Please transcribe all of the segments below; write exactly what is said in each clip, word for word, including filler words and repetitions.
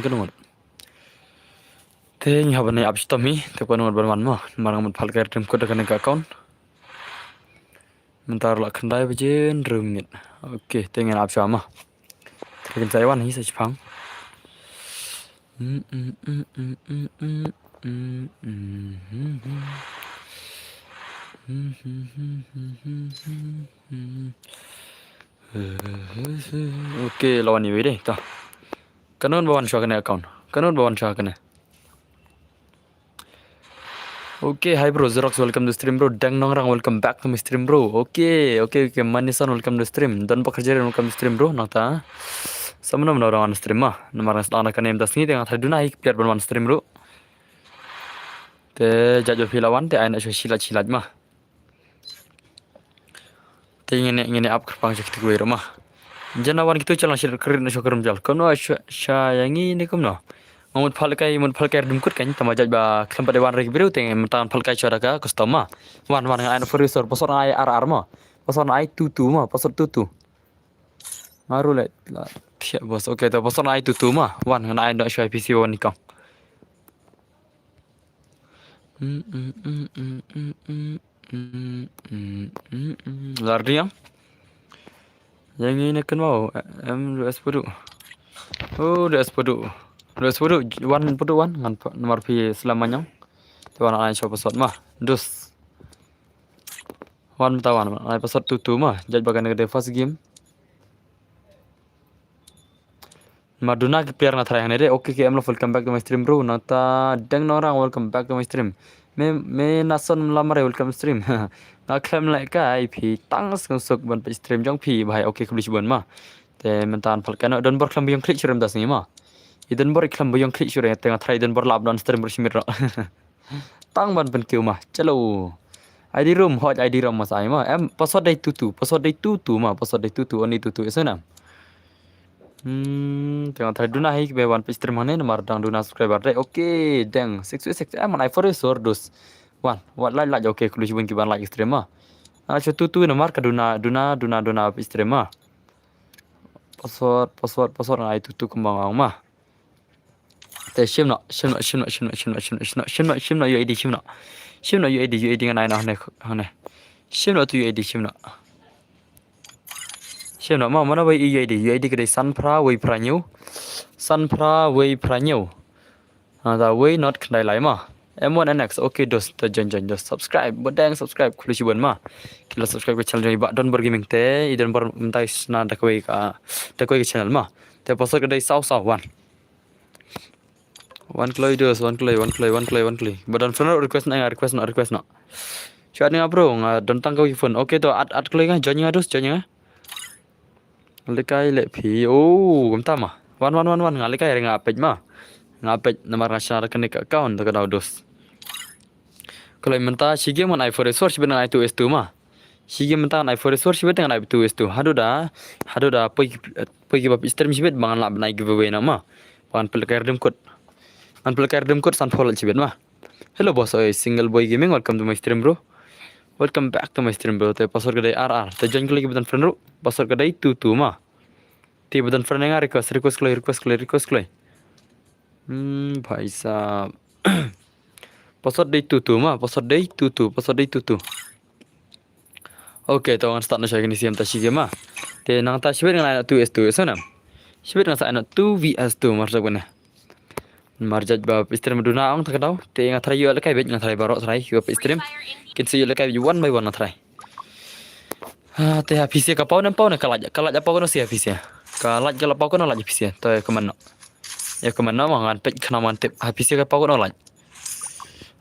Kano ngut. Te ngi hap ban ap shitom hi, te kano ngut ban wan mo. Namar nga mut phah kai redeem code da kane ka account. Mynta la khyndai baje hynriew minit. Okay, te ngin ap shuwa mo. Te kin sa ïa wan hi sa shipang. Okay, la wan iwei de, to. Kano ba wan shuwa kane account? Kano ba wan shuwa kane? Okay, hi bro, Xerox, welcome to stream, bro. Dang Nongrang, welcome back to my stream, bro. Okay, okay, okay, Manison, welcome to stream. Don Bakar Jeren, welcome to stream, bro. Nangta. Sa mano mano wan stream ma. Namar nga sdang da kane mynta sngi te nga tharai duna hi ki player ban wan stream, bro. Te jait ba phi la wan te ai na shuwa shi lait shi lait ma. Te ngin ïa, ngin ïa ap kyrpang sha kito kiwei ruh ma. Jan wan kito, jalang sha kyrpang sha kyrpang jal. Kumno sha, sha ïa ngi ne kumno? Nga mut phah kai, mut phah kai redeem code kan, tangba jait ba khlem pat dei wan re ki briew te mynta ngan phah kai shuwa da ka custom ma. Wan, wan, nga ai na for resource, password nga ai ar ar ma. Password nga ai two two ma, password two two. Nga ruh leh, la thiah boss. Okay, to password nga ai two two ma. Wan, ngan ai noh shuwa ïa phi shuwa wan ni kong. Lar diang. Ïa ngi ne kynmaw em, du es padu. Oh, du es padu. Du es padu, wan padu wan, ngan pa-, namar phi slem manyang. Te wan ai shuwa password ma. Dus. Wan mynta wan, ai password two two ma. Jait ba kane ka dei first game. Ma duna ki player nga tharai hangne de. Okay, K M Love, welcome back to my stream, bro. Nangta Deng Nongrang, welcome back to my stream. Me, me Nason Lamare, welcome stream. Nga khlem leh kai phi tang sngewsuk ban peit stream jong phi bhai. Okay, khublei shibun ma. Te mynta ngan phah kai noh, don bor khlem ba ïong klik shuh re mynta sngi ma. I don bor i khlem ba ïong klik shuh re, te nga tharai i don bor lah ban stream bor shimit ro. Tang ban pynkiew ma. Chalo. I D room, hoj I D room mas ai ma. Em, password dei two two, password dei two two ma, password dei two two, only two two, isa na. Hmm, tengok try duna hi kiba wan peit stream hangne namar dang duna subscriber dei. Okay, deng six six six. Em, man ai for resource dus. Wan, wat like like, okay, khublei shibun kiban like stream ma. Ana shu two two namar ka duna, duna, duna, duna peit stream ma. Password, password, password ai two two kumba nga ong ma. Te shim noh, shim noh, shim noh, shim noh, shim noh, shim noh, shim noh, shim noh, shim noh, U I D, shim noh. Shim noh U I D, U I D ngan ai noh hangne, hangne. Shim noh tu U I D, shim noh. Shim noh, ma, mano ba U I D, U I D ka dei san phra wei phra hynñiew. San phra wei phra hynñiew. Ha, da wei not khyndai lai ma. M one N X, okay, dos, te join, join, dos, subscribe, ba dang subscribe, khublei shibun ma. Ki la subscribe ka channel jong i Bah Don Bor Gaming te, i don bor mynta i shna da kawei ka, da kawei ka channel ma. Te password ka dei saw saw wan. Wan kloi dos, wan kloi, wan kloi, wan kloi, wan kloi. Ba don friend request na, nga request na, request na. Shu add nga bro, nga don tang kawei phone. Okay to, add, add kloi nga, join nga dos, join nga. Nga lehkai leh phi. Oh, kumta ma. Wan, wan, wan, wan, nga lehkai re nga peit ma. Nga peit namar nga shna da kane ka account da ka daw dos. Kloi mynta shi game ngan ai for resource shibit ngan ai two S two ma. Shi game mynta ngan ai for resource shibit ngan ai two S two. Haduh da, haduh da poi ki, poi kiba peit stream shibit ba ngan lah ban ai giveaway noh ma. Ba ngan pynlehkai redeem code. Ngan pynlehkai redeem code san phew lait shibit ma. Hello boss, oi, Single Boy Gaming, welcome to my stream bro. Welcome back to my stream bro. Te password ka dei R R. Te join kloi kiba don friend ruh. Password ka dei two two ma. Te ba don friend nga request, request kloi, request kloi, request kloi. Hmm, bhai sahab. Password dei two two ma, password dei two two, password dei two two. Okay, to ngan start noh sha kine shi em ta shi game ma. Te nangta shibit ngan ai noh two S two, isa na. Shibit ngan sa ai noh two V S two mar sa kane. Mar jait ba peit stream duna ong ta ka daw. Te nga tharai ïoh lehkai beit, nga tharai baroh tharai ïoh peit stream. Kin sa ïoh lehkai beit one by one nga tharai. Ah, te ha P C ka paw ne em paw ne ka lait, ka lait ha paw kano si ha P C. Ka lait ka la paw kano lait ha P C. To ïa comment noh. Ïa comment noh ma ngan peit khnang ngan tip. Ha P C ka paw kano lait.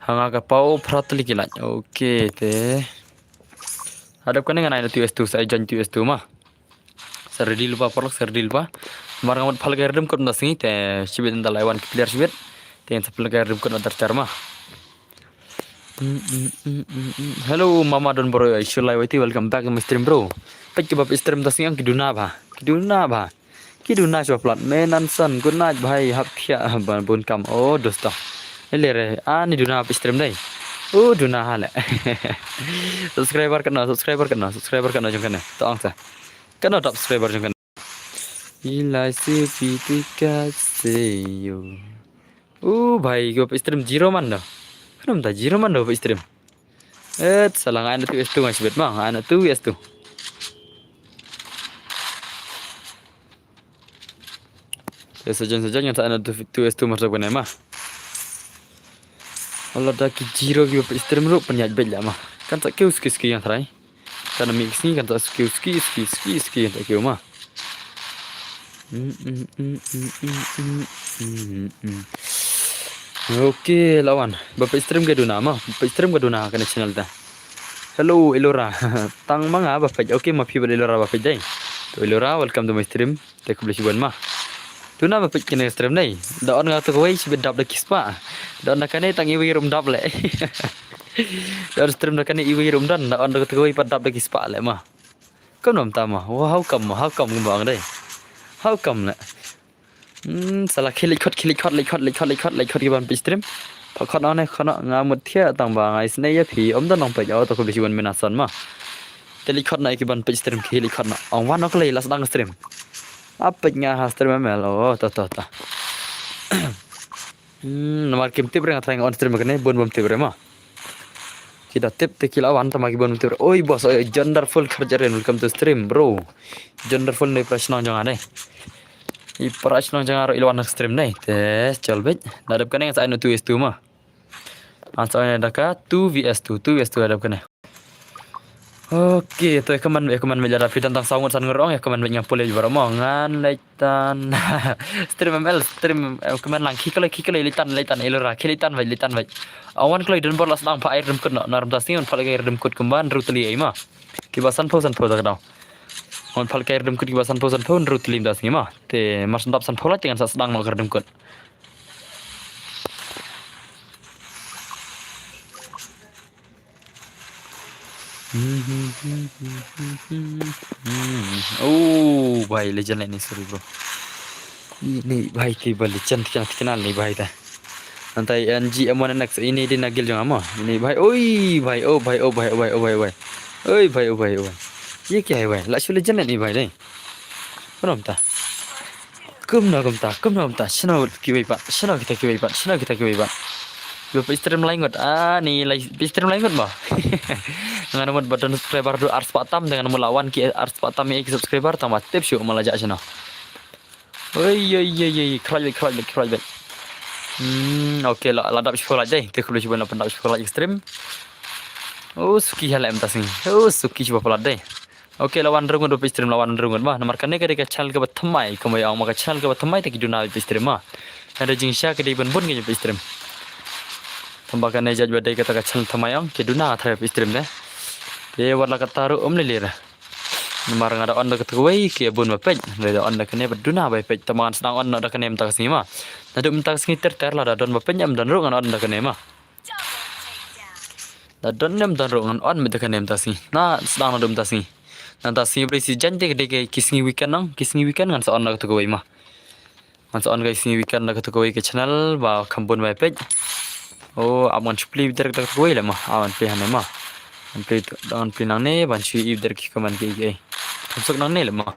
Ha nga ka paw phra tylli ki lait. Okay te. Hadap kane ngan ai na two S two, sa join two S two ma. Sa ready lypa paralok, sa ready lypa. Mar nga mut phah kai redeem code mynta sngi te shibit nda lai wan ki player shibit. Te ngan sa phah kai redeem code mynta tar ma. Mm, mm, mm, mm, mm. Hello, Mama Don Bor, Shulai Waiti, welcome back to my stream, bro. Peit kiba peit stream mynta sngi ki duna bha. Ki duna bha. Ki duna shuwa plat. Me Nanson, good night, bhai, hap khia, ban bun kam. Oh, dosto. Ele re, ani duna peit stream dei. Oh, duna ha le. Subscriber katno, subscriber katno, subscriber katno jong kane. To ong sa. Katno top subscriber jong kane. Ilai si piti ka se yo. Uh, bhai, kiba peit stream zero man da. Khnum ta zero man da peit stream. Et, sala nga ai na two S two nga shibit ma, nga ai na two S two. Te sajan sajan nga ta ai na two S two mar sa kane ma. Wala da ki zero kiba peit stream ruh pynïaid beit la ma. Kan ta kiew ski ski nga trai. Kan mix ni kan ta ski ski ski ski ski kan ta kiew ma. Mm, mm, mm, mm, mm, mm, mm, mm. Okay, lawan. Ba peit stream ka duna ma. Ba peit stream ka duna kane channel ta. Hello, Elora. Tang ma nga ba peit. Okay, ma phi bad Elora ba peit dei. To Elora, welcome to my stream. Te khublei shibun ma. Duna ba peit kane stream dei. Da on nga to kawei shibit dap da ki spah. Da on da kane tang iwei rum dap le. Da on stream da kane iwei rum don. Da on da to kawei pat dap da ki spah le ma. Kam nam ta ma. Wah, how come ma? How come kumba ang dei? How come le? Hmm, sala khie leit khot, khie leit khot, leit khot, leit khot, leit khot, leit khot kiban peit stream. Pha khot na ne khot na nga mut thiah tang ba nga isynei ïa phi. Ym don nong peit, oh, to khublei shibun mynta san ma. Te leit khot na kiban peit stream, khie leit khot na. Ong wan ok lei la sdang stream. Ap peit nga ha stream M L, oh, to, to, to. Hmm, namar kim tip re nga trai nga on stream kane, bun bym tip re ma. Ki da tip te ki la wan tama ki bun bym tip re. Oi boss, oi, Jonderful Kharjaren, welcome to stream, bro. Jonderful ne pra shnong jong nga ne. I pra shnong jong nga ruh i la wan stream ne. Te chal beit. Da dep kane nga sa ai na two S two ma. Nga sa ai na da ka two V S two, two V S two da dep kane. Okay, to ïa kmen, ïa kmen lada phi don tang saw ngut san ngut ong, ïa kmen nga pule baroh mo ngan leit tan. Stream M L, stream, eh, kmen lang, khie kloi, khie kloi leit tan, leit tan, Elora, khie leit tan beit, leit tan beit. Awan kloi don bor la sdang pha ai rdem kut noh, na rum ta sngi wan pha ai rdem kut kumban ru tli ai ma. Kiba san phew san phew ta ka dau. Wan pha ai rdem kut kiba san phew san phew ru tli ta sngi ma. Te mar sdap san phew la te ngan sa sdang noh ka rdem kut. Oh, bhai, legend lah ini, sorry, bro. Ini, bhai, ki ba legend, tikna, tikna, ini, bhai, ta. Nanti N G M one N X, ini di nagil jong ama. Ini, bhai, oi, bhai, oh, bhai, oh, bhai, oh, bhai, oh, bhai, bhai. Oi, bhai, oh, bhai, oh, bhai. Ye kya hai, bhai? Lah shu legend lah ini, bhai, dei. Kano mta? Kumno kumta? Kumno kumta? Shano kiwei pat? Shano kita kiwei pat? Shano kita kiwei pat? Ba peit stream lai ngut. Ah, ni lai peit stream lai ngut ba. Ngan mut ba don subscriber du ar spah tam, ngan mut lawan ki ar spah tam ïa ki subscriber tang ba tip shu ma la jah shano. Oi oi oi oi, khraj beit, khraj beit, khraj beit. Hmm, okay, la la dap shu like dei. Te khublei shibun la pyndap shu like stream. Oh, suki hala em ta sngi. Oh, suki shu ba palat dei. Okay, la wan rung ngut ba peit stream, la wan rung ngut ma. Namar kane ka dei ka channel kaba thymmai, kumba ong ma ka channel kaba thymmai te ki duna ba peit stream ma. Hynrei jingshisha ka dei ban bun ka peit stream. Tang ba kane jait ba dei kata ka channel thymmai ong ki duna tharai ba peit stream te. Te wat la kata ruh um lei lei ra. Namar nga da on da kata kawei ki bun ba peit, hynrei da on da kane ba duna ba peit, tang ba ngan sdang on noh da kane mynta ka sngi ma. Naduh mynta ka sngi ter ter lada don ba peit em don ruh ngan on da kane ma. Da don ne ym don ruh ngan on mynta kane mynta sngi. Nga sdang naduh mynta sngi. Nangta sngi ba dei sngi jaiñ te ka dei ki sngi weekend nang, ki sngi weekend ngan sa on da kata kawei ma. Ngan sa on ka sngi weekend da kata kawei ka channel ba kham bun ba peit. Oh, ap ngan shu plie direct da kata kawei le ma. Ap ngan plie hangne ma. Ngan plie, ngan plie nangne ban shu ïohi direct ki comment ki ei. Kham suk nangne le ma.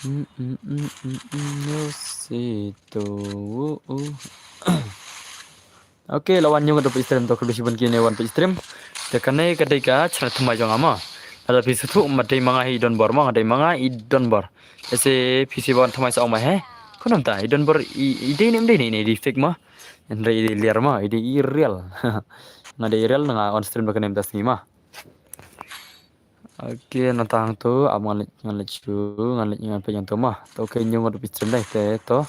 Mm, mm, mm, mm, mm, no sé to. Okay, la wan ñiung da peit stream, to khublei shibun kine wan peit stream. Te kane ka dei ka channel thymmai jong nga ma. Lada phi sngewthuh ma dei ma nga hi i don bor ma, nga dei ma nga i don bor. Ese phi shu wan thymmai sa ong ma he. Kumno mta i don bor, i dei ne ym dei ne, i dei fake ma. Hynrei i dei real ma, i dei i real. Nga dei i real nga on stream da kane mynta sngi ma. Okay, nangta hangto ap ngan leit, ngan leit shu, ngan leit, ngan peit hangto ma. To okay, ñiung ngut peit stream dei te to.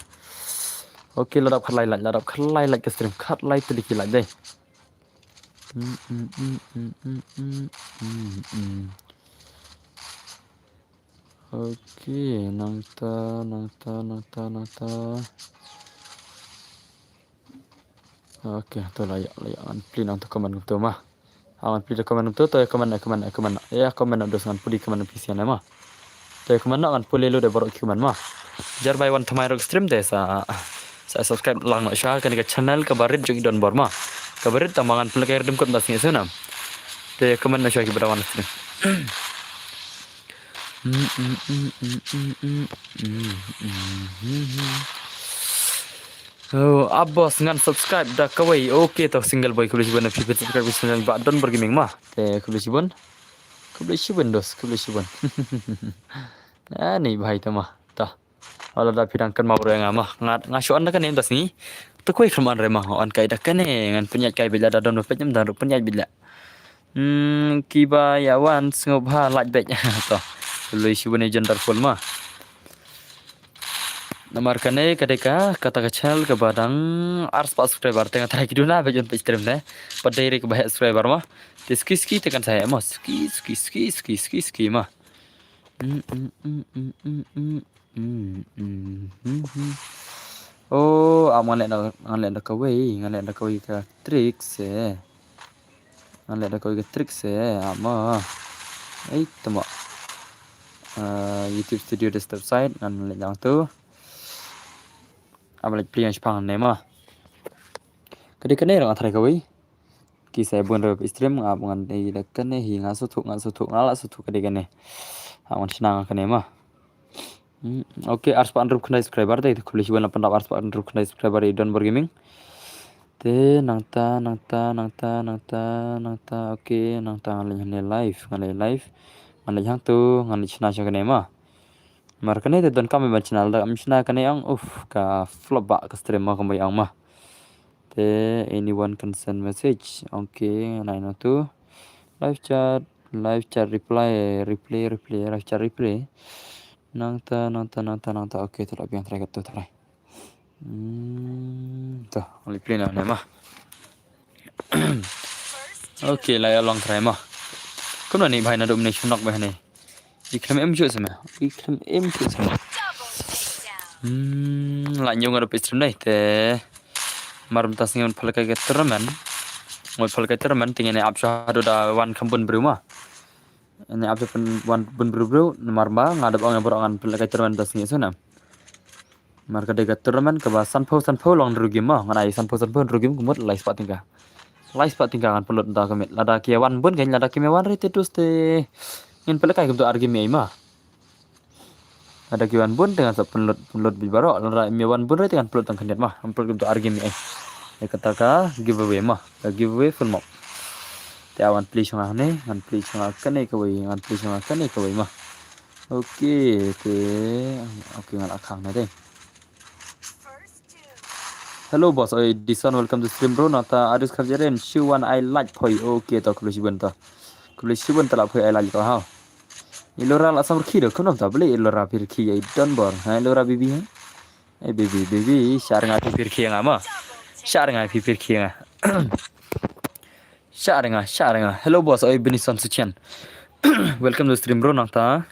Okay, la dap khatlai lait, la dap khatlai lait ka stream, khatlai tylli ki lait dei. Mm, mm, mm. Okay, nangta, nangta, nangta, nangta. Okay, to la ïa, la ïa ngan plie nangta comment kumto ma. Ha ngan plie comment kumto, to ïa comment, ïa comment, ïa comment. Ïa comment dos ngan plie comment phi sian ma. To ïa comment ngan plie lut da baroh ki comment ma. Jar bai wan thymmai ruh stream te sa, sa subscribe lang noh sha kane ka channel kaba rit jong i don bor ma. Kaba rit tang ba ngan pynlehkai rdem kut mynta sngi sngewbha. Te ïa comment noh sha ki ba da wan stream. Oh, abos ngan subscribe da kawei. Okay, to single boy, khublei shibun na phi phi subscribe phi channel ba Don Bor Gaming ma. Te khublei shibun. Khublei shibun dos, khublei shibun. Ani bhai ta ma. Ta. Wala da phi dang kan mau re nga ma. Nga nga shu on da kane da sngi. To kawei kham on re ma. On kai da kane ngan pynjat kai bila da Don pynjat da pynjat bila. Hmm, kiba ïa wan sngewbha like beit. To. Khublei shibun ïa Jan Darful ma. Namar kane ka dei ka kata ka channel kaba dang ar spah subscriber te nga trai ki duna beit ïa page stream ne. Pat dei re kaba heh subscriber ma. Te ski ski te kan sa heh ma. Ski ski ski ski ski ski ma. Mm, mm, mm, mm, mm, mm. Mm, mm, mm, mm. Oh, am ngan leh da ngan leh da kawei, ngan leh da kawei ka trick se. Ngan leh da kawei ka trick se, am ma. Ei, tama. Uh, YouTube Studio Desktop Site ngan leh jang tu. Am leh pli yang shipang ne ma. Ka dei kane rang athrai kawei. Ki sa bun re stream nga ngan dei da kane hi nga suthu nga suthu nga la suthu ka dei kane. Ha ngan shna nga kane ma. Hmm, okay, ar spah hynriew khyndai subscriber dei, khublei shibun la pyndap ar spah hynriew khyndai subscriber i Don Bor Gaming. Te nangta nangta nangta nangta nangta okay, nangta ngan leit hangne live, ngan leit live. Ngan leit hangtu, ngan leit shna sha kane ma. Mar kane te don kam ban shna, lada kam shna kane ang, uf, ka flop ba ka stream ma kumba ong ma. Te anyone can send message. Okay, nine oh two. Live chat, live chat reply, replay, replay, live chat replay. Nangta, nangta, nangta, nangta. Okay, to la biang try kat tu try. Hmm, to, replay na ne ma. Okay, la ïa long try ma. Kumno ni bhai na dum ni shnok bhai ni. I khlem em shuh sama. I khlem em shuh sama. Hmm, la ñiew nga da page stream dei te. Mar mynta sngi ngan pynlehkai ka tournament. Ngan pynlehkai tournament te ngin ap shuh haduh da wan kham bun briew ma. Ngin ap shuh wan bun briew briew namar ba nga da ong ïa baroh ngan pynlehkai tournament mynta sngi shuh na. Mar ka dei ka tournament kaba sanphew sanphew long hynriew game ma, ngan ai sanphew sanphew hynriew game ka mut lai spah tyngka. Lai spah tyngka ngan pynlut da ka miet. Lada ki wan bun kan, lada kim wan re te dus te ngin pynlehkai kumto ar game ei ma. Lada ki wan bun te ngan sa pynlut pynlut bit baroh. Lada kim wan bun re te ngan pynlut tang khyndiat ma. Ngan pynlut kumto ar game ei. Ïa kata ka giveaway ma. Ka giveaway full map. Te a wan pli shong hangne, ngan pli shong kane kawei, ngan pli shong kane kawei ma. Okay, te okay ngan la khang na dei. Hello boss, oi Dison, welcome to stream bro. Nata adus kharjaren shu wan ai like poi. Okay, to khublei shibun to. Khublei shibun to la poi ai like to ha. Ilora la sam rkhi do, kumno to beli ilora phi rkhi ai Don Bor. Ha ilora bibi ha. Eh bibi bibi, shar nga phi rkhi nga ma. Shar nga phi rkhi nga. Share nga, share nga. Hello boss, oi Benison Suchian. Welcome to stream bro nangta.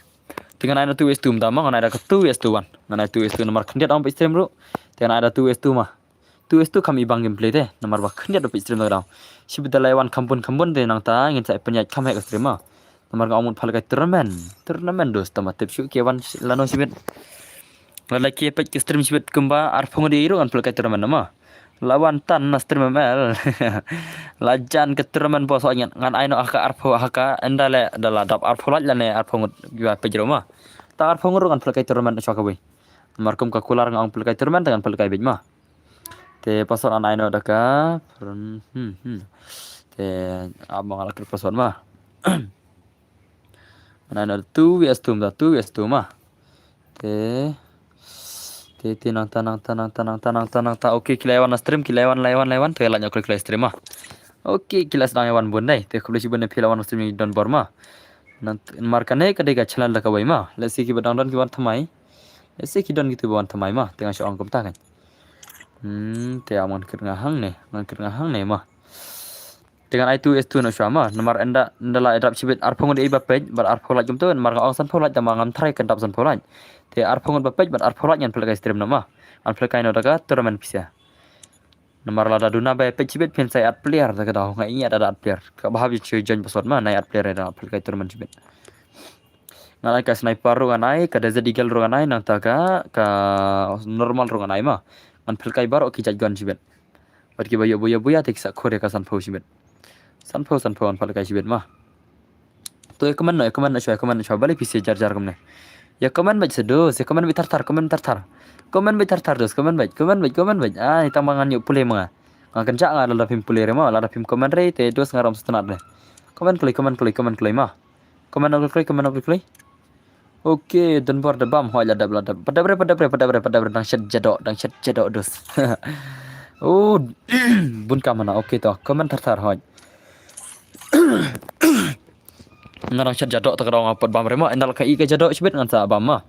Te ngan ai na two S two mynta ma, ngan ai da ka two S two one. Ngan ai two S two namar khyndiat ong page stream bro. Te ngan ai da two S two ma. Two S two kham i bang gameplay te. Namar ba khyndiat da page stream da daw. Shibit da lai wan kham bun kham bun te nangta ngin sa pynïaid kham heh ka stream ma. Namar nga ong mut pynlehkai tournament. Tournament dos tama tip shuh ki wan lano shibit. Lada ki peit ki stream shibit kumba arphew ngut ïa i ruh ngan pynlehkai tournament ma. La wan tan na stream M L. La jan ka tournament boss ngan ngan ai noh ha ka arphew ha ka ynda leh da la dap arphew lait lane arphew ngut ïa peit ruh ma. Ta arphew ngut ruh ngan pynlehkai tournament shuwa kawei. Namar kum ka kular nga ong pynlehkai tournament te ngan pynlehkai beit ma. Te password ngan ai noh da ka hmm hmm. Te ap ma nga la kyrpad password ma. Ngan ai noh da two V S two ma, two V S two ma. Te te te nangta nangta nangta nangta nangta nangta. Okay, ki la ïa wan na stream, ki la ïa wan, la ïa wan, la ïa wan. Te la ñiew klik la stream ma. Okay, ki la sdang ïa wan bun dei. Te khublei shibun ïa phi la wan na stream ïa Don Bor ma. Namar kane ka dei ka channel da kawei ma. Let's see kiba dang don ki wan thymmai. Let's see ki don kito ba wan thymmai ma. Te nga shu ong kumta kan. Hmm, te ngan kit nga hangne, ngan kit nga hangne ma. Te ngan ai two S two noh shuwa ma, namar ynda ynda la dap shibit arphew ngut ïa i ba peit, bad arphew lait kumto, namar nga ong sanphew lait, namar ngam try kan dap sanphew lait. Te arphew ngut ba peit bad arphew lait ngan pynlehkai stream noh ma. Ngan pynlehkai noh da ka tournament pisa. Namar lada duna ba peit shibit phin sa ai add player da ka daw, nga ïa da add player. Kaba hap ïa shu join password ma, nai add player da pynlehkai tournament shibit. Ngan ai ka sniper ruh ngan ai, ka Desert Eagle ruh ngan ai, nangta ka ka normal ruh ngan ai ma. Ngan pynlehkai baroh ki jait gun shibit. Bad kiba ïoh buya buya te ki sa khur ïa ka sanphew shibit. Sanphew sanphew ngan pynlehkai shibit ma. To ïa comment noh, ïa comment noh shuwa, ïa comment noh shuwa. Balei phi shu ïa jar jar kumne? Ïa comment beit sa dos, ïa comment beit thar thar, comment thar thar. Comment beit thar thar dos, comment beit, comment beit, comment beit. Ai, tang ba ngan ïoh pule ma nga. Nga kynjah nga lada phim pule re ma, lada phim comment re te dos nga ram sngewtynnat re. Comment kloi, comment kloi, comment kloi ma. Comment kloi, comment kloi. Okay, Donbor da bam, hoi la dap la dap. Padap re, padap re, padap re, padap re, dang shet jadok, dang shet jadok dos. Oh, bun kam mana, okay to, comment thar thar hoi. Nga dang shet jadok ta ka dong pat bam re ma, ynda la ka i ka jadok shibit ngan sa bam ma.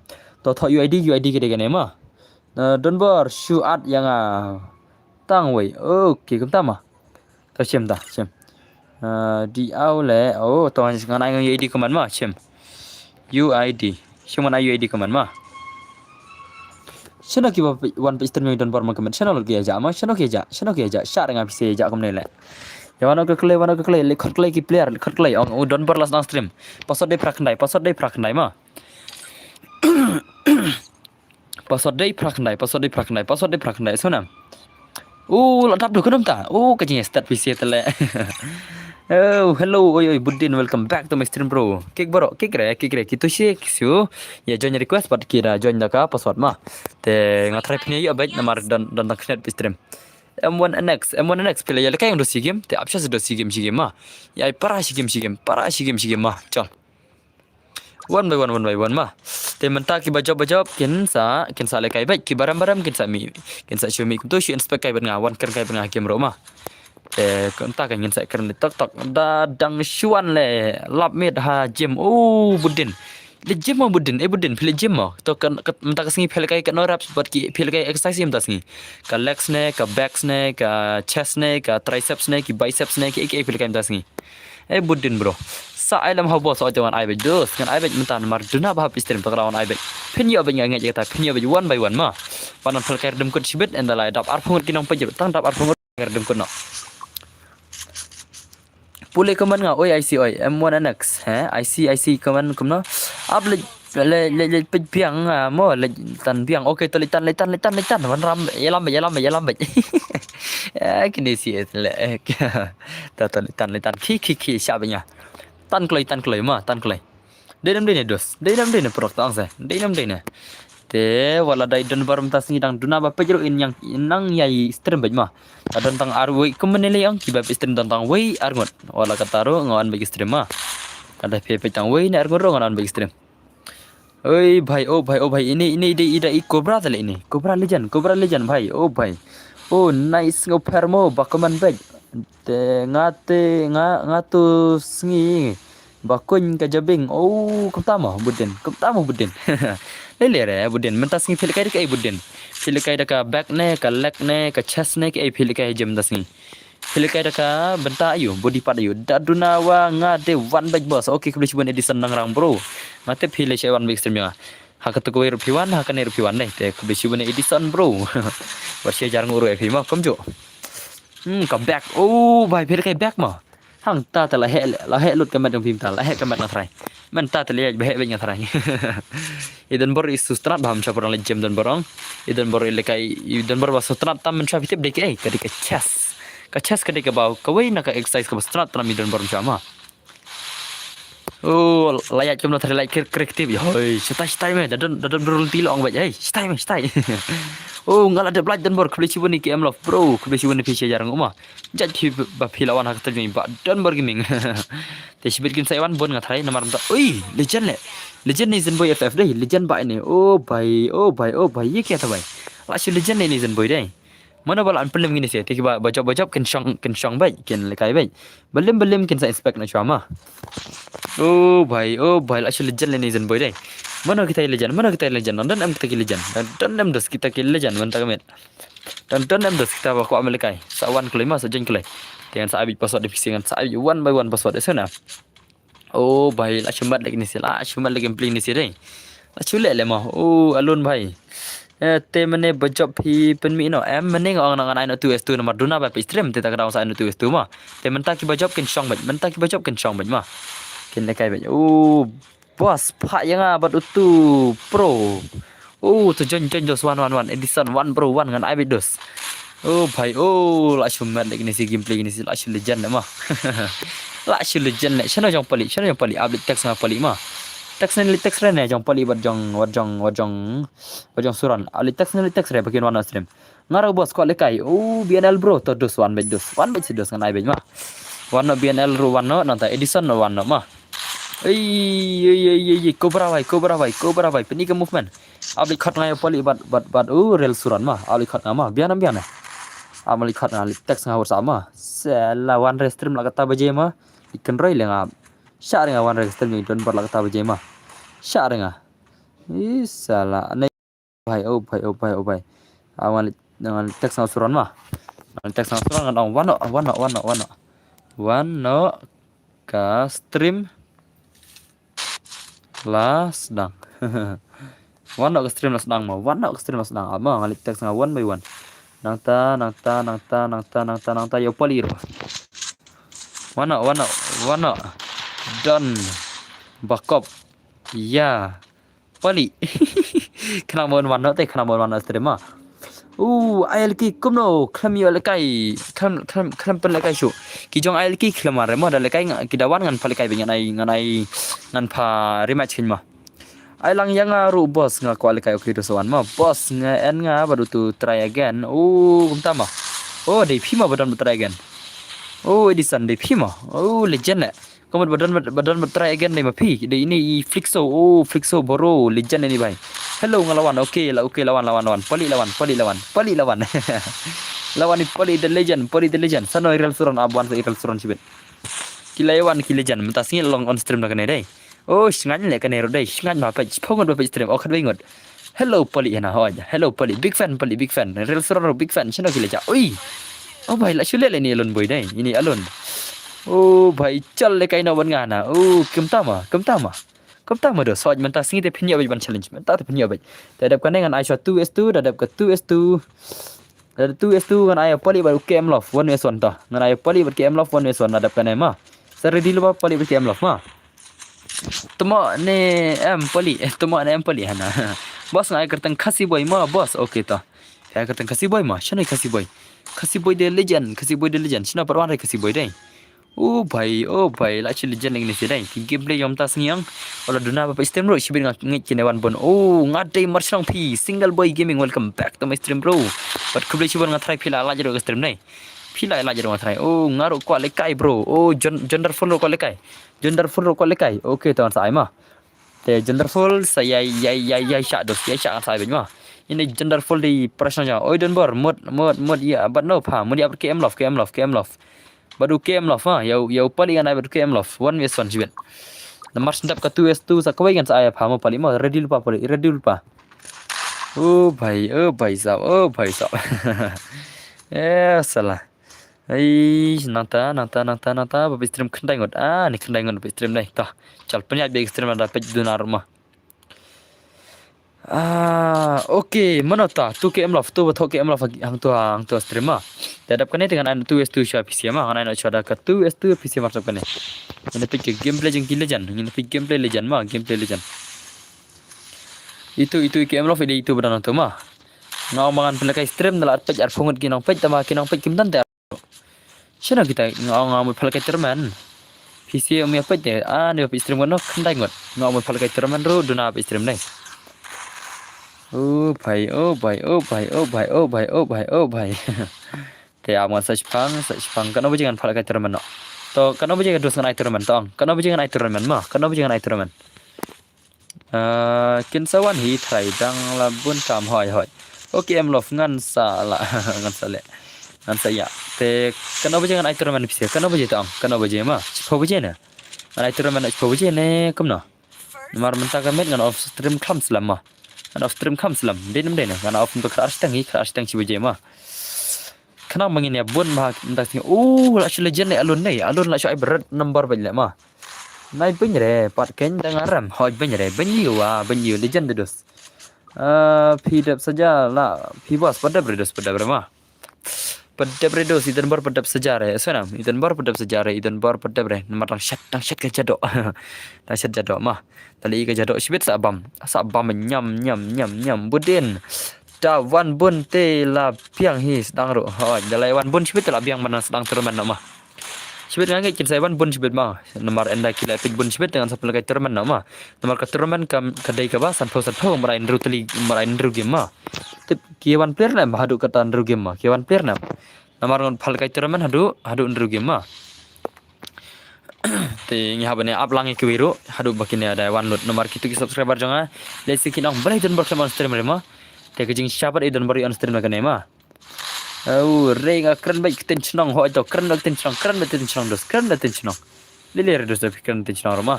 To to U I D, U I D ka dei kane ma. Na Donbor, shu at ïa nga. Tang wei, okay, kumta ma. To shim ta, shim. Ah, di au le, oh, to ngan ai U I D kumne ma, shim. U I D. Shim ngan ai U I D kumne ma. Shano kiba wan peit stream ïa u Donbor ma comment. Shano lut ki ïa ja ma, shano ki ïa ja, shano ki ïa ja. Shah re nga phi shu ïa ja kumne le. Ïa wan ka kloi, wan ka kloi, le khot kloi ki player, le khot kloi. Ong u Donbor la sdang stream. Password dei phra khyndai, password dei phra khyndai ma. Password dei phra khyndai, password dei phra khyndai, password dei phra khyndai. Sona. Oh, la dap do khnum ta. Oh, ka jingstad phi shu te le. Oh, hello, oi oi, Budin, welcome back to my stream, bro. Kick bro, kick re, kick re. Ki to shi, ki shu. Ïa join request pat ki da join da ka password ma. Te nga try phin ïa beit namar don don tang khnet phi stream. M one N X, M one N X phi la ïa lehkai ïa u dos shi game, te ap sha dos shi game shi game ma. Ïa ai para shi game shi game, para shi game shi game ma. Chal. One by one, one by one ma. Te mynta kiba jop ba jop kin sa, kin sa lehkai beit, kiba rem ba rem kin sa mih, kin sa shu mih kumto, shu inspect kai bad nga, wan kren kai bad nga ha game ruh ma. Te kumta kan ngin sa kren tok tok. Da dang shu wan le lap miet ha gym. Oh, Budin. Le gym mo Budin, eh Budin, phi le gym mo. To kan mynta ka sngi phi lehkai katno reps bad ki phi lehkai exercise mynta sngi. Ka legs ne, ka backs ne, ka chest ne, ka triceps ne, ki biceps ne, ki ki phi lehkai mynta sngi. Eh Budin bro. Sa ai lem ha boss, oi te wan ai beit dos, ngan ai beit mynta namar duna ba hap stream, ta ka dang wan ai beit. Phin ïoh beit nga ngeit ïa kata, phin ïoh beit one by one ma. Pan phi lehkai rdem kut shibit, ynda la dap arphew ngut ki nongpeit, tang dap arphew ngut rdem kut noh. Pule comment nga, oi I C oi, M one N X, he? I C, I C comment kumno? Ap le le le le peit biang, ah, mo le tan biang. Okay, to le tan, le tan, le tan, le tan. Wan ram, ïalam beit, ïalam beit, ïalam beit. Eh, kine shi le. Ta to le tan, le tan. Khi khi khi sha beit nga. Tan kloi, tan kloi ma, tan kloi. Dei nam dei ne dos. Dei nam dei ne product ang se. Dei nam dei ne. Te wat la dei Donbor mynta sngi dang duna ba peit ruh in ïa nang ïa stream beit ma. Ka don tang ar wei kumne le ong kiba peit stream don tang wei ar ngut. Wat la kata ruh nga wan beit stream ma. Ka da phi peit tang wei ne ar ngut ruh nga wan beit stream. Oi bhai, oh bhai, oh bhai, ini ini dei ida i Cobra tale ini. Cobra Legend, Cobra Legend bhai, oh bhai. Oh nice, ngo pher mo ba comment beit. Te nga te nga nga tu sngi. Ba kuñ ka jabieng. Oh, kumta mo Budin. Kumta mo Budin. Lei lei re Budin. Mynta sngi phi lehkai da kaei Budin? Phi lehkai da ka back ne, ka leg ne, ka chest ne, kaei phi lehkai ha gym mynta sngi? Phi lehkai da ka bynta aiu, body part aiu? Da duna wa nga dei wan beit boss. Okay, khublei shibun Edison Nangrang bro. Nga tip phi lei shu wan beit stream ïa nga. Ha kata kawei ruh phi wan, ha kane ruh phi wan dei. Te khublei shibun Edison bro. Wat shu jar ngut ruh ïa phi ma kumjuh. Hmm, ka back. Oh, bhai phi lehkai back ma. Hangta te la heh, la heh lut ka met jong phi mynta, la heh ka met nga trai. Mynta te la heh ba heh beit nga trai. I Donbor i sngewtynnat ba ha mynshwa ba dang leit gym Donbor ong. I Donbor i lehkai, i Donbor ba sngewtynnat tam mynshwa phi tip dei kaei, ka dei ka chest. Ka chest ka dei kaba kawei na ka exercise kaba sngewtynnat tam i Donbor mynshwa ma. Oh, la ïaid kumno trai, la ïaid kre- creative. Hoi, shatai shatai me, da don da don bro lynti la ong beit. Hei, shatai me, shatai. Oh, nga la dep like Donbor, khublei shibun ïa ki em love bro, khublei shibun ïa phi sha jar ngut ma. Jait phi ba phi la wan ha kata jong i Bah Donbor Gaming. Te shibit kin sa ïa wan bun nga tharai namar mynta. Ui, legend le. Legend ne Zenboy F F dei, legend ba ine. Oh bhai, oh bhai, oh bhai, ye kya tha bhai? La shu legend ne Zenboy dei. Mano ba la an pynlem kine se, te kiba ba jop ba jop kin shong, kin shong beit, kin lehkai beit. Ba lim ba lim kin sa inspect na shwa ma. Oh bhai, oh bhai, la shu legend le ne Zenboy dei. Mano kita legend, mano kita legend. Don em kita ki legend. Don em dos kita ki legend mynta ka met. Don don em dos kita ba kwah me lehkai. Sa wan kloi ma, sa join kloi. Te ngan sa ai beit password da phi shu ngan sa ai beit one by one password. Esa na. Oh bhai, la shu mat lagi ni si, la shu mat lagi pling ni si dei. La shu leh le ma. Oh alun bhai. Eh, te mane ba jop phi pynmih no. Em mane nga ong ngan ai no two S two namar duna ba peit stream te ta ka dang sa ai no two S two ma. Te mynta ki ba jop kin shong beit, mynta ki ba jop kin shong beit ma. Kin lehkai beit. Oh, boss, phah ïa nga bad utu pro. Oh, to join join dos, wan wan wan. Edison wan bro, wan ngan ai beit dos. Oh bhai, oh, la shu mat lagi ni si, gameplay ni si, la shu legend ma. La shu legend ne, shano jong Pali, shano jong Pali, ap leit text nga Pali ma. Text ne leit text re ne, jong Pali bad jong, bad jong, bad jong, bad jong Suran. Ap leit text ne leit text re, ba kin wan noh stream. Nga ruh boss kwah lehkai, oh, B N L bro, to dus wan beit dus, wan beit si dus ngan ai beit ma. Wan noh B N L ruh wan noh, nangta Edison ruh wan noh ma. Ei, ei, ei, ei, ei, Cobra bhai, Cobra bhai, Cobra bhai, pyni ka movement. Ap leit khot nga ïa Pali bad, bad, bad, oh, Real Suran ma, ap leit khot nga ma, biang nam biang ne. Ap leit khot nga, leit text nga WhatsApp ma. Sala wan re stream la kata baje ma. Ikan roi le nga. Sha re nga wan re stream ni don bad la kata baje ma. Sha re nga. Ih, sala. Anei bhai, oh bhai, oh bhai, oh bhai. Awan, awan text nga Suran ma. Awan text nga Suran ngan ong wan noh, wan noh, wan noh, wan noh. Wan noh ka stream la sdang. Wan noh ka stream la sdang ma, wan noh ka stream la sdang. Ama ngan leit text nga one by one. Nangta, nangta, nangta, nangta, nangta, nangta, ïa u Pali ruh. Wan noh, wan noh, wan noh. Don. Bakop. Ïa Pali. Khnang ba un wan noh te, khnang ba un wan noh stream ma. U, ai lehkai kumno, khlem ïoh lehkai, khlem, khlem, khlem pynlehkai shuh. Ki jong ai lehkai khlem wan re ma, da lehkai nga, ki da wan ngan pha lehkai beit, ngan ai, ngan ai, ngan pha rematch keiñ ma. Ai lang ïa nga ruh boss, nga kwah lehkai, okay, to sa wan ma. Boss, nga en nga bad utu try again. U, kumta ma. Oh, dei phi ma ba don ba try again. Oh, Edison, dei phi ma. Oh, legend leh. Kumut ba don, ba don ba try again dei ma phi. Dei ine i Flixo. Oh, Flixo bro, legend ine bhai. Hello, nga la wan. Okay, la, okay, la wan, la wan, la wan. Pali la wan, Pali la wan, Pali la wan. La wan i Pali the legend, Pali the legend. Shano i Real Suran, ap wan sa i Real Suran shibit. Ki la wan ki legend, mynta sngi long on stream da kane dei. Oh, shngain leh kane ruh dei, shngain ma peit, shiphew ngut ba peit stream, oh, khatwei ngut. Hello Pali hana, hoi. Hello Pali, big fan Pali, big fan. Real Suran ruh big fan, shano ki la jah. Ui. Oh bhai, la shu leh leh ine Alun boi dei, ine Alun. Oh bhai, chal lehkai noh bad nga na. Oh, kumta ma, kumta ma. Kumta ma dos, hoi, mynta sngi te phin ïoh beit ban challenge, mynta te phin ïoh beit. Te dep kane ngan ai shuwa two S two, da dep ka two S two. Da two S two ngan ai Pali bad K M Love, one versus one ta. Ngan ai Pali bad K M Love, one versus one, da dep kane ma. Sa ready lypa Pali bad K M Love ma. Temo ne em Pali, eh, temo ne em Pali hana. Boss nga ai kyrteng Khasi Boy ma, boss. Okay to. Ai kyrteng Khasi Boy ma, shano i Khasi Boy. Khasi Boy the legend, Khasi Boy the legend. Shano pat wan re Khasi Boy dei. Oh bhai, oh bhai, la shu legend ine shi dei. Ki gameplay jong mynta sngi ang. Wala duna ba peit stream ruh, shibit nga ngeit kine wan bun. Oh, nga dei Marshnong P, Single Boy Gaming, welcome back to my stream bro. Bad khublei shibun nga try phi la lait ruh ka stream dei. Phi la lait ruh nga try. Oh, nga ruh kwah lehkai bro. Oh, John, John Darful ruh kwah lehkai. John Darful ruh kwah lehkai. Okay, to ngan sa ai ma. Te John Darful sa ïai, ïai, ïai, ïai shah dos, ïai shah ngan sa ai beit ma. Ine John Darful dei pressure ja. Oi Don Bor, mut, mut, mut ïa, bad no pha, mut ïa bad K M Love, K M Love, K M Love. Bad u K M Love ma, ïa u, ïa u Pali ngan ai bad u K M Love. One versus one shibit. Namar shu dep ka two versus two sa kawei ngan sa ai pha ma Pali ma, ready lypa Pali, ready lypa. Oh bhai, oh bhai sahab, oh bhai sahab. Eh, sala. Ai, nangta, nangta, nangta, nangta, ba peit stream khyndai ngut. Ah, ni khyndai ngut ba peit stream dei. To, chal pynïaid beit stream lada peit duna ruh ma. Ah, okay, mano ta, tu K M Love, tu ba thoh K M Love hangtu, hangtu stream ma. Te dep kane te ngan ai two S two shuwa P C ma, ngan ai shuwa da ka two S two P C ma dep kane. Ngin peit ka gameplay jong ki legend, ngin peit gameplay legend ma, gameplay legend. Itu, itu K M Love, itu ba don hangtu ma. Nga ong ba ngan pynlehkai stream, da la peit arphew ngut ki nongpeit, tangba ki nongpeit kim don te. Shano kita nga ong nga mut pynlehkai tournament. P C ïa peit te, ah, ne peit stream ngut no, khyndai ngut. Nga mut pynlehkai tournament ruh, duna peit stream dei. Oh bhai, oh bhai, oh bhai, oh bhai, oh bhai, oh bhai, oh bhai. Te am ngan sa shipang, sa shipang. Katno baje ngan pynlehkai tournament no. To, katno baje ka dus ngan ai tournament to ong. Katno baje ngan ai tournament ma, katno baje ngan ai tournament. Ah, kin sa wan hi trai dang la bun kam hoi hoi. Okay, K M Love ngan sa la, ngan sa leh. Ngan sa ïa. Te katno baje ngan ai tournament pisa, katno baje to ong, katno baje ma. Shiphew baje ne. Ngan ai tournament shiphew baje ne, kumno. Namar mynta ka miet ngan off stream kham slem ma. Ngan off stream kham slem. Dei nam dei ne. Ngan off mynta khat ar shiteng hi, khat ar shiteng shi baje ma. Khnang ba ngin ïa bun bha mynta sngi. Oh, la shu legend ne Alun ne. Alun la shu ai red number bad leh ma. Nai bynre pat keiñ da nga rem. Hoi bynre, bynriew wa, bynriew legend de dos. Ah, phi dep saja la, phi boss, pat dep re dos, pat dep re ma. Pat dep re dos, i Don Bor pat dep saja re. Sonam, i Don Bor pat dep saja re, i Don Bor pat dep re. Namar dang shet, dang shet ka jadok. Dang shet jadok ma. Tali ka jadok shibit sa bam. Sa bam nyam, nyam, nyam, nyam. Budin. Da wan bun te la biang hi sdang ruh. Hoi, da la wan bun shibit te la biang ban sdang tournament no ma. Shibit nga ngeit kin sa ïa wan bun shibit ma. Namar ynda ki la peit bun shibit te ngan sa pynlehkai tournament noh ma. Namar ka tournament ka, ka dei kaba sanphew sanphew, mar ai hynriew tylli, mar ai hynriew game ma. Tip ki wan player ne em haduh kata hynriew game ma. Ki wan player ne em. Namar ngan pynlehkai tournament haduh, haduh hynriew game ma. Te ngi hap ban ap lang ïa kiwei ruh haduh ba kin ïa dei wan lut. Namar kito ki subscriber jong nga lehse kin ong balei don bor khlem on stream re ma. Te ka jingshisha pat i don bor i on stream na kane ma. Au re, nga kren beit ktien shnong, hoi to, kren beit ktien shnong, kren beit ktien shnong dos, kren beit ktien shnong. Lili re dos, da phi kren ktien shnong ruh ma.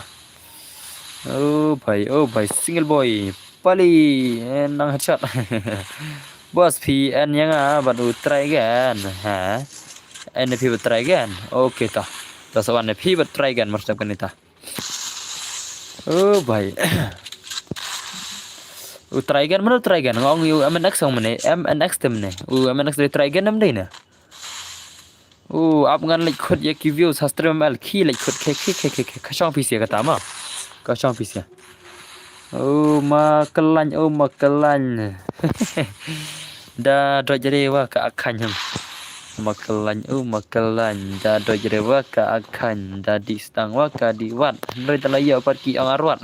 Oh bhai, oh bhai, single boy. Pali, eh, nang headshot. Boss, phi en ïa nga bad u Try Again, ha? En ïa phi bad Try Again. Okay ta. Ta sa wan ïa phi bad Try Again mar sep kane ta. Oh bhai. U Try Again, mano u Try Again? Nga ong u M N X ong mane, M N X te mane. U M N X dei Try Again nam dei ne? U ap ngan leit khot ïa ki views ha stream M L, ki leit khot, ki, ki, ki, ki, ki, ka shong P C kata ma. Ka shong P C. Oh ma kyllain, oh ma kyllain. Da doi jere wa ka akhan hem. Ma kyllain, oh ma kyllain, da doi jere wa ka akhan, da dih stang wa ka dih wat. Hynrei da la ïoh pat ki ong arwat.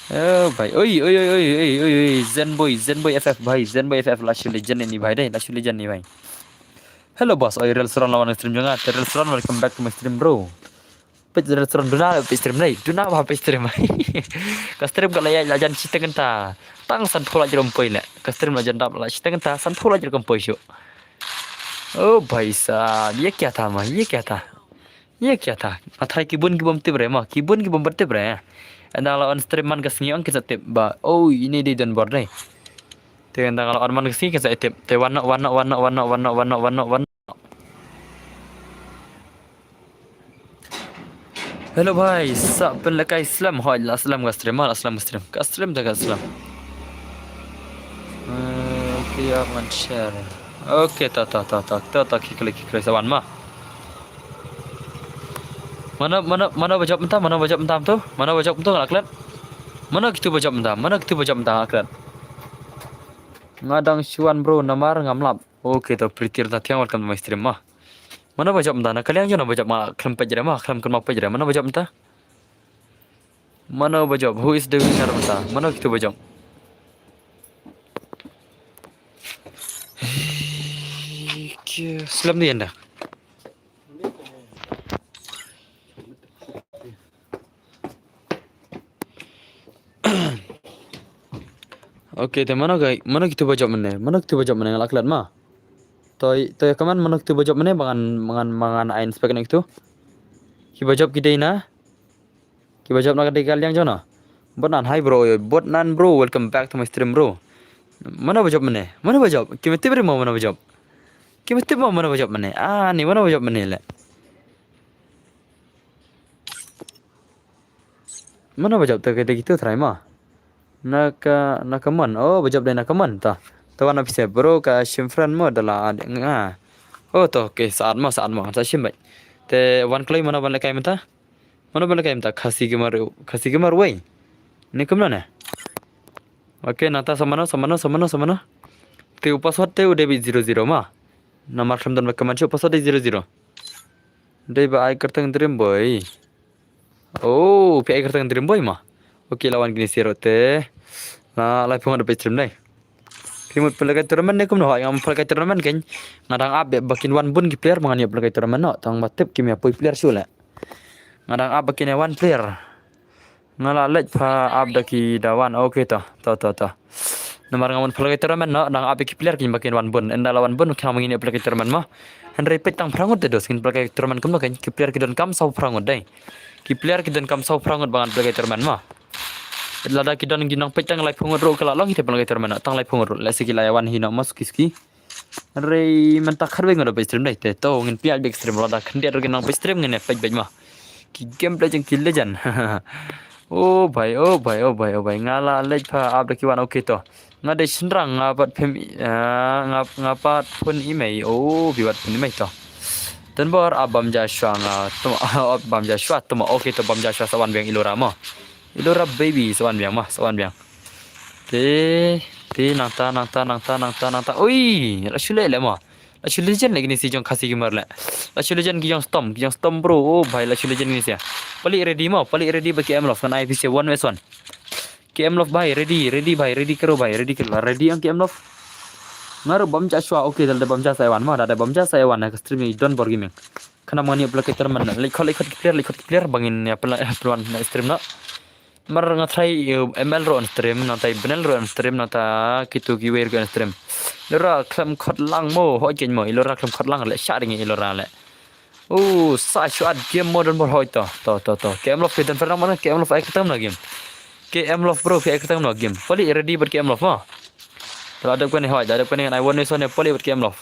Oh bhai, oi, oi, oi, Zen Boy, Zen Boy F F bhai, Zen Boy F F, la shu legend ini bhai dei, la shu legend ini bhai. Hello boss, oi Real Suran la wan stream jong nga, te Real Suran, welcome back to my stream bro. Peit Real Suran, duna peit stream nei, duna ba peit stream. Ka stream ka la ïaid la jan shiteng kynta. Tang sanphew lak jrong poi leh. Ka stream la jan dap la shiteng kynta, sanphew lak jrong poi shuh. Oh bhai sahab, ye kya tha ma, ye kya tha? Ye kya tha? Nga tharai ki bun ki bym tip re ma, ki bun ki bym pat tip re. Ynda la on stream man ka sngi ong kin sa tip ba, oh ine dei don bor dei. Te ynda la on man ka sngi kin sa tip. Te wan noh, wan noh, wan noh, wan noh, wan noh, wan noh, wan noh, wan noh. Hello bhai, sa pynlehkai slem, hoi la slem ka stream, la slem ka stream, ka stream ta ka slem. Eh, okay, ap ngan share. Okay, ta, ta, ta, ta, ta, ta, ki klik, ki klik sa wan ma. Mano, mano, mano ba jop mynta, mano ba jop mynta to? Mano ba jop mynta nga la klet? Mano kitu ba jop mynta, mano kitu ba jop mynta nga la klet? Nga dang shu wan bro, namar ngam lap. Okay, to Pritir ta thiang, welcome to my stream ma. Mano ba jop mynta, na ka liang jong no ba jop, ma khlem peit re ma, khlem kynmaw peit re, mano ba jop mynta? Mano ba jop, who is the winner mynta? Mano kitu ba jop? Slem ni ynda. Okay, te mano ka, mano kitu ba jop mynne? Mano kitu ba jop mynne nga la klet ma? To, to ïa comment mano kitu ba jop mynne ba ngan, ba ngan, ba ngan ai inspect ne kitu. Ki ba jop ki dei na? Ki ba jop na ka dei ka liang jong no. Botnan, hi bro, yo, Botnan bro, welcome back to my stream bro. Mano ba jop mynne? Mano ba jop? Ki ma tip re mo mano ba jop? Ki ma tip mo mano ba jop mynne? Ah, ni mano ba jop mynne le? Mano ba jop te, te kitu try ma. Na ka, na ka mon. Oh, ba jop dei na ka mon ta. Te wan office bro ka shim friend mo da la ad nga. Oh, to, okay, saat mo, saat mo. Sa shim bai. Te wan kloi mano ban lehkai mynta? Mano ban lehkai mynta? Khasi Gamer, Khasi Gamer wei. Ni kumno ne? Okay, nangta sa mano, sa mano, sa mano, sa mano. Te u password te u dei beit zero zero ma. Namar khlem don ba ka man shu password dei zero zero. Dei ba ai kyrteng Dream Boy. Oh, phi ai kyrteng Dream Boy ma. Okay, la wan kine siro te. La, la phi ngat da peit stream dei. Phi mut pynlehkai tournament ne kumno, ha, ngam pynlehkai tournament kein. Nga dang ap ba kin wan bun ki player ba ngan ïa pynlehkai tournament noh, tang ba tip kim ïa poi player shuh leh. Nga dang ap ba kin ïa wan player. Nga la leit pha ap da ki da wan. Okay, to, to, to, to. Namar nga mut pynlehkai tournament noh, dang ap ïa ki player kein ba kin wan bun. Ynda la wan bun, khnang ba ngin ïa pynlehkai tournament ma. Hynrei peit tang phra ngut te dos, ngin pynlehkai tournament kumno kein. Ki player ki donkam saw phra ngut dei. Ki player ki donkam saw phra ngut ba ngan pynlehkai tournament ma. Lada ki don ki nang peit tang laiphew ngut ruh ka la long hi te pynlehkai tournament noh, tang laiphew ngut ruh. Lehse ki la ïa wan hi noh ma suki suki. Hynrei mynta khatwei ngut da peit stream dei te. To ngin peit beit stream, lada khyndiat ruh ki nang peit stream ngin ïa peit beit ma. Ki gameplay jong ki legend. Oh bhai, oh bhai, oh bhai, oh bhai. Nga la leit pha ap da ki wan, okay to. Nga dei shynrang, nga pat phim, ah, nga, nga pat phone i mei. Oh, phi pat phone i mei to. Tynbor ap bam ja shwa nga. Tuma, ap bam ja shwa tuma. Okay to, bam ja shwa sa wan biang Ilora mo. Ilora baby, sa wan biang ma, sa wan biang. Te, te nangta, nangta, nangta, nangta, nangta. Ui, la shu leh leh ma. Lashio Legend leh kine shi jong Khasi Gamer leh. Lashio Legend ki jong Storm, ki jong Storm bro. Oh bhai, Lashio Legend kine shi. Palik ready mo, Palik ready bad K M Love, ngan ai phi shi one versus one. K M Love bhai, ready, ready bhai, ready karo bhai, ready karo, ready ang K M Love. Nga ruh bam ja shuwa, okay, da bam ja sa ïa wan mo, da bam ja sa ïa wan ha ka stream ïa Don Bor Gaming. Khnang ma ngi upload ki tournament, leit khot, leit khot ki player, leit khot ki player, ba ngin ïa pynlait, pynwan na stream noh. Mar nga try, eh, M L ruh on stream, nangta Benel ruh on stream, nangta kitu kiwei ruh on stream. Lura khlem khot lang mo, hoi ken mo, i lura khlem khot lang, leh shah ring i lura leh. Uh, sa shuat game mo Don Bor hoi to, to, to, to. K M Love ki don pernah mana, K M Love ai kata mana game. K M Love bro, ki ai kata mana game. Palik ready bad K M Love mo. Te la dep kane hoi, la dep kane ngan ai one versus one palik bad K M Love.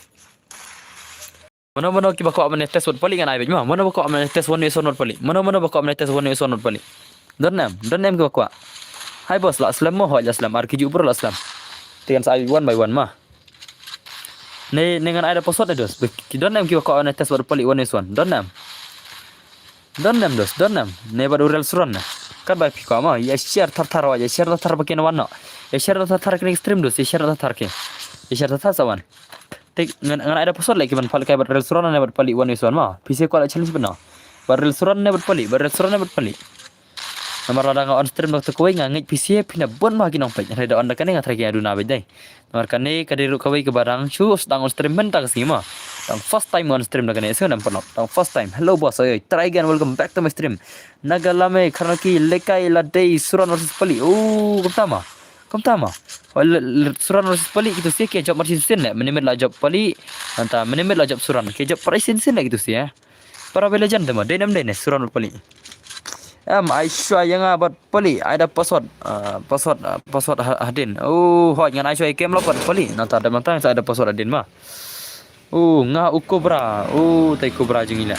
Mano mano kiba kwah ban test bad Palik ngan ai beit mo. Mano ba kwah ban test one versus one bad Palik. Mano mano ba kwah ban test one versus one bad Palik. Don em, don em kiba kwah. Hai boss, la slem mo, hoi la slem. Ar ki ju bro la slem. Te ngan sa ai one by one mo. Ne, ne ngan ai da password ne dos. Ki don em kiba kwah ban test bad Palik one versus one. Don em. Don em dos, don em. Ne bad u Real Suran ne. Katba phi kwah mo, ïa share thar thar, ïa share thar thar ba kin wan noh. Ïa share thar thar kine stream dos, ïa share thar thar ki. Ïa share thar thar sa wan. Te ngan, ngan ai da password leh ki ban pal kai bad Real Suran ne bad Palik one versus one mo. Phi sa kwah la challenge bad no. Bad Real Suran ne bad Palik, bad Real Suran ne bad Palik. Namar lada nga on stream da kawei nga ngeit phi sa phi na bun ma ki nongpeit. Hynrei da on da kane nga tharai ki ïa duna beit dei. Namar kane ka dei ruh kawei kaba dang shu sdang on stream mynta ka sngi mo. Dang first time on stream da kane, sngewbha paralok. Dang first time. Hello boss, oi, oi, try again, welcome back to my stream. Naga Lame, Kharnaki, Lekai, Ladei, Suran versus Palik. Oh, kumta mo. Kumta mo. Oh, le, le, Suran versus Palik kitu shi ki jop marsin sin leh. Mynne mynne la jop Palik. Nangta mynne mynne la jop Suran. Ki jop marsin sin leh kitu shi eh. Para ba ïa jan te mo. Dei ne em dei ne Suran bad Palik. Em, ai shuwa ïa nga bad Palik. Ai da password. Ah, password, ah, password ha-, hadien. Oh, hoi ngan ai shuwa ïa K M Love bad Palik. Nangta da nangta sa ai da password hadien mo. Oh, nga u Cobra. Oh, tai Cobra jong ngi leh.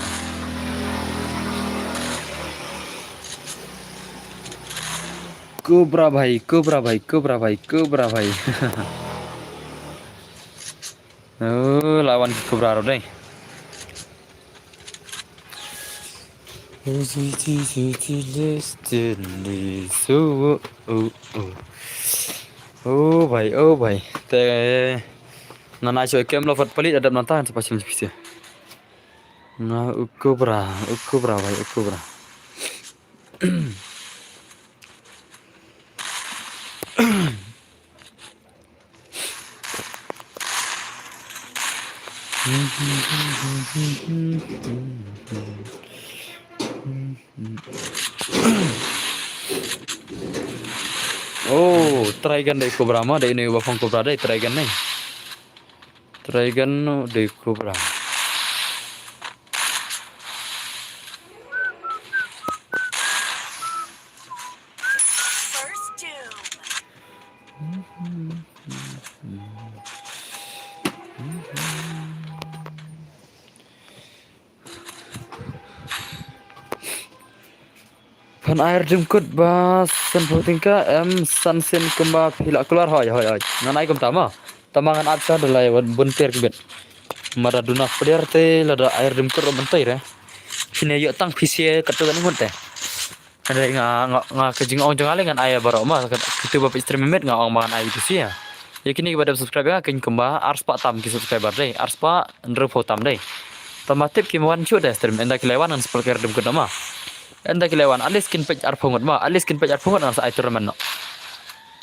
Cobra bhai, Cobra bhai, Cobra bhai, Cobra bhai. Oh, la wan ki Cobra ruh dei. Oh, oh, oh. Oh, bhai, oh, bhai. Te ngan ai shuwa K M Love bad Palik da dep nangta sa pashim pisa. Nga u Cobra, u Cobra, bhai, u Cobra. Oh, try gun dei Cobra mo, dei ine ba phong Cobra dei, try gun ne. Try gun no dei Cobra. Phan ai rdem kut ba san phew tyngka em san sien kumba phi la kular hoi hoi hoi. Ngan ai kumta mo. Tangba ngan ap sha da lai bun ter kbit. Mara duna pdiar te lada ai rdem kut ro ban tai re. Phi ne ïoh tang phi sia katto katne ngut te. Hynrei nga, nga, nga ka jingong jong nga lei ngan ai baroh mo, ka, kitu ba peit stream miet nga ong ba ngan ai kitu sia. Ïa kine kiba dep subscribe ïa nga keiñ kumba arspah tam ki subscriber dei, arspah hynriewphew tam dei. Tangba tip kim wan shuh da stream, ynda ki la wan ngan spot ka rdem kut mo. Ynda ki la wan, at least kin peit arphew ngut mo, at least kin peit arphew ngut ngan sa ai tournament noh.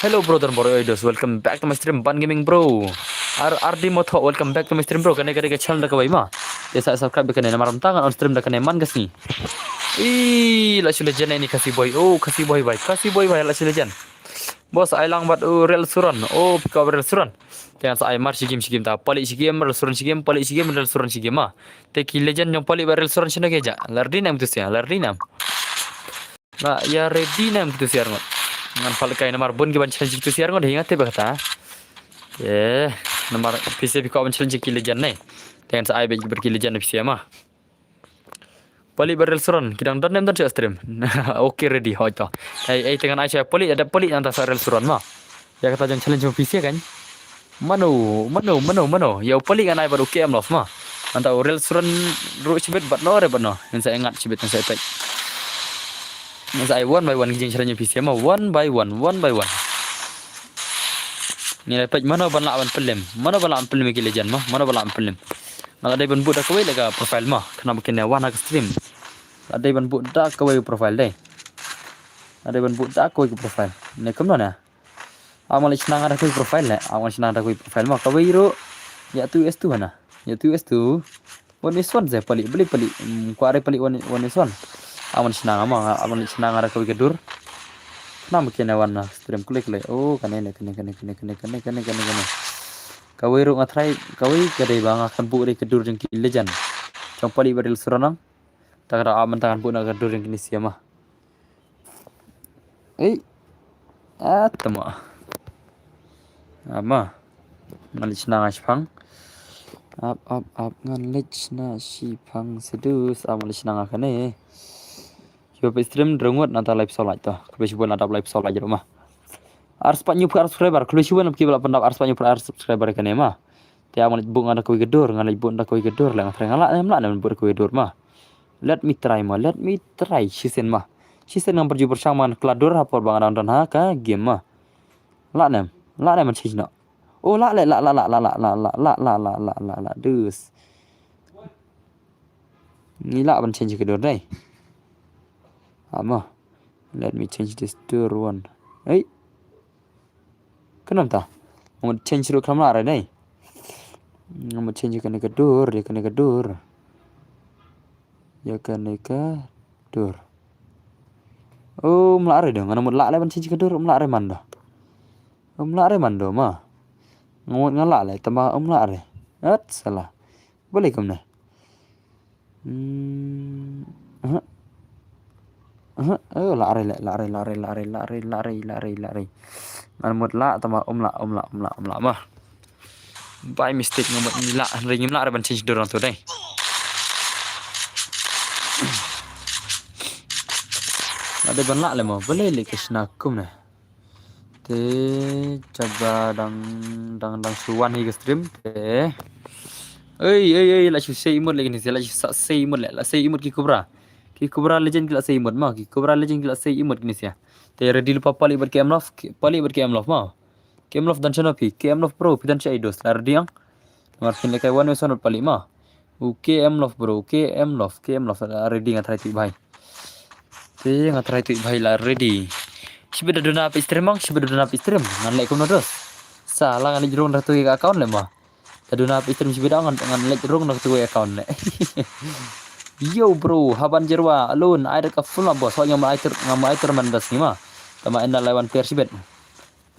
Hello bro, Don Bor, oi dos, welcome back to my stream, Ban Gaming bro. Ar, R D Motho, welcome back to my stream bro. Kane ka dei ka channel da kawei mo. Te sa subscribe da kane namar mynta ngan on stream da kane man ka sngi. Ih, Lashio Legend ini Khasi boy. Oh, Khasi boy bhai, Khasi boy bhai, Lashio Legend. Boss, ai lang bad u Real Suran. Oh, phi kwah Real Suran. Te ngan sa ai mar shi game shi game ta. Palik shi game, Real Suran shi game, Palik shi game, Real Suran shi game mo. Te ki legend jong Palik bad Real Suran shano ki jah. La ready ne em kitu sia, la ready ne em. La ïa ready ne em kitu sia arngut. Ngan pal kai namar bun ki ban challenge kitu sia arngut, hi nga tip ba kata. Eh, namar phi sia phi kwah ban challenge ki legend ne. Te ngan sa ai beit ki bad ki legend phi sia mo. Palik bad Real Suran, ki dang don ne em don sha stream. Okay, ready, hoi to. Ei, ei, te ngan ai sha Palik, da dep Palik nangta sa Real Suran mo. Ïa kata jong challenge mo phi sia kan. Mano, mano, mano, mano. Ïa u Palik ngan ai bad u K M Love mo. Nangta u Real Suran ruh shibit bad no re bad no. Ngan sa ngat shibit ngan sa peit. Ngan sa ai one by one ki jingchallenge phi sia mo. One by one, one by one. Ngi la peit mano ban lah ban pynlem. Mano ban lah ban pynlem ki legend mo. Mano ban lah ban pynlem. Nga dei ban bud da kawei leh ka profile mo. Khnang ba kin ïa wan ha ka stream. Nga dei ban bud da kawei ka profile dei. Nga dei ban bud da kawei ka profile. Ne kumno ne? Am nga leit shna nga da kawei ka profile ne? Am nga leit shna nga da kawei ka profile mo. Kawei ruh. Ïa tu S two hana. Ïa tu S two. One is one se pali, bali pali. Hmm, kwah re pali one, one is one. Am nga leit shna nga mo, am nga leit shna nga da kawei ka dur. Khnang ba kin ïa wan na stream kle kle. Oh, kane ne, kane, kane. Kawei ruh nga try, kawei ka dei ba nga kan buh re ka dur jong ki legend. Jong pali ba rel suranang. Ta ka da am ta kan buh na ka dur jong kine sia ma. Ei. Ah, tama. Ama. Ngan leit shna nga shipang. Ap, ap, ap, ngan leit shna shipang sedus. Am ngan leit shna nga kane. Shu peit stream drengut nangta live solid to. Khublei shibun la dap live solid ruh ma. Ar spah hynñiew phew ar subscriber, khublei shibun ki ba la pyndap ar spah hynñiew phew ar subscriber kane ma. Te am ngan leit buh nga da kawei ka dur, ngan leit buh da kawei ka dur, la nga try nga lah ne em lah ne em buh da kawei ka dur ma. Let me try ma, let me try shisien ma. Shisien ngam pyrju pyrshang ma, nga kla dur ha por ba nga dang don ha ka game ma. Lah ne em, lah ne em ban change noh. Oh lah leh, lah, lah, lah, lah, lah, lah, lah, lah, lah, lah, lah, lah, lah, dus. Ngi lah ban change ka dur dei. Ama. Let me change this door one. Ei. Khnang ta. Ngam change ruh khlem lah re dei. Ngam change kane ka dur, ïa kane ka dur. Ïa kane ka dur. Um lah re dong, ngan mut lah le ban change ka dur, um lah re man do. Um lah re man do ma. Ngan mut ngan lah le, tama um lah re. At salah. Balei kumne? Hmm. Aha. Aha. Oh, lah re, lah re, lah re, lah re, lah re, lah re, lah re. Ngan mut lah, tama um lah, um lah, um lah, um lah ma. By mistake ngan mut lah, hynrei ngim lah re ban change dur nangtu dei. Lah dei ban lah le mo, balei le ka shna kumne. Te jaba dang, dang, dang shu wan hi ka stream te. Ei, ei, ei, la shu sei emote le kine sia, la shu sa sei emote le, la sei emote ki Cobra. Ki Cobra Legend ki la sei emote ma, ki Cobra Legend ki la sei emote kine sia. Te ready lypa Palik bad K M Love, ki, Palik bad K M Love ma. K M Love don shano phi, K M Love bro, phi don shaei dos, la ready ang. Namar phin lehkai one versus one bad Palik ma. U K M Love bro, K M Love, K M Love, la ready nga try tuid bhai. Te nga try tuid bhai la ready. Shibit da duna peit stream ang, shibit da duna peit stream. Ngan leh kumno dos. Sa la ngan leit rung da tu ka account le ma. Da duna peit stream shibit da ngan, ngan leit rung da tu ka account le. Yo bro, Haban Jerwa alone, ai da ka full ma boss, hoi ngam ai tur, ngam ai tur man da sngi ma. Tama enda lai wan per shibit.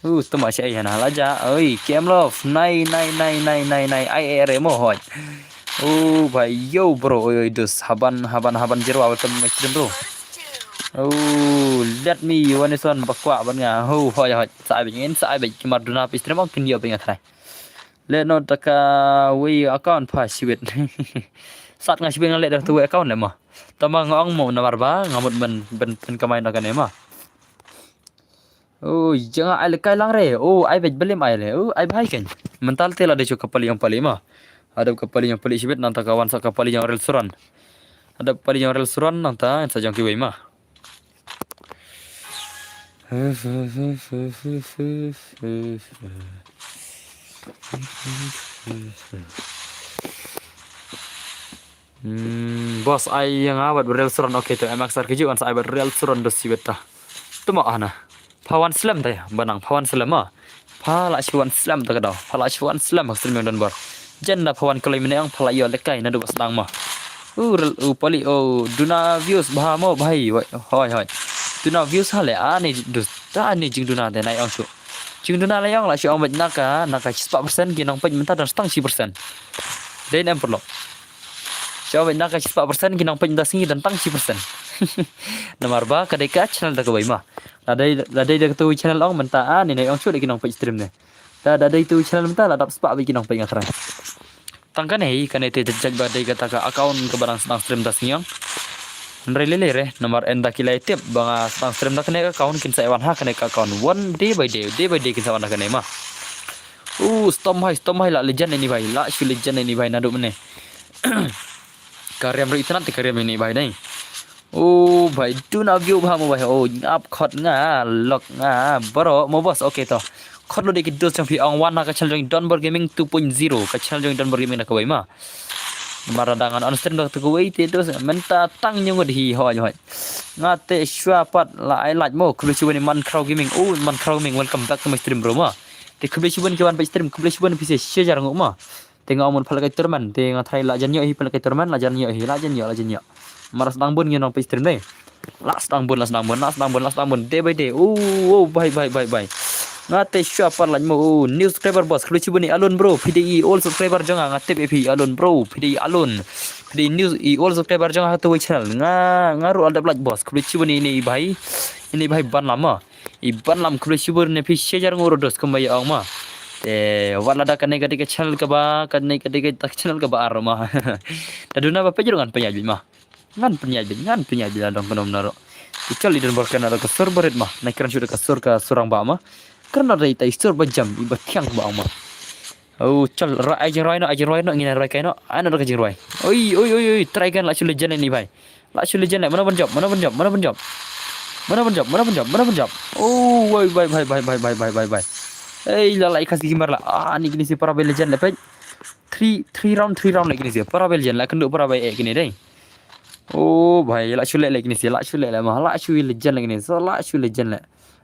Uh, tama sha ai hana la ja. Oi, K M Love. Nai, nai, nai, nai, nai, nai. Ai, ai, re mo hoi. Oh, bhai, yo, bro. Oi, oi, dus. Haban, Haban, Haban Jerwa. Welcome to my stream, bro. Oh, let me. One is one. Bakwa, ban nga. Ho, hoi, hoi. Sa ai bek, ngin sa ai bek. Ki mar duna peit stream, ong kin ïoh bek nga try. Let no taka wei account pha shibit. Sat nga shibit nga let da tu wei account le mo. Tama nga ong mo namar ba, nga mut ben, ben, ben kamai na kane ma. Oh, janga ai le kai lang re. Oh, ai bej belim ai le. Oh, ai bhai ken. Mental te la de chu kapali yang pali ma. Adap kapali yang pali shibit nang ta kawan sa kapali yang rel suran. Adap pali yang rel suran nang ta sa jong kiwei ma. Hmm, boss ai ïa nga bad rel suran. Okay to, em aksar kiju kan sa ai bad rel suran dos sibet ta. Tuma ana. Pha wan slem ta ïa, banang pha wan slem ma. Pha la shu wan slem ta ka daw. Pha la shu wan slem ha stream ïa u Don Bor. Jan da pha wan kloi mene ong pha la ïoh lekai naduh ba sdang ma. U rel u pali o duna views bha mo bhai. Hoi hoi. Duna views ha le ani dus ta ani jingduna de nai ong shu. Jingduna la ïong la shu ong bad naka naka shispah percent ki nongpeit mynta don tang shi percent. Dei nem perlok. Shu ong bad naka shispah percent ki nongpeit mynta sngi don tang shi percent. Namar ba ka dei ka channel da kawei ma. La dei la dei da katu channel ong mynta ani nai ong shu da ki nongpeit stream ne. Da da dei tu channel mynta la dap spah bad ki nongpeit nga trai. Tang kane hi kane te jaj ba dei kata ka account kaba dang sdang stream da sngi ong. Hynrei lele re namar ynda ki la tip ba nga sdang stream da kane ka account kin sa wan ha kane ka account one day by day, day by day kin sa wan da kane ma. U stom hai stom hai la legend ini bhai, la shu legend ini bhai naduh mene. Ka riam ri itynnat te ka riam ini bhai dei. O bhai duna view bha mo bhai, o ngap khot nga lok nga bro mo boss. Okay to khot lo de ki dos jong phi ong wan ha ka channel jong Don Bor Gaming two point zero, ka channel jong Don Bor Gaming na kawei ma. Namar da ngan on stream da kawei te dos mynta tang ngut hi hoi hoi. Nga te shuwa pat la ai like mo, khublei shibun i Man Khraw Gaming. Oh Man Khraw Gaming, welcome back to my stream bro mo. Te khublei shibun ki wan peit stream, khublei shibun phi sa shi hajar ngut mo. Te nga ong mut pha lehkai tournament, te nga tharai la jan ïoh hi, pha lehkai tournament la jan ïoh hi, la jan ïoh, la jan ïoh. Mar sdang bun ngin ong peit stream dei. La sdang bun, la sdang bun, la sdang bun, la sdang bun, day by day. Oh, oh, bye, bye, bye, bye. Nga te shuwa pat like mo, oh, new subscriber boss, khublei shibun i Alun bro, phi dei i old subscriber jong nga, nga tip ïa phi Alun bro, phi dei i Alun. Phi dei new i old subscriber jong nga ha kawei channel. Nga, nga ruh la dep like boss, khublei shibun ine i bhai. Ine i bhai Ban Lam mo. I Ban Lam khublei shibun ne phi shi hajar ngut ruh dos kumba ïa ong mo. Te wat la da kane ka dei ka channel kaba, kane ka dei ka channel kaba ar mo. Da duna ba peit ruh ngan pynïaid beit mo. Ngan pynïaid beit, ngan pynïaid beit la dang kano mano ruh. I chal i don bor kane da ka sur barit mo. Na kren shu da ka sur ka sur rangbah mo. Kren da ita i sur ba jam, i ba thiang ba ong mo. Oh, chal, ra ai jingrwai noh, ai jingrwai noh, ngin rwai kai noh, ai noh da ka jingrwai. Oi, oi, oi, oi, try again, la shu legend ine i bhai. La shu legend leh, mano ban jop, mano ban jop, mano ban jop. Mano ban jop, mano ban jop, mano ban jop. Oh, bye, bye, bye. Ei, la la i khas ki kimar la. Ah, ni kine si para bai legend leh peit. Three, three round, three round leh kine si. Para bai legend la kynduh para bai eh kine dei. Oh, bhai, la shu leh leh kine si, la shu leh leh mo, la shu legend leh kine si, la shu legend leh.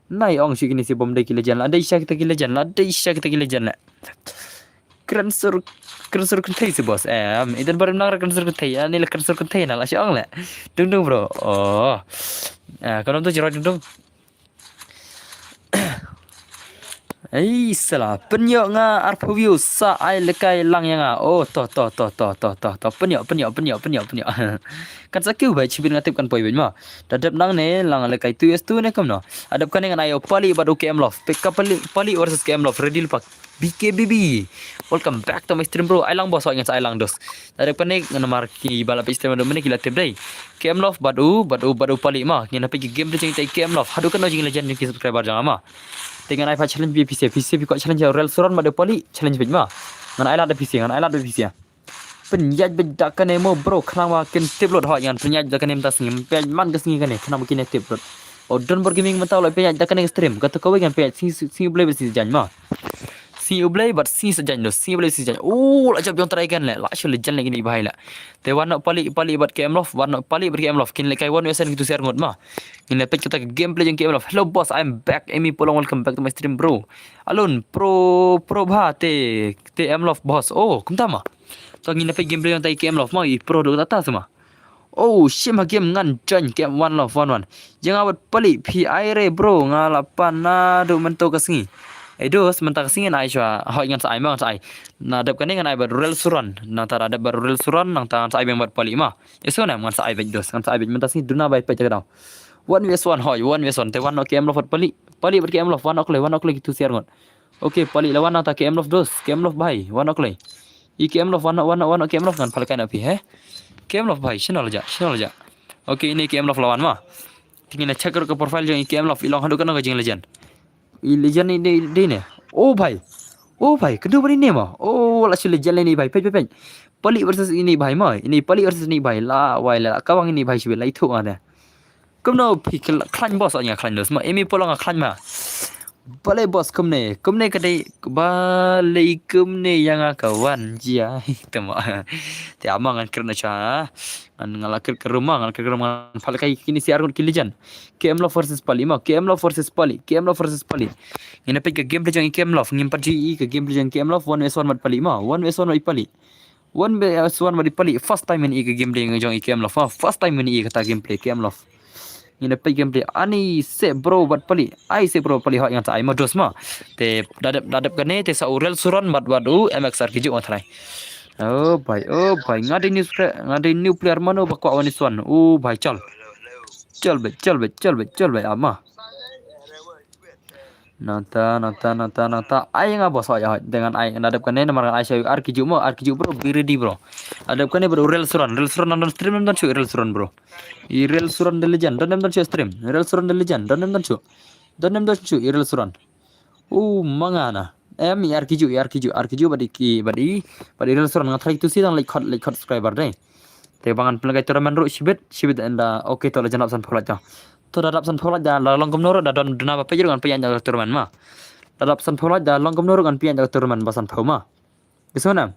Nai ong shu kine si bym dei ki legend, la dei sha kita ki legend, la dei sha kita ki legend leh. Kren sur, kren sur kynthei si boss. Em, i don barim nang ra kren sur kynthei, ani la kren sur kynthei na la shu ong leh. Dung dung bro. Oh. Ah, kano tu jiro dung dung. Ei sala, pynïoh nga arphew view sa ai lehkai lang ïa nga. Oh, to to to to to to to. Pynïoh, pynïoh, pynïoh, pynïoh, pynïoh. Kan sa kiew beit, shibit nga tip kan poi beit mo. Da dep nangne lang lehkai two S two ne kumno. Adep kane ngan ai ïa u Pali bad u K M Love. Peit ka Pali, Pali versus K M Love. Ready lypa. B K B B. Welcome back to my stream bro. Ai lang boss, hoi ngan sa ai lang dos. Da dep kane ngan namar ki ba la peit stream haduh mynne ki la tip dei. K M Love bad u, bad u, bad u Pali mo. Ngin ïa peit ki gameplay jong i K M Love. Haduh katno jong i legend jong ki subscriber jong nga mo. Te ngan ai pat challenge phi sa, phi sa phi kwah challenge ïa u Rel Suran bad u Pali, challenge peit mo. Ngan ai lad da phi sa, ngan ai lad da phi sa. Pynïaid beit da kane mo bro, khnang ba kin tip lut, hoi ngan pynïaid da kane mynta sngi, pynïaid man ka sngi kane, khnang ba kin tip lut. O Don Bor Gaming mynta u la pynïaid da kane ka stream, kato kawei ngan pynïaid sngi, sngi U Blei bad sngi Saitjaiñ mo. Sngi U Blei bad sngi Saitjaiñ dos, sngi U Blei sngi Saitjaiñ. Oh, la jop jong trai kan leh, la shu legend leh kine i bhai leh. Te wan noh Pali, Pali bad K M Love, wan noh Pali bad K M Love, kin lehkai one v one kitu siar ngut mo. Ngin leh peit kata ka gameplay jong K M Love. Hello boss, I'm back. Emi Polong, welcome back to my stream bro. Alun pro, pro bha te, te M Love boss. Oh, kumta mo. To ngin leh peit gameplay jong ta i K M Love mo, i pro dok ta ta sma. Oh, shim ha game ngan join K M One Love one one. Jong nga bad Pali phi ai re bro, nga la pan naduh mynta ka sngi. Ei dos, mynta ka sngi ngan ai shuwa, hoi ngan sa ai mo, ngan sa ai. Na dep kane ngan ai bad Rel Suran, nangta da dep bad Rel Suran, nangta ngan sa ai bad Pali mo. Eso na ngan sa ai bad dos, ngan sa ai bad mynta sngi duna bai peit ka daw. One v one, hoi, one v one, te wan noh K M Love bad Pali. Pali bad K M Love, wan noh kloi, wan noh kloi kitu siar ngut. Okay, Pali la wan nangta K M Love dos, K M Love bhai, wan noh kloi. I K M Love wan noh, wan noh, wan noh K M Love ngan pha lehkai noh phi, he? K M Love bhai, shano la jah, shano la jah. Okay, ine K M Love la wan mo. Te ngin ïa check ruh ka profile jong i K M Love, i long haduh katno ka jing legend. I legend ine, ine, ine. Oh bhai. Oh bhai, kynduh bad ine mo. Oh, la shu legend leh ine bhai, peit, peit, peit. Pali versus ine bhai mo, ine Pali versus ine bhai. La wai la, ka bang ine bhai shibit la ithuh nga te. Kumno phi khl-, khlaiñ boss, nga khlaiñ dos mo, Emi Polong nga khlaiñ mo. Balei boss kumne, kumne ka dei, balei kumne ïa nga ka wan jia. Te mo. Te ama ngan kren na cha. Ngan, ngan la kren ka rumah, ngan kren ka rumah, ngan pha lehkai kine siar ngut ki legend. K M Love versus Pali mo, K M Love versus Pali, K M Love versus Pali. Ngin ïa peit ka gameplay jong i K M Love, ngim pat ju i ka gameplay jong i K M Love, one v one bad Pali mo, one v one bad Pali. One v one bad i Pali, first time ngin i ka gameplay jong i K M Love, ha, first time ngin i kata gameplay K M Love. Ngin ïa peit gameplay, ani seh bro bad Pali, ai seh bro Pali, hoi ngan sa ai mo dos mo. Te da dep, da dep kane, te sa u Rel Suran bad, bad u M X R ki ju nga tharai. Oh bhai, oh bhai, nga dei new scra-, nga dei new player mano ba kwah one v one. Oh bhai, chal. Chal beit, chal beit, chal beit, chal beit, ama. Nangta, nangta, nangta, nangta. Ai nga boss, ai, ai. Te ngan ai, na dep kane namar ngan ai sha u R K J mo, R K J bro, be ready bro. Na dep kane bro, Rel Suran, Rel Suran nang don stream, nang don shu Rel Suran bro. I Rel Suran the legend, don em don shu stream. Rel Suran the legend, don em don shu. Don em don shu, i Rel Suran. U mangana. Em, i R K J, i R K J, R K J bad i ki, bad i, bad i Rel Suran nga tharai tu si dang leit khot, leit khot subscriber dei. Te ba ngan pynlong kai tournament ruh shibit, shibit ynda, okay, to la jan dap sanphew lait to. To da dap sanphew lait da la long kumno ruh da don duna ba peit ruh ngan pynïaid da tournament ma. Da dap sanphew lait da long kumno ruh ngan pynïaid da tournament ba sanphew ma. Biso na.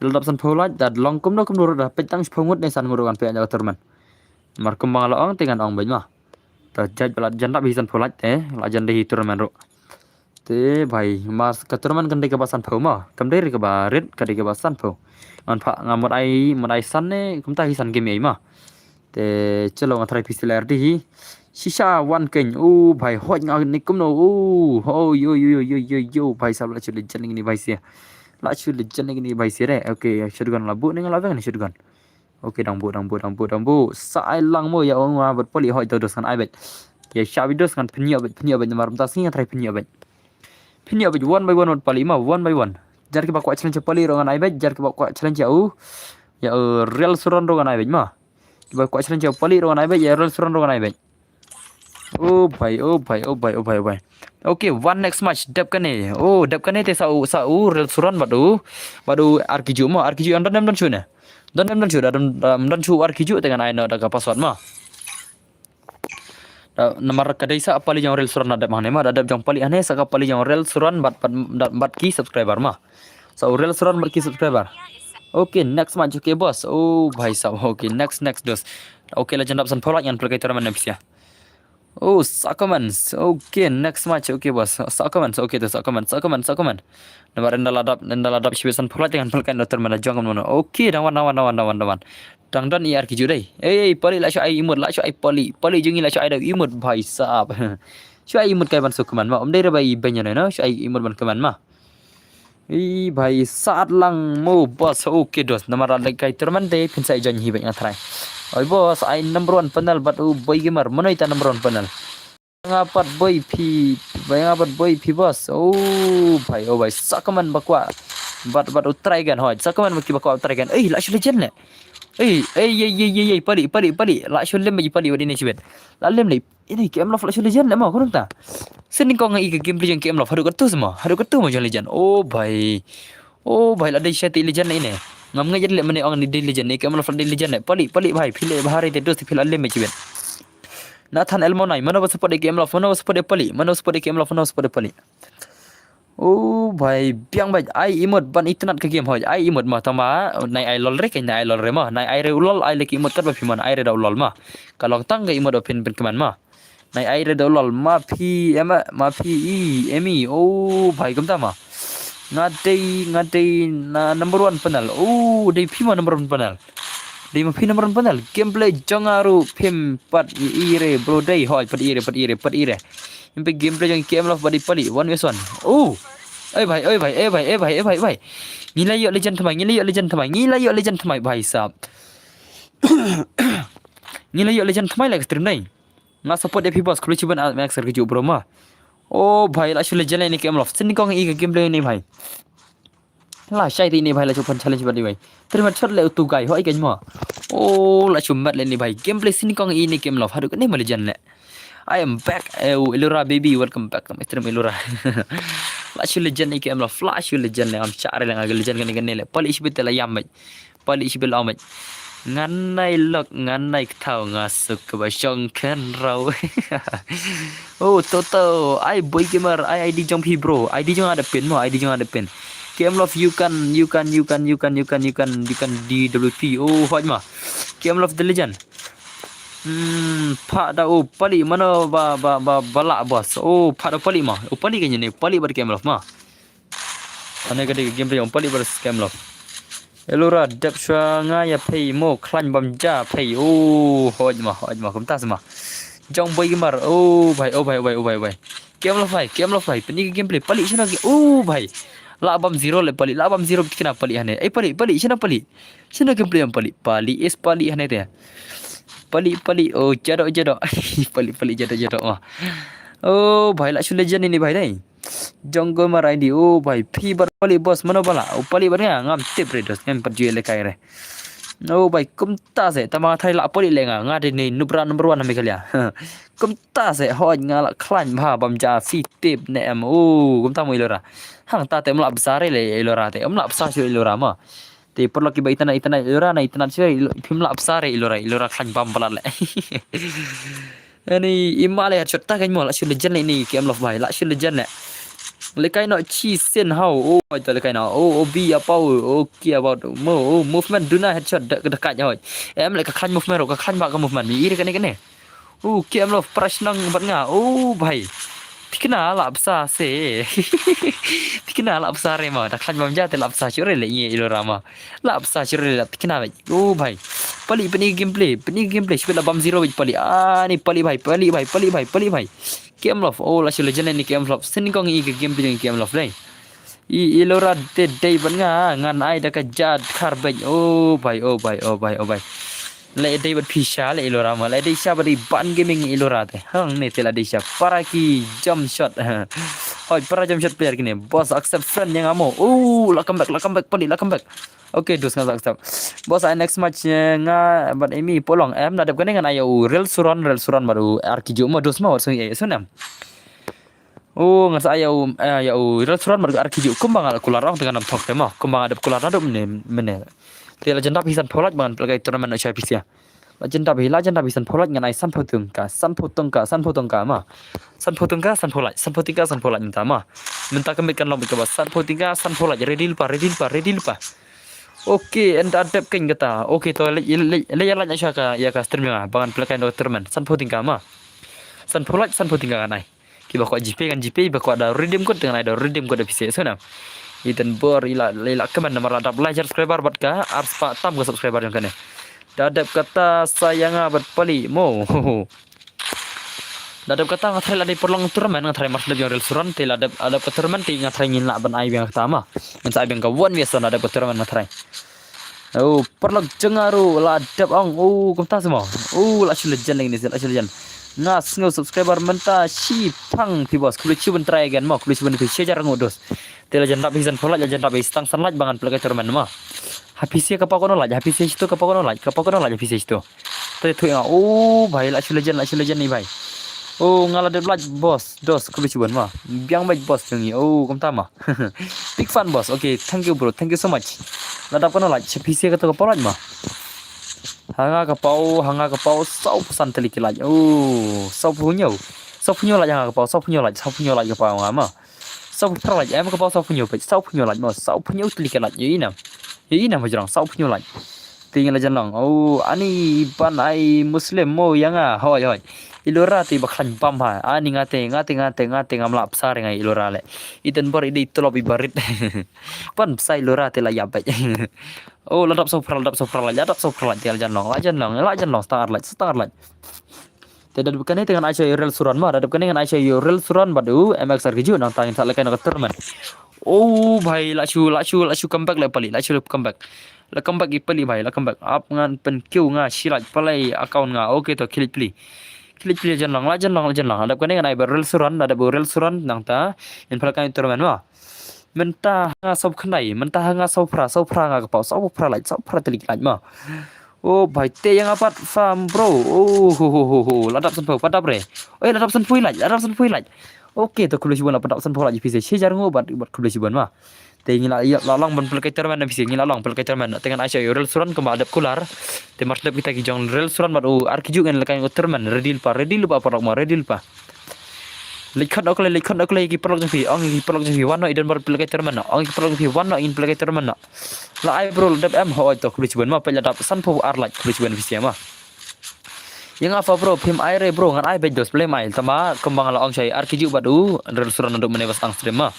Te la dap sanphew like, da long kumno kumno ruh da peit tang shiphew ngut ne san ngut ruh ngan peit ïa ka tournament. Namar kumba nga la ong te ngan ong beit ma. Te jait ba la jan dap hi sanphew like te la jan dei hi tournament ruh. Te bhai, ma ka tournament kan dei kaba sanphew ma. Kam dei re kaba rit, ka dei kaba sanphew. Ngan phah, nga mut ai, mut ai san ne kumta hi san game ei ma. Te chalo nga try pistol R D hi. Shisha wan keiñ. O bhai, hoi nga ni kumno. O hoi yo yo yo yo yo yo bhai sahab, la shu legend ni bhai sia. La shu legend ni bhai sia re. Okay, shotgun la buh ni, nga la veng ni shotgun. Okay, dang buh, dang buh, dang buh, dang buh. Sa ai lang mo ïa ong ma bad pali, hoi to dos ngan ai beit. Ïa sha bi dos ngan pynïoh beit, pynïoh beit namar mynta sngi ngan try pynïoh beit. Pynïoh beit one by one bad pali ma, one by one. Jar kiba kwah challenge pali ruh ngan ai beit, jar kiba kwah challenge ïa u. Ïa u Real Suran ruh ngan ai beit ma. Kiba kwah challenge pali ruh ngan ai beit, ïa Real Suran ruh ngan ai beit. O bhai, o bhai, o bhai, o bhai, o bhai. Okay, one next match dep kane. O dep kane te sa u, sa u Real Suran bad u, bad u Arkiju ma, Arkiju ïa don em don shu ne. Don em don shu, da don, da don shu Arkiju te ngan ai noh da ka password ma. Da namar ka dei sa pali jong Real Suran da dep hangne ma, da dep jong pali hangne sa ka pali jong Real Suran bad, bad, bad, bad ki subscriber ma. Sa u Real Suran bad ki subscriber. Okay, next match, okay boss. O bhai sahab, okay, next, next dos. Okay, la jan dap sanphew like ngan pynlait tournament ne pisa. O sa comments. Okay, next match, okay boss. Sa comments, okay to sa comments, sa comments, sa comments. Namar ynda la dap, ynda la dap shibit sanphew like te ngan pynlait ka tournament la jong kumno. Okay, dang wan, dang wan, dang wan, dang wan, dang wan. Dang don i Arkiju dei. Ei, ei, pali la shu ai emote, la shu ai pali. Pali jong ngi la shu ai da emote bhai sahab. Shu ai emote kai ban shu comment ma. Ym dei re ba i beiñ ne no, shu ai emote ban comment ma. Ei bhai, sat lang mo boss. Okay dos, namar la leit kai tournament te phin sa join hi beit nga try. Oi boss, ai number one panel bad u Boy Gamer. Mano ita number one panel? Nga pat Boy phi, ba nga pat Boy phi boss. O bhai, o bhai, sa comment ba kwah. Bad, bad u Try Gun hoi. Sa comment ba ki ba kwah u Try Gun. Ei, la shu legend le. Ei, ei, ei, ei, ei, ei, pali, pali, pali. La shu lem ba pali wat ine shibit. La lem le. Ine K M Love la shu legend le mo, kumno ta. Sini kong i ka gameplay jong K M Love haduh katu mo. Haduh katu mo jong legend. O bhai. O bhai, la dei sha te legend ne ine. Ngam ngeit le mane ong ni dei legend ne, K M Love la dei legend ne. Pali, pali bhai, phi le bha re te dos phi la lem shibit. Nathan Elmo nai, mano ba support K M Love, mano ba support pali, mano support K M Love, mano support pali. O bhai, biang bhai, ai emote ban itynnad ka game hoi, ai emote ma tang ma, nai ai lol re, kai nai ai lol re ma, nai ai re u lol, ai le ki emote kat ba phi mon, ai re da u lol ma. Ka long tang ka emote ba phin phin kmen ma. Nai ai re da u lol ma phi, em, ma phi i, emi, o bhai kumta ma. Nga dei, nga dei na number one panel, o dei phi ma number one panel. Dei ma phi number one panel, gameplay jong nga ruh phim pat i re bro dei, hoi pat i re, pat i re, pat i re. Impe gameplay jong K M Love bad i pali, one versus one. Oh. Oi bhai, oi bhai, oi bhai, oi bhai, oi bhai, oi bhai. Ngi la ïoh legend thymmai, ngi la ïoh legend thymmai, ngi la ïoh legend thymmai bhai sahab. Ngi la ïoh legend thymmai la ka stream nai. Nga support ïa phi boss, khublei shibun Max ka juh bro ma. Oh bhai, la shu legend ïa ini K M Love. Sini kong i ka gameplay ini bhai. La shai te ini bhai, la shu pyn challenge bad i bhai. Terima shot le utu guy, hoi keiñ mo. Oh, la shu mat le ini bhai. Gameplay sini kong i ini K M Love. Haduh kane ma legend le. I am back. Eh, Elora baby, welcome back to my stream Elora. La shu legend i K M Love, la shu legend le. Am share le nga legend kane kane le. Pali shibit la ïam bhai. Pali shibit la ïam bhai. Ngan nai lok, ngan nai kthaw, nga suk kaba shong kynraw. Oh, Toto, ai Boy Gamer, ai I D jong phi bro. I D jong nga da pin mo, I D jong nga da pin. K M Love, you can, you can, you can, you can, you can, you can, you can D W P. Oh, hoi ma. K M Love the legend. Hmm, phah da u pali mano ba, ba, ba, ba lah boss. Oh, phah da u pali ma. U pali keiñ ne, pali bad K M Love ma. Ane ka dei ka gameplay jong pali bad K M Love. Elora dep shuwa nga ïa phi mo khlaiñ bam ja phi. Oh, hoi ma, hoi ma, kumta sma. Jong Boy Gamer. Oh, bhai, oh, bhai, oh, bhai, oh, bhai, oh, bhai. K M Love bhai, K M Love bhai. Pyn i ka gameplay pali shano ki. Oh, bhai. Lah bam zero le pali, lah bam zero bit kena pali hane. Eh, pali, pali, shano pali. Shano gameplay jong pali. Pali is pali hane te. Pali, pali, oh, jadok, jadok. Pali, pali, jadok, jadok, oh. Oh, bhai, la shu legend ini bhai dei. Jong Gamer I D, oh bhai, phi bad pali boss, mano ba lah. Oh, pali bad nga, ngam tip re dos, ngam pat ju le kai re. Oh bhai, kumta se, tama thai lah pali le nga, nga dei ni nubra number one ha Meghalaya. Kumta se, hoi nga lah khlaiñ bha bam ja phi tip ne em, oh, kumta mo Elora. Hangta te em lah bsa re le Elora te, em lah bsa shu Elora ma. Te paralok kiba itynnad, itynnad Elora na itynnad shu, phim lah bsa re Elora, Elora khlaiñ bam palat le. Ani ima le headshot ta keiñ mo, la shu legend le ini K M Love bhai, la shu legend le. Lekai noh chi sen hau. Oh, oi to lekai noh. Oh, oh, bi apa oh. Okay, about mo. Oh, movement duna headshot da da kaj hoi. Em leka khan movement ro ka khan ba ka movement. Iri kane kane. Oh, K M Love prashnang bat nga. Oh, bhai. Tikna la psa se. Tikna la psa re ma. Da khan bam ja te la psa chore le ye ilo rama. La psa chore le tikna bhai. Oh, bhai. Pali pini gameplay, pini gameplay. Shibit la bam zero bhai pali. Ah, ni pali bhai, pali bhai, pali bhai, pali bhai. K M Love, oh, la shu legend ni K M Love. Sin kong i ke game pin K M Love dei. I ilora te dei ban nga ngan ai da ka jad khar bej. Oh bai, oh bai, oh bai, oh bai. Le dei bat pisa le ilora ma le dei sha bat i ban gaming ilora te. Hang ne te la dei sha para ki jump shot. Hoi para jump shot player kine. Boss accept friend yang amo. Oh, la come back, la come back, pali la come back. Okay, dus nga accept. Boss, I next match eh, nga bat imi polong em na dep kane ngan ai u real suran, real suran baru arki ju ma dus ma wat sung ai sunam. Oh, ngan sa ai u eh, ya u real suran baru arki ju kumba ngal kular ong tengah nam thok tema. Kumba ngal dep kular naduk mene mene. Te la jendap hisan polaj bangan pelgai tournament na chai pisia. La jendap hi la jendap hisan polaj ngan ai san potong ka, san potong ka, san potong ka ma. San potong ka, san polaj, san potong ka, san polaj minta ma. Minta kemit kan long bika ba san potong ka, san polaj ready lupa, ready lupa, ready lupa. Okay, and adep keng kata. Okay, to le le le ya la sha ka ya ka stream ya bangan pelgai no tournament. San potong ka ma. San polaj, san potong ka ngan ai. Kiba kwah GPay kan GPay, ba kwah da redeem code dengan ai da redeem code office so na. Iten bor ila ila kemen namar la dap lai subscriber bat ka, ar spah tam ka subscriber yang kane. Da dep kata sayanga bat pali mo. Da dep kata nga try la dei perlong tournament nga try mas dep yang real suran te la dep adep ka tournament te nga try ngin la ban ai biang kata ma. Ngan sa ai biang ka one vs one adep ka tournament nga try. Oh, perlok jengaru la dep ong. Oh, kumta semua. Oh, la shu legend lagi ni, la shu legend. Nga single subscriber menta shi pang pi bos. Kuli cuban try again mo, kuli cuban pi shajar ngu dos. Te la jan dap hisan polaj, la jan dap hisang san laj bangan pelak tournament mo. Happy sia kapa kono laj, happy sia situ kapa kono laj, kapa kono laj happy sia situ. Te tu yang, oh, bhai la shu legend, la shu legend ni bhai. Oh, nga la dep laj bos, dos kuli cuban mo. Biang baj bos jong i. Oh, kumta mo. Big fan boss. Okay, thank you bro. Thank you so much. La dap kono laj, sha phi sia kato ka pau laj ma. Hanga ka pau, hanga ka pau, saw phew san tylli ki laj. Oh, saw phew hynñiew. Saw phew hynñiew laj hanga ka pau, saw phew hynñiew laj, saw phew hynñiew laj ka pau hanga ma. Saw phew phra laj, em ka pau saw phew hynñiew peit, saw phew hynñiew laj ma, saw phew hynñiew tylli ki laj. Ïa i nam. Ïa i nam hajrong, saw phew hynñiew laj. Te ngi la jan long. Oh, ani ban ai Muslim mo ïa nga. Hoi, hoi. Ilora te ba khlaiñ bam ha. Ani nga te, nga te, nga te, nga te ngam lah psa re nga ilora le. I ten bor i dei tlop i barit. Pan psa ilora te la ïap beit. Oh, la dap saw phra, la dap saw phra, la dap saw phra, la jan long, la jan long, la jan long, star light, star light. Te da dep kane te ngan ai sha real suran ma, da dep kane ngan ai sha real suran bad u M X ar kiju nang ta ngin sa lehkai na ka tournament. Oh bhai, la shu, la shu, la shu comeback le pali, la shu comeback. La comeback i pali bhai, la comeback. Ap ngan pynkiew nga shi laj palai account nga. Okay to khie leit pli. Khie leit pli jan long, la jan long, la jan long. Adep kane ngan ai ba real suran, adep ba real suran nang ta. In phalak kan tournament ma. Mynta nga saw khyndai, mynta nga saw phra, saw phra nga ka pau, saw phra laj, saw phra tylli laj ma. Oh bhai te ïa nga pat farm bro. Oh ho ho ho ho. La dap san phew, pat dap re. Oi la dap san phew laj, la dap san phew laj. Okay to khublei shibun la pat dap san phew laj phi se shi hajar ngu bad bad khublei shibun ma. Te ngi la ïa la long ban pynlehkai tournament na phi se ngi la long pynlehkai tournament. Te ngan ai sha ïa u real suran kumba dep kular. Te mar dep kita ki jong real suran bad u ar ki juk ngan lehkai tournament. Ready lypa, ready lypa paralok ma, ready lypa. Leit khot na u klei, leit khot na u klei ki paralok jong phi, ong ki paralok jong phi wan noh i don bad pynlehkai tournament noh. Ong ki paralok jong phi wan noh ngin pynlehkai tournament noh. La ai bro la dep em hoi to khublei shibun ma peit la dap san phew ar laj khublei shibun phi se ma. Ïa nga fa bro phim ai re bro ngan ai beit dos play mai tama kumba nga la ong shai ar ki juk bad u real suran naduk mynne ba sdang stream ma.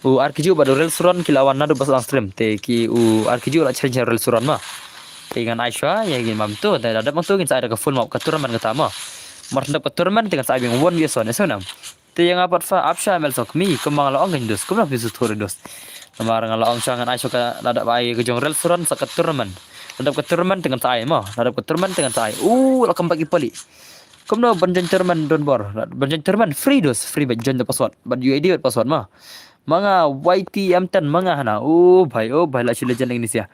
U ar ki juk bad u real suran ki la wan naduk ba sdang stream te ki u ar ki juk la challenge real suran ma. Te ngan ai shwa ïa ngin mam tu te da dep ma tu ngin sa ai da ka full map ka tournament kata ma. Mar dep ka tournament te ngan sa ai biang one vs one so nam. Te ïa nga pat fa ap sha M L Sok mi kumba nga la ong ngin dus kumba phi su thur dus. Namar nga la ong sha ngan ai sha ka la dap ai ka jong real suran sa ka tournament. La dap ka tournament te ngan sa ai ma, la dap ka tournament te ngan sa ai. U la comeback i pali. Kumno ban join tournament don bor. Ban join tournament free dus, free bad join da password. Bad U I D bad password ma. Ma nga Y T M ten ma nga hana. Oh bhai, oh bhai la shu legend Indonesia.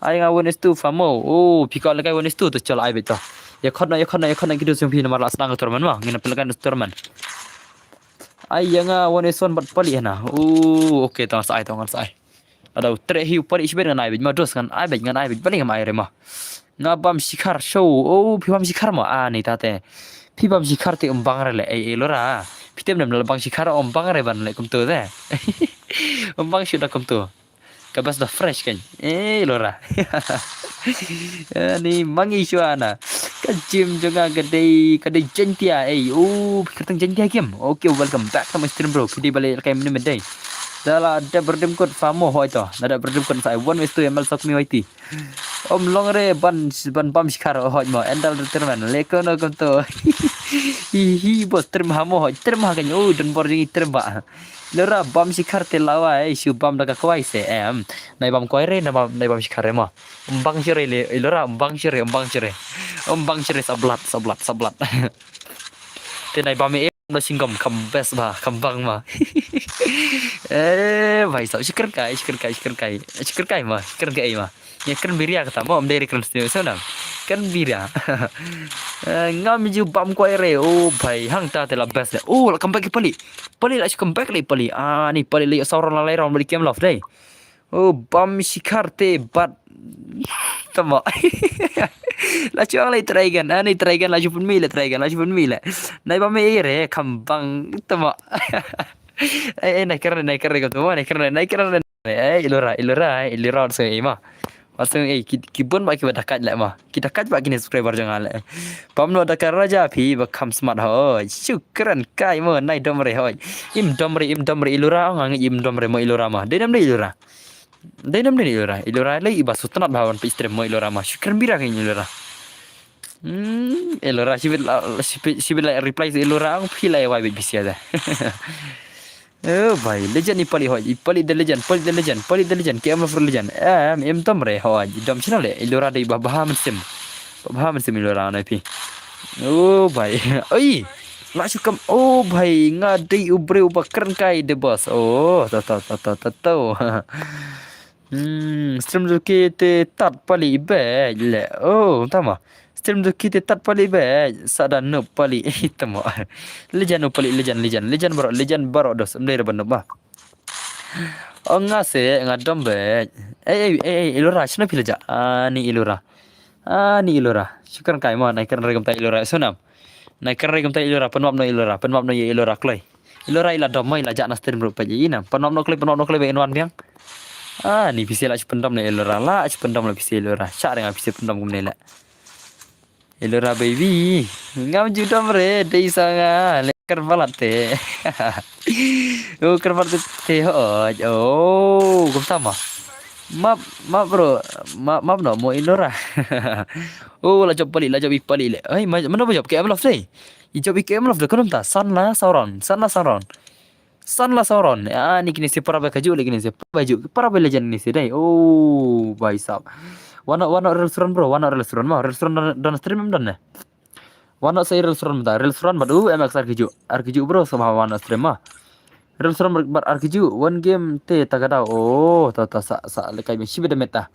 Ai nga one is two fa mo. Oh phi ka la kai one is two to chal ai beit to. Ïa khot na, ïa khot na, ïa khot na ki dus jong phi namar la sdang ka tournament ma. Ngin pynlehkai tournament. Ai ïa nga one is one bad pali hana. Oh okay to ngan sa ai to ngan sa ai. Ada u treh hi u pali shibit ngan ai beit ma dos ngan ai beit ngan ai beit pali ngam ai re ma. Nga bam shikhar show. Oh phi bam shikhar ma ani ta te. Phi bam shikhar te um bang re le ei ei lora. Phi tip ne em, la bang shikhar ym bang re ban leh kumto te. Ym bang shuh da kumto. Ka best da fresh kan. Eh, Ilora. Ani mangi shuwa na. Ka gym jong nga ka dei, ka dei Jaintia. Eh, oh, phi kyrteng Jaintia kim. Okay, welcome back to my stream, bro. Phi dei ba leh kai mini medai. Da la dep redeem code pha mo hoi to. Da dep redeem code sa one ways to M L sok mi hoi ti. Ym long re ban, ban bam shikhar hoi mo. Endal retirement. Leh ko no kumto. Hi hi boss, stream ha mo hoi. Stream ha kan. Oh, don bor jong i stream ba. Ilora bam shikhar te lawa, eh, shu bam da ka kwai se, em. Nai bam kwai re, nai bam, nai bam shikhar re mo. Ym bang shuh re, Ilora, ym bang shuh re, ym bang shuh re. Ym bang shuh re, sablat, sablat, sablat. Te nai bam e, da singom, kam best ba, kam bang ma. Eh, bhai sab, shu kren kai, shu kren kai, shu kren kai, shu kren kai ma, shu kren kai ma. Ïa kren biria kata mo, ym dei re kren sniew, so nam. Kren biria. Eh, ngam ju bam kwai re, oh, bhai, hangta te la best le. Oh, la comeback pali. Pali la shu comeback le pali. Ah, ni pali le saw round la lai round bali kem love dei. Oh, bam shikhar te bat. Tama. La shu ang le try gan. Ah, ni try gan la shu pun mi le try gan la shu pun mi le. Nai bam e re kam bang tama. Eh, eh, nai kren, nai kren kam tama, nai kren, nai kren. Eh, Ilora, Ilora, eh, Ilora se ma. Masung eh ki, ki bun ba ki ba dakat le ma. Ki dakat ba ki ni subscriber jong nga le. Pam no dakat raja phi ba kam smart ho. Shukran kai mo nai dom re ho. Im dom re, im dom re Ilora, nga ngi im dom re mo Ilora ma. Dei nam dei Ilora. Dei nam dei Ilora. Ilora le i ba sutnat ba wan pi stream mo Ilora ma. Shukran bira kai Ilora. Hmm, Ilora shibit la, shibit, shibit la reply Ilora ang phi la wai bit bisia da. Oh, bhai, legend i pali hoi, i pali the legend, pali the legend, pali the legend, K M of legend. Em, em tom re hoi, dom channel le, Ilora dei ba bha mynsiem. Ba bha mynsiem Ilora na phi. Oh, bhai. Oi. La shu kam, oh, bhai, nga dei u breu ba kren kai de boss. Oh, to, to, to, to, to, to. Hmm, stream duki te tat pali i bej le. Oh, tama. Stream duki te tat pali i bej. Sada nup pali. Tama. Legend u pali, legend, legend. Legend baro, legend baro dos. Mdei reba nup ba. Oh, nga se, nga dom bej. Eh, eh, eh, eh, Ilora, shna phi leja. Ah, ni Ilora. Ah, ni Ilora. Shukran kai mo, nai kren re kumta Ilora. Sunam. Nai kren re kumta Ilora, pynmap no Ilora, pynmap no ye Ilora kloi. Ilora ila dom mo ila jak na stream ruh pa ji ina. Pynmap no kloi, pynmap no kloi ba in wan biang. Ah, ni phi se la shu pyndom ne Ilora, la shu pyndom la phi se Ilora. Sha re nga phi se pyndom kumne le. Ilora baby. Ngam ju dom re, dei sa nga. Le kyrpalat te. Oh, kyrpalat te, te hoj. Oh, kumta ma. Map, map bro. Map, map no mo Ilora. Oh, la jop pali, la jop i pali le. Ai, ma, mano ba jop K M Love dei. I jop i K M Love dei, kunum ta. San la sauron, san la sauron. San la sauron. Ah, ni kini si para ba kaju le kini si para ba ju. Para ba legend ni si dei. Oh, bhai sahab. Wano, wano Real Suran bro, wano Real Suran ma. Real Suran don, don stream em don ne. Wano sa Real Suran mata. Real Suran bad u M X R K Ju. R K Ju bro sama wano stream ma. Real Suran bad R K Ju. One game te ta ka daw. Oh, ta, ta, sa, sa, lekai mi. Shibit da meta.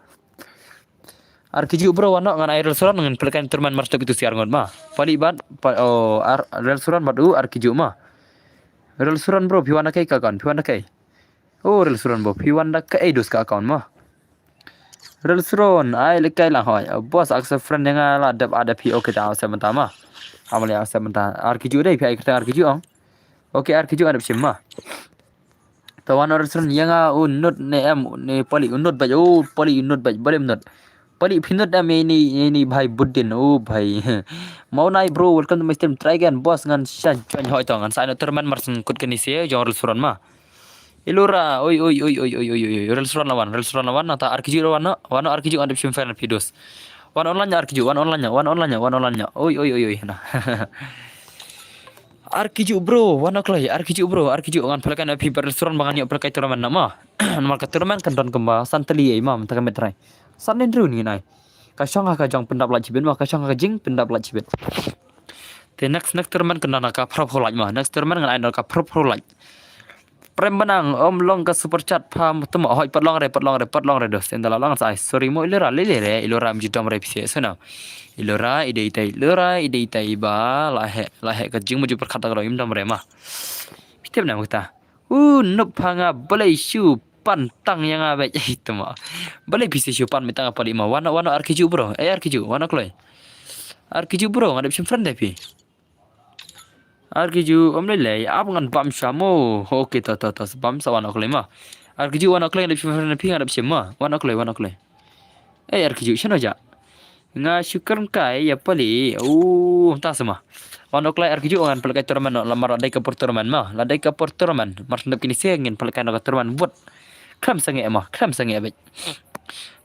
R K Ju bro, wano ngan ai Real Suran ngan pelekan tournament mar stop itu siar ngot ma. Pali bad, pa, oh, ar, Real Suran bad u R K Ju ma. Real Suran bro, phi wan da kai ka account, phi wan da kai. Oh, Real Suran bro, phi wan da kai dos ka account ma. Real Suran, ai lekai lang hoi. Oh, boss, accept friend yang la dep ada phi, okay ta accept menta ma. Amali accept menta. R K Ju dei, phi ai kata R K Ju ang. Okay, R K Ju ada phi ma. Ta wan Real Suran yang a u nut ne em ne pali u nut baj, oh pali u nut baj, bali nut. Pali phi nut em ini ini bhai Buddin, oh bhai. Mau nai bro, welcome to my stream. Try again boss, ngan sha join hoi to ngan sa no tournament mar syn kut kani se jong Real Suran ma. Ilora, oi oi oi oi oi oi oi. Real Suran lawan, Real Suran lawan, nata R K Ju lawan, no, wan R K Ju ngan dep shim fan phi dos. Wan online R K Ju, wan online, wan online, wan online. Oi oi oi oi na. R K Ju bro, wan kloi, R K Ju bro, R K Ju ngan pelekai na phi bar Real Suran ba ngan ïoh pelekai tournament na ma. Namar ka tournament kan don kumba san tylli ei ma, mynta ka met trai. San len run ngi nai. Ka shong ha ka jong pyndap lait shibit ma, ka shong ha ka jing pyndap lait shibit. Te next, next tournament kan don ha ka phraphew lait ma. Next tournament ngan ai don ka phraphew lait. Prem Banang, ym long ka super chat pha temo hoi, pat long re, pat long re, pat long re dos. Tenda la long sa ai. Sorry mo Ilora, le le re, Ilora em ju dom re phi se, so na. Ilora, i dei tai, Ilora, i dei tai ba, la he, la he ka jing mo ju pyrkhat ka long im dom re ma. Phi tip na mo kita. U nup pha nga balei shu pan tang ïa nga bej, ei temo. Balei phi se shu pan me tang pali ma. Wano, wano R K Ju bro, eh R K Ju, wano kloi. R K Ju bro, nga dep shim friend de phi. Ar ki ju, um lei lei, ap ngan bam sha mo. Okay, to, to, to, bam sa wan ok lei ma. Ar ki ju wan ok lei, dep shim na phi ngan dep shim ma. Wan ok lei, wan ok lei. Eh, ar ki ju, shano ja. Nga shu kren kai, ya pali. Uh, ta sama. Wan ok lei, ar ki ju ngan pal kai tournament, no, la mar la dei ka por tournament ma. La dei ka por tournament. Mar sendep kini se ngin pal kai no ka tournament. Vote. Khlem sangeh ma, khlem sangeh bek.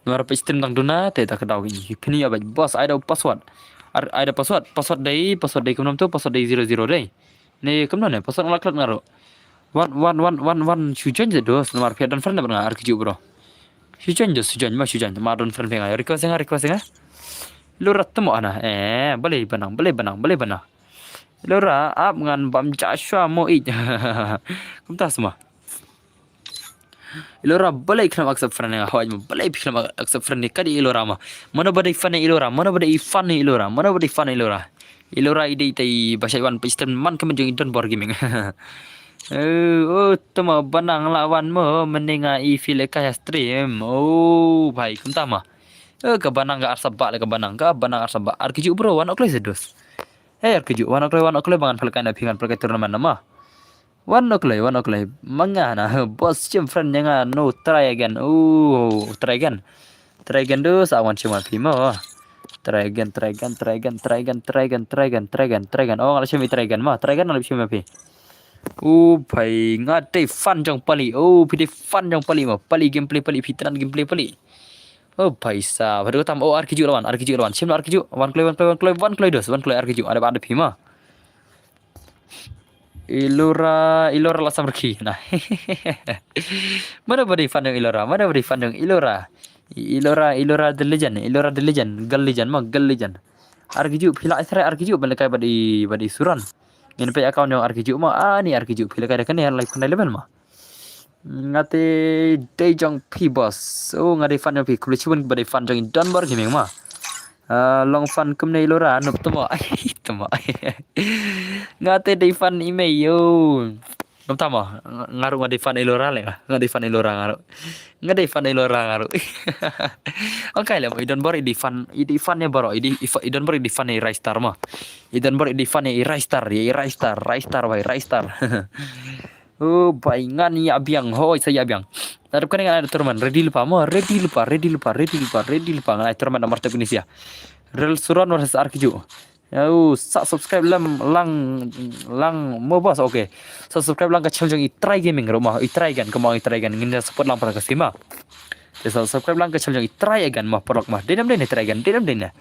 Namar peit stream dang duna, te ta ka daw ki. Pini ya bek, boss, ai da password. Ar, ai da password, password dei, password dei kumno tu, password dei zero zero dei. Ne kumno ne, password nga la klet nga ruh. Wan, wan, wan, wan, wan, shu join je dos, namar phi don friend bad nga, ar ki ju bro. Shu join dos, shu join, ma shu join, ma don friend phi nga. Request nga, request nga. Lura temo ana, eh, balei banang, balei banang, balei banang. Lura, ap ngan bam ja shwa mo ij. Kumta sama. Ilora balei khlem accept friend nga, hoi ma balei phi khlem accept friend ni, ka dei Ilora ma. Mano ba dei fan ni Ilora, mano ba dei fan ni Ilora, mano ba dei fan ni Ilora. Ilora i dei tai ba shait wan peit stream man ka mynjong i Don Bor Gaming. Eh, oh, tama banang la wan mo, mynne nga i phi leh ka stream. Oh, bhai, kumta ma. Eh, ka banang ka arsap ba le ka banang, ka banang arsap ba. Ar ki ju bro, wan ok lei se dos. Eh, ar ki ju, wan ok lei, wan ok lei, ba ngan pal kai na phi ngan pal kai tournament na ma. Wan ok lei, wan ok lei. Ma nga na, boss shim friend ïa nga, no, try again. Oh, try again. Try again dus, a wan shim ma phi mo. Try again, try again, try again, try again, try again, try again, try again, try again. Oh, nga la shim i try again ma, try again nga la shim ma phi. Oh, bhai, nga dei fan jong Pali. Oh, phi dei fan jong Pali ma. Pali gameplay Pali, phi tnat gameplay Pali. Oh, bhai sahab. Haduh tam, oh, ar ki ju la wan, ar ki ju la wan. Shim ar ki ju. Wan kloi, wan kloi, wan kloi, wan kloi dus, wan kloi ar ki ju. Ada ba ada phi ma. Ilora, Ilora la samrkhi na. Mano ba dei fan jong Ilora, mano ba dei fan jong Ilora. Ilora, Ilora the legend, Ilora the legend, girl legend ma, girl legend. Ar ki ju phi la ai try ar ki ju ban lehkai bad i, bad i Suran. Ngin peit account jong ar ki ju ma, ani ar ki ju phi lehkai da kane live kane eleven ma. Nga te dei jong phi boss. Oh, nga dei fan jong phi. Khublei shibun ba dei fan jong i Don Bor Gaming ma. Ah, long fan kumne Ilora, nop tamo. Ai, tamo. Nga te dei fan i mei yo. Nop tamo. Nga ruh nga dei fan Ilora le nga. Nga dei fan Ilora nga ruh. Nga dei fan Ilora nga ruh. Ong kai le i Don Bor i dei fan, i dei fan ne baro, i dei, i fa-, i Don Bor i dei fan ne Ristar ma. I Don Bor i dei fan ne Ristar, i Ristar, Ristar bai, Ristar. Oh, bai ngan ïa biang, hoi sa ïa biang. Nadep kane ngan ai tournament, ready lypa mo, ready lypa, ready lypa, ready lypa, ready lypa, ngan ai tournament namar tep Indonesia. Rel Suron versus ar ki ju. Oh, sa subscribe lang, lang, lang mo boss, okay. Sa subscribe lang ka channel jong i Try Gaming ruh mo, i Try Gan, kumba i Try Gan, ngin ïa support lang para ka sima. Te sa subscribe lang ka channel jong i Try Again ma, paralok ma. Dei nam dei ne Try Again, dei nam dei ne.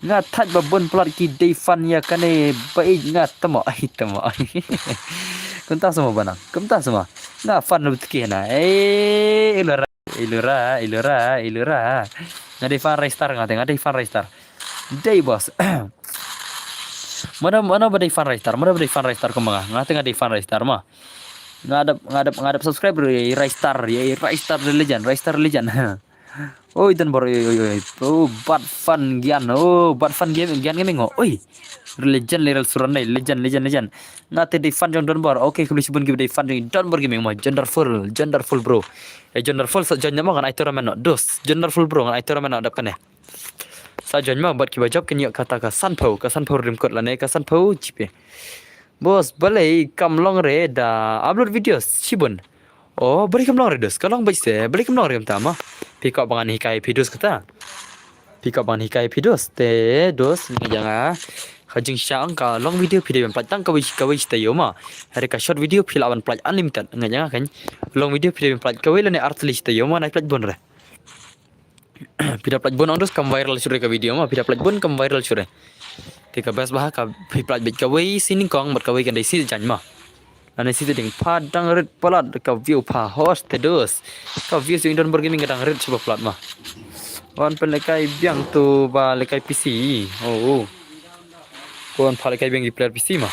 Nga thait ba bun palat ki dei fan ïa kane ba ïeit nga tamo, ai tamo, ai. Kumta sama banang, kumta sama. Nga fan lu tki na. Eh, Ilora, Ilora, Ilora, Ilora. Nga dei fan Ristar nga te, nga dei fan Ristar. Dei boss. Mano, mano ba dei fan Ristar, mano ba dei fan Ristar kumba nga. Nga te nga dei fan Ristar ma. Nga dep, nga dep, nga dep subscribe ri Ristar, ri Ristar the legend, Ristar legend. Oi, Don Bor, oi, oi, oi. Oh, Bat Fan Gian, oh, Bat Fan Game, Gian Gaming, oh. Oi. Legend, Leral Suran dei, legend, legend, legend. Nga te dei fan jong Don Bor. Okay, khublei shibun ki ba dei fan jong Don Bor Gaming mo. Wonderful, wonderful bro. Eh, wonderful sa join mo ngan ai tournament no. Dos, wonderful bro ngan ai tournament no dap kane. Sa join ma bad kiba jop kin ïoh kata ka sanphew, ka sanphew rim kot lane ka sanphew G P. Boss, balei kam long re da upload videos shibun. Oh, balei kam long re dos, ka long bad se, balei kam long re kam ta ma. Phi kwah ba ngan hikai phi dos kata. Phi kwah ba ngan hikai phi dos, te dos, nga jang a. Ka jingshang ka long video phi dei ban pait tang kawei, kawei shi taïew ma. Hare ka short video phi lah ban pait unlimited, nga jang a kan. Long video phi dei ban pait kawei lane ar tylli shi taïew ma, nai pait bun re. Phi da pynlait bun ong dos kam viral shuh re ka video ma, phi da pynlait bun kam viral shuh re. Te ka best bha ka phi pynlait beit kawei shi nyngkong bad kawei kan dei shi jan ma. Lane shi dieng pha dang rit palat ka view pha hos te dos. Ka view shi Don Bor Gaming ka dang rit shuh ba palat ma. Wan pynlehkai biang to ba lehkai P C. Oh, oh. Ko wan pha lehkai biang ki player P C ma.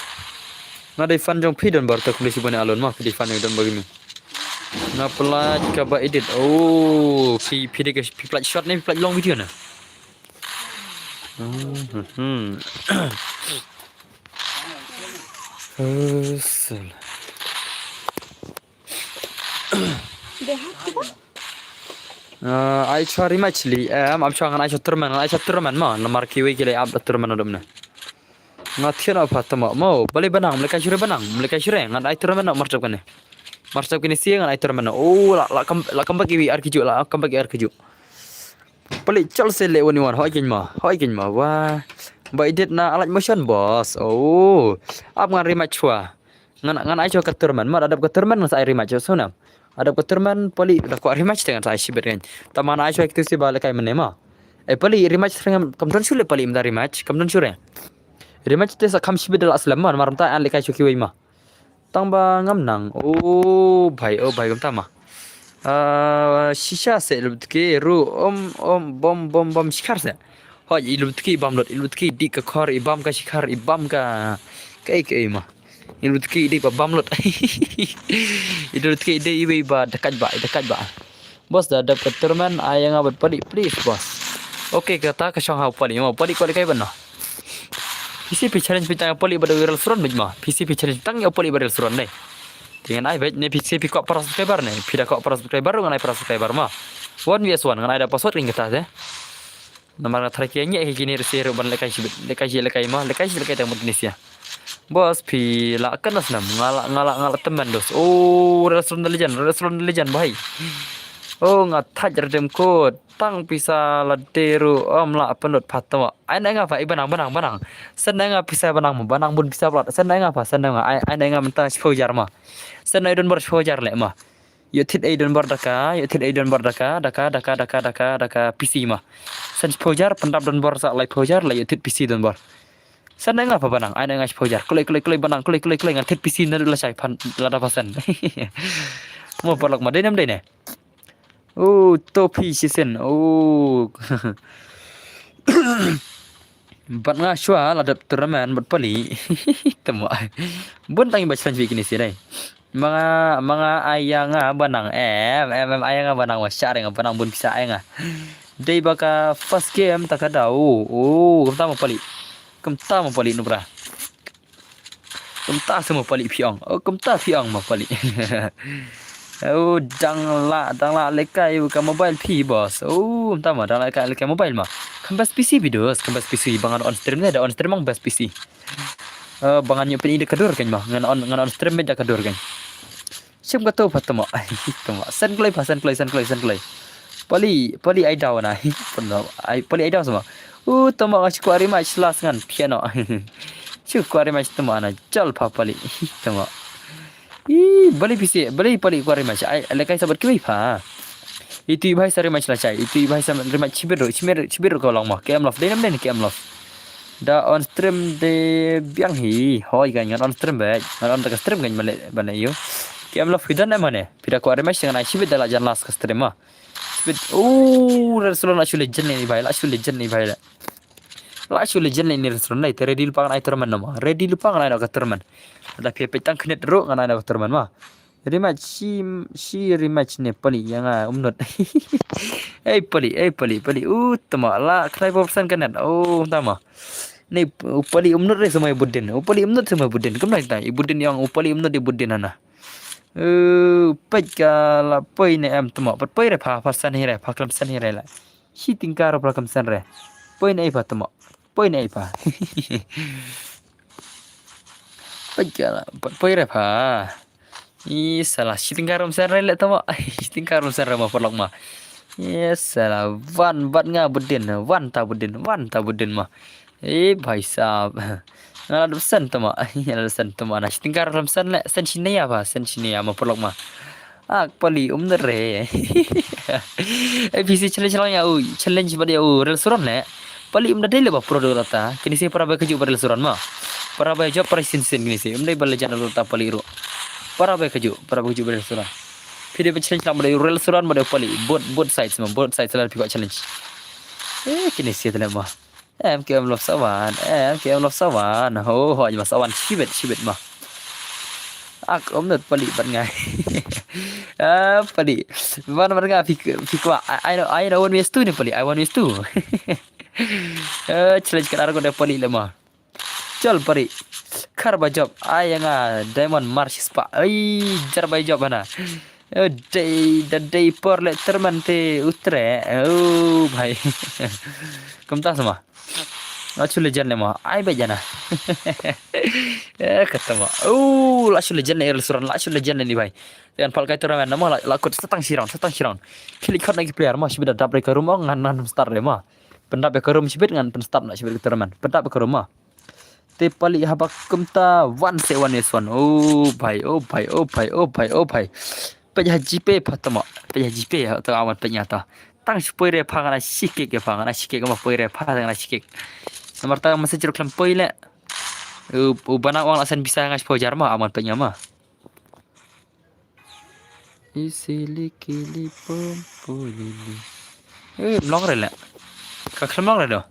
Nga dei fan jong phi Don Bor, te khublei shibun ïa alon ma, phi dei fan jong Don Bor Gaming. Nga pynlait kaba edit. Oh, phi, phi dei ka, phi pynlait short ne, phi pynlait long video na. Hmm, hmm, hmm. Oh, sel. Uh, ai chwa rematch li, em, am chwa ngan ai chwa tournament, ngan ai chwa tournament ma, namar kiwei ki leh ap da tournament dum na. Nga thied noh pha tama mo. Balei banang, mlei kai shure banang, mlei kai shure. Ngan ai tournament noh marchap kane. Marchap kine sie ngan ai tournament noh. Oh, la, la kam, la kam bak iwi ar kiju, la kam bak iwi ar kiju. Palik chol se le wan wan, hoi kin ma, hoi kin ma, wa. Ba edit na alaj motion boss. Oh, ap ngan rematch chwa. Ngan, ngan ai chwa ka tournament, ma da dap ka tournament ngan sa ai rematch chwa sona. Adap ka tournament palik da kwah rematch te ngan sa ai shibit kan. Tama ngan ai chwa kitu si ba le kai mane ma. Eh palik rematch sering kam don shure palik mynta rematch, kam don shure. Rematch te sa kham shibit da la slem ma, mar mynta an le kai chwa kiwei ma. Tang ba ngam nang. Oh bhai, oh bhai, kumta ma. Ah, shisha se lubtki ru om om bom bom bom shikhar se. Hoi, i lubtki bam lut, i lubtki dik ka khor, i bam ka shikhar, i bam ka kai kai ma. I lubtki dik ba bam lut. I lubtki dik iwei ba dekat ba, dekat ba. Boss da dap ka tournament ai nga bad palik please boss. Okay, kata ka shong ha palik ma, palik kwalik kai ban no. P C P challenge bit tang palik ba da real front bit ma. P C P challenge tang ya palik ba real front dai. Te ngan ai bit ne P C P kwah para subscriber ne. Phi da kwah para subscriber ngan ai para subscriber ma. One V S one ngan ai da password ring kata te. Namar nga tharai ki ïa ki kine rese ruh ban lekai shibit, lekai shi lekai ma, lekai shi lekai tang mut kine sia. Boss phi la kan nas nam, nga la, nga la, nga la temen dos. Oh, Restaurant the Legend, Restaurant the Legend bhai. Oh, nga thaj redem code. Tang pisa la de ruh, om la penut patama. Ai na nga pha, i banang, banang, banang. Sen na nga pisa banang ma, banang bun pisa plat. Sen na nga pha, sen na nga, ai, ai na nga mynta shiphew hajar ma. Sen na i don bor shiphew hajar le ma. Ïoh thit ei don bor daka, ïoh thit ei don bor daka, daka, daka, daka, daka, daka, P C ma. San shiphew hajar, pyndap don bor sa laiphew hajar, la ïoh thit P C don bor. San na nga pha banang, ai na nga shiphew hajar, kloi, kloi, kloi banang, kloi, kloi, kloi, ngan thit P C na la shai phan, lada pha san. Mo paralok ma, dei nem dei ne. Oh, to phi shisien, oh. Bad nga shwa la dep tournament bad pali. Tama. Bun tang ba challenge week ni si dai. Manga, manga ai ïa nga banang em, em, em, ai ïa nga banang wa shah ring banang bun pisa ai nga. Dei ba ka first game ta ka dau. Oh, kumta ma pali. Kumta ma pali nubra. Kumta sa ma pali phi ong. Oh, kumta phi ong ma pali. Oh, dang la, dang la lekai ka mobile phi boss. Oh, kumta ma dang la lekai mobile ma. Kam best P C videos, kam best P C ba ngan on stream ne da on stream ang best P C. Eh, ba ngan ïoh pyn-i da ka dur kan ma. Ngan on, ngan on stream da ka dur kan. Shim ka to pha tama. Tama. San kloi pha, san kloi, san kloi, san kloi. Pali, pali ai daw na. Pano, ai pali ai daw sama. Uh, tama nga shi kwah rematch last ngan piano. Shi kwah rematch tama na jal pha pali. Tama. Ih, bali P C, bali pali kwah rematch. Ai, lekai sabat kiwi pha. Itu i bhai sa rematch la chai. Itu i bhai sa rematch chibir ro, chibir, chibir ro ka long ma. K M Love, dei nam dei K M Love. Da on stream de biang hi. Hoi kan ngan on stream bek. Ngan on da ka stream kan male bane yu. K M Love phi don em mane. Phi da kwah rematch ngan ai shibit da la jan last ka stream ma. Shibit. Oh, Restaurant la shu legend ni bhai, la shu legend ni bhai la. La shu legend ni Restaurant dai. Te ready lypa ngan ai tournament ma. Ready lypa ngan ai da ka tournament. Da phi peit tang khnit ro ngan ai da ka tournament ma. Rematch shi, shi rematch ne pali ïa nga umnut. Ei pali, ei pali, pali. Uh, tama la khnai percent ka net. Oh, tama. Ne, uh, pali umnut re samai budin. Uh, pali umnut samai budin. Kumnai ta, i budin ïa nga, uh, pali umnut i budin hana. Uh, peit ka la poi ne em tama. Pat poi re pha, pha san hi re, pha klam san hi re la. Shi tingkar pha klam san re. Poi ne ei pha tama. Poi ne ei pha. Peit ka la, pat poi re pha. I sala, shi tingkar um sen re le tama. Shi tingkar um sen re ma paralok ma. I sala, wan bat nga budin, wan ta budin, wan ta budin ma. Eh, bhai sahab. Nga la dep sen tama. Nga la dep sen tama na. Shi tingkar um sen le, sen shi ne ïa pha, sen shi ne ïa ma paralok ma. Ak pali um ne re. A P C challenge lang ïa u, challenge bad ïa u Restaurant le. Pali um da dei le ba pro do rata. Kini si para ba kaju ba Restaurant ma. Para ba job para sin sin kini si. Um dei ba legend rata pali ru. Para ba kaju, para ba kaju ba Restaurant. Phi dei ba challenge lang ba dei Restaurant ba dei pali. Both, both sides ma, both sides la phi kwah challenge. Eh, kini si tele ma. M K M Love Sawan, M K M Love Sawan. Ho, ho, ma Sawan shibit, shibit ma. Ak, um nut pali ban ngai. Ah, pali. Ban ban ngai phi, phi kwah. I, I know, I know one ways too ni pali. I one ways too. Eh, challenge kan argo de pali le ma. Chal pali. Khar ba job. Ai nga diamond march spa. Ai, jar ba job hana. Eh, dei, da dei por le terman te utre. Oh, bhai. Kumta sama. Achu legend le ma. Ai ba jana. Eh, kata ma. Oh, la shu legend ne Rel Suran, la shu legend ne ni bhai. Te ngan pal kai tournament na ma, la, la kut sa tang shi round, sa tang shi round. Ki leit khot na ki player ma, shibit da dap re ka room, oh, ngan, ngan start re ma. Pyndap re ka room shibit, ngan pynstart na shibit ka tournament. Pyndap re ka room ma. Te pali haba kumta, one se one is one. Oh bhai, oh bhai, oh bhai, oh bhai, oh bhai. Peit ha GPay pha tama. Peit ha GPay ha ta awan peit nya ta. Tang shi poi re pha ngana shikik ya pha ngana shikik ma poi re pha ngana shikik. Namar ta masa jeruk lem poi le. U, u bana wang la sen bisa ngas poi jar ma awan peit nya ma. Isili kili pom polili. Eh, mlong re le. Ka khlem mlong re do.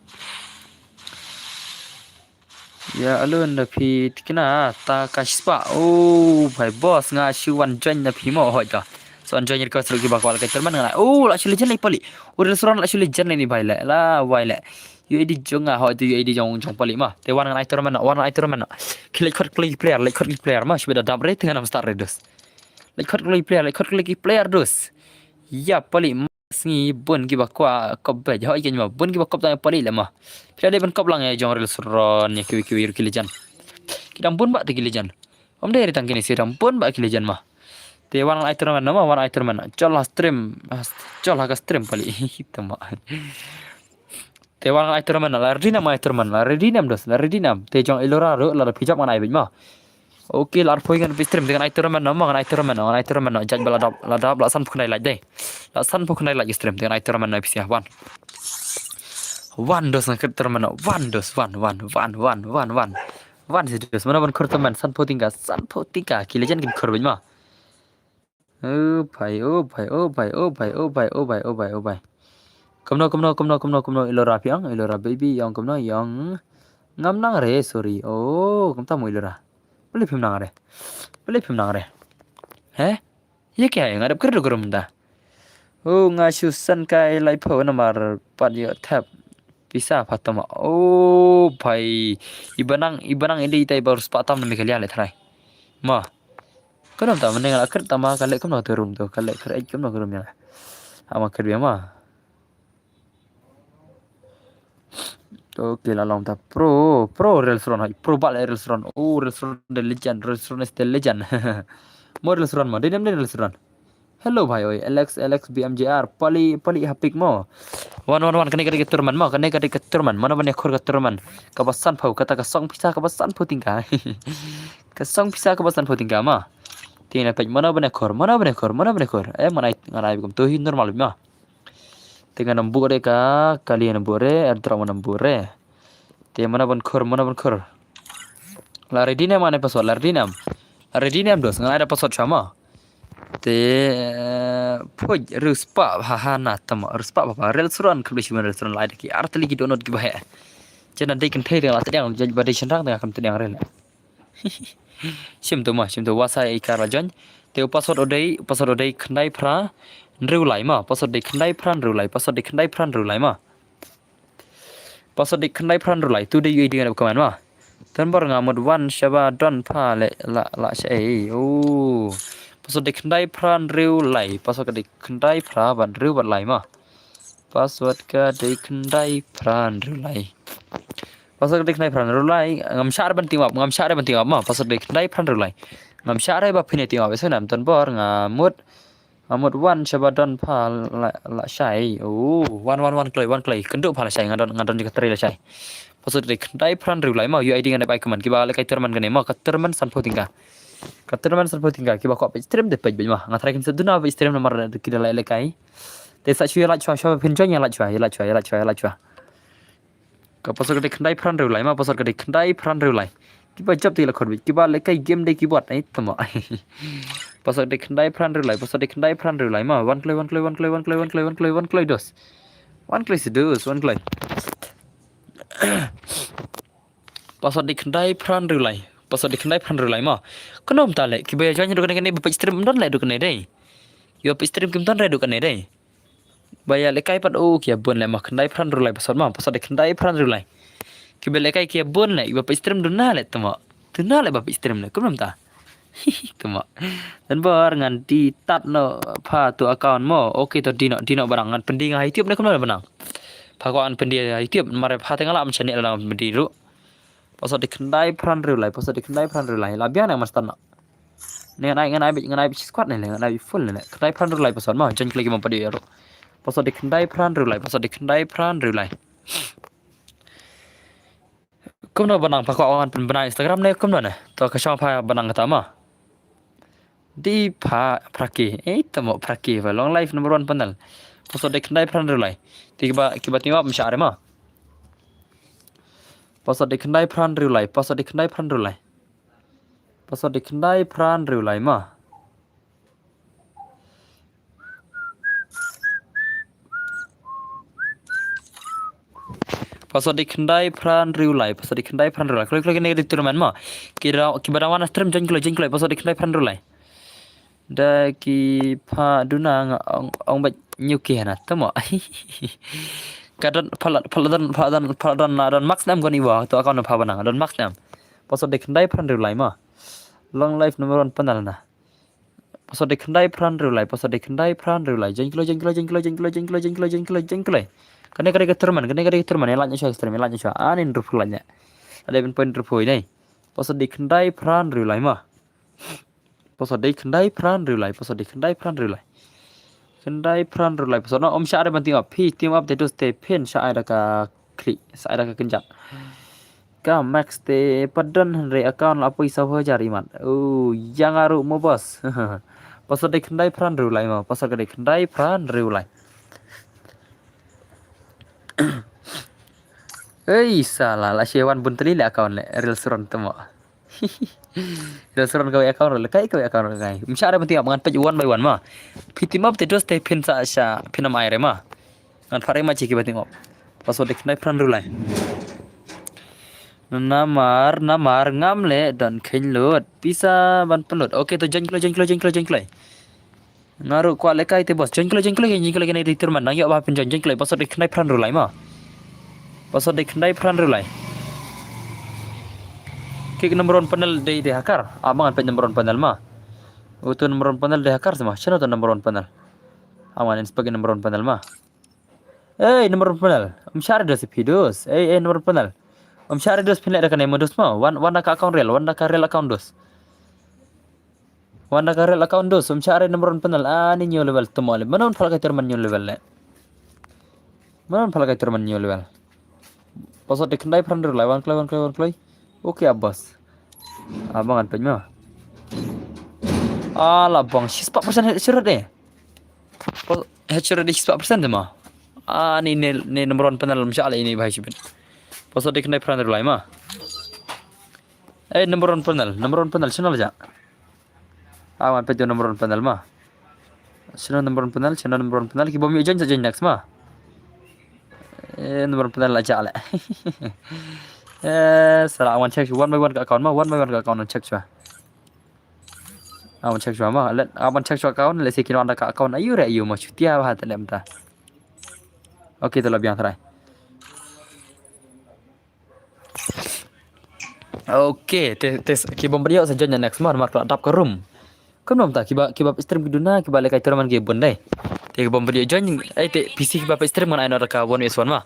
Ya, alun da phi tikna ta ka shispa. Oh, bhai boss nga shu wan join da phi mo hoi ka. So wan join ka sru ki ba kwal ka tournament nga. Oh, la shu legend lai pali. Ur suran la shu legend lai ni bhai le. La wai le. UID jong nga hoi tu UID jong jong pali ma. Te wan nga ai tournament, wan nga ai tournament. Ki leit khot ki player, leit khot ki player ma. Shibit da dap re tengah nam start re dus. Leit khot ki player, leit khot ki player dus. Ya pali ma sngi bun ki ba kwa kop bej hoi ken ma bun ki ba kop tang pali le ma. Phi da dei ban kop lang ya jong Rel Suran ya kiwi kiwi ki legend. Ki dang bun ba te ki legend. Om dei ri tang kini si dang bun ba ki legend ma. Te wan ai tournament na ma wan ai tournament. Chol ha stream. Chol ha ka stream pali. Tama. Te wan ai tournament la ready nam ai tournament la ready nam dos la ready nam. Te jong Elora ru la da phi jop ngan ai bej ma. Okay, la ar poi ngan pi stream te ngan ai tournament no ma ngan ai tournament no ngan ai tournament no jaj ba la dap la dap la san puknai laj dei. La san puknai laj stream te ngan ai tournament no pisia wan. Wan dos ngan kret tournament no wan dos wan wan wan wan wan wan. Wan si dos mana ban khur tournament san pu tingka san pu tingka ki legend kin khur bej ma. Oh bhai, oh bhai, oh bhai, oh bhai, oh bhai, oh bhai, oh bhai, oh bhai. Kumno, kumno, kumno, kumno, kumno, Elora phi ong, Elora baby, ong kumno, ong. Ngam nang re, sorry. Oh, kumta mo Elora. Pele phim nang re. Pele phim nang re. He? Ye kya hai, nga dap kar do grum da. Oh, nga shu san kai lai pho namar pat yo thap. Pisa phatama. Oh, bhai. Ibanang, ibanang indi itai baru sepatam na Meghalaya le tharai. Ma. Ka dam ta mending la kret tama ka lek kumno te room to ka lek kret kumno ka room ya. Ama kret ya ma. Okay la long ta pro pro Rel Suran hai pro ba le Rel Suran. Oh Rel Suran the legend Rel Suran is the legend. Mo Rel Suran ma dinem Rel Suran. Hello bhai oi Alex Alex BMJR pali pali hapik mo. Wan wan wan kane kane ka tournament mo kane kane ka tournament mana bane khor ka tournament. Ka basan phau kata ka song pisa ka basan phau tingka. Ka song pisa ka basan phau tingka ma. Tina pej mana bane khor mana bane khor mana bane khor. Eh mana ngan ai kum tu hi normal ma. Te ngan nambur re ka kali nambur re airdrop nambur re. Te mana ban khor mana ban khor. La ready ne mane password la ready nam. La ready nam dos ngan ai da password sama. Te poj ruspa ha ha na tama ruspa papa Rel Suran khabli shiman Rel Suran lai da ki artali ki donot ki bahe. Chena dei kan thei la tadiang jaj ba dei shenrang tengah kam tadiang rel. Shim tu ma shim tu wasa i kar la join. Te u password odei u password odei khyndai phra nriu lai ma password dei khyndai phra nriu lai password dei khyndai phra nriu lai ma. Password dei khyndai phra nriu lai tu dei UID ngan ap kmen ma. Tun bor nga mut wan shaba don pha le la la sha ei. Oh. Password dei khyndai phra nriu lai password dei khyndai phra ban nriu ban lai ma. Password ka dei khyndai phra nriu lai. Password ka dei khyndai phra nriu lai. Ngam shah re ban team up, ngam shah re ban team up ma. Password dei khyndai phra nriu lai. Ngam shah re ba phin team up. Ese nam ton bor nga mut. Nga mut wan shaba don pha la, la shai. Oh, wan wan wan kloi, wan kloi. Kynduh pha la shai, nga don nga don ka trei la shai. Password dei khyndai phra nriu lai ma. UID ngan dep ai kmen kiba le kai tournament kane ma, ka tournament san pho tingka. Ka tournament san pho tingka kiba ko pej stream de pej ma. Nga try kin sa duna pej stream namar ki da lai le kai. Te sa shu ya lach shwa shwa phin join ya lach shwa ya lach shwa ya lach shwa ya lach shwa. Ka password ka dei khyndai phra nriu lai ma password ka dei khyndai phra nriu lai. Kiba jop te la khot bit kiba le kai game dei keyboard ai tama. Password dei khyndai phra nriu lai password dei khyndai phra nriu lai ma wan kloi wan kloi wan kloi wan kloi wan kloi wan kloi wan kloi dos. Wan kloi si dos wan kloi. Password dei khyndai phra nriu lai. Password dei khyndai phra nriu lai ma. Kano mta le kiba ya join do kane kane ba pej stream don le do kane dei. Yo pej stream kim don re do kane dei. Ba ya le kai pat o kia bun le ma khyndai phra nriu lai password ma password dei khyndai phra nriu lai. Kiba le kai kia bun le iba pej stream duna le tama. Duna le ba pej stream le kumno mta. Tama. Dan bor ngan di tat no pha tu account mo. Okay to dino dino barang ngan pendi ngai YouTube ne kumno barang. Pha ko an pendi YouTube mare pha te ngala am channel la pendi ru. Password dei khyndai phra hynriew lai, password dei khyndai phra hynriew lai. La biang ne mas tan na. Ne ngan ai, ngan ai beit, ngan ai beit shi squad ne le, ngan ai beit full ne le. Khyndai phra hynriew lai password ma, join klik ki ma padiaw ïa ruh. Password dei khyndai phra hynriew lai, password dei khyndai phra hynriew lai. Kumno ba nang, pha kwah wan pynbna Instagram ne kumno ne? To ka shong pha ba nang kata ma. Dei pha phra K. Eh, tamo phra K ba long live number one panel. Password dei khyndai phra hynriew lai. Te kiba, kiba tip ym shah re ma. Password dei khyndai phra hynriew lai, password dei khyndai phra hynriew lai. Password dei khyndai phra hynriew lai ma. Password dei khyndai phra hynriew lai, password dei khyndai phra hynriew lai. Kloi kloi kane ka dei tournament ma. Ki da, kiba dang wan stream join kloi, join kloi, password dei khyndai phra hynriew lai. Da ki pha duna nga ong, ong bad nyuki hana tamo. Ka don pha la, pha la don, pha don, pha don, na don max nam goni wa to account pha ba nang don max nam. Password dei khyndai phra hynriew lai ma. Long live number one panel na. Password dei khyndai phra hynriew lai, password dei khyndai phra hynriew lai. Join kloi, join kloi, join kloi, join kloi, join kloi, join kloi, join kloi, join kloi. Kane ka dei ka tournament, kane ka dei ka tournament. Ïa lait ïa sha stream, ïa lait ïa sha. Ani hynriewphew lait ïa. Ada pynpoint hynriewphew ïa nei. Password dei khyndai phra hynriew lai ma. Password dei khyndai phra hynriew lai, password dei khyndai phra hynriew lai. Khyndai phra hynriew lai, password na ym shah re ban team up. Phi team up te dus te phin shah ai da ka khlieh, shah ai da ka kynjat. Ka max te pat don hynrei account la poi saw hajar imat. Oh, ïa nga ruh mo boss. Password dei khyndai phra hynriew lai mo, password ka dei khyndai phra hynriew lai. Ei sala, la shi wan bun tylli le account le, real sron tamo. Real sron kawei account le, kai kawei account le kai. Ym shah re ban team up, ngan peit one by one ma. Phi team up te dus te phin sa sha, phin ym ai re ma. Ngan phah re ma chi kiba team up. Password dei khyndai phra hynriew lai. Namar, namar ngam leh don kheiñ lut. Pisa ban pynlut. Okay, to join kloi, join kloi, join kloi, join kloi. Nga ruh kwah lehkai te boss. Join kloi, join kloi, join kloi kane dei tournament. Nang ïoh ba pynjoin, join kloi. Password dei khyndai phra hynriew lai ma. Password dei khyndai phra hynriew lai. Ki number one panel dei, dei hacker. Ah, ma ngan peit number one panel ma. Uto number one panel dei hacker sa ma. Shano to number one panel? Ah, ma ngan inspect number one panel ma. Ei, number one panel. Ym shah re dos phi dos. Ei, ei, number one panel. Ym shah re dos phin leh da kane mo dos ma. Wan, wan da ka account real, wan da ka real account dos. Wan da ka real account dos, ym shah re number one panel. Ani new level tamo le. Mano pha la kai tournament new level le. Mano pha la kai tournament new level. Password dei khyndai phra hynriew lai, wan kloi, wan kloi, wan kloi. Okay, ah boss. Ah, ma ngan peit ma. Ah, la bang, shispah percent headshot de. Headshot de shispah percent de ma. Ah, ni, ni, ni number one panel ym shah le ini bhai shibit. Password dei khyndai phra hynriew lai ma. Eh, number one panel, number one panel, shano la jah? Ah, wan peit number one panel ma. Shano number one panel, shano number one panel, ki bym ïoh join sa join next ma. Eh, number one panel la jah le. Eh, sala wan check one by one ka account ma, one by one ka account check shuwa. Ah, wan check shuwa ma, let, ah, wan check shuwa account, let's see kin wan da ka account, ayu re ayu ma, chutia ba hat lem ta. Okay, to la biang try. Okay, te, te, ki bym pat ïoh sa join next ma, namar ka la dap ka room. Kumno mynta, kiba, kiba stream ki duna, kiba lehkai tournament ki bun dei. Te ki bym pat ïoh join, eh, te P C kiba pat stream ngan ai noh da ka one versus one ma.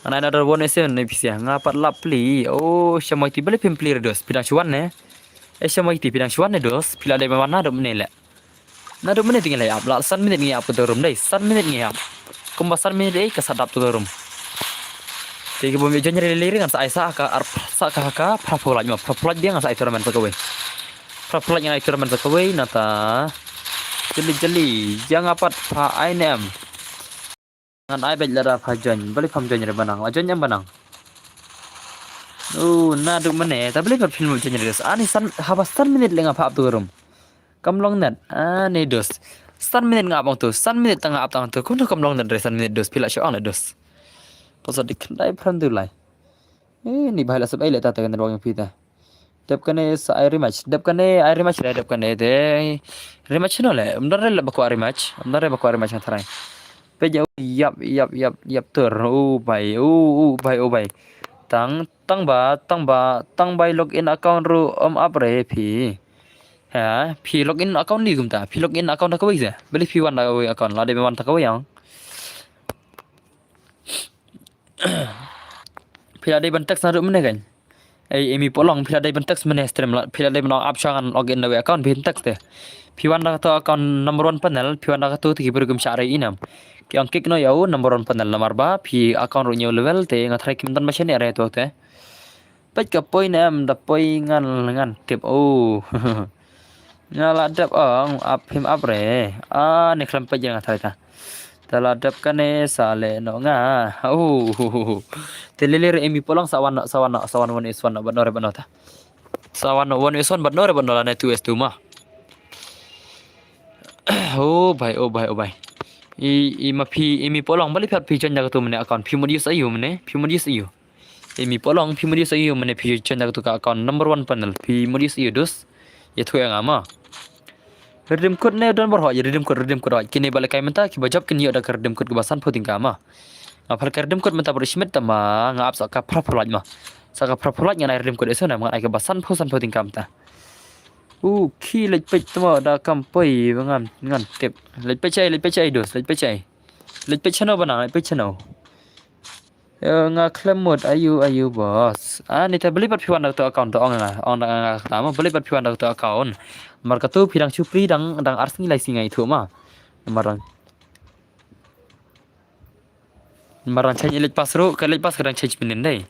Ngan ai noh da one versus one ne P C, nga pat lap plie. Oh, sha Mighty balei phim plie re dos, phi dang shu wan ne. Eh, sha Mighty phi dang shu wan ne dos, phi la dei ban wan naduh mynne le. Naduh mynne te ngi la ïap, la san minit ngi ïap ka room dei, san minit ngi ïap. Kumba san minit ei ka sa dap tu ka room. Te ki bym ïoh join re le re ngan sa ai sa ka ar, sa ka ha ka, phra phew lait ma, phra phew lait biang ngan sa ai tournament sa kawei. Phra phew lait ngan ai tournament sa kawei, nata. Jali jali, ïa nga pat pha ai ne em. Ngan ai beit lada pha join, balei pham join re ba nang, la join em ba nang. Oh, naduh mynne, ta balei pat phim join re. Ani san, haba san minit le nga phah ap tu ka room. Kam long net, ani dos. San minit nga ap ong tu, san minit ta nga ap tang tu. Kumno kam long net re san minit dos, phi la shu ong le dos. Password dei khyndai phra hynriew lai. Eh, ni bhai la sep ei le ta te ka network ïa phi ta. Dep kane sa ai rematch. Dep kane ai rematch re, dep kane te. Rematch no le. Ym don re le ba kwah rematch. Ym don re ba kwah rematch nga tharai. Peit ïa u ïap, ïap, ïap, ïap tur. U bai, u, u bai, u bai. Tang, tang ba, tang ba, tang bai login account ruh ym ap re phi. Ha, phi login account ni kumta. Phi login account da kawei se. Balei phi wan da kawei account. La dei ban wan da kawei ïa. Phi la dei ban text naduh mynne kan. Ei, Emi Polong, phi la dei ban text mynne stream la, phi la dei ban ap sha ngan login na wei account, phi text te. Phi wan da kato account number one panel, phi wan da kato te ki briew kim shah re i nam. Ki ong kick noh ïa u number one panel namar ba phi account ruh hynñiew level te nga tharai kim don ba shane re to te. Peit ka poi ne em, da poi ngan ngan tip. Oh. Nga la dep ong ap him ap re. Ah, ne khlem peit ïa nga tharai ta. Te la dep kane sa leh noh nga. Oh. Te lele re Emi Polong sa wan noh, sa wan noh, sa wan one is one noh bad noh re bad noh ta. Sa wan noh one is one bad noh re bad noh lane two is two ma. Oh bhai, oh bhai, oh bhai. I, i ma phi, Emi Polong balei phi hap phi join da kato mynne account. Phi mut use aiu mynne, phi mut use aiu. Emi Polong, phi mut use aiu mynne phi join da kato ka account number one panel. Phi mut use aiu dus. Ïathuh ïa nga ma. Redeem code ne don bor hoi, redeem code, redeem code hoi. Kine ba lehkai mynta kiba jop kin ïoh da ka redeem code kaba sanphew tyngka ma. Nga phal ka redeem code mynta bor shimit ta ma, nga ap sa ka phra phew lait ma. Sa ka phra phew lait ngan ai redeem code ïa shuh na, ngan ai kaba sanphew, sanphew tyngka mynta. U ki leit peit tma da kam poi ba ngan, ngan tip. Leit peit shai, leit peit shai dus, leit peit shai. Leit peit shano ba nang, leit peit shano. Eh, nga khlem mut aiu aiu boss. Ah, ni te balei pat phi wan da kato account to ong nga, ong da nga kata ma, balei pat phi wan da kato account. Namar kato phi dang shu free dang, dang ar sngi lai sngi nga ithuh ma. Namar dang, namar dang change elite pass ruh, ka elite pass ka dang change mynnin dei.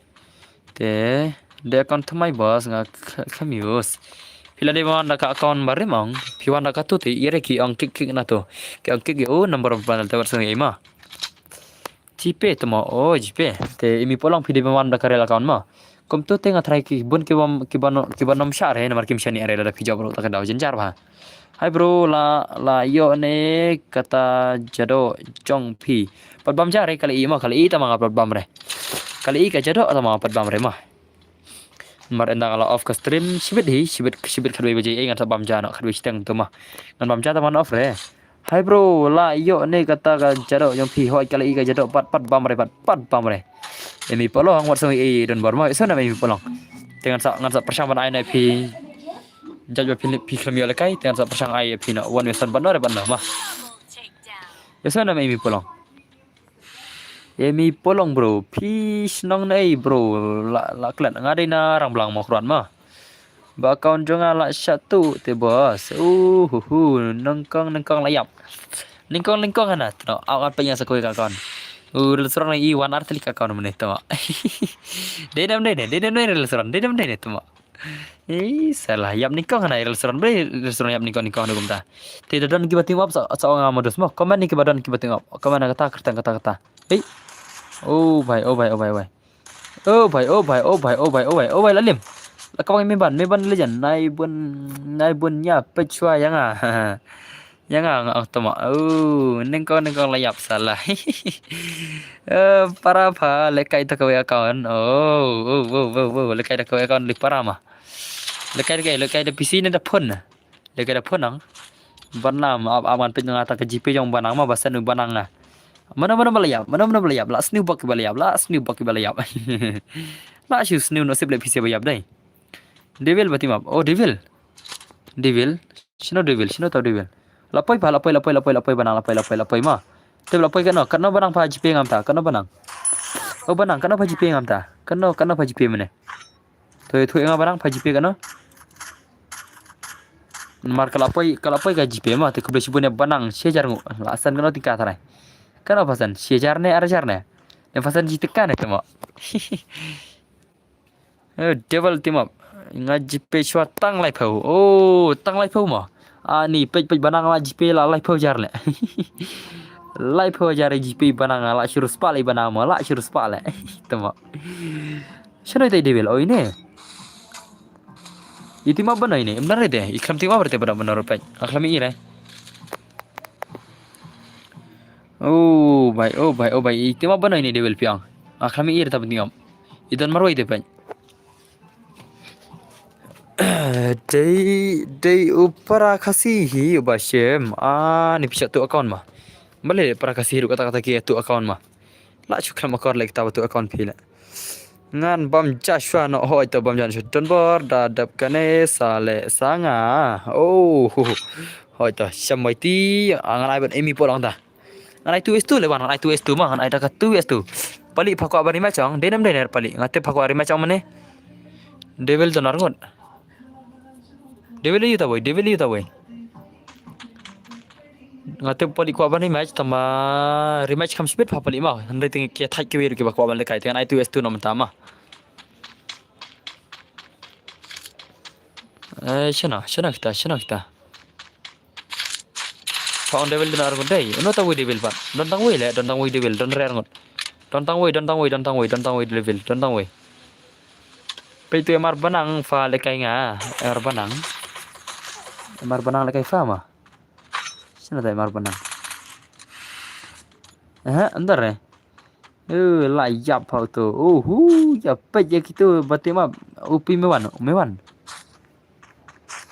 Te dei account thymmai boss, nga kh-, khlem use. Phi la dei ban wan da ka account barim ong, phi wan da kato te i re ki ong kick kick na to. Ki ong kick ïa u number one panel te wat song ei ma. GPay te mo, oh, GPay. Te Emi Polong phi dei ban wan da ka real account mo. Kumto te nga tharai ki bun ki bym, ki bym, ki bym shah re, namar kim shaniah re lada phi jop ruh ta ka daw jynjar bha. Hi bro, la, la ïoh ne kata jadoh jong phi. Pat bam ja re, ka la i mo, ka la i ta ma nga pat bam re. Ka la i ka jadoh ta ma nga pat bam re mo. Namar ynda nga la off ka stream, shibit hi, shibit, shibit khatwei baje, eh, ngan sa bam ja noh, khatwei shiteng to ma. Ngan bam ja ta ma ngan off re. Hi bro, la ïoh ne kata ka jadoh jong phi, hooid ka la i ka jadoh, pat, pat bam re, pat, pat bam re. Emi Polong, wat song ei don bor mo, ïa shuh na Emi Polong. Te ngan sa, ngan sa pyrshang ban ai na phi. Judge ba phi, phi khlem ïoh lehkai, te ngan sa pyrshang ai ïa phi na, wan ïa san ban no re ban no ma. Ïa shuh na Emi Polong. Emi Polong bro, phi shnong na ei bro, la, la klet, nga dei na Rangblang Mawkyrwat ma. Ba account jong nga la shah tuh te boss. Uh, hu, hu, nyngkong, nyngkong la ïap. Nyngkong, nyngkong hana, tno, aw ngan peit ïa sa kawei ka account. Uh, rel srong i wan ar tlik account mynne tma. Dei nam dei ne, dei nam dei rel srong, dei nam dei ne tma. Ei, salah, ïap nyngkong hana rel srong, bre, rel srong ïap nyngkong, nyngkong hana kumta. Te da don kiba team up sa, sa ong nga modus mo, comment ni kiba don kiba team up. Comment na kata, kata, kata, kata. Ei. Oh bhai, oh bhai, oh bhai, oh bhai. Oh bhai, oh bhai, oh bhai, oh bhai, oh bhai, oh bhai, la lim. La ka bang me ban, me ban legend, nai bun, nai bun ïa peit shuwa ïa nga. Ïa nga nga ong tma. Oh, nyngkong, nyngkong la ïap salah. Eh, para pha, lehkai ta kawei account. Oh, oh, oh, oh, oh, lehkai ta kawei account, leh para ma. Lehkai, lehkai, lehkai da P C ne da phone. Lehkai da phone nang. Ban nam, ap, ap ngan peit nga ta ka GPay jong ban nang ma, ba send u ban nang nga. Mano, mano ba la ïap, mano, mano ba la ïap, la sniew bok ba la ïap, la sniew bok ba la ïap. La shu sniew noh sip leh P C ba ïap dei. Devil ba team up, oh Devil. Devil, shano Devil, shano tau Devil. La poi pha, la poi, la poi, la poi, la poi, ba nang, la poi, la poi, la poi ma. Te la poi kano, kano ba nang pha GPay ngam ta, kano ba nang. Oh ba nang, kano pha GPay ngam ta, kano, kano pha GPay mynne. To, to nga ba nang pha GPay kano. Namar ka la poi, ka la poi ka GPay ma, te khublei shibun ïa ba nang, shi hajar nguh, la send kano tyngka tharai. Kano pha send, shi hajar ne, ar hajar ne. Ne pha send shi tyngka ne te mo. Eh, Devil team up. Nga GPay shuwa tang laiphew. Oh, tang laiphew mo. Ani peit peit ba nang la GPay la laiphew hajar leh. Laiphew hajar GPay ba nang la shu riewspah leh ba nang mo, la shu riewspah leh. Te mo. Shano ita i Devil, oh ine. I team up ba no ine, em na re de, i khlem team up re te ba no ba no re peit. A khlem i re. Oh bhai, oh bhai, oh bhai, i team up ba no ine Devil phi ong. A khlem i re ta ba team up. I don marwei te peit. Dei, dei u para Khasi hi u ba shem. Ah, ni phi shah tuh account ma. Balei para Khasi ruh kata kata ki tuh account ma. La shu khlem akor leh kita ba tuh account phi leh. Ngan bam ja shuwa noh, hooid to bam ja shuwa. Don bor da dep kane sa leh sa nga. Oh, hu, hu. Hooid to, sham mai ti, ah, ngan ai ban Emi Polong ta. Ngan ai two S two leh wan, ngan ai two S two ma, ngan ai da ka two S two. Pali pha kwah ba ri ma chong, dei nam dei ne pali. Nga te pha kwah ri ma chong mane. Devil don ar ngut. Devil ïa ta wei, Devil ïa ta wei. Nga tip pali kwah ban rematch, tama rematch kham shibit pha pali ma. Hynrei te ki thait kiwei ruh kiba kwah ban lehkai, te ngan ai tu S two na mynta ma. Eh, shano, shano kita, shano kita. Pha ong Devil don ar ngut dei. Uno ta wei Devil pat. Don tang wei leh, don tang wei Devil, don re ar ngut. Don tang wei, don tang wei, don tang wei, don tang wei Devil, don tang wei. Peit tu M R Banang pha lehkai nga, M R Banang. M R Banang lehkai pha ma. Shano ta M R Banang. Eh, under eh. Eh, la ïap pha tu. Oh, hu, ïa peit ïa kitu ba team up. U Pi Mewan, Mewan.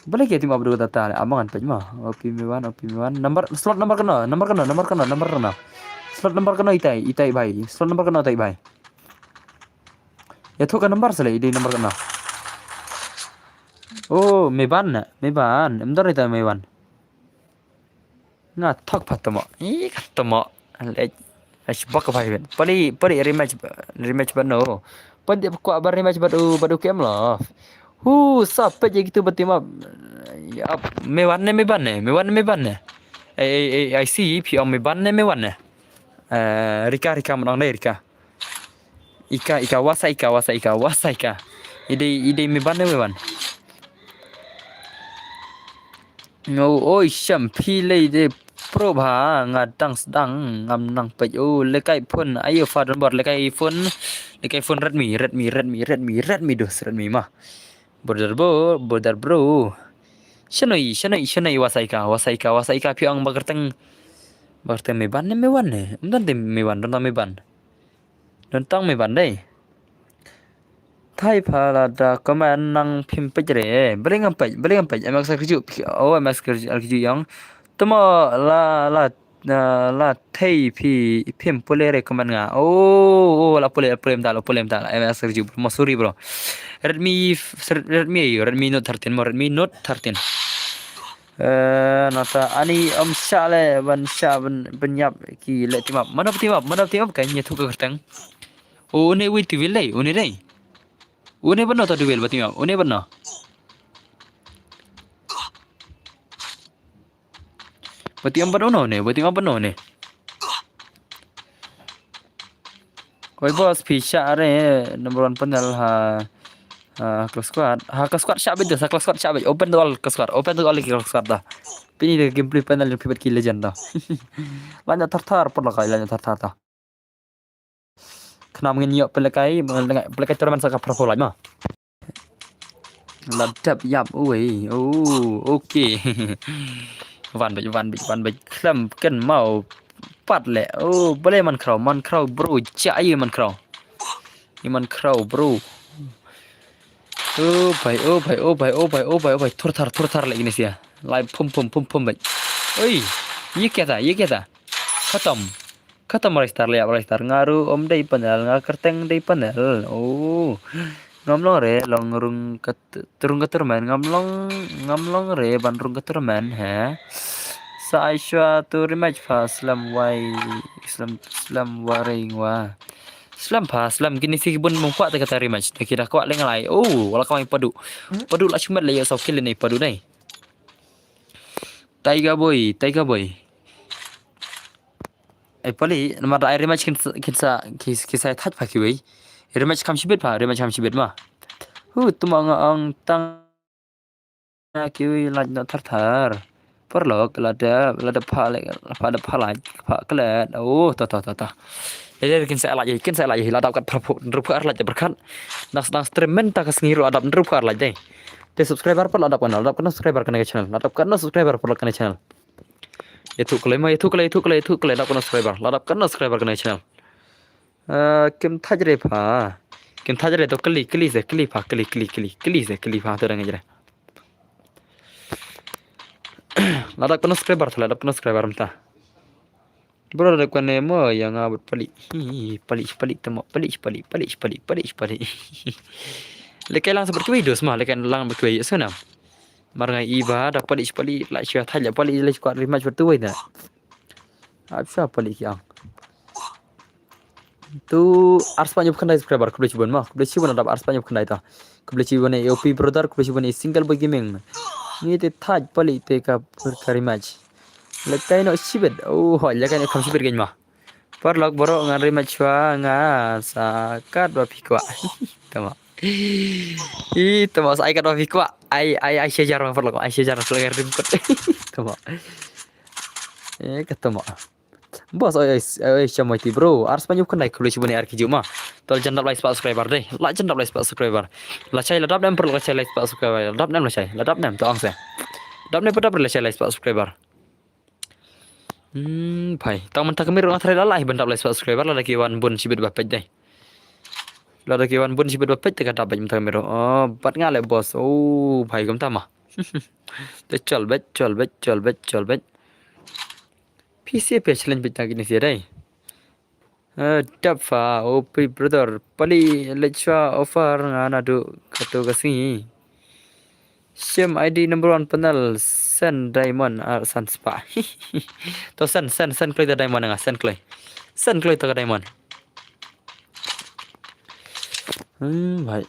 Balei ki team up dua data le, abang kan peit ma. U Pi Mewan, U Pi Mewan. Number, slot number kano, number kano, number kano, number kano. Slot number kano itai, itai bhai. Slot number kano itai bhai. Ïathuh ka number sa leh, i dei number kano. Oh, Meban na, Meban. Em dor itai Meban. Nga thok pha tamo. Ih, ka tamo. Leh. Ash bak ka bhai ben. Pali, pali rematch, rematch bad no. Pali kwah ba rematch bad u, bad u K M Love. Hu, sa peit ïa kitu ba team up. Ïa, Mewan ne, Meban ne, Mewan ne, Meban ne. Eh, eh, eh, I see, phi ong Meban ne, Mewan ne. Eh, Rika, Rika, man ong dei Rika. Ika, Ika, wasa Ika, wasa Ika, wasa Ika. I dei, i dei Meban ne, Mewan. Ngo, oi, sham, phi lei de pro bha, nga dang sdang, ngam nang peit. Oh, lehkai phone, ayo pha don bor, lehkai phone, lehkai phone Redmi, Redmi, Redmi, Redmi, Redmi dos, Redmi ma. Brother bro, brother bro. Shano i, shano i, shano i wasa Ika, wasa Ika, wasa Ika, phi ong ba kyrteng, ba kyrteng Meban ne, Mewan ne. Em don te Mewan, don tang Meban. Don tang Meban dei. Thai pha lada comment nang phim peit re. Balei ngam peit, balei ngam peit. M X R Q, oh, M X R Q yang. Tamo la, la, la, la thei phi phim pule re comment nga. Oh, oh, la pule, la pule mynta, la pule mynta. M X R Q, mo sorry bro. Redmi, Redmi, Redmi Note thirteen, mo Redmi Note thirteen. Eh, nata ani ym shah leh ban shah ban, ban ïap ki leh team up. Mano team up, mano team up ka ïathuh ka kyrteng. Une wei Devil dei, une dei. Une bano ta Devil ba team up, une bano. Ba team up bano ne, ba team up bano ne. Oi boss, phi shah re number one panel ha, ha Clash Squad. Ha Clash Squad shah beit, ha Clash Squad shah beit. Open to all Clash Squad. Open to all Clash Squad da. Pini de gameplay panel phi bad ki legend da. Lanya thar thar pun la kai, lanya thar thar da. Khnam ngin ïoh pynlehkai, pynlehkai tournament sa ka pyrpho lait ma. La dep ïap, ui, oh, okay. Wan beit, wan beit, wan beit. Khlem kynmaw pat leh. Oh, balei man khraw, man khraw bro, ja ai man khraw. Ni man khraw bro. Oh bai, oh bai, oh bai, oh bai, oh bai, oh bai. Thur thar, thur thar leh kine sia. Lai phum phum phum phum beit. Oi, ye kya tha, ye kya tha? Khatam. Kata ma Ristar leh, Ristar nga ruh ym dei panel, nga kyrteng dei panel. Oh. Ngam long re long rung ka t-, rung ka tournament, ngam long, ngam long re ban rung ka tournament, he. Sa ai shuwa to rematch pha, slem wai, slem, slem waring wa. Slem pha, slem kine si ki bun mong kwah te kata rematch, te ki da kwah leh ngalai. Oh, wala ka mai padu. Padu la shumet leh ïa saw kill ne padu dei. Tiger boy, Tiger boy. Ai pali, namar da ai rematch kin sa, kin sa, ki, ki sa thait pha kiwei. Rematch kham shibit pha, rematch kham shibit ma. Hu, tuma nga ong tang kiwei lait noh thar thar. Paralok, lada, lada pha leh, pha da pha lait, pha klet. Oh, ta, ta, ta, ta. Lada kin sa lait, kin sa lait, lada kat pha phu, rup ar lait berkat. Nas, nas tremen ta ka sngi ruh adap rup ar lait dei. Te subscriber pat la dap kan, la dap kan subscriber kan ka channel, la dap kan subscriber pat la kan channel. Ïathuh klei ma, ïathuh klei, ïathuh klei, ïathuh klei, dap kano subscriber, la dap kano subscriber kane channel. Eh, kim thaj re pha. Kim thaj re to kli, kli se, kli pha, kli, kli, kli, kli se, kli pha to dang re. La dap kano subscriber, la dap kano subscriber mynta. Bro, la dap kane mo ïa nga bad pali. Hi, pali, pali tamo, pali, pali, pali, pali, pali, pali. Lehkai lang sa bad kiwei dos ma, lehkai lang bad kiwei, so na. Mar nga i ba da pali, pali, la shu thaj la pali, la shu kwah rematch bad tu wei da. Ap sha pali ki ang. Tu arspah hynñiewphew khyndai subscriber, khublei shibun ma, khublei shibun, la dap arspah hynñiewphew khyndai ta. Khublei shibun ïa A O P brother, khublei shibun ïa Single Boy Gaming. Ngi te thait pali te ka pyrkhat rematch. Lehkai noh shibit. Oh, hoi, lehkai noh kham shibit kein ma. Paralok baroh, ngan rematch shuwa, nga sa katba phi kwah. Tama. Ih, tama, sa ai katba phi kwah. Ai, ai, ai shi hajar ma paralok, ai shi hajar paralok, ngan rim kot. Tama. Eh, ka tama. Boss, oi, oi, oi, shamoi ti bro. Arspah hynñiewphew khyndai, khublei shibun ïa ar ki ju ma. To la jan dap lai spah subscriber dei. La jan dap lai spah subscriber. Lashai la dap ne em paralok, lashai lai spah subscriber. La dap ne em lashai. La dap ne em, to ong se. Dap ne em pat dap, lashai lai spah subscriber. Hmm, phai. Tang mynta ka miro nga tharai la lah hi ban dap lai spah subscriber, lada ki wan bun shibit ba peit dei. Lada ki wan bun shibit ba peit te ka dap beit mynta ka miro. Oh, bad nga leh boss. Oh, phai kumta ma. Te chol beit, chol beit, chol beit, chol beit. Phi sha phi challenge beit tang kine sha dei. Eh, dap fa, O P brother, pali leit shuwa offer nga naduh kato ka sngi. Shim I D number one panel, send diamond ar san spah. To send, send, send kloi ta diamond nga, send kloi. Send kloi ta ka diamond. Hmm, bhai.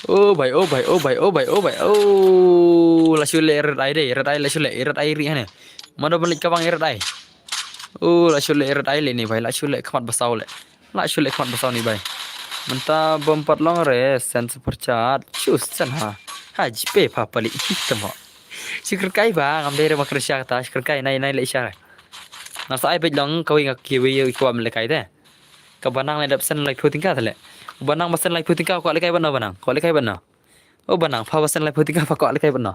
Oh, bhai, oh, bhai, oh, bhai, oh, bhai, oh, bhai. Oh, la shu leh red eye dei, red eye la shu leh, red eye ri hane. Mano ban leit ka bang red eye. Oh, la shu leh red eye leh ni bhai, la shu leh khmat basaw leh. La shu leh khmat basaw ni bhai. Mynta bom pat long re, send super chat. Shu send ha. Ha, jipe pha pali. Tamo. Shi kyrkai ba, ngam dei re ma kyrsia kata, shi kyrkai nai, nai leh sha re. Nga sa ai beit long, kawei nga kiwei ïa kwah lehkai te. Ka banang leh dap send laiphew tyngka te leh. Banang ba send laiphew tyngka, kwah lehkai bad no banang. Kwah lehkai bad no. Oh banang, pha ba send laiphew tyngka, pha kwah lehkai bad no.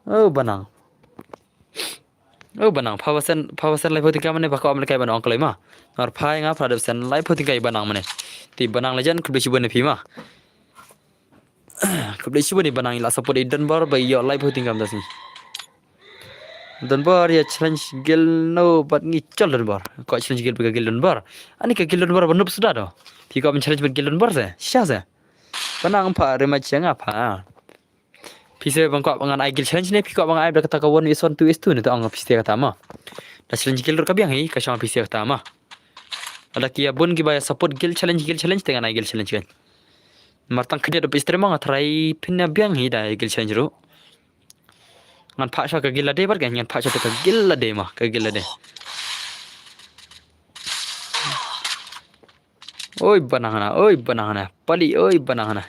Oh banang. Oh banang, pha ba send, pha ba send laiphew tyngka mane pha kwah lehkai bad no ong kloi ma. Ngar phai nga pha dap send laiphew tyngka ïa banang mane. Te banang legend khublei shibun ïa phi ma. Khublei shibun ïa banang i la support i donbor ba ïoh laiphew tyngka mynta sngi. Donbor ïa challenge guild no bad ngi chol donbor. Kwah challenge guild bad ka guild donbor. Ani ka guild donbor ba noob suda do. Phi kwah ban challenge bad guild donbor se. Sha se. Banang pha rematch ïa nga pha. Phi sngewbha ban kwah ba ngan ai guild challenge ne phi kwah ba ngan ai bad kata ka one versus one, two versus two ne, to ong phi sngewbha kata ma. Da challenge guild ruh ka biang hi, ka shong phi sngewbha kata ma. Lada ki ïa bun kiba ïa support guild challenge, guild challenge te ngan ai guild challenge kan. Mar tang khyndiat da phi stream ma nga tharai phin ïa biang hi da guild challenge ruh. Ngan phah sha ka guild lade bad kan, ngan phah sha ka guild lade ma, ka guild lade. Oi banang hana, oi banang hana. Pali, oi banang hana.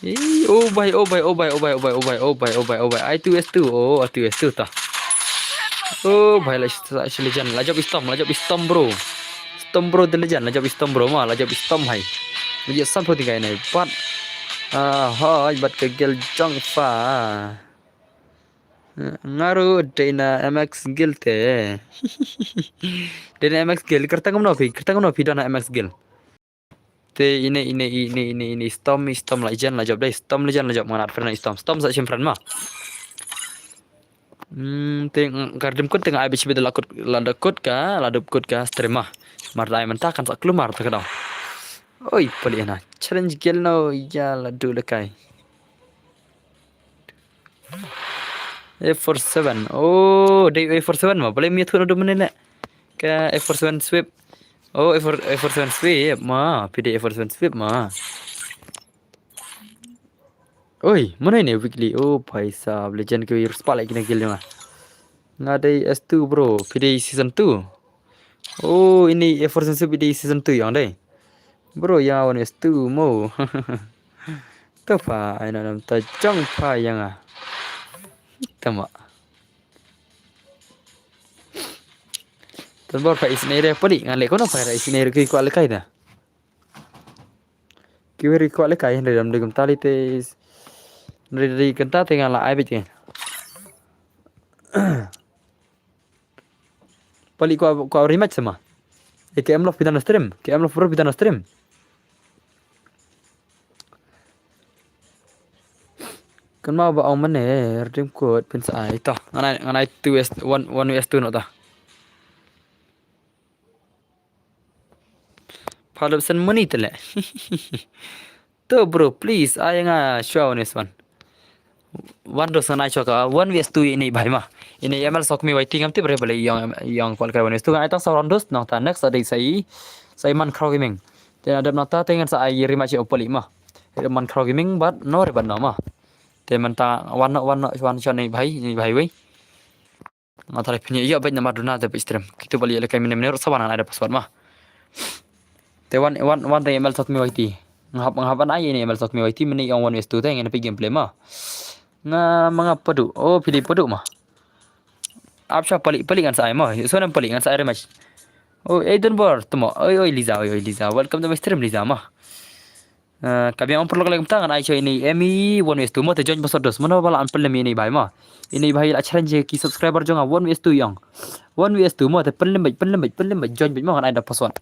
Ih, oh bhai, oh bhai, oh bhai, oh bhai, oh bhai, oh bhai, oh bhai, oh bhai, oh bhai. Ai two S two, oh, ai two S two ta. Oh bhai, la sh-, la sh-, legend, la jop i stomp, la jop i stomp bro. Stomp bro the legend, la jop i stomp bro ma, la jop i stomp hai. La jop san pho tikai nai, but ah, hoi, but ka gel jong fa. Nga ruh dei na M X Guild te. Dei na M X Guild, kyrteng kumno phi, kyrteng kumno phi don na M X Guild. Te ine, ine, ine, ine, ine, Storm, Storm Legend la jop dei, Storm Legend la jop, nga nat friend Storm, Storm sa shim friend ma. Hmm, te nga, ka dim kut te nga ai bit shibit la kut, la da kut ka, la da kut ka stream ma. Mar dei mynta kan sa klumar te ka dong. Oi, pali na. Challenge gel no, ya la du le kai. F four seven. Oh, dei F four seven ma. Boleh miat tu dah mana le. Ka F four seven sweep. Oh, F four, F four seven sweep ma. Pide F four seven sweep ma. Oi, mana ini weekly? Oh, paisa legend ke spotlight kena gil ma. Nga dei S two bro. Pide season two. Oh, ini F four seven sweep pide season two yang dei. Bro, yang awan S two mo. Topa, ai na nam ta jong pa yang a. Tama. Tan bor pa isne re pali ngan le kono pa ra isne re ki kwah le kai da. Ki weri kwah le kai hynre dam de gum tali te. Hynre de gum ta te ngan la ai bit. Pali kwah, kwah rematch sama. E K M Love phi don na stream. K M Love bro phi don na stream. Kan mau ba ong mane redeem code phin sa ai to. Ngan ai, ngan ai two S one, one S two no to. Pha dep send money te le. To bro, please, ai nga shuwa one S one. One dos ngan ai shuwa ka, one V S two ini bhai ma. Ine i M L Sokmi Y T ngam tip re balei i ong, i ong kwah lehkai one vs two. Ngan ai tang saw round dos, nangta next sa dei sa i, sa i Mankhraw Gaming. Te na dep nangta te ngan sa ai rematch ïa u Palik ma. Mankhraw Gaming bad no re bad no ma. Te mynta wan noh, wan noh, wan shwa ine i bhai, ine i bhai wei. Nga tharai phin ïoh beit namar duna da beit stream. Kito ba leh lehkai mynne mynne ruh sa wan, ngan ai da password ma. Te wan, wan, wan te M L Sokmi Y T. Nga hap, nga hap ban ai ine M L Sokmi Y T mynne i ong one vs two te, ngin peit gameplay ma. Nga ma nga Padu. Oh, phi dei Padu ma. Ap sha Palik, Palik ngan sa ai ma. Ïohsnam Palik ngan sa ai rematch. Oh, eh, Don Bor, temo. Oi, oi, Liza, oi, oi, Liza. Welcome to my stream, Liza ma. Eh, ka biang ong paralok leh kumta, ngan ai sha ine i M E one vs two mo, te join password dos. Mano ba la an pynlem ine i bhai ma. Ine i bhai la challenge ki subscriber jong nga one vs two i ong. One vs two mo, te pynlem beit, pynlem beit, pynlem beit, join beit mo, ngan ai da password.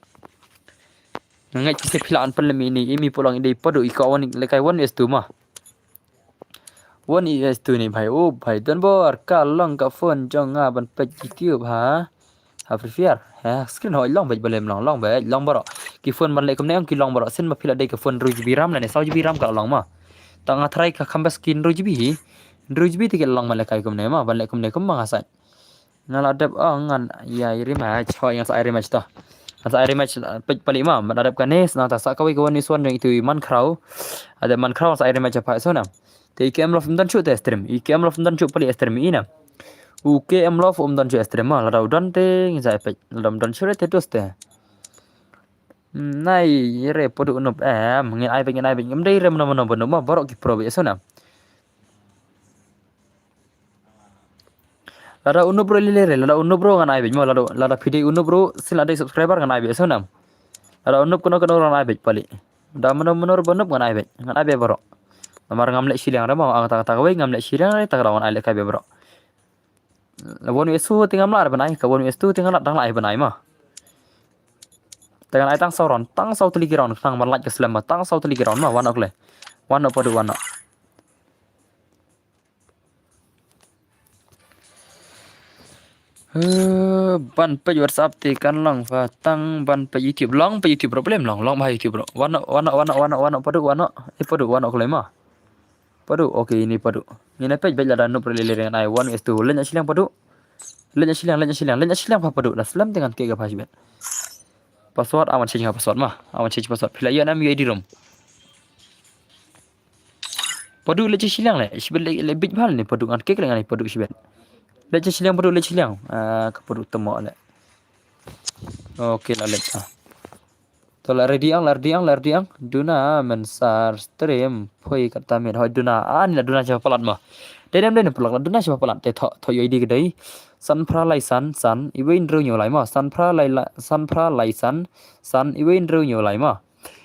Nga ngeit phi seh phi la an pynlem ine i M E paralok, ine i Padu i kwah wan lehkai one vs two ma. One vs two ine i bhai. Oh bhai, Don Bor, ka long ka phone jong nga ban peit YouTube ha. Ha Free Fire. Ha screen hoi long beit, balei ym long, long beit, long baroh. Ki phone ban leh kumne ong ki long baroh. Sien ma phi la dei ka phone hynriew G B RAM lane saw G B RAM ka long ma. Tang nga tharai ka kham best ki hynriew G B hi. Hynriew G B te ki long ban lehkai kumne ma, ban leh kumne kumba nga sait. Nga la dep ong ngan ai rematch, hoi ngan sa ai rematch to. Ngan sa ai rematch, uh, peit Palik ma, ma la dep kane, nangta sa kawei ka one vs one jong itu i Mankhraw. Ada Mankhraw sa ai rematch apa so na. Te i K M Love ym don shuh te stream. I K M Love ym don shuh Palik stream ine. U K M Love ym don shuh stream ma, lada u don te ngin sa ai peit. Lada ym don shuh te dos te. Nai re Padu u Nup em, ngin ai beit, ngin ai beit. Ngim dei re mano mano ba Nup ma, baroh ki pro beit so na. Lada u Nup ruh lei lei re, lada u Nup ruh ngan ai beit mo, lada, lada phi dei u Nup ruh, sien la dei subscriber ngan ai beit, so nam. Lada u Nup kano kano ruh ngan ai beit Palik. Da mano mano ruh ba Nup ngan ai beit, ngan ai beit baroh. Namar ngam leh shiliang re mo, ang ta, ta kawei ngam leh shiliang re, ta ka daw ngan ai lehkai beit baroh. One vs two te ngam lah re ban ai, ka one vs two te ngan lah dang lah ai ban ai ma. Te ngan ai tang saw round, tang saw tylli ki round, khnang ban lait ka slem ma, tang saw tylli ki round ma, wan ok le. Wan ok Padu, wan ok. Eh, ban peit WhatsApp te kan long pha, tang ban peit YouTube, long peit YouTube bro, problem long, long bha YouTube bro. Wan ok, wan ok, wan ok, wan ok, wan ok Padu, wan ok. Eh Padu, wan ok le ma. Padu, okay, ine Padu. Ngin peit beit lada Nup ruh lei lei re ngan ai one vs two. Leit noh shiliang Padu. Leit noh shiliang, leit noh shiliang, leit noh shiliang pha Padu. Da slem te ngan kiew ka pha shibit. Password, awan change ka password ma. Awan change password. Phi la ïoh nam U I D room. Padu leit shiliang le. Shibit le, le bit bha le ne Padu, ngan kiew le ngan ai Padu shibit. Leit shiliang Padu, leit shiliang. Ah, ka Padu temo le. Okay, la leit. Ah. To la ready ang, la ready ang, la ready ang. Duna men sa stream poi katta miet. Hoi duna. Ah, ine la duna sha palat ma. Dei nam dei ne paralok, la duna sha palat. Te thoh, thoh U I D ka dei. San phra lai san, san, iwei hynriew hynñiew lai ma. San phra lai la, san phra lai san, san, iwei hynriew hynñiew lai ma.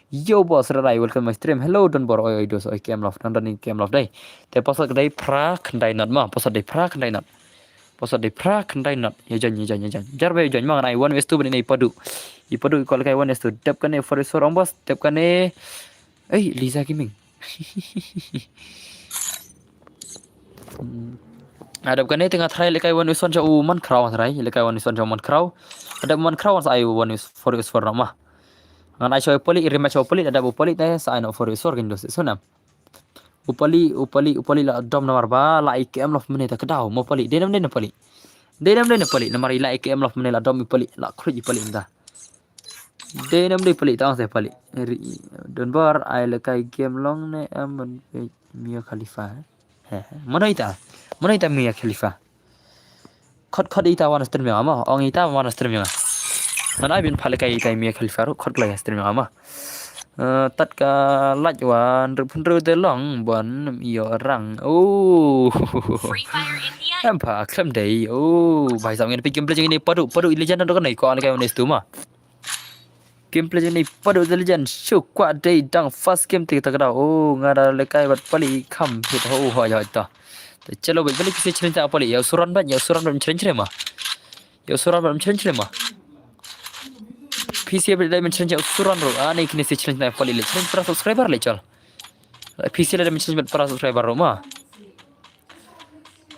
Yo boss, Radai, welcome my stream. Hello, Don Bor, oi, oi, dos, oi, K M Love, don, don, K M Love dei. Te password ka dei phra khyndai not ma, password dei phra khyndai not. Password dei phra khyndai not. Ïa join, ïa join, ïa join. Jar ba ïa join ma, ngan ai one vs two ban ine i Padu. I Padu i kwah lehkai one vs two. Dep kane four vs four ong boss, dep kane. Ei, Liza Gaming. Hmm. Ah, dep kane te nga tharai lehkai one vs one sha u Mankhraw, tharai lehkai one vs one sha u Mankhraw. Dep Mankhraw sa ai one vs four vs four noh ma. Ngan ai sha u Palik, rematch sha u Palik, dep u Palik te sa ai noh four vs four kin dos, so nam. U Palik, u Palik, u Palik la dom namar ba la i K M Love mynne ta ka daw, mo Palik. Dei nam dei ne Palik. Dei nam dei ne Palik, namar i la i K M Love mynne la dom i Palik, la khrui i Palik mynta. Dei nam dei Palik, tang te Palik. Ri, Don Bor, ai lehkai game long ne em ban peit Mia Khalifa. He, he. Mano ita? Mano ita Mia Khalifa? Khot khot ita wan stream ïa nga ma, ong ita wan stream ïa nga. Ngan ai ban pha lehkai ita Mia Khalifa ruh, khot kloi stream ïa nga ma. Eh, tat ka lait wan rup hynriew te long ban ïoh rang. Oh. Free Fire India. Em pha khlem dei. Oh, bhai sahab ngin peit gameplay jong ine i Padu, Padu i legend dok ne ko an kai one vs two ma. Gameplay jong ine i Padu the legend. Shu kwah dei dang first game te ta ka daw. Oh, nga da lehkai bad Palik kham hit ho ho ho ta. Te chalo bad Palik ki se challenge ta Palik. Ïa u Suran bad, ïa u Suran bad challenge re ma. Ïa u Suran bad challenge re ma. P C bad dei men challenge ïa u Suran ruh. Ani kine se challenge na Palik le. Challenge para subscriber le chal. P C le dei men challenge bad para subscriber ruh ma.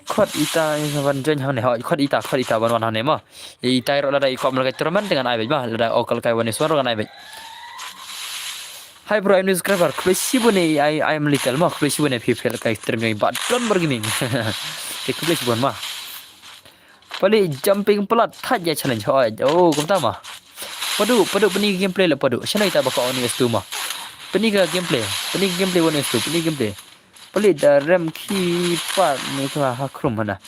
Khot ita ban join hangne, hoi, khot ita, khot ita ban wan hangne ma. Ita ruh lada i kwah ban lehkai tournament te ngan ai beit ma, lada ok lehkai one vs one ruh ngan ai beit. Hi bro, I'm new subscriber. Khublei shibun ïa i, I am little ma. Khublei shibun ïa phi phi lehkai stream jong i Bah Don Bor Gaming. Te khublei shibun ma. Pali jumping plat thait ïa challenge hoi. Oh, kumta ma. Padu, padu pyni ka gameplay la padu. Shano ita ba ka one vs two ma. Pyni ka gameplay. Pyni ka gameplay one vs two. Pyni ka gameplay. Pali da rem ki pat ni ka ha khrum hana.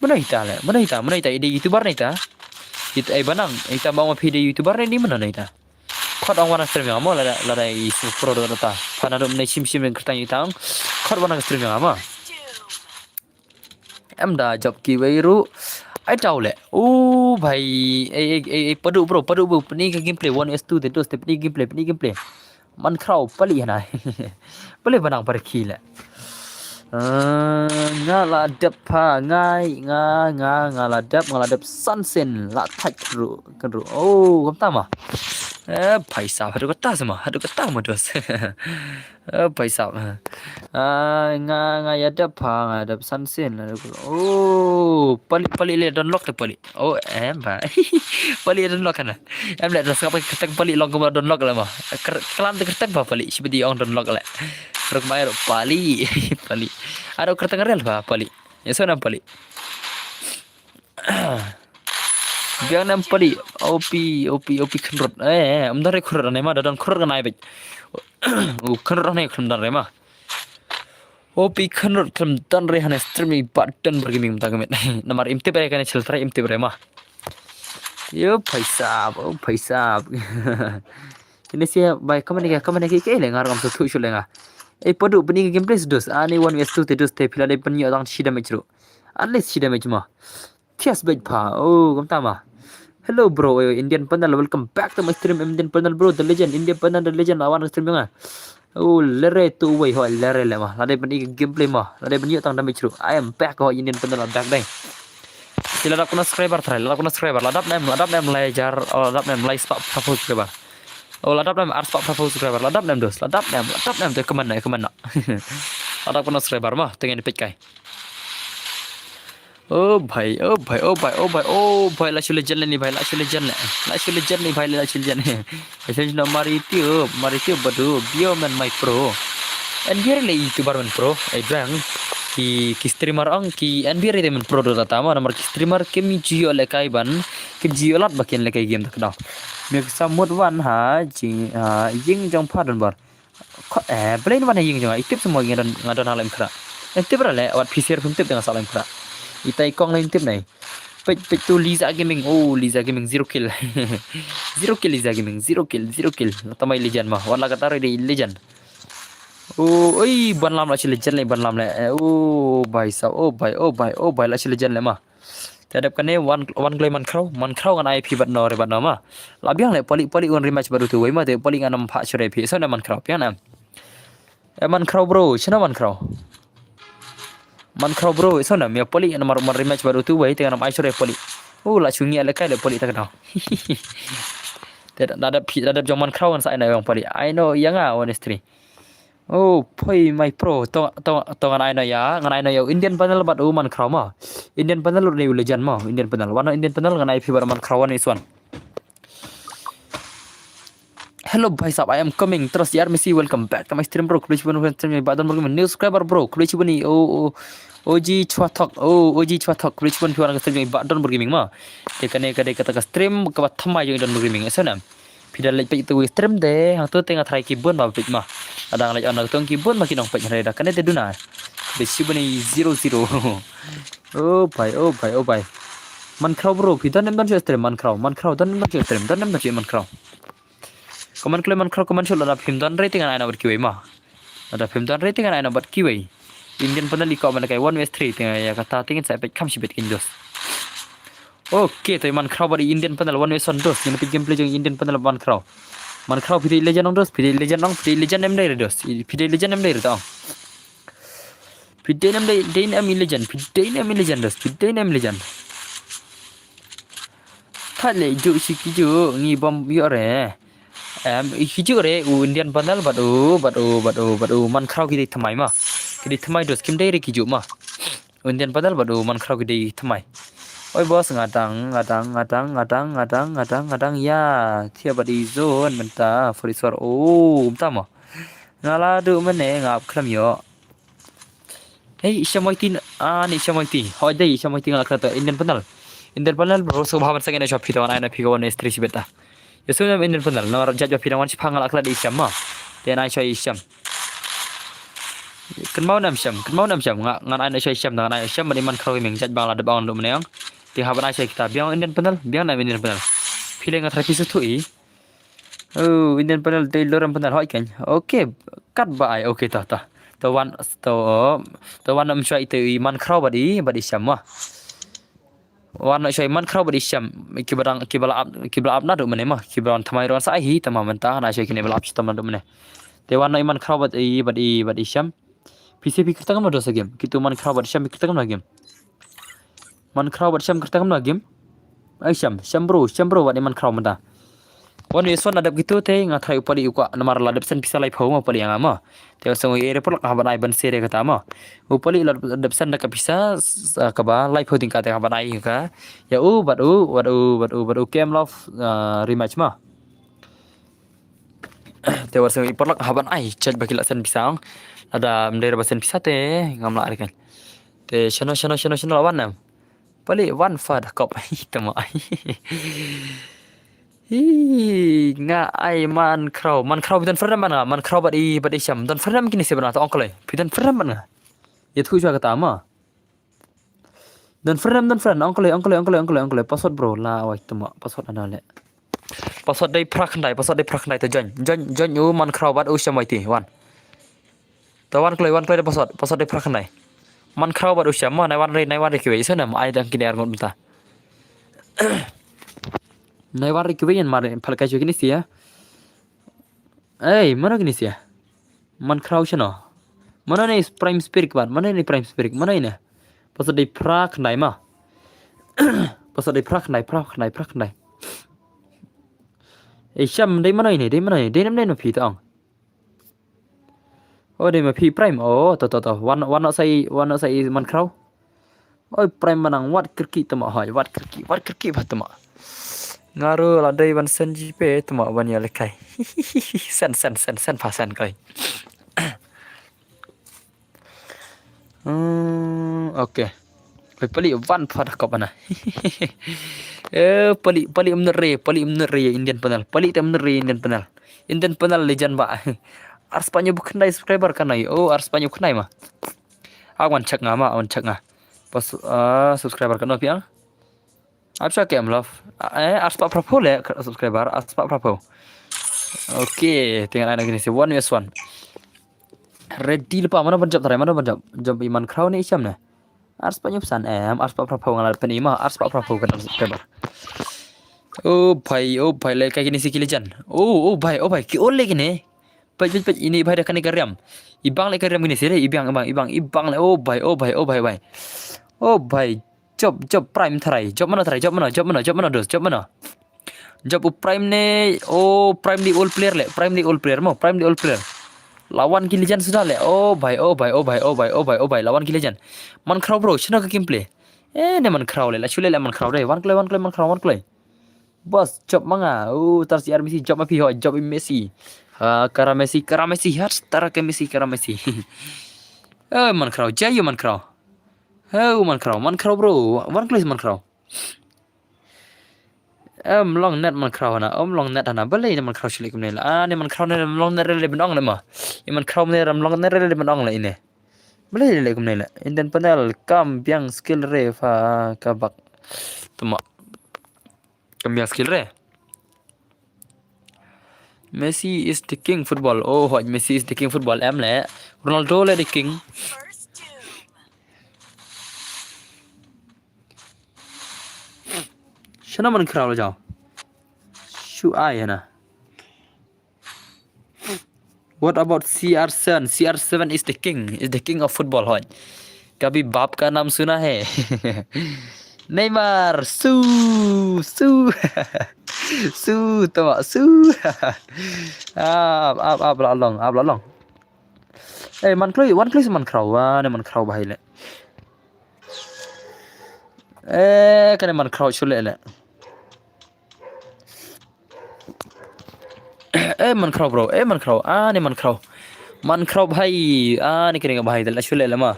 Mano ita le. Mano ita. Mano ita. Ida YouTuber na ita. Ita ai banang. Ita ba ma phi da YouTuber ni mano na ita. Khot ong wan stream ïa nga mo lada, lada i su pro do ta. Pha naduh mynne shim shim ïa nga kyrteng ïa nga. Khot wan stream ïa nga mo. Em da jop kiwei ruh. Ai tau le. Oh bhai. Eh, eh, eh, eh, padu bro, padu bro. Pyni ka gameplay one vs two te dos te pyni gameplay, pyni gameplay. Man khraw pali hana. Pali banang parki le. Ah, nga la dep pha, ngai, nga, nga, nga la dep, nga la dep san sien, la thait kru, kru. Oh, kumta ma. Eh, paisa, haduh kata sama, haduh kata ma dos. Eh, paisa. Ah, nga, nga ïa dep pha, nga dep san sien, la dep. Oh, pali, pali le don lok te pali. Oh, em ba. Pali don lok hana. Em le don sngap kyrteng pali long kumba don lok le ma. Ker-, klan te kyrteng ba pali. Shibidi ong don lok le. Ruk mai ruk pali. Pali. Ado kyrteng rel ba pali. Ya so nam pali. Biang nam pali. Opi, opi, opi khenrot. Eh, em don re khenrot ne ma don khenrot nai bej. U khenrot ne khlem don re ma. Opi khenrot khlem don re hane stream i ba don bor gaming mynta ka miet. Namar im tip re kane chil trai im tip re ma. Yo paisa, oh paisa. Kine sia bai kamane ka kamane ki ke le ngar ngam so thu shu le nga. Eh padu pyni ka gameplay dos. Ani one vs two te dos te phi la dei pynïoh tang shi damage ruh. At least shi damage ma. Thias bej pha. Oh, kumta ma. Hello bro, eh, Indian panel, welcome back to my stream, Indian panel bro, the legend, Indian panel, the legend, lawan stream nga. Oh, lere tu wei ho, lere le ma. Lade ban i gameplay ma. Lade ban yu tang damage ruh. I am back ho, Indian panel, back dai. Sila dap kuna subscriber try, la dap kuna subscriber, la dap nem, la dap nem lai jar, oh, la dap nem lai spah pha subscriber. Oh, la dap nem ar spah pha subscriber, la dap nem dos, la dap nem, la dap nem tu kemen na, kemen na. La dap kuna subscriber ma, tengen pet kai. Oh bhai, oh bhai, oh bhai, oh bhai, oh bhai, la shu legend le ni bhai, la shu legend le. La shu legend ni bhai, la shu legend. Shu legend mari tiu, mari tiu badu, bio man my pro. N B R le YouTuber man pro, eh drang. Ki, ki streamer ang, ki N B R te man pro do tata ma, namar ki streamer kim jio le kai ban, kim jio lat ba kin le kai game tak dau. Mek samut wan ha, jing, ha, jing jong pha don bar. Ko, eh, play wan ha ïing jong nga. I tip semua nga don, nga don ha lem khra. Eh, tip ra le, wat P C R pun tip dengan sa lem khra. Itai kong lem tip nai. Pet, pet tu Liza Gaming. Oh, Liza Gaming zero kill. Zero kill Liza Gaming. Zero kill, zero kill. Tamai legend ma. Wan la kata re di legend. Oh, oi, ban lam la shi legend le, ban lam le. Eh, oh, bhai sab. Oh, bhai, oh, bhai, oh, bhai la shi legend le ma. Te dep kane wan, wan gloi man khraw, man khraw ngan ai phi bad no re bad no ma. La biang le poli, poli un rematch bad utu wei ma te poli ngan am pha shure phi. So na man khraw piang na. Eh, man khraw bro, shina man khraw. Man khraw bro, so na mia poli ngan mar, mar rematch bad utu wei te ngan am ai shure poli. Oh, la chungi le kai le poli ta kadaw. Te da dep phi, da dep jong man khraw ngan sa ai na yong poli. Ai no yang a one is three. Oh, poi my pro, to, to, to ngan ai no ya, ngan ai no ya Indian panel bad u man khraw ma. Indian panel ne u legend ma, Indian panel. Wan Indian panel ngan ai phi bad man khraw one is one. Hello bhai sab, I am coming. Trust yar Messi, welcome back to my stream bro. Khublei shibun stream ba don bro, new subscriber bro. Khublei shibun ni, oh, oh, O G Chwa Thok, oh, O G Chwa Thok. Khublei shibun phi wan ka stream ba don bro gaming ma. Te kane ka dei kata ka stream kaba thymmai jong don bro gaming. Esa nam. Phi da leit peit tu stream de, hangtu te nga try ki bun ba peit ma. Adang leit on tu ki bun ma ki nong peit hynrei da kane te duna. Be shi bani zero zero. Oh bhai, oh bhai, oh bhai. Man khraw bro, phi don nem don shu stream man khraw, man khraw don nem don shu stream, don nem don shu man khraw. Comment kle man khraw, comment shu lada phim don re te ngan ai na bad kiwei ma. Lada phim don re te ngan ai na bad kiwei. Indian panel i ko man kai one vs three te nga ya kata te ngin sa peit kham shibit kin dos. Okay, to man khraw bad Indian panel one vs one dos. Ngin peit gameplay jong Indian panel man khraw. Man khraw phi dei legend ong dos, phi dei legend ong, phi dei legend em dei re dos. Phi dei legend em dei re tong. Phi dei em dei, dei em legend, phi dei em legend dos, phi dei em legend. Thad le ju shi ki ju ngi bom yo re. Em, ki ju re u Indian panel bad u, bad u, bad u, bad u man khraw ki dei thymmai ma. Ki dei thymmai dos kim dei re ki ju ma. Indian panel bad u man khraw ki dei thymmai. Oi boss, nga dang, nga dang, nga dang, nga dang, nga dang, nga dang, nga dang, ya. Thia bad i zone mynta, for sure. Oh, mynta mo. Nga la du mane, nga ap khlem yo. Hey, Isha Mighty, ah, ni Isha Mighty. Hoi dei, Isha Mighty nga la kata Indian panel. Indian panel bro, so ba ban sangeh na sha phi ta wan ai na phi ka wan S three shibit ta. Ïa sngewbha Indian panel, na judge ba phi dang wan shipang nga la klet i shem ma. Te na sha i shem. Kynmaw nam shem, kynmaw nam shem, nga ngan ai na sha i shem, ngan ai shem, bad i Man Khraw Gaming, judge ba nga la dep ong du mane ong. Te haba na sha kita, biang Indian panel, biang nam Indian panel. Phi leh nga try phi suthu i. Oh, Indian panel, te lorem panel, hoi kan. Okay, kat ba ai, okay, ta, ta. Ta wan, ta, ta wan nam sha i te i Man Khraw bad i, bad i shem ma. Wan na sha i Man Khraw bad i shem. Ki ba dang, ki ba la ap, ki ba la ap na du mane ma. Ki ba dang thymmai ruh sa ai hi, tama mynta, na sha kine ba la ap sha tama du mane. Te wan na i Man Khraw bad i, bad i, bad i shem. Phi seh phi kyrteng kam na do sa game. Kitu Man Khraw bad shem phi kyrteng kam na game. Man Khraw bad shem kyrteng kam na game. Ai shem, shem bro, shem bro bad i Man Khraw mynta. Wan ïa swan adap kitu te nga try u pali u kwah namar la dep send pisa laiphew ma u pali ïa nga ma. Te song ïa report la ka ban ai ban sere kata ma. U pali la dep send da ka pisa s-, s-, kaba laiphew tyngka te ka ban ai ka. Ïa u bad u, bad u, bad u, bad u kem love, ah, rematch ma. Te war song i parlok ha ban ai chat ba ki la send pisa ong. Lada mdei ba send pisa te ngam la ari kan. Te shano, shano, shano, shano la wan nam. Pali wan fa da kop. Hi, tama. Hi, nga ai Man Khraw. Man Khraw phi don friend man nga. Man Khraw bad i, bad i shem. Don friend kine se bana ta ong kloi. Phi don friend man nga. Ïa thu jwa kata ma. Don friend, don friend. Ong kloi, ong kloi, ong kloi, ong kloi, ong kloi. Password bro. La wai tama. Password ana le. Password dei phra khyndai, password dei phra khyndai te join. Join, join u Man Khraw bad u shem wai ti. Wan. Te wan kloi, wan kloi da password, password dei phra khyndai. Man Khraw bad u shem ma, nai wan re, nai wan re kiwei, isa nam, ai dang kine ar ngut mynta. Nai wan re kiwei, yan mar, phal kai chwa kine sia. Ei, mano kine sia? Man Khraw shano? Mano ne Prime Spirit ban, mano ne Prime Spirit, mano ne? Password dei phra khyndai ma. Password dei phra khyndai, phra khyndai, phra khyndai. Ei, shem, dei mano ne, dei mano ne, dei nam dei na phi ta ong. Oh, dei ma phi Prime. Oh, to, to, to. Wan, wan nok sa i, wan nok sa i Man Khraw. Oi, Prime manang wat kyrki tama hoi, wat kyrki, wat kyrki ba tama. Nga ruh la dei ban send GPay tama ban ïa lekai. Send, send, send, send pa send koi. Hmm, okay. Pali, pali wan pha da kop ana. Eh, pali, pali em re, pali em re Indian panel. Pali tem re Indian panel. Indian panel legend ba. Ar spah hynñiew phew khyndai subscriber kan ai. Oh, ar spah hynñiew phew khyndai ma. Awan check nga ma, awan check nga. Pas, ah, subscriber kan pi ang. Ap sha kem love. Ah, eh, ar spah phra phew le subscriber, ar spah phra phew. Okay, tinggal ai na kine si one vs one. Ready lepa, mano ban jop tharai, mano ban jop. Jop i Man Khraw ne i shem ne. Ar spah hynñiew phew san em, ar spah phra phew nga la pyn i ma, ar spah phra phew kan subscriber. Oh bhai, oh bhai, le kai kine si ki legend. Oh, oh bhai, oh bhai, ki ol le kine. Peit, peit, peit, ine i bhai da kane ka riam. I bang le ka riam kine si re, i bang, i bang, i bang, i bang le, oh bhai, oh bhai, oh bhai, bhai. Oh bhai, jop, jop, Prime tharai, jop mano tharai, jop mano, jop mano, jop mano dos, jop mano. Jop u Prime ne, oh, Prime di all player le, Prime di all player mo, Prime di all player. La wan ki legend suda le, oh bhai, oh bhai, oh bhai, oh bhai, oh bhai, oh bhai, la wan ki legend. Man Khraw bro, shano ka gameplay? Eh, ne Man Khraw le, la shu le, le Man Khraw de, wan kloi, wan kloi, Man Khraw, wan kloi. Boss, jop ma nga. Uh, tar si ar Messi, jop ma phi ho, jop i Messi. Ha, kara Messi, kara Messi, har tara ke Messi, kara Messi. Eh, Man Khraw, jai yu Man Khraw. He, Man Khraw, Man Khraw bro, wan kloi Man Khraw. Em long net Man Khraw hana, em long net hana, balei ne Man Khraw shu leh kumne la. Ah, ne Man Khraw ne em long net re le ban ong le ma. I Man Khraw ne em long net re le ban ong le ine. Balei le kumne la. Indian panel, kam biang skill re pha ka bak. Tuma. Kam biang skill re. Messi is the king football. Oh, hoi, Messi is the king football. Em le. Ronaldo le the king. Shana Man Khraw la jao. Shu ai hana. What about C R seven? C R seven is the king, is the king of football, hoi. Kabhi baap ka naam suna hai. Neymar, su, su. Su, tama, su. Ap, ap, ap la long, ap la long. Eh, Man kloi, wan kloi Man Khraw, wan Man Khraw bahai le. Eh, kane Man Khraw shu le le. Eh, Man Khraw bro, eh, Man Khraw, ah, ne Man Khraw. Man Khraw bhai, ah, ne kene bhai, dal shu le le ma.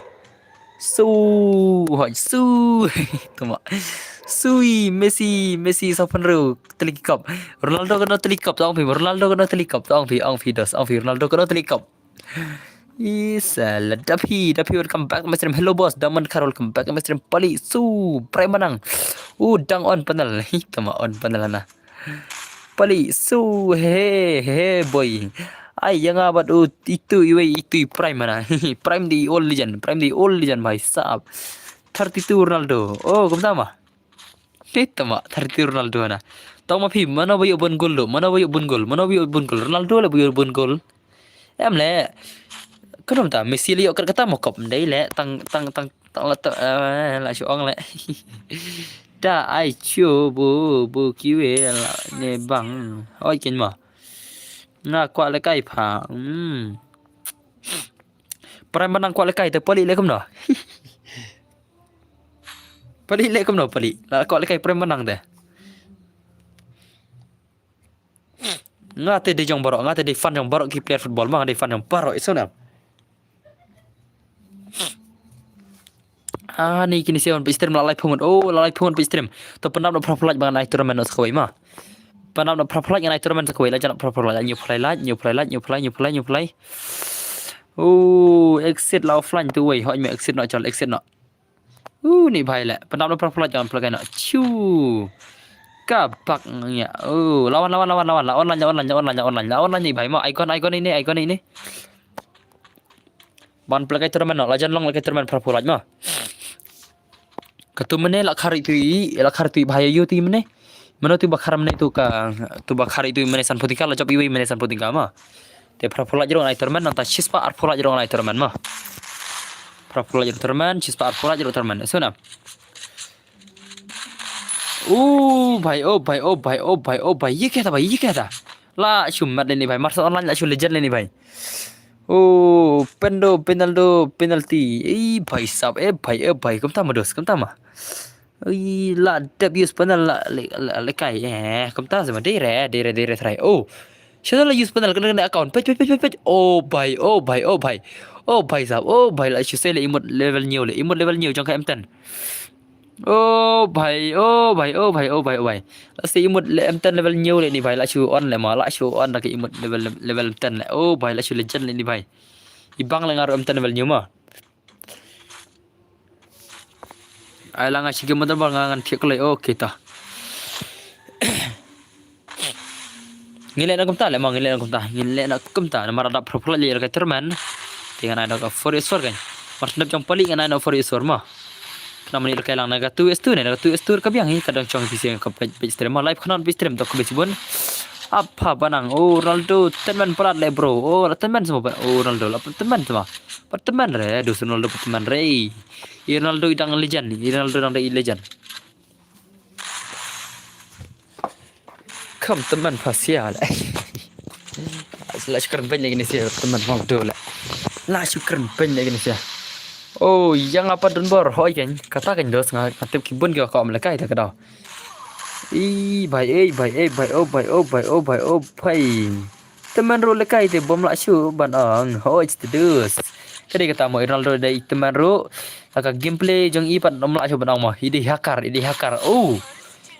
Su, hoi, su. Tuma. Sui, Messi, Messi sa pynriew tylli ki kop. Ronaldo kano tylli kop, tong phi, Ronaldo kano tylli kop, tong phi, ong phi dos, ong phi, Ronaldo kano tylli kop. Isa, la Dapi, Dapi, welcome back to my stream. Hello boss, Daman Kar, welcome back to my stream. Pali, Su, Prime Manang. U, dang on panel. Hi, tama on panel na. Pali, Su, he, he, boy. Ai, yang abat, u, itu, iwe, itu, Prime mana. Prime the old legend, Prime the old legend, bhai sahab. Thirty-two Ronaldo. Oh, kumta ma. Te tama, thirty Ronaldo na. Tong ma phi, mano ba ïoh bun gol do, mano ba ïoh bun gol, mano ba ïoh bun gol. Ronaldo le ba ïoh bun gol. Em le. Kano ta, Messi le ïoh kat kata ma kop ndai le, tang, tang, tang, tang la ta, eh, la shu ong le. Ta ai chu bu, bu kiwe la ne bang. Oi ken ma. Nga kwah le kai pha. Hmm. Prime Manang kwah le kai te Pali le kumno. Pali le kumno Pali. La kwah le kai Prime Manang te. Nga te dei jong baroh, nga te dei fan jong baroh ki player football ma, nga dei fan jong baroh, i so na. Ah, ni kine siawan peit stream la lai phungut. Oh, la lai phungut peit stream. To pyndap na phra phra like ba ngan ai tournament sa kawei ma. Pyndap na phra phra like ngan ai tournament sa kawei. La jan na phra phra like, new play like, new play like, new play, new play, new play. Oh, exit la offline tu wei. Hoi me exit no chal, exit no. Uh, ni bhai le. Pyndap na phra phra like jan play no. Chu. Ka bak nya. Oh, lawan, lawan, lawan, lawan. La online, la online, la online, la online, la online ni bhai ma. Icon, icon ini, icon ini. Ban play kai tournament no, la jan long la kai tournament phra phra like ma. Katu mene la khari tu i, la khari tu i bhai yu tu i mene. Mene tu ba khar mene tu ka, tu ba khari tu i mene san putika la jop i mene san putika ma. Te phra phra like jrong ai tournament nang ta shispa ar phra like jrong ai tournament ma. Phra phra like jrong tournament, shispa ar phra like jrong tournament. So na. Oh bhai, oh bhai, oh bhai, oh bhai, oh bhai. Ye kya tha bhai, ye kya tha. La shu mat le ni bhai, Marsa online la shu legend le ni bhai. Oh, pendo, penaldo, penalty. Eh bhai sab, eh bhai, eh bhai, kumta ma dos, kumta ma. Eh la dep use penal la le, la, le kai. Eh, kumta sama dere, dere, dere try. Oh. Shada la use penal kena, kena account. Pej, pej, pej, pej, pej. Oh bhai, oh bhai, oh bhai. Oh bhai sab, oh bhai la shu se le imut level new le, imut level new jong ka M ten. Oh bhai, oh bhai, oh bhai, oh bhai, oh bhai. La se imut le M ten level new le ni bhai, la shu on le ma, la shu on da ke imut level, level M ten le. Oh bhai, la shu legend le ni bhai. Ibang le ngar M ten level new ma. Ai la nga shige modal bal nga ngan thiak le. Okay ta. Ngi leh na kumta leh ma, ngi leh na kumta, ngi leh na kumta. Namar da phra phra like le ka termen. Te ngan ai da ka four S four kan. Mar sendap jong pali ngan ai na four S four ma. Kena mani da ka lang na ka two S two ne, na ka two S two ka biang hi ka dang chong pisi ka page, page stream ma, live khnang page stream to ka page bun. Apa banang, oh Ronaldo tenmen palat le bro. Oh la tenmen semua ba, oh Ronaldo la tenmen semua. Pat tenmen re, dos Ronaldo pat tenmen re. I Ronaldo i dang legend, i Ronaldo dang da i legend. Kham tymmen pha sia le. La shu kren beiñ le kine sia tymmen pha do le. La shu kren beiñ le kine sia. Oh, yang apa don bor hoi kan. Kata kan dos nga, nga tip ki bun ki ko am le kai ta ka dau. I bai, ei bai, ei bai, oh bai, oh bai, oh bai, oh bai. Tymmen ruh le kai te bom la shu ban ong hoi te dus. Ka dei kata mo i Ronaldo dei tymmen ruh. Ka gameplay jong i pat ym lah shuh ban ong mo. I dei hacker, i dei hacker. Oh.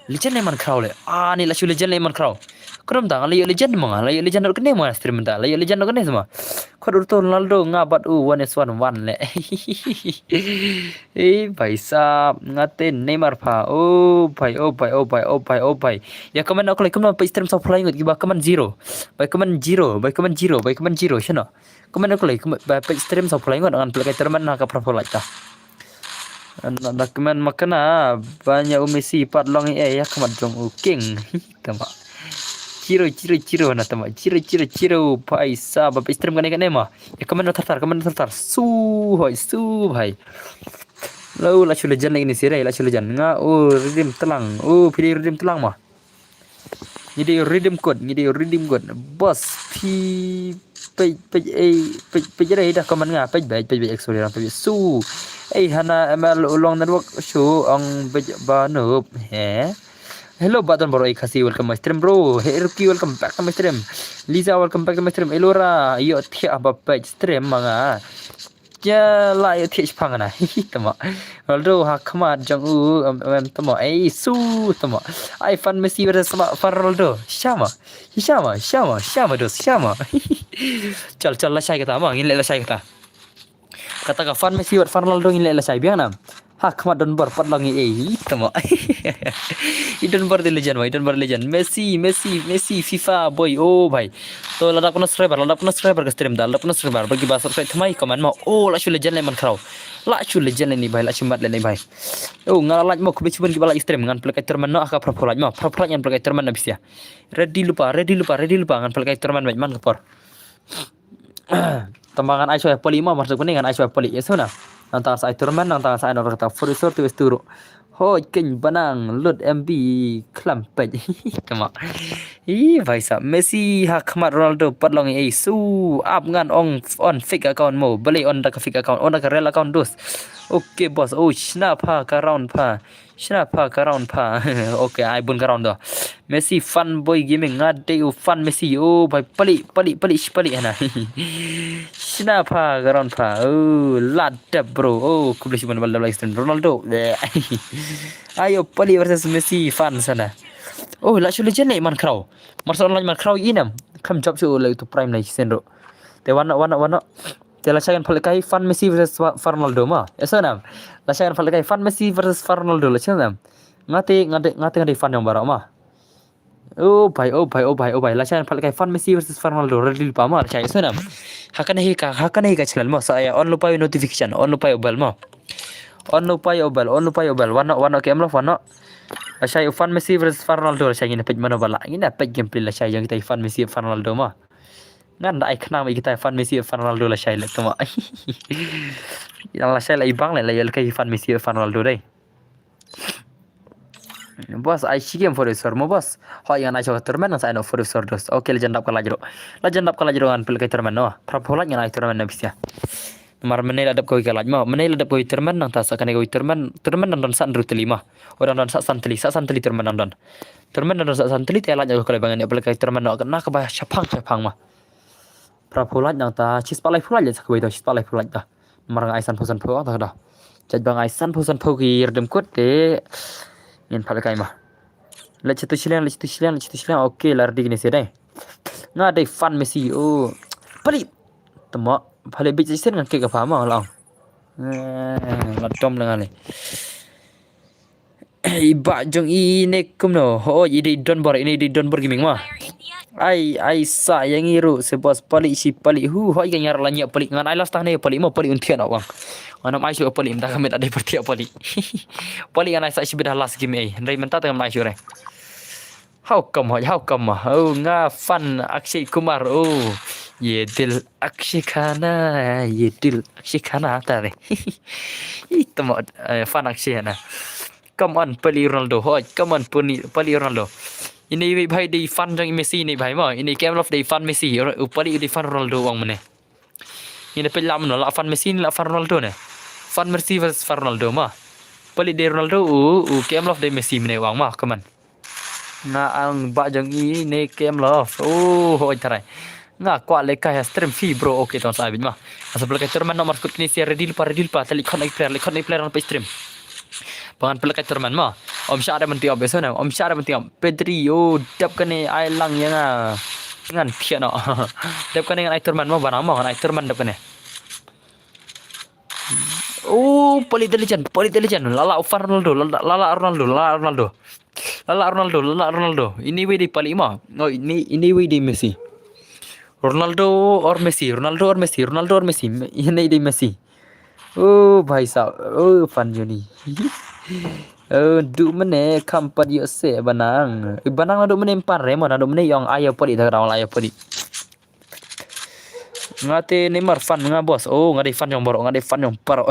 Legend le man khraw le. Ah, ni lah shu legend le man khraw. Krum dang la ïoh legend mo nga, la ïoh legend ruh kane mo nga stream da. La ïoh legend ruh kane mo. Khot urto Ronaldo nga bat u one is one one le. Eh, bhai sahab, nga te Neymar pha. Oh, bhai, oh, bhai, oh, bhai, oh, bhai, oh, bhai, oh, bhai. Ya comment ok le, comment page stream sa phlai ngut ki ba comment zero. Bai comment zero, bai comment zero, bai comment zero shano. Comment ok le, comment ba page stream sa phlai ngut ngan play kai tournament na ka phra phlai ta. An da comment makana ba nya u Messi pat long eh ya khmat jong u king. Tama. Zero, zero, zero na tama. Zero, zero, zero. Bhai sahab, ba page stream kane kane ma. Ya comment thar thar, comment thar thar. Su hoi, su bhai. Lo la shu legend lagi ni sirai, la shu legend. Nga u Redeem Telang. U phi dei Redeem Telang ma. Ngi dei Redeem code, ngi dei Redeem code. Boss phi page, page, eh, page, page re da comment nga, page, page, page, page, sorry, page. Su. Eh, hana M L u long network shu ong page ba noob. He. Hello, Baton Boro, eh, Khasi, welcome my stream, bro. Hey, Ruki, welcome back to my stream. Lisa, welcome back to my stream. Elora, yo thiah ba page stream ma nga. Ya la ïa thiah shipang na. Tama. Ronaldo ha khmat jong u, em, em, em, tamo, ei, su, tamo. Ai, fan Messi versus ma, fan Ronaldo. Shama, shama, shama, shama, dos, shama. Chal, chal, lashai kata, ma, ngin leh lashai kata. Kata ka fan Messi bad fan Ronaldo ngin leh lashai biang nam. Ha khmat don bor pat long i, ei, tamo. I don bor de legend, ma, i don bor legend. Messi, Messi, Messi, FIFA, boy, oh, bhai. To, la dap kano subscriber, la dap kano subscriber ka stream da, la dap kano subscriber, bagi ba subscribe thymmai, comment ma. Oh, la shu legend leh man khraw. La shu legend leh ni, bhai, la shu mat leh ni, bhai. Oh, nga la like mo, khublei shibun kiba like stream, ngan pynlait kai tournament noh, ha ka phra phew like mo, phra phew like ngan pynlait kai tournament na pisa. Ready lypa, ready lypa, ready lypa, ngan pynlait kai tournament bad man ka por. Tang ba ngan ai shuwa pali mo, maksud kane ngan ai shuwa pali, ïa shuwa na. Nangta sa ai tournament, nangta sa ai noh kata four star tu stu ruh. Hoi, keiñ banang, lut M B, klam peit. Tama. Ih, bhai sahab, Messi ha khmat Ronaldo pat long ei, su, ap ngan ong on fake account mo, balei on da ka fake account, on da ka real account dos. Okay boss, oh, shna pha ka round pha. Shna pha ka round pha. Okay, ai bun ka round doh. Messi fan boy gaming, nga dei u fan Messi. Oh, bhai, pali, pali, pali, shi pali hana. Shna pha ka round pha. Oh, la dep, bro. Oh, khublei shibun ba la like stream. Ronaldo. Bleh. Ayo, pali versus Messi fan sana. Oh, la shu legend leh man khraw. Marsa online man khraw i nam. Kham jop shu leh tu prime leh sen ro. Te wan noh, wan noh, wan noh. Te lashai ngan pynlait kai fan Messi versus fa-, fan Ronaldo ma. Eso nam. Lashai ngan pynlait kai fan Messi versus fan Ronaldo, lashai nam. Nga te, nga te, nga te, nga te fan jong baroh ma. Oh bhai, oh bhai, oh bhai, oh bhai. Lashai ngan pynlait kai fan Messi versus fan Ronaldo. Ready lypa ma, lashai, eso nam. Ha kane hi ka, ha kane hi ka channel ma. Sa ïa on lypa ïa u notification, on lypa ïa u bell ma. On lypa ïa u bell, on lypa ïa u bell. Wan noh, wan noh, K M Love, wan noh. Lashai u fan Messi versus fan Ronaldo, lashai, ngin peit mano ba lah. Ngin peit gameplay lashai jong kita i fan Messi, fan Ronaldo ma. Ngan da ai khnang ba kita i fan Messi, fan Ronaldo lashai leh tama. Ïa lashai leh i bang leh, leh ïa leh kai fan Messi, fan Ronaldo dei. Boss, ai shi game four star mo boss. Hoi, ngan ai shuwa tournament, ngan sa ai noh four star dos. Okay, la jan dap ka like ruh. La jan dap ka like ruh ngan pynlait kai tournament noh. Phra phew like ngan ai tournament na pisa. Namar mynne la dap kawei ka like mo. Mynne la dap kawei tournament, nangta sa kane kawei tournament. Tournament dang don san hynriew tylli mo. Oh, dang don sa san tylli, sa san tylli tournament dang don. Tournament dang don sa san tylli te like ka la bang ne pynlait kai tournament noh. Na kaba shaphang shaphang mo. Phra phew like nangta, shispah lai phew like sa kawei to, shispah lai phew like to. Namar nga ai san phew san phew ta ka doh. Jait ba nga ai san phew san phew ki rdem kut te. Ngin pynlait kai mo. Leit shatu shiliang, leit shatu shiliang, leit shatu shiliang. Okay, la ready kine sha dei. Nga dei fan Messi. Oh. Pali. Tama, pali bit sen ngan kick apa ma lang. Eh, la dom lengan ni. I bah jong i ne kumno. Ho, i dei Don Bor, i ne dei Don Bor Gaming ma. Ai, ai sa ïa ngi ruh se boss, pali shi pali. Hu, hoi ka ngar la nyiah pali. Ngan ai last tang ne pali mo, pali un thiah noh wang. Ngan ym ai shuh pali, mynta ka met ade pyrthiah pali. Pali ngan ai sa shibit ha last game ei. Hynrei mynta te ngam ai shuh re. How come, how come? Oh, nga fan Akshay Kumar. Oh, ye dil Akshay khana, ye dil Akshay khana ta re. Ih, tamo, eh, fan Akshay na. Come on, pali Ronaldo. Hoi, come on, pali, pali Ronaldo. Ini bhai dei fan jong Messi ini bhai mo. Ini K M Love dei fan Messi. U pali dei fan Ronaldo wang mane. Ini peit lah mano, lah fan Messi, lah fan Ronaldo ne. Fan Messi versus fan Ronaldo ma. Pali dei Ronaldo, u, u K M Love dei Messi mane wang ma, come on. Nga ang bah jong i ne K M Love. Oh, hoi tarai. Nga kwah leit kai ha stream phi bro. Okay, tang sa bit ma. Asa pynlait kai tournament noh mar kut kine sha ready lypa, ready lypa. Te leit khot na player, leit khot na player ngan peit stream. Ba ngan pynlait kai tournament ma. Ym shah da mynta ïoh beso na. Ym shah da mynta ïoh. Pedri, oh, dep kane ai lang ïa nga. Ngan thiah noh. Dep kane ngan ai tournament ma, ba nang ma ngan ai tournament dep kane. Oh, pali intelligent, pali intelligent. Lala fan Ronaldo, lala, lala Ronaldo, lala Ronaldo. Lala Ronaldo, lala Ronaldo. Ini wei dei pali ma. Oh, ini, ini wei dei Messi. Ronaldo or Messi, Ronaldo or Messi, Ronaldo or Messi. Ini dei Messi. Oh, bhai sahab. Oh, fan joni. Oh, du mane kham pat ïoh se banang. Eh, banang na du mane ym pan re mo, na du mane ïong ayo pali da dang ayo pali. Nga te Neymar fan nga boss. Oh, nga dei fan jong baroh, nga dei fan jong baroh.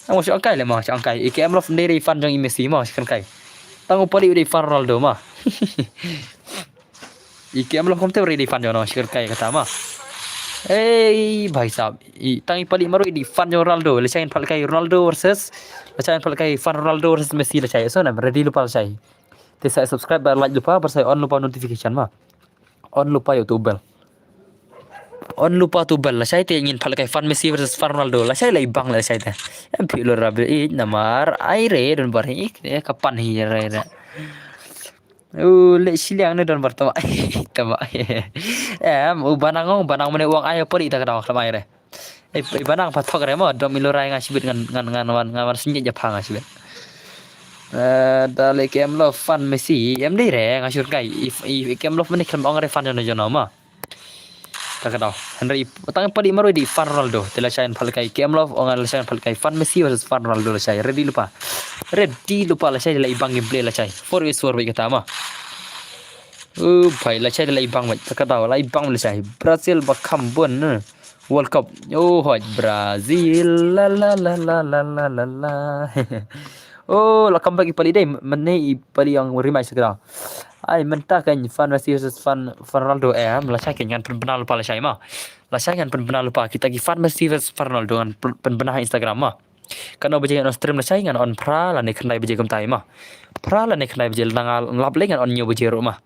Ang mo shu angkai le mo, shu angkai. I K M Love dei fan jong i Messi mo, shu angkai. Tang u pali dei fan Ronaldo mo. I K M Love kumte dei fan jong no, shu angkai kata mo. Ei, bhai sahab. I tang i pali marwei dei fan jong Ronaldo. Lashai ngan pynlait kai Ronaldo versus. Lashai ngan pynlait kai fan Ronaldo versus Messi lashai. So na ready lypa lashai. Te sa subscribe bad like lypa, bad sa on lypa notification mo. On lypa ïa uto u bell. On lupa tu bel lashai te ngin phalkai fan Messi versus fan Ronaldo. Lashai lai bang lashai te. Em phi lo rabe i namar ai re don bar hi ka pan hi re re. U le shiliang ne don bar tama. Tama. Em u banang ong banang mane uang ai pori ta ka dang khlem ai re. Ei banang pa thok re mo dom ilo rai nga shibit ngan ngan ngan wan ngan wan sinyet ja pha nga shibit. Da le kem lo fan Messi em dei re nga shur kai if if kem lo mane khlem ong re fan jono jono ma. Ta ka dau. Henry tang padi marwei di fan Ronaldo te lashai phalkai kem lo ong lashai phalkai fan Messi versus fan Ronaldo lashai ready lupa. Ready lupa lashai la ibang gameplay lashai. Four versus four bai kata ma. Uh, bai lashai la ibang bai ta ka dau la ibang lashai. Brazil ba kham bun. World Cup. Oh, hoi Brazil. La la la la la la la la. Oh, la comeback i pali dei. Mane i pali yang rematch kra. Ai menta kan fan Messi versus fan fan Ronaldo em. La shai kan ngan pynbna lupa la shai ma. La shai ngan pynbna lupa kita ki fan Messi versus fan Ronaldo ngan pynbna Instagram ma. Kan on baje ngan on stream la shai ngan on phra la ne khnai baje kumtai ma. Phra la ne khnai baje la ngal lap le ngan on nyo baje ro ma.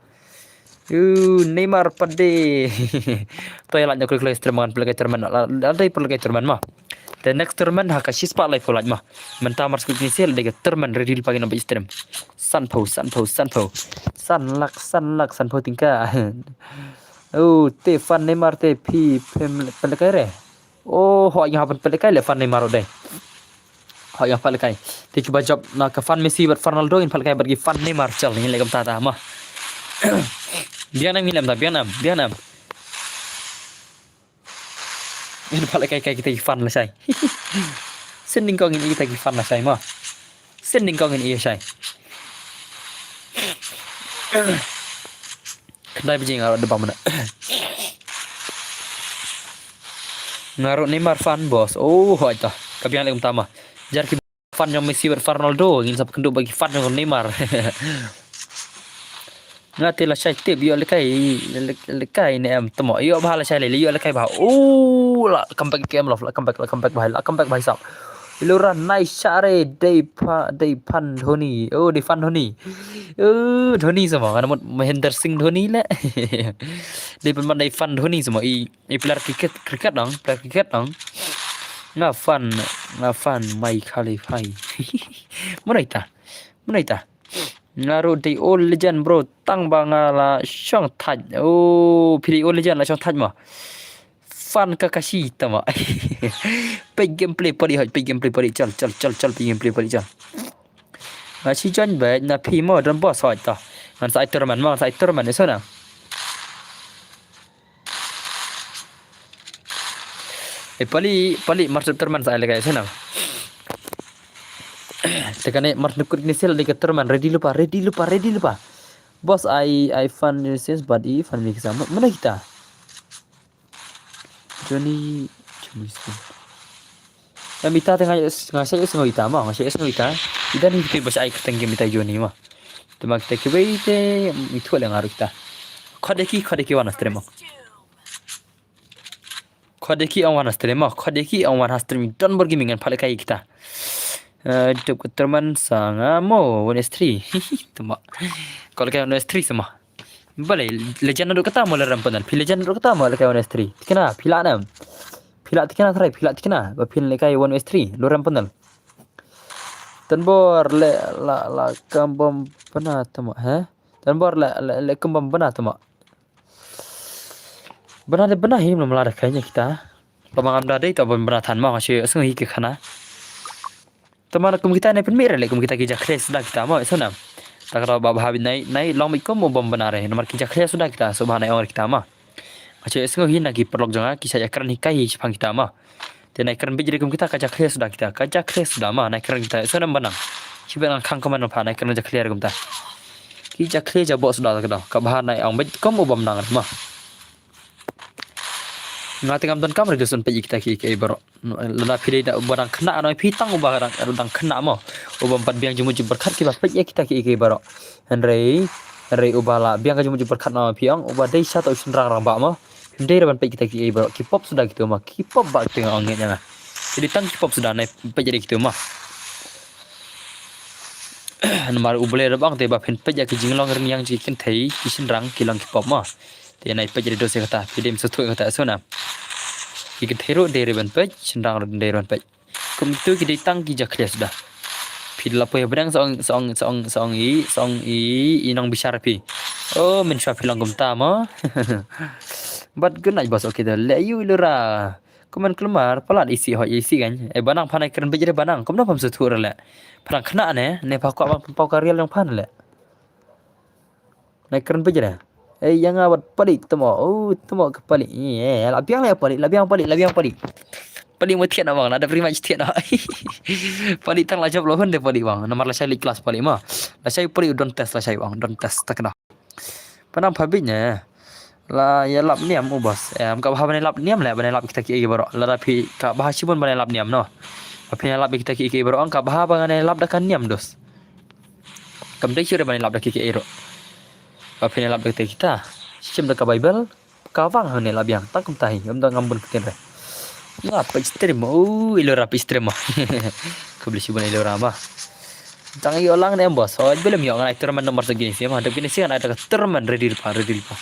Uh, Neymar pade. Toy la nyok klik stream ngan pelek tournament. La dei pelek tournament ma. The next tournament ha ka shispa lai polaj ma. Menta mar skut ni sel dei tournament ready pa gina stream. San pau san pau san pau. San lak san lak san pau tingka. Oh, te fan Neymar te phi pelek re. Oh, ho yang hapan pelek le fan Neymar dei. Hoi ya phalkai. Te kiba jop na ka fan Messi bad Ronaldo in phalkai bad ki fan Neymar chal ni le kam tata ma. Biang nam ni lem ta biang nam biang nam. In phalkai kai kita ki fan la shai. Sending kong in kita ki fan la shai ma. Sending kong in iya shai. Khnai biji nga rot deba mana. Nga rot Neymar fan bos. Oh hoi ta. Ka biang le kam tama. Jar ki fan jong Messi bad fan Ronaldo ngin sap kendu bagi fan jong Neymar. Nga te la shai tip yo lekai lekai ne em temo yo bha la shai le yo lekai bha. Oh la comeback kem lof la comeback la comeback bha la comeback bha sap. Ilura nai share dei pa dei fan Dhoni. Oh dei fan Dhoni. Oh Dhoni sama kana mut Mahendra Singh Dhoni le. Dei pan dei fan Dhoni sama i i player cricket cricket dong player cricket dong. Nga fan nga fan mai khali phai. Mana ita? Mana ita? Nga ru dei old legend bro tang ba nga la shong thaj. Oh phi dei old legend la shong thaj ma. Fan Kakashi tama. Pek gameplay pari hoj pek gameplay pari chal chal chal chal pek gameplay pari chal. Nga shi join ba na phi mo don boss hoj ta. Ngan sai tournament mo ngan sai tournament iso na. Eh pali pali mar tournament sai lekai iso na. Tekane mar nukut ni sel lekai tournament ready lupa ready lupa ready lupa. Boss I I fan ni sel bad i fan mi kisa mana kita. Johnny Johnny Skin. Ya mita te nga nga sa yes ngoi ta ma nga sa yes ngoi ta. Ida ni te bas ai keteng ke mita Johnny ma. Te ma kita ke bai te itu le ngaru kita. Khode ki khode ki wana stream. Khode ki ang wana stream ma khode ki ang wana stream don bor gaming ngan phalkai kita. Dep ka terman sanga mo one S three. Tama. Kalau kai one S three sama. Bale legend dok kata mo le ram pandan. Phi legend dok kata mo le kai one S three. Tikna phi la nam. Phi la tikna thrai phi la tikna. Ba phin le kai one S three lo ram pandan. Tanbor le la la kambom bana tama he. Tanbor le le kambom bana tama. Bana de bana hi mla da kai nya kita. Pamang am da dei ta bana than ma shi sung hi ke khana. Tama kum kita ne pynmih re le kum kita ki jakhle suda kita mo iso nam. Ta ka ba bha nai nai long bit kum bom bana re namar ki jakhle suda kita so bha nai ong kita ma. Ache isngo hi na ki paralok jong nga ki sa ya kren hi kai hi shipang kita ma. Te nai kren bit jeri kum kita ka jakhle suda kita ka jakhle suda ma nai kren kita iso nam banang. Shibe nang khang kaman pha nai kren jakhle re kum ta. Ki jakhle ja bo suda ka da ka bha nai ong bit kum bom nang ma. Nga te ngam don kam re sun pe kita ki ki baro. Lada phi dei da uba dang kena noi phi tang uba dang dang kena mo. Uba empat biang jumut jumut berkat kiba peit ya kita ki ki baro. Henry Henry uba la biang jumut jumut berkat no phi ang uba dei sha to shin rang rang ba mo. Phim dei raban peit kita ki ki baro ki pop suda kita ma ki pop ba kita ang ngi nga. Jadi tang ki pop suda nai peit jadi kita ma. Namar uba le rabang te ba phin peit ya ki jinglong ring yang ji kin thei ki shin rang ki long ki pop ma. Te nai peit jadi dos ya kata phi dei msa tu kata sona. Ki kynthei ruh dei ruh ban peit, shynrang ruh dei ruh ban peit. Kumtu ki dei tang ki jakhlia suda. Phi la poi ha bneng sa ong, sa ong, sa ong, sa ong i, sa ong i, i nongbishar phi. Oh, mynshuwa phi long kumta mo. But good night boss, okay da. Leh ïa u Ilura. Kumne kulmar, palat isi hoi isi kan. Eh, ba nang pha nai kren beit re ba nang. Kumno pham suthu re leh. Pha nang khna ne, ne pha kwah ban pynpaw ka real jong pha ne leh. Nai kren beit re. Eh, ïa nga bad Palik temo. Oh, temo ka Palik. Eh, la biang le Palik, la biang Palik, la biang Palik. Palik mo thied na bang, la da pretty much thied na. Palik tang la jop lo hun de Palik bang. Namar la shai late class Palik ma. La shai Palik don test, la shai bang, don test ta kena. Pha nang pha beit ne. La ïa lap niam u boss. Em, ka bha ban lap niam le, ban lap kita ki ei baroh. Lada phi ka bha shibun ban lap niam no. Ba phi lap kita ki ei baroh, ka bha ban lap da ka niam dos. Kam dei shuh re ban lap da ki ei ruh. Ba phi lap da kita kita. Shim da ka Bible. Ka bang hane lap biang. Tang kumta hi. Em da ngam bun ktien re. Nga peit stream. Oh, Ilura peit stream ma. Khublei shibun Ilura ma. Tang ïoh lang ne em boss. Hoi, belum ïoh ngan ai tournament nomor sagi ne sia ma. Dep kine sia ngan ai da ka tournament ready pa, ready pa.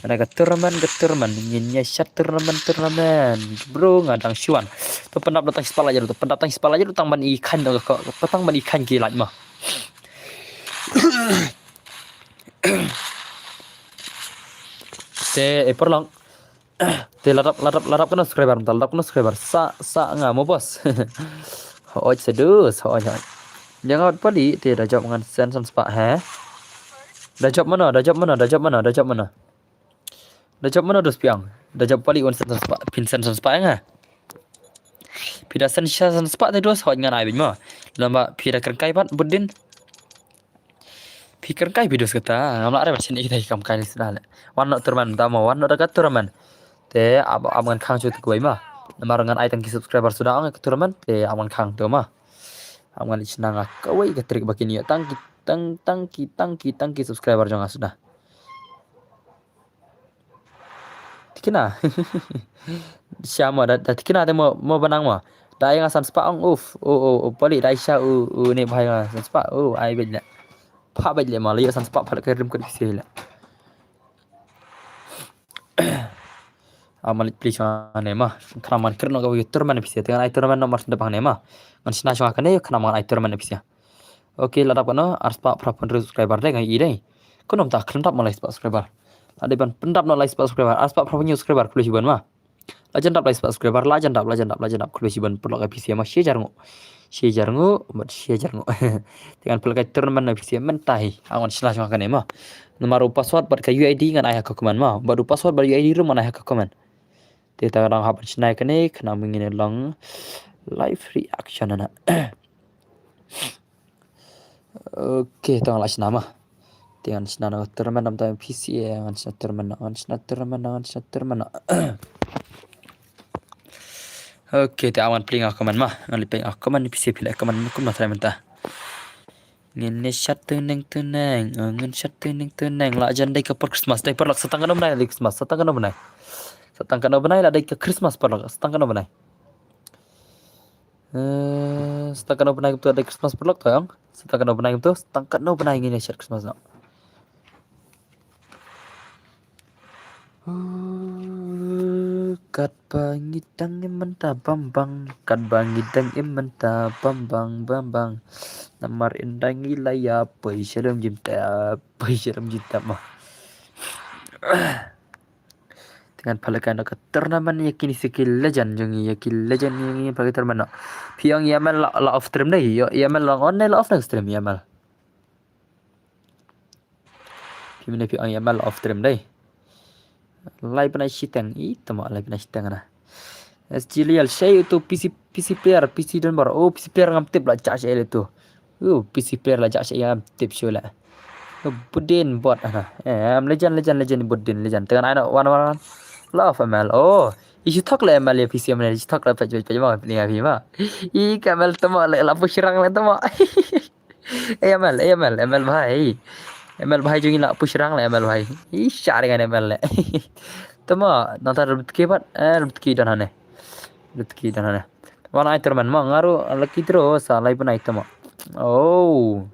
Ngan ai ka tournament, ka tournament. Ngin ïa shat tournament, tournament. Bro, nga dang shuan. To pyndap da tang spotlight jadu, to pyndap tang spotlight jadu tang ban i khan da ka, tang ban i khan ki light ma. Te, eh, paralok. Te la dap, la dap, la dap kano subscriber, la dap kano subscriber. Sa, sa nga mo boss. Hoi, sedus, hoi, hoi. Ïa nga bad Palik, te da jop ngan sen san spah, he? Da jop mano, da jop mano, da jop mano, da jop mano. Da jop mano dos piang. Da jop Palik wan sen san spah, phin sen san spah ïa nga. Phi da sen san spah te dos, hoi ngan ai beit mo. Lama phi da kren kai pat, Budin. Phi kren kai phi dos kata, ngam lah re ban shen ïa kita ki kam kai ni sdang le. Wan noh tournament da mo, wan noh da ka tournament. Te ap, ap ngan khang shu te kawei ma. Namar ngan ai tang ki subscriber suda ong ka tournament, te ap ngan khang to ma. Ap ngan leit shna nga kawei ka trick ba kin ïoh tang ki, tang, tang ki, tang ki, tang ki subscriber jong nga suda. Tikna. Sha mo da, da tikna te mo, mo ba nang mo. Da ai nga san spah ong uf. O, o, o, Palik da ai sha u, u ne bhai nga san spah. O, ai beit le. Pha beit le ma le san spah pha le ka rim ka diksi le. Ama leit please ne ma. Khnang man kren no ka tournament pisa. Te ngan ai tournament nomor sendep ne ma. Ngan shna shwa kane khnang man ai tournament pisa. Okay, la dap kano, ar spah phra phew subscriber dei nga i dei. Kano mynta khlem dap ma lai spah subscriber. La dei ban pyndap na lai spah subscriber, ar spah phra phew subscriber, khublei shibun ma. La jan dap lai spah subscriber, la jan dap, la jan dap, la jan dap, khublei shibun paralok pisa ma, shi hajar nguh. Shi hajar nguh, bad shi hajar nguh. Te ngan pynlong ka tournament na pisa mynta hi. Ngan shna shwa kane ma. Namar u password bad ka U I D ngan ai ha ka comment ma. Bad u password bad U I D ruh ngan ai ha ka comment. Te ta ka dang hap shna kane, khnang ba ngin long live reaction na. Okay, to ngan la shna ma. Te ngan shna na tournament nam ta P C A, ngan shna tournament, ngan shna tournament, ngan shna tournament. Okay, te awan pling aku man ma. Ngan lipeng aku man P C A pila aku man kum na try mynta. Ngin ne shat tuneng tuneng, oh, ngin shat tuneng tuneng. La jan dei ka por Christmas, dei por lak satang kano bnai dei Christmas, satang kano bnai. Satang kano bnai la dei ka Christmas por lak, satang kano bnai. Eh, satang kano bnai kumtu dei Christmas paralok to ong. Satang kano bnai kumtu, satang kano bnai ngin ïa shat Christmas no. Uh, katba ngi dang im mynta bam bang, katba ngi dang im mynta bam bang, bam bang. Namar ynda ngi la ïa poi sha lum jingtep, poi sha lum jingtep ma. Te ngan pynlong ka tournament ïa kine ki legend jong ngi, ïa ki legend jong ngi pynlong ka tournament no. Phi ong ïa M L la, la off stream dei, ïa M L la on ne la off na stream ïa M L. Phi mane phi ong ïa M L la off stream dei. Lai bnai shiteng, i tama lai bnai shiteng na. S G Lial shei uto P C, P C player, P C Denver. Oh, P C player ngam tip la jah shei le to. Uh, P C player la jah shei ngam tip shu la. Uh, Budin bot ana. Eh, legend, legend, legend, Budin legend. Tengah aina one one one. Love M L. Oh, isu thok le M L ya P C M le isu thok le pej pej pej ma pej pej ma. I ka M L tama le la push rang le tama. Eh, M L, eh, M L, M L bhai. M L bhai jong ngi la push rang le M L bhai. I shah ring M L le. Tama, nang ta rutki bat, eh, rutki dan hane. Rutki dan hane. Wan ai tournament ma, nga ruh lucky draw sa lai bnai tama. Oh.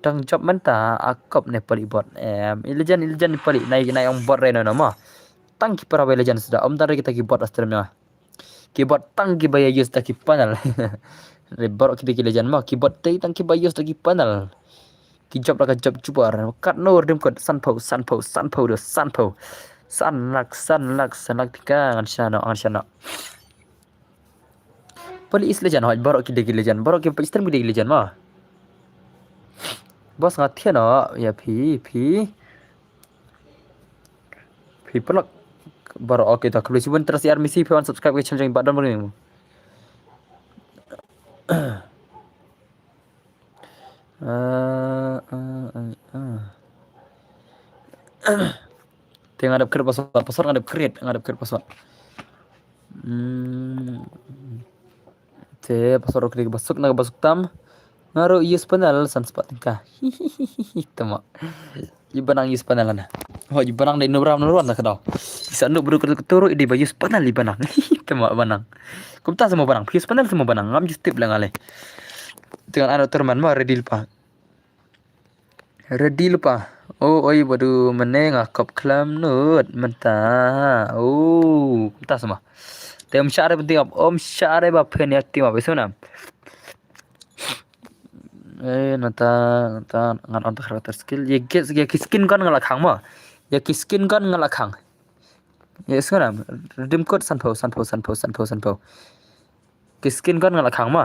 Tang jop mynta, akop ne pali bot. Em, i legend, i legend pali, nai, nai ong bot reno nama. Tang ki para legend suda, om tang kita ki bot astrum ya. Keyboard tang kiba ïa use da ki panel. Re baroh ki dei ki legend mo, keyboard dei tang kiba use da ki panel. Ki jop la ka jop jubor. Katno Redeem Code, sanphew, sanphew, sanphew, do sanphew. San lak, san lak, san lak tyngka, ngan shna noh, ngan shna noh. Pali is legend, hoi, baroh ki dei ki legend, baroh kiba stream ki dei ki legend mo. Boss, nga thiah noh ïa phi, phi. Phi paralok baroh, okay, to khublei shibun. Tara syiar misi phi wan subscribe ka channel jong i Bah Don Bring. Ah, ah, ah, ah. Te nga dep create password, password nga dep create, nga dep create password. Hmm. Te password ruh ka dei kaba suk na kaba suk tam. Nga ruh use panel san spah tyngka. Te mo. I Bah Nang use panel na. Ho, i Bah Nang dei nub ram nub ram na ka daw. I Sah Nub ruh ka tu ruh i dei ba use panel i Bah Nang. Te mo Bah Nang. Kumta sa mo Bah Nang. Phi use panel sa mo Bah Nang. Ngam ju tip leh nga leh. Te ngan ai noh terman mo, ready lypa. Ready lypa. O oi badu mynne nga kop khlem nud mynta. O kumta sa mo. Te ym shah re ba team up, ym shah re ba phin ïa team up, i sngewbha. Eh, nata, nata, ngan on ta character skill. Ïa ki, ïa ki skin gun nga la khang mo. Ïa ki skin gun nga la khang. Ïa sngewbha. Redeem code sanphew, sanphew, sanphew, sanphew, sanphew. Ki skin gun nga la khang mo.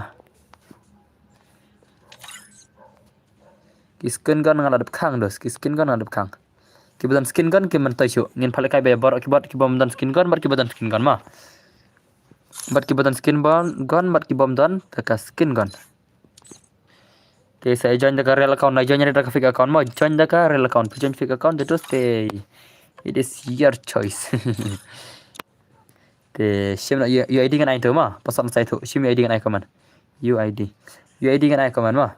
Ki skin gun nga la dep khang dos, ki skin gun nga la dep khang. Kiba don skin gun ki myntoi shuh. Ngin pale kai ba ïa baroh ki bot kiba ym don skin gun bad kiba don skin gun mo. Bad kiba don skin gun, gun bad kiba ym don, ta ka skin gun. Te sa join da ka real account, na join da ka fake account mo, join da ka real account, phi join fake account, te dos te. It is your choice. Te shim na U I D ngan ai to mo, password sa ai to, shim U I D ngan ai comment. U I D. U I D ngan ai comment mo.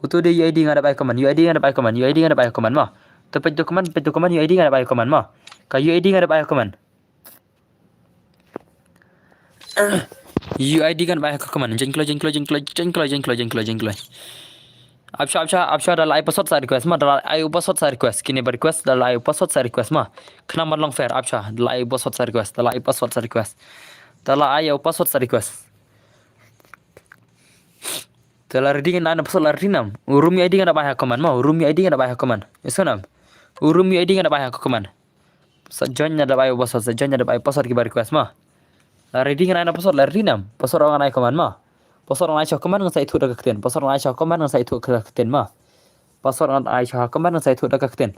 Uto dei U I D nga dep ai comment, U I D nga dep ai comment, U I D nga dep ai comment mo. To peit to comment, peit to comment, U I D nga dep ai comment mo. Ka U I D nga dep ai comment. U I D nga dep ai comment. Jeng kloi, jeng kloi, jeng kloi, jeng kloi, jeng kloi, jeng kloi, jeng kloi. Apsha, apsha, apsha da la ai password sa request mo, da la ai u password sa request. Kine ba request da la ai u password sa request mo. Khnang ban long fair, apsha, da la ai u password sa request, da la ai u password sa request. Da la ai u password sa request. Te la ready ngan ai password la ready nam. U room U I D nga dep ai ha comment mo, u room U I D nga dep ai ha comment. Iso nam. U room U I D nga dep ai ha comment. Sa join nga dep ai password, sa join nga dep ai password kiba request mo. La ready ngan ai password la ready nam. Password ngan ai comment mo. Password ngan ai sha comment ngan sa ithuh da ka ktien. Password ngan ai sha comment ngan sa ithuh da ka ktien mo. Password ngan ai sha comment ngan sa ithuh da ka ktien.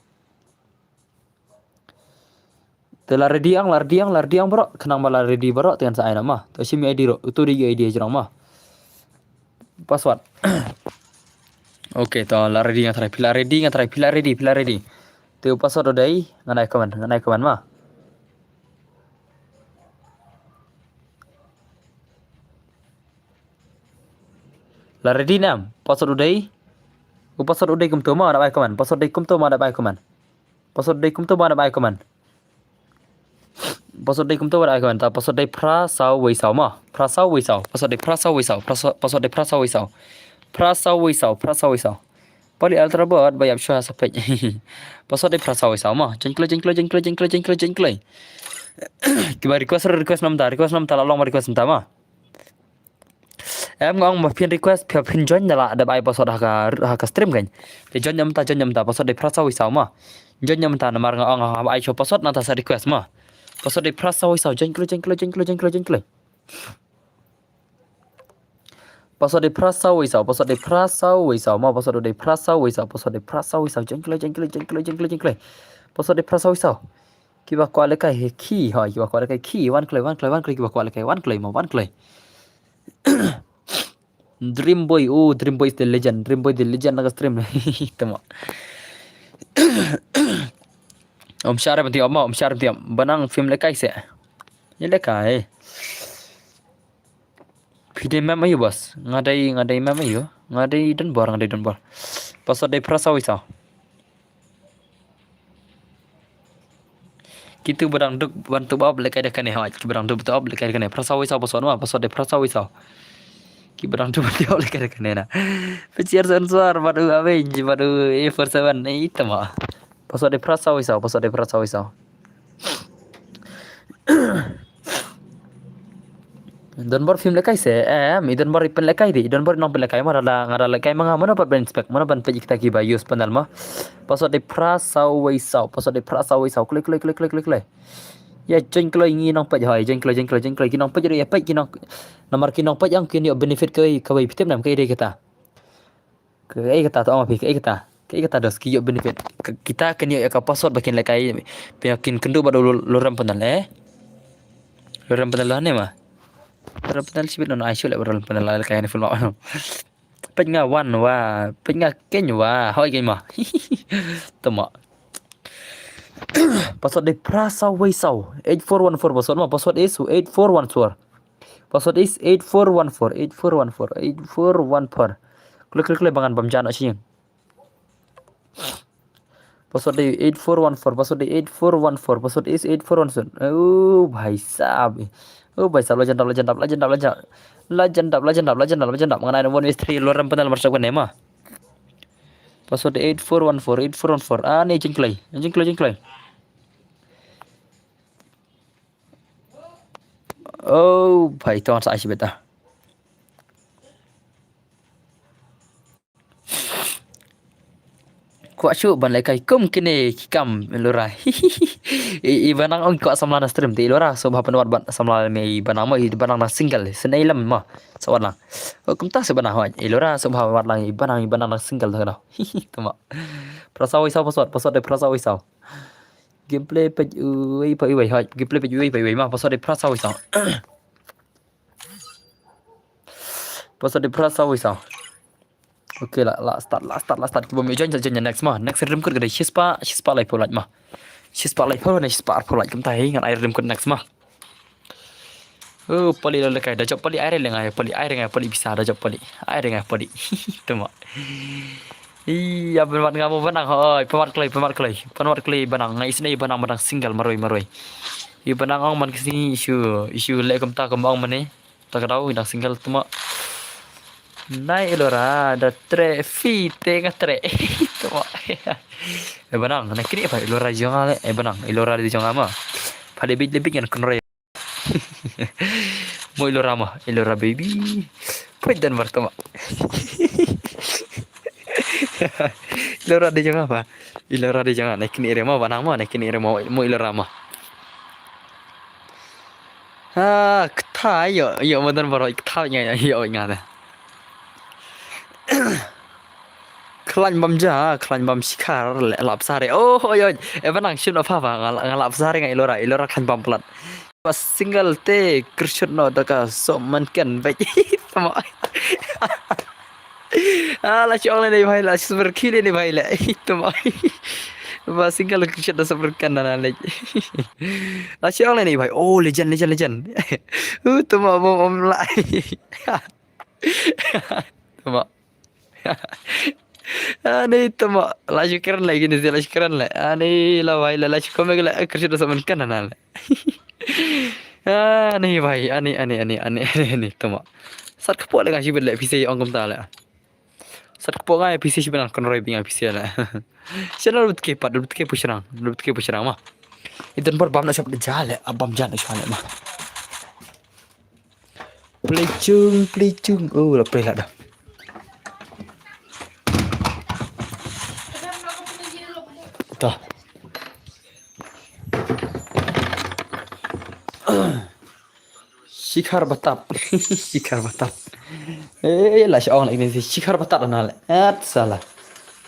Te la ready ang, la ready ang, la ready ang baroh. Khnang ba la ready baroh te ngan sa ai noh mo. To shim U I D ruh. Uto dei U I D jrong mo. Password. Okay, to la ready ngan try. Phi la ready ngan try. Phi la ready, phi la ready. Te u password u dei ngan ai comment, ngan ai comment mo. La ready nam. Password u dei. U password u dei kumto mo, dep ai comment. Password dei kumto mo, dep ai comment. Password dei kumto mo, dep ai comment. Password dei kumto mo, dep ai comment. Ta password dei phra saw wei saw mo. Phra saw wei saw. Password dei phra saw wei saw. Phra saw, password dei phra saw wei saw. Phra saw wei saw, phra saw wei saw. Pali ultra bot ba ïap shuwa sa peit. Password dei phra saw wei saw mo. Jeng kloi, jeng kloi, jeng kloi, jeng kloi, jeng kloi, jeng kloi. Kiba request, request nam ta, request nam ta, la long ba request nam ta mo. Em, nga ong ba phin request, phin, phin join da la dep ai password ha ka, ha ka stream kan. Te join ïa mynta, join ïa mynta, password dei phra saw wei saw mo. Join ïa mynta namar nga ong haba ai shuh password nangta sa request mo. Password dei phra saw wei saw, join kloi, join kloi, join kloi, join kloi, join kloi. Password dei phra saw wei saw, password dei phra saw wei saw mo, password dei phra saw wei saw, password dei phra saw wei saw, join kloi, join kloi, join kloi, join kloi, join kloi. Password dei phra saw wei saw. Kiba kwah lehkai hi ki, hoi, kiba kwah lehkai ki, wan kloi, wan kloi, wan kloi, kiba kwah lehkai, wan kloi mo, wan kloi. Dream Boy, oh, Dream Boy is the legend, Dream Boy the legend na ka stream. Te mo. Ym shah re ban tiop mo, ym shah re ban tiop. Ba nang phim lehkai se. Ïa lehkai. Phi dei mem aïu boss? Nga dei, nga dei mem aïu? Nga dei donbor, nga dei donbor. Password dei phra saw wei saw. Kitu ba dang duk ban tup op lehkai da kane, hoi. Kiba dang duk ban tup op lehkai da kane. Phra saw wei saw password mo, password dei phra saw wei saw. Kiba dang duk ban tup op lehkai da kane na. Pynshar sensor bad u Avenge bad u A four seven. Eh, ita mo. Password dei phra saw wei saw, password dei phra saw wei saw. Don bor phim lehkai se, em, i don bor i pynlehkai de, i don bor i nang pynlehkai ma, da nga da lehkai ma nga, mano pat ban inspect, mano ban peit kita kiba use panel ma. Password dei phra saw wei saw, password dei phra saw wei saw, kloi, kloi, kloi, kloi, kloi, kloi. Ïa, join kloi ngi nang peit hoi, join kloi, join kloi, join kloi, ki nang peit ïa peit, ki nang, namar ki nang peit ïa ki nang ïoh benefit kawei, kawei, phi tip nam, ka ei dei kata. Ka ei kata to, ong ma phi, ka ei kata. Ka ei kata dos, ki ïoh benefit. Ka, kita kin ïoh ïa ka password ba kin lehkai, phi kin kynduh bad u Lorem Panel, eh. Lorem Panel ne ma. Lorem Panel shibit no, ai shu leh Lorem Panel lehkai ne full ma. Peit nga wan wa, peit nga keiñ wa, hoi keiñ ma. Tama. Password dei phra saw wei saw, eight four one four password ma, password is eight four one four. Password is eight four one four, eight four one four, eight four one four. Klik, klik, klik, ba ngan bam jan shin. Password dei eight four one four, password dei eight four one four, password is eight four one four. Oh, bhai sahab. Oh, bhai sahab, la jan dap, la jan dap, la jan dap. La jan dap, la jan dap, la jan dap, la jan dap. Ngan ai one mistri, Lorem Panel mar sab ne ma. Password eight four one four, eight four one four. Ah, ni jingkloi, jingkloi, jingkloi. Oh, bhai, to sa ai shibit ah. Kwah shu ban lehkai kum kine ki kam, Ilora. I, i Banang ong kwah samla na stream te, Ilora, so bha pynwad ban samla me i Banang mo, i Banang na single, snei lam mo. So wad lang. Oh, kumta se Banang hoi, Ilora, so bha wad lang i Banang, i Banang na single to kano. Tama. Phra saw wei saw password, password dei phra saw wei saw. Gameplay page uwei pa uwei, hoi. Gameplay page uwei pa uwei ma, password dei phra saw wei saw. Password dei phra saw wei saw. Okay, la, la start, la start, la start. Ki bym ïoh join, sa join ïa next ma. Next rim kut ka dei shispah, shispah laiphew lait ma. Shispah laiphew ne shispah arphew lait kumta hi, ngan ai rim kut next ma. Oh, pali la lehkai, da jop pali, ai re le ngai pali, ai re ngai pali bisa, da jop pali. Ai re ngai pali. Tama. Ïa, pynwad nga mo Banang, hoi, pynwad kloi, pynwad kloi. Pynwad kloi Banang, nga isynei Banang, Banang single marwei, marwei. Ïa Banang ong man kisni issue, issue leh kumta kumba ong mane. Ta ka daw, i dang single tama. Nai Ilora, da treh, phi te nga treh. Tama. Eh, Banang, na kini apa Ilora jong nga le, eh, Banang, Ilora di jong nga ma. Pha dei bit, dei bit ngan kynroi. Mo Ilora ma, Ilora baby. Poi dan mar tama. Ilora di jong nga pa. Ilora di jong nga, na kini re ma, Banang ma, na kini re ma, mo Ilora ma. Ha, kata ïoh, ïoh madan baroh, kata ïoh, ïoh, ïoh nga da. Khlaiñ bam ja, khlaiñ bam shikhar, le lap sare. Oh, oi, oi. Eh, Banang, shim na pha pha, nga la-, nga lap sare nga Ilora, Ilora khlaiñ bam plat. Ba single te, kyrshut no da ka so man kan, bai. Tama. Ah, la shu ong le ne bhai, la shu super kill ne bhai le. Tama. Ba single kyrshut da super kan na le. La shu ong le ne bhai. Oh, legend, legend, legend. Uh, tama bom om la. Tama. Ani tama, la shu kren le kine, la shu kren le. Ani la bhai le, la shu kome le, kyrshut da so man kan na le. Ani bhai, ani, ani, ani, ani, ani, ani, tama. Sat kpoh le nga shibit le, phi se ong kumta le. Sat kpoh nga phi se shibit nang kynroi bad nga phi se le. Channel btke pat, btke pu shrang, btke pu shrang ma. I don bor bam na shop de ja le, a bam ja na shop le ma. Play chung, play chung. Oh, la play la da. Ta. Shikhar batap. Shikhar batap. Eh, la shu ong le ne shikhar batap na le. At sala.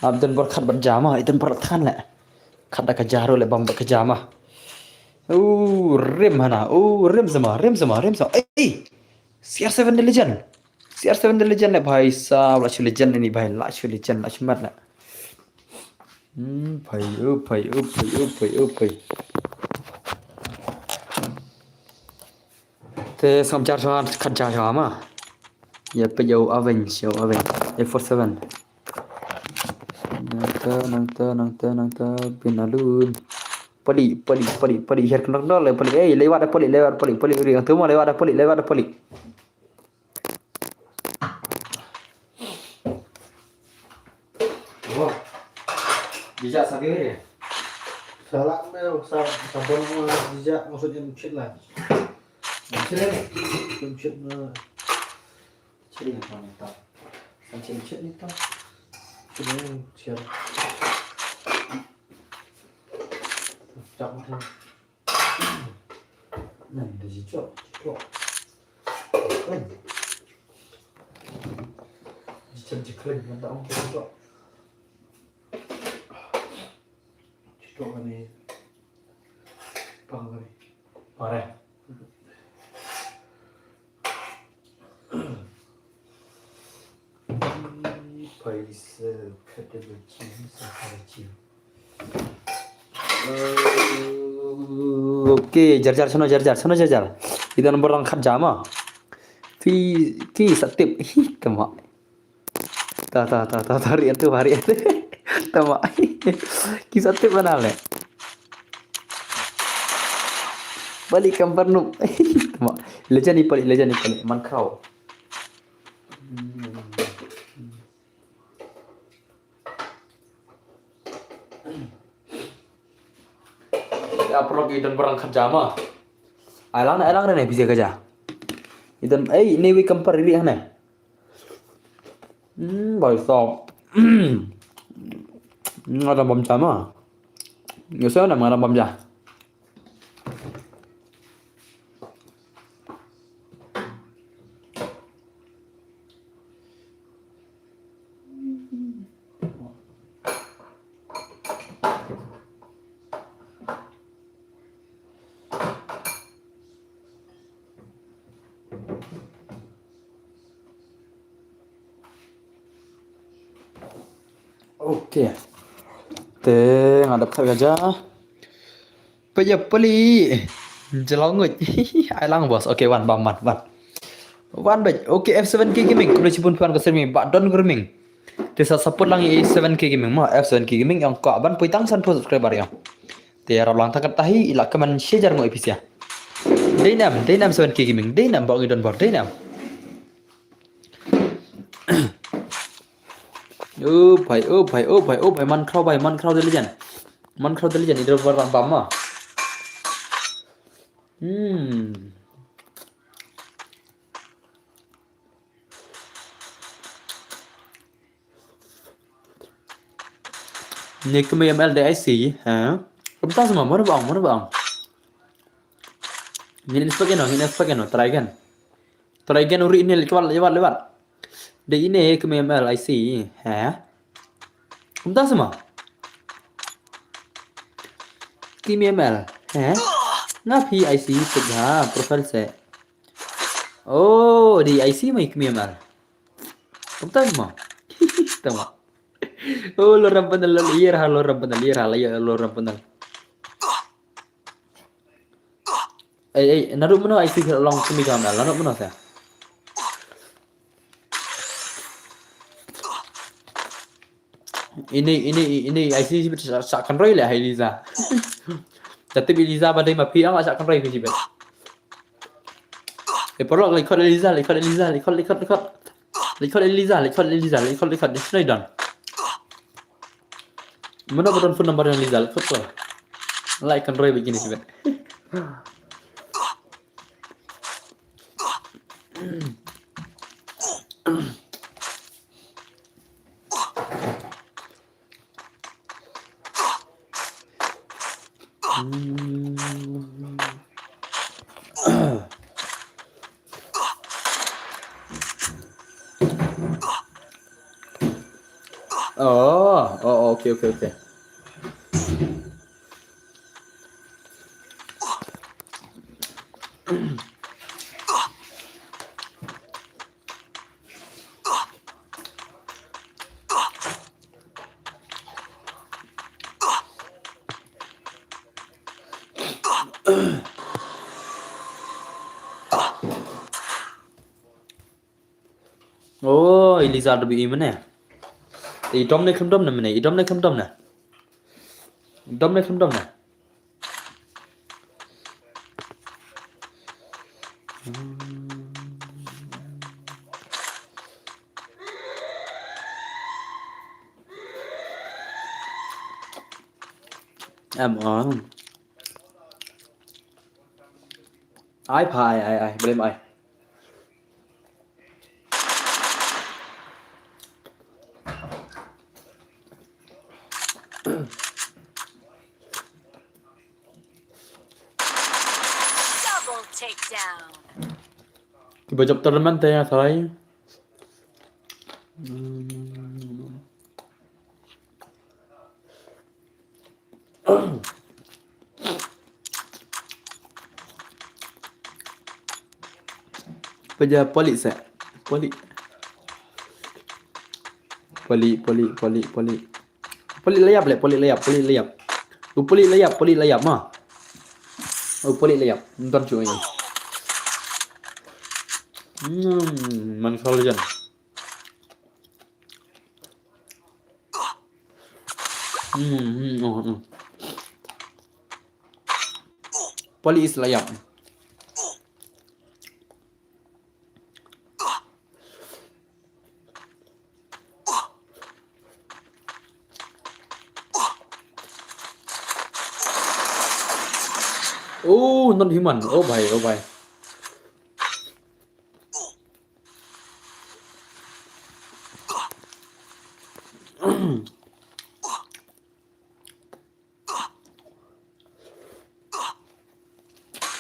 Abdul bor khat bat ja ma, i don bor than le. Khat da ka ja ruh le bam bad ka ja ma. U rim hana, u rim zama, rim zama, rim zama. Ei! C R seven the legend. C R seven the legend le bhai sahab, la shu legend ini bhai, la shu legend, la shu mat le. Hmm, bhai, oh bhai, oh bhai, oh bhai, oh bhai. Te sngap jar shuwa, khat jar shuwa ma. Ïa peit ïa u Aveng, ïa u Aveng. Eight four seven. Nangta, nangta, nangta, nangta, bin alun. Pali, pali, pali, pali, her kena dol, pali. Eh, lewat dah pali, lewat pali, pali, uri. Yang tu ma lewat dah pali, lewat dah pali. Wah. Dijak sabi ni. Salah me sa sabon dijak maksudnya mungkin lah. Chili. Chili. Chili. Chili. Chili. Nan da ji chok, ji chok. Nan. Ji chok ji khleng, nan da ong ji chok. Ji chok kane. Pang kane. Pare. Okay, jar jar, sono jar jar, sono jar jar. Idan borang khat jama. Fi, ki satip, hi, tama. Ta, ta, ta, ta, ta, ri atu, ri atu. Tama. Ki satip mana le. Balik kampar nu. Tama. Lejan ni palik, lejan ni palik. Man khraw. Ya, paralok, idan borang khat jama. Ai lang, ai lang ne, bisa ka ja. Idan, eh, ini wi kampar ri ne. Hmm, bai so. Nga dang bam jama. Yo so na nga dang bam ja. Okay. Te nga dap khat ka ja. Peit ïa peli. Jylliew nguid. Ai lang bos. Okay, wan bam wan wan. Wan beit. Okay, F seven K Gaming. Khublei shibun phi wan ka stream ba don grooming. Te sa support lang ïa F seven K Gaming mo. F seven K Gaming ïa nga kwah ban poi tang san phew subscriber ïa. Te ïarap lang tang kat tahi ila kaman shajar ngo episia. Dei nam, dei nam F seven K Gaming. Dei nam ba ngi don bor. Dei nam. Oh bhai, oh bhai, oh bhai, oh bhai, man khraw bhai, man khraw da lejan. Man khraw da lejan, idan borang bam ma. Hmm. Ni kmie M L de I C, ha? Kumta sama, mana bang, mana bang. Ngin inspect ino, ngin inspect ino, try again. Try again uri ini, lewat, lewat, lewat. De ini kmie M L I C, ha? Kumta sama. Kmie M L, ha? Nga phi I C, put ha, profile se. Oh, de I C mai kmie M L. Kumta sama. Tama. Oh, lo ram panal, lo yer ha, lo ram panal, yer ha, lo yer, lo ram panal. Ei, ei, naduh mano I C long kmie ka mel, naduh mano sa. Ini, ini, ini I C sa, sa kan roi le hai Liza. Tapi Liza ba dei ma phi ang sa kan roi phi bet. Eh, paralok, leit khot Eliza, leit khot Eliza, leit khot, leit khot, leit khot. Leit khot Eliza, leit khot Eliza, leit khot, leit khot. Dei shano i don. Mano ba don phone number jong Eliza, leit khot ko. Leit kan roi begini sibet. Oh, oh, okay, okay, okay. Oh, Eliza da bi i mane. I dom ne khlem dom ne mane, i dom ne khlem dom ne. Dom ne khlem dom ne. Em ong. Ai pha ai ai ai, blem ai. Double takedown. Kiba jop tournament te ïa sarai. Hmm. Paja poli sa. Poli. Poli, poli, poli, poli. Poli layap le, poli layap, poli layap. U poli layap, poli layap ma. U poli layap. Ntar cuy. Hmm, man kalajan. Hmm, hmm, oh, hmm. Poli is layap. Oh, not human. Oh bhai, oh bhai.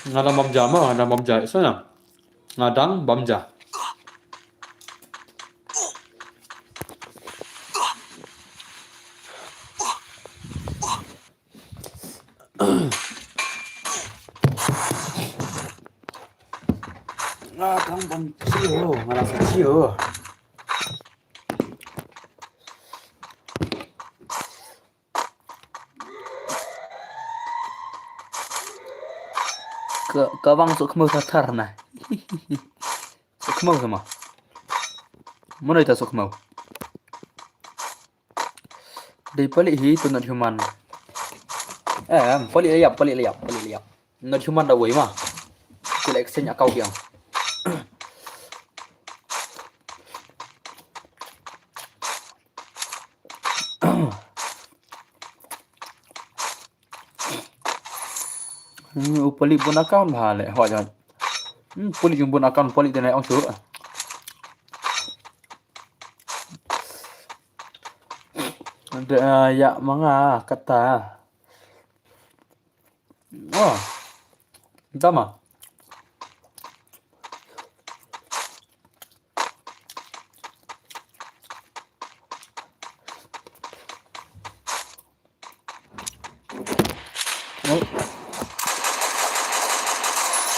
Nga dang bam ja ma, nga dang bam ja. Isa na? Nga dang bam ja. Nga dang bam chi ho, nga dang sa chi ho. Ka, ka bang sok khmeu thar thar na. Sok khmeu sama. Mana ita sok khmeu. Dei palik hi tu not human. Eh, em, palik layap, palik layap, palik layap. Not human da wei ma. Ki la exchange account yang. Hmm, u palik bun account bha le, ho jan. Hmm, palik jong bun account, palik dei na ong shu. Da, ya manga kata. Oh. Dama.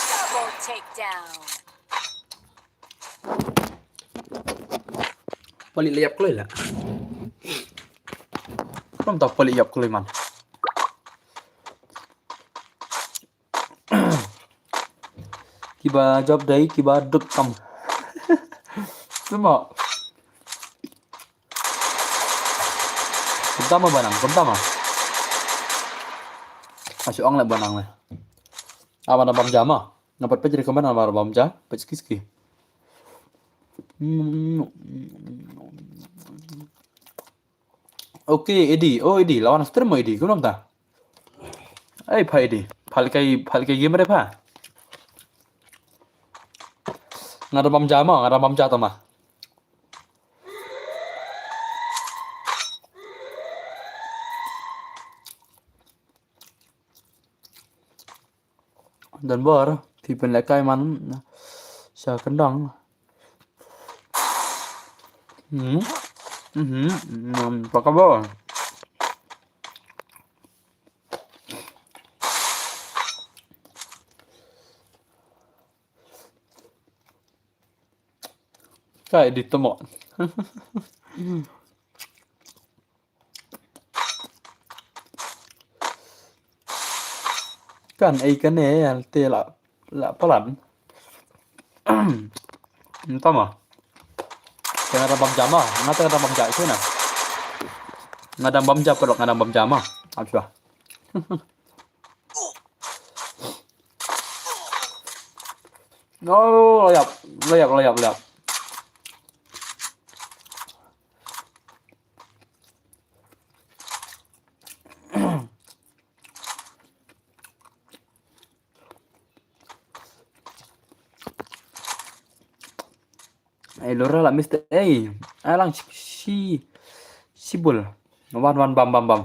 Double takedown. Palik layap kloi la. Kam ta palik layap kloi man. Kiba jop dei, kiba dut kam. Semua. Kumta ma banang, kumta ma. Asyik ong le banang le. Apa na bam jama? Nampat pejri kaman apa bam ja? Pej ski ski. Hmm. Okay, Edi. Oh, Edi. Lawan stream mo Edi. Kumta. Ai, pha Edi. Phal kai, phal kai game re pha. Nga da bam ja ma, nga da bam ja tama. Don bor, phi pynlehkai man sha kyndong. Hmm. Mhm. Hmm, pa ka bor. Kai di temok. Kan ei kane te la, la palan. Entama. Te nga dang bam jama, nga te nga dang bam ja shu na. Nga dang bam ja pelok, nga dang bam jama. Acha. No, layap, layap, layap, layap. Ai lura la mister, ai. Ai lang shi, shi, shibul. Wan, wan, bam, bam, bam.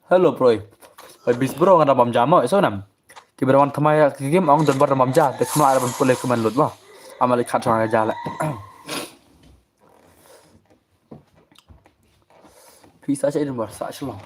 Hello, bro. Ai bis bro, nga da bam ja mo, so nam. Ki bro wan thamai ki game ong don bar da bam ja, de khma da ban pule kmen lut ba. Amale khat chang ja le. Phi sa che don bar sa shlong.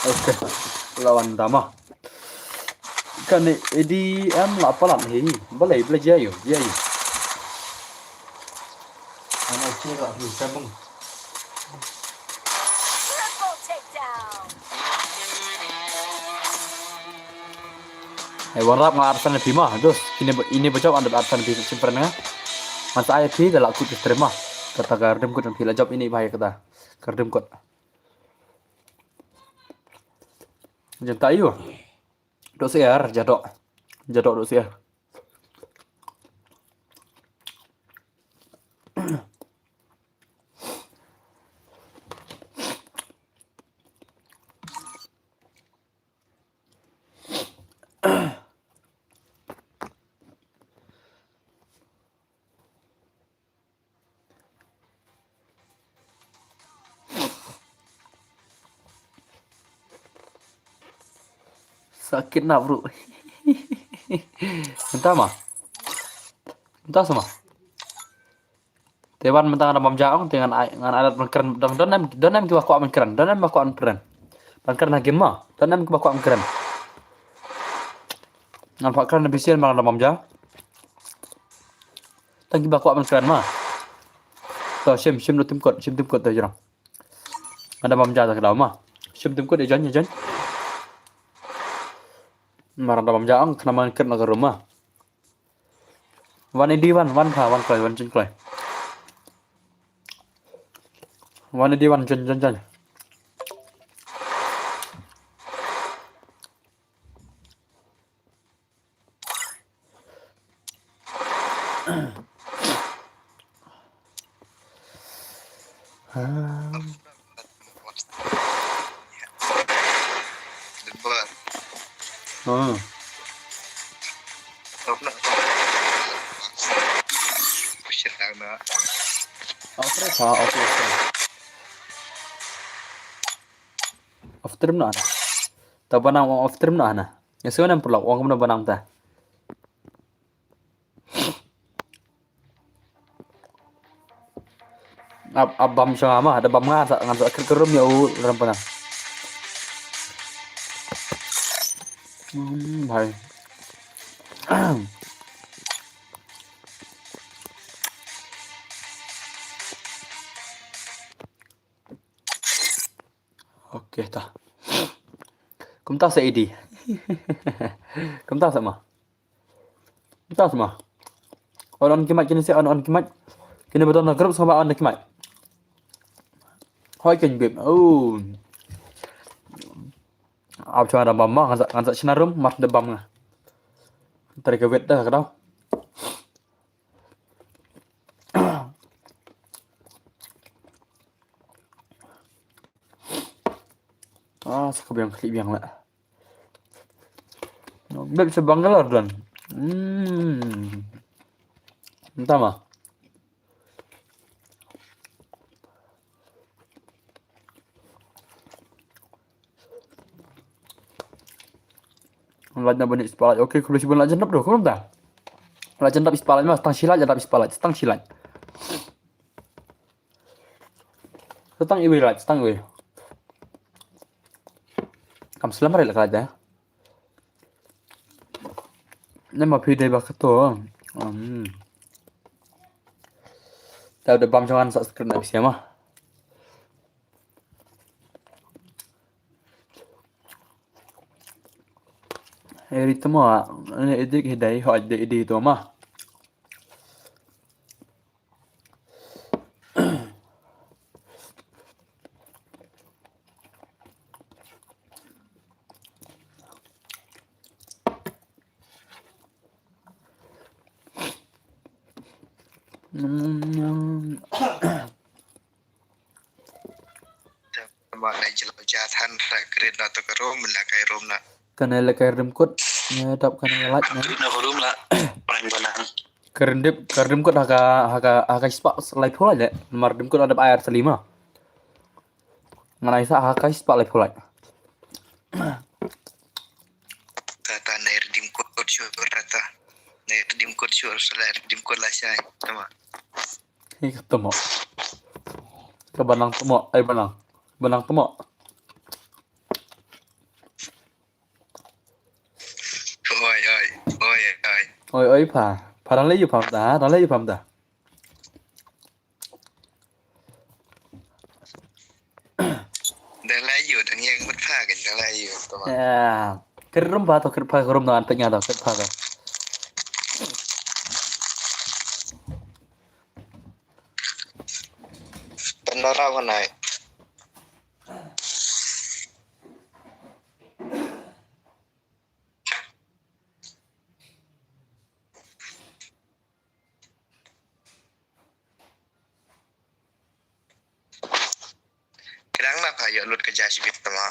Okay. Lawan dama. Kan A D M la palat hi. Balai, balai jayu, jayu. Ana kira hi sabung. Triple takedown. Hai, warap nga arsan pi ma, dos. Ini ini bajau anda arsan pi simpren nga. Masa ai pi da la kut stream ma. Kata ka rdem kut pi la job ini bahaya kata. Ka rdem kut. Jenta ayu. Dok siar, jadok. Jadok dok siar. Sakit nak, bro. Entah mah. Entah sama. Te ban mynta ngan da bam ja ong, te ngan ai, ngan ai lad ban kren, don, don em, don em kiba kwah ban kren, don em ba kwah ban kren. Ban kren ha game ma, don em kiba kwah ban kren. Ngan pat kren na P C ngan da bam ja. Tang kiba kwah ban kren ma. To shim, shim lo tim kot, shim tim kot to jrong. Ngan da bam ja ta ka daw ma. Shim tim kot, ïa join, ïa join. Mar ngan da bam ja ong, khnang ban kren na ka room ma. Wan A D wan, wan pha, wan kloi, wan join kloi. Wan A D wan, join, join, join. Hmm. Off stream, ha, off stream. Off stream noh na. Ta ba nang off stream noh na. Ïa shu nang pynlong ong kumno ba nang ta. Ap, ap bam sha ma, da bam nga sa, nga sa kir kerum ïa u ram pana. Hmm, bhai. Okay, ta. Kumta sa A D. Kumta sa ma. Kumta sa ma. On on ki mic kine se, on on ki mic. Kine ba don na group sngewbha on ki mic. Hoi ken bib. Oh. Ap chwa da bam ma, ngan sa, ngan sa shna room, mat da bam nga. Tari ka wet da ka daw. Ah, sa ka biang, ka biang la. Beb sa Bangalore don. Hmm. Entah ma. Lait na bani spotlight. Okay, khublei shibun la jan dap doh, kumta. La jan dap spotlight ma, tang shi lait jan dap spotlight, tang shi lait. Sa tang iwei lait, sa tang iwei. Kam slem re la ka lait da. Ne ma phi dei ba kato. Hmm. Ta da bam jong ngan sa screen na phi sia ma. Eri tamo, ne edik hidai, ho de edi to ma. Ba na jylla ja than ra krit na to ka room la kai room na. Kane la kai rim kut ne dap kane la lait ne. Krit na ka room la. Prank banang. Ka rim dip, ka rim kut ha ka, ha ka, ha ka spah laiphew lait le. Mar rim kut la dap ayar salima. Ngan ai sa ha ka spah laiphew lait. Tata na rim kut shu tata. Na rim kut shu sala rim kut la shai. Tama. Hi ka tamo. Ka banang tamo, ai banang. Banang tamo. Oi, oi, oi, oi. Oi, oi, pha. Pha dang leh ïu pha da, dang leh ïu pha da. Dang leh ïu, dang ïeng mut pha kan, dang leh ïu. Tama. Ya. Krit rum pha to, krit pha rum to, an pek nga to, krit pha to. Pynlora wanai. Kdang na pha ïoh lut ka ja shibit tama.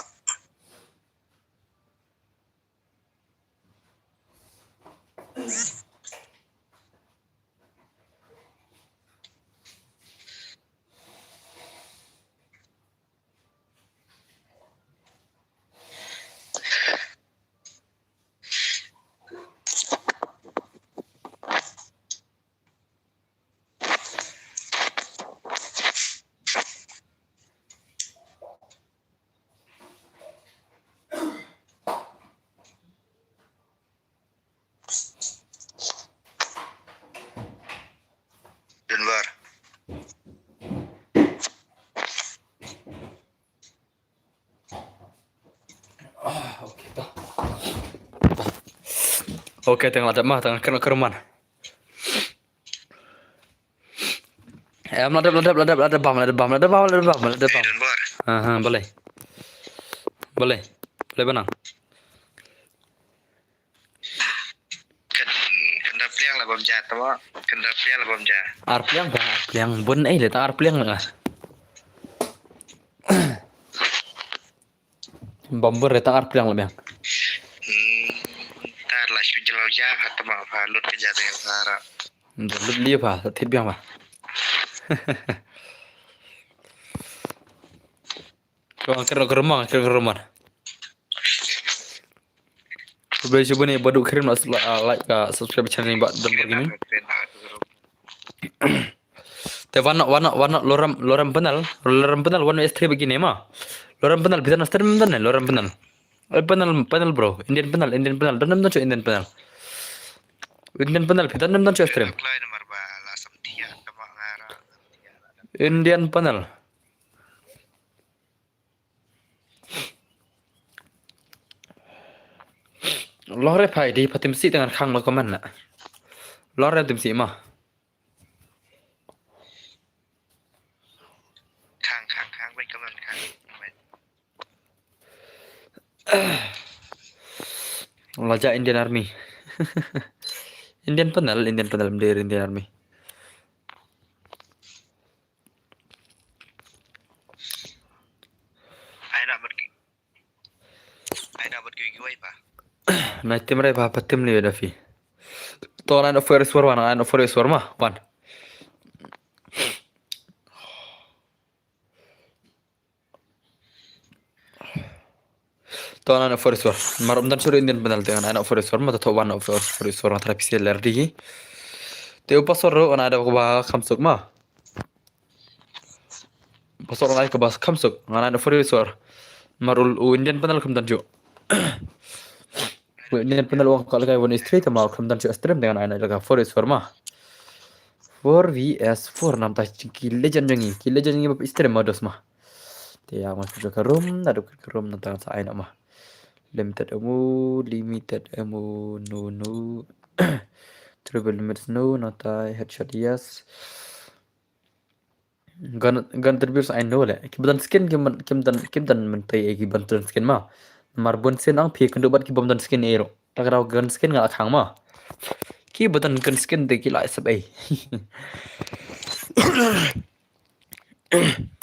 Dunbar. Ah, okay, ta. Ta. Okay, tang la dep ma, tang kena keruman. Em, la dep, la dep, la dep, la dep bam, la dep bam, la dep bam, la dep bam, la dep bam. Dunbar. Aha, balei. Balei. Balei banang. Kan, kan da pliang la bam ja, tama. Kan da pliang la bam ja. Ar pliang ba, ar pliang. Bun ei le ta ar pliang la. Bam bun re ta ar pliang la biang. Hmm, ta la shu jylla ja, ha tama pha lut ka ja ta sara. Lut li pha, ta thit biang pha. Kyrong, kyrong, kyrong, kyrong. Khublei shibun ïa ba duk kyrmen, like, ah, subscribe channel ba Dunbar Gaming. Te wan, wan, wan, lorem, lorem panel, lorem panel, wan stream ba kine ma. Lorem panel, bitan stream dan ne, lorem panel. Eh, panel, panel bro, Indian panel, Indian panel, dan nam dan chu Indian panel. Indian panel, bitan nam dan chu stream. Indian panel. Lore phai di pha tim si tang khang la comment na. Lore tim si ma. Khang, khang, khang, wait, comment, khang. La ja Indian Army. Indian panel, Indian panel, mder Indian Army. Ai na bad ki. Ai na bad ki ki wai pa. Na tim rai pa, pa tim le da fi. To na no first war wan, na no first war ma, wan. To na no first war. Mar um dan suru Indian panel te na no first war ma, to wan no first war ma, tra pisi ler di. Te upa suru na da ba kham suk ma. Password ngan ai kaba kham suk, ngan ai na four eight four. Namar u, u Indian panel kham don shuh. U Indian panel u ong ka lehkai one eight three, te ma kham don shuh stream, te ngan ai na lehkai four eight four ma. Four V S four, namta ki legend jong ngi, ki legend jong ngi ba stream ma dos ma. Te ïa ngan pynjot ka room, naduh ka room nangta ngan sa ai noh ma. Limited ammo, limited ammo, no, no. Triple limits, no, nangta headshot, yes. Gun, gun tributes, I know le. Ki ba don skin, ki ban, ki ban, ki ban mynta ïa ki ba don skin ma. Namar bun sien ang phi kynduh bad ki bym don skin ïa ruh. Ta ka daw gun skin nga la khang ma. Ki ba don gun skin te ki la sep ei.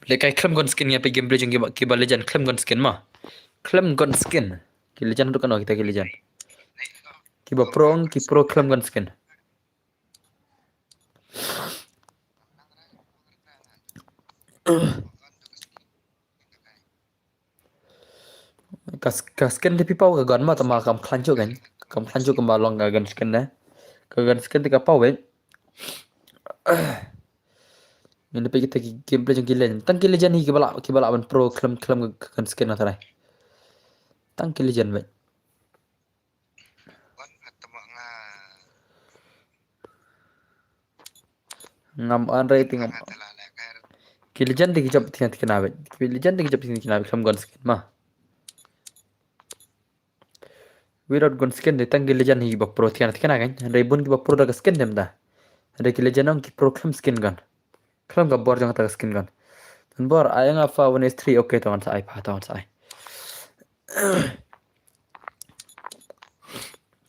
Lehkai khlem gun skin ïa phi gameplay jong ki ba, ki ba legend khlem gun skin ma. Khlem gun skin. Ki legend ruh kano kita ki legend. Ki ba pro, ki pro khlem gun skin. Ka, ka skin te phi paw ka gun ma, tangba kam khlaiñ shuh kan. Kam khlaiñ shuh kumba long ka gun skin ne. Ka gun skin te ka paw beit. Ngin peit kita ki gameplay jong ki legend. Tang ki legend hi kiba lah, kiba lah ban pro khlem, khlem ka gun skin na tharai. Tang ki legend beit. Ngam an rei ti ngam. Ki legend te ki jop thikna thikna beit. Ki legend te ki jop thikna thikna beit, khlem gun skin ma. Without gun skin te tang ki legend hi ba pro thikna thikna kan. Hynrei bun ki ba pro da ka skin te mynta. Hynrei ki legend ong ki pro khlem skin gun. Khlem ka bor jong kata ka skin gun. Don bor, ai nga pha one eight three, okay, to ngan sa ai pha, to ngan sa ai.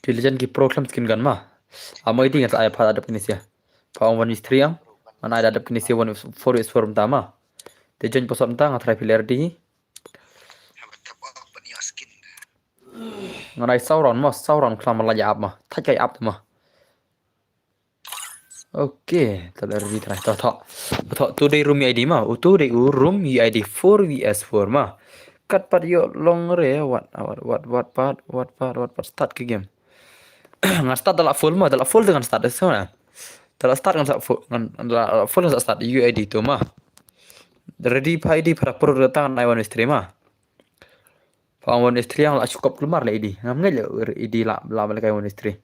Ki legend ki pro khlem skin gun ma. Amo iti ngan sa ai pha da dap kine sia. Pha ong one eight three ang. Ngan ai da dap kine sia one four eight four mynta ma. Te join password mynta nga try phi ler di. Ngan ai saw round ma, saw round khlem la ïa ap ma. Thait kai ap ma. Okay, ta da ready try. To, to. To, utu dei room U I D ma. Utu dei u room U I D four V S four ma. Kat pat ïoh long re, wat, wat, wat, wat, pat, wat, pat, wat, pat, start ka game. Ngan start da la full ma, da la full te ngan start, so na. Da la start ngan sa full, ngan, da la full ngan sa start U I D tu ma. Ready pha I D pha pro da tang ai one stream ma. Pha ong one eight three ang la shu kop kulmar la I D. Ngam ngeit la I D la, la ba la kai one eight three.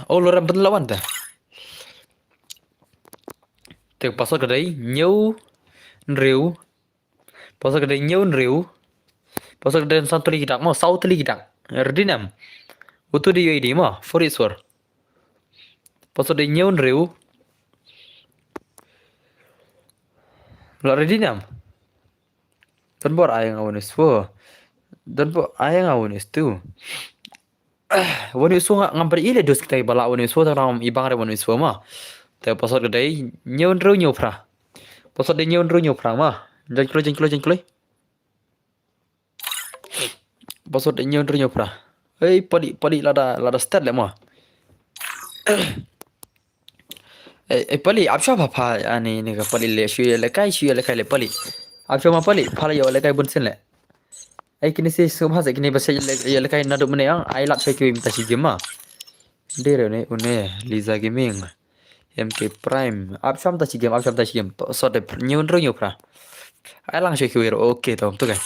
Oh, lorem pynlawan ta. Te password ka dei hynñiew hynriew. Password ka dei hynñiew hynriew. Password ka dei san tylli ki dak mo, saw tylli ki dak. Ready nam. Utu dei U I D mo, four eight four. Password dei hynñiew hynriew. La ready nam. Don bor ai nga one eight four. Don bor ai nga one eight two. One eight four nga ngam ber ile dos kita ba la one eight four, tang ram i bang re one eight four ma. Te password ka dei hynñiew hynriew hynñiew phra. Password dei hynñiew hynriew hynñiew phra ma. Jan kloi, jan kloi, jan kloi. Password hynñiew hynriew hynñiew phra. Ei, pali, pali lada, lada start le mo. Ei, ei, pali, ap shuwa pha pha, ani, ni ka pali le, shu ïa lehkai, shu ïa lehkai le pali. Ap shuwa ma pali, pha la ïa lehkai bun sien le. Ei, kine si sum ha se kine ba se ïa le, ïa lehkai naduh mynne ang, ai lap se ki mynta shi game ma. Dei re une, une, Liza Gaming. M K Prime. Ap shuwa mynta shi game, ap shuwa mynta shi game. Password dei hynñiew hynriew hynñiew phra. Ai lang shuwa ki wir, okay to, to kan.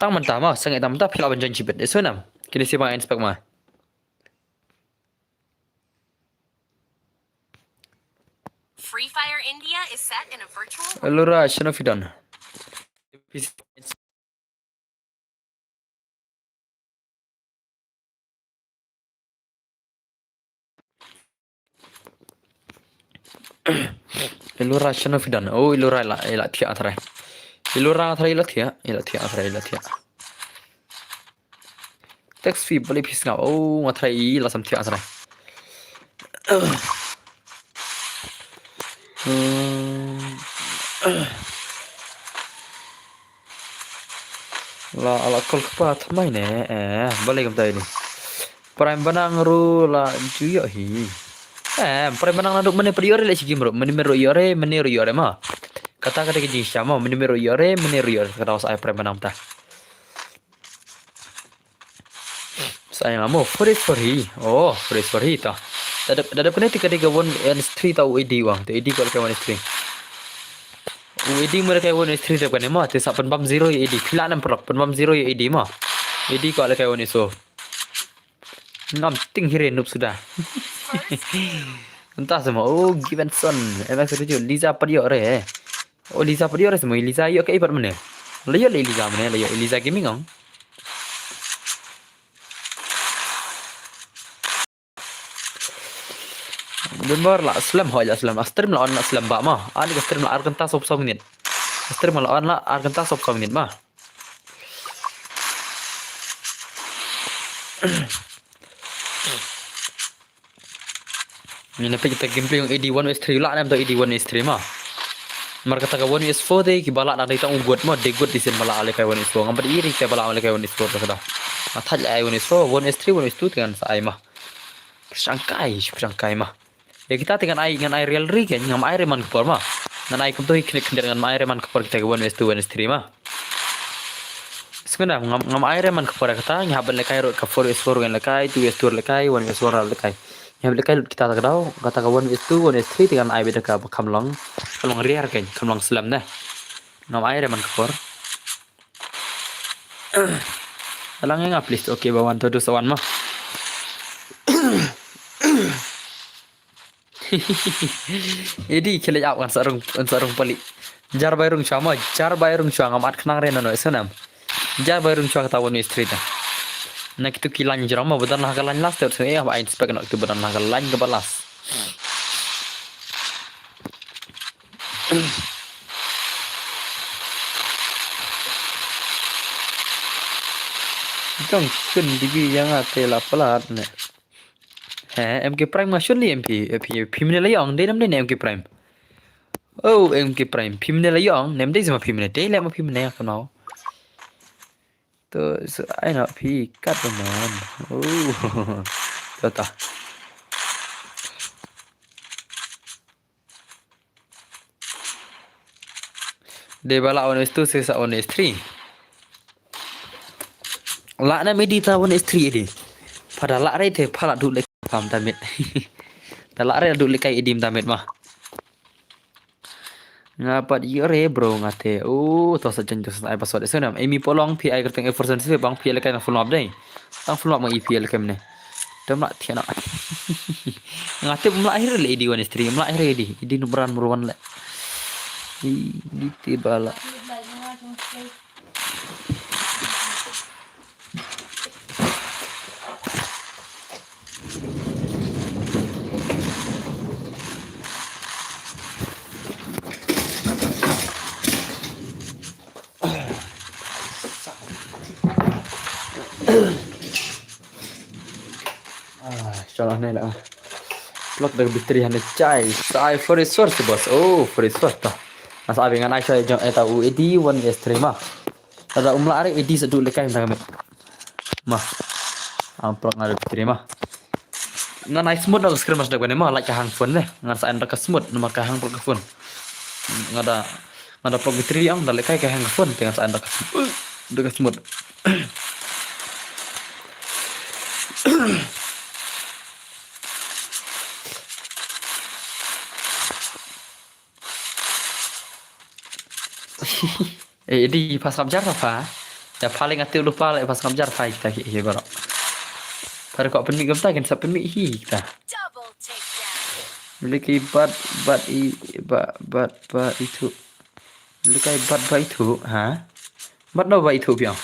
Tang mynta ma, sangeh tang mynta phi lah ban join shibit. Eso nam. Kine si bang inspect ma. Free Fire India is set in a virtual Allura, shano phi don? Ilura shano phi don? Oh, Ilura ila, ila thiah trai. Ilura trai ila thiah, ila thiah trai, ila thiah. Text phi bali phi sngap. Oh, nga trai ila sam thiah trai. Hmm. La, la call kpa thymmai ne, eh, balei kumta ini. Prime Banang ruh la ju ïoh hi. Eh, Prime Banang naduh mynne pat ïoh re leh shi game ruh, mynne ruh ïoh re, mynne ruh ïoh re ma. Kata kata ka jingshisha ma, mynne ruh ïoh re, mynne ruh ïoh re, kata sa ai Prime Banang ta. Sa ai nga mo, free free. Oh, free free ta. Da dep, da dep kane te ka dei ka one S three ta u A D wang, te A D kwah lehkai one S three. U A D mo lehkai one S three te kane mo, te sa pynbam zero ïa A D. Phi lah ne em paralok, pynbam zero ïa A D mo. A D kwah lehkai one S four. Ngam ting hi re noob suda. Mynta sa mo, oh, Givenson, M X Studio, Liza pat ïoh re. Oh, Liza pat ïoh re sa mo, Liza ïoh kaei pat mynne. La ïoh le Liza mynne, la ïoh Liza Gaming ong. Dun bor la slem, hoi la slem. A stream la on la slem ba ma. Ani ka stream la ar kynta sop song nit. A stream la on la ar kynta sop song nit ma. Ngin ïa peit kita gameplay jong A D one S three la, nam to A D one S three ma. Mar kata ka one S four te kiba lah dang dei tang u gut ma, dei gut di sien ba lah lehkai one S four. Ngam pat ïohi te ba lah lehkai one S four ka da. Nga thait lehkai one S four, one S three, one S two te ngan sa ai ma. Pyrshangkai, pyrshangkai ma. Ïa kita te ngan ai, ngan ai real ri ke, ngam ai re man ka por ma. Ngan ai kumto hi khyndiat khyndiat, ngam ai re man ka por kita ki one S two, one S three ma. Sngewna ngam, ngam ai re man ka por kata, ngi hap ban lehkai ruh ka four S four ngan lehkai, two S two lehkai, one S four lehkai. Ngi hap lehkai lut kita ta ka daw, kata ka one S two, one S three te ngan ai beit da kaba kham long, kham long riar ke, kham long slem ne. Ngam ai re man ka por. Alang ïa nga please, okay ba wan to dus wan ma. Edi khie leit ap ngan sa rung, ngan sa rung pali. Jar bai rung shuwa mo, jar bai rung shuwa ngam at khnang re nano, isnam. Jar bai rung shuwa kata one S three ta. Na kitu ki line jrong mo, ba don la ka line last te, so eh, ba inspect na kitu ba don la ka line kaba last. Jong kun digi ïa nga te la palat ne. He, M K Prime nga shun li M P, eh, phi, phi mne la ïong, dei nam dei ne M K Prime. Oh, M K Prime, phi mne la ïong, nem dei sima phi mne, dei le ma phi mne ka nau. To, so, ai na phi kat man. Oh, to ta. Dei ba lah one S two sa one S three. Lah na midi ta one S three di. Pada lah rai te pala du lek pam tamit. Ta lah rai du lek kai idim tamit ma. Nga pat ïoh re bro nga te. Oh, to sa jen to sa ai password. So nam Amy Polong phi ai kyrteng A four seven six bang phi ai lek kai na full map dei. Tang full map ma i phi ai lek kai mne. Te mla thiana. Nga te mla ai re le idi one S three, mla ai re idi. Idi nu brand mru wan le. Idi te bala. Ah, inshallah ne la. Plug da battery hane chai. Sai for resource boss. Oh, for resource ta. Mas abi ngan ai sai jong eta u edi one S three ma. Tada um la are edi sa du lekai nang me. Ma. Am prok ngar putri ma. Ngan ai smooth na screen mas da ne ma, like ka hang phone ne. Ngan sa ai da ka smooth namar ka hang prok ka phone. Nga da, nga da prok putri ang da lekai ka hang phone te ngan sa ai da ka, da ka smooth. Eh, di pas ngam jar pha. Ya paling ati lupa le pas ngam jar pha kita hi, hi baroh. Pada kau pynmih kumta kan sa pynmih hi kita. Double takedown. Leki bat, bat i, bat, bat, bat itu. Leki bat, bat itu, ha? Bat no bat itu biang.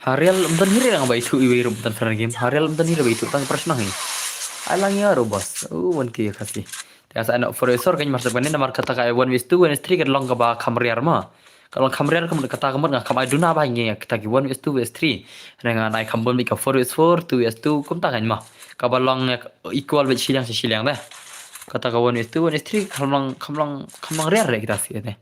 Harial mdan hiri lang ba itu iwi rum tan fran game. Harial mdan hiri ba itu tang prashna hi. Ai lang ya ro boss. Oh, wan ki kasi. Te sa anak four S four kan masa bani namar kata ka one S two, one S three kan long ka ba kham riar ma. Ka long kham riar ka mut kata ka mut nga kham ai duna ba ngi kata ki one S two, one S three. Nga nai kham bun ka four S four, two S two kumta kan ma. Ka ba long equal bit shiliang shiliang da. Kata ka one S two, one S three kham long, kham long, kham long riar re kita si ne.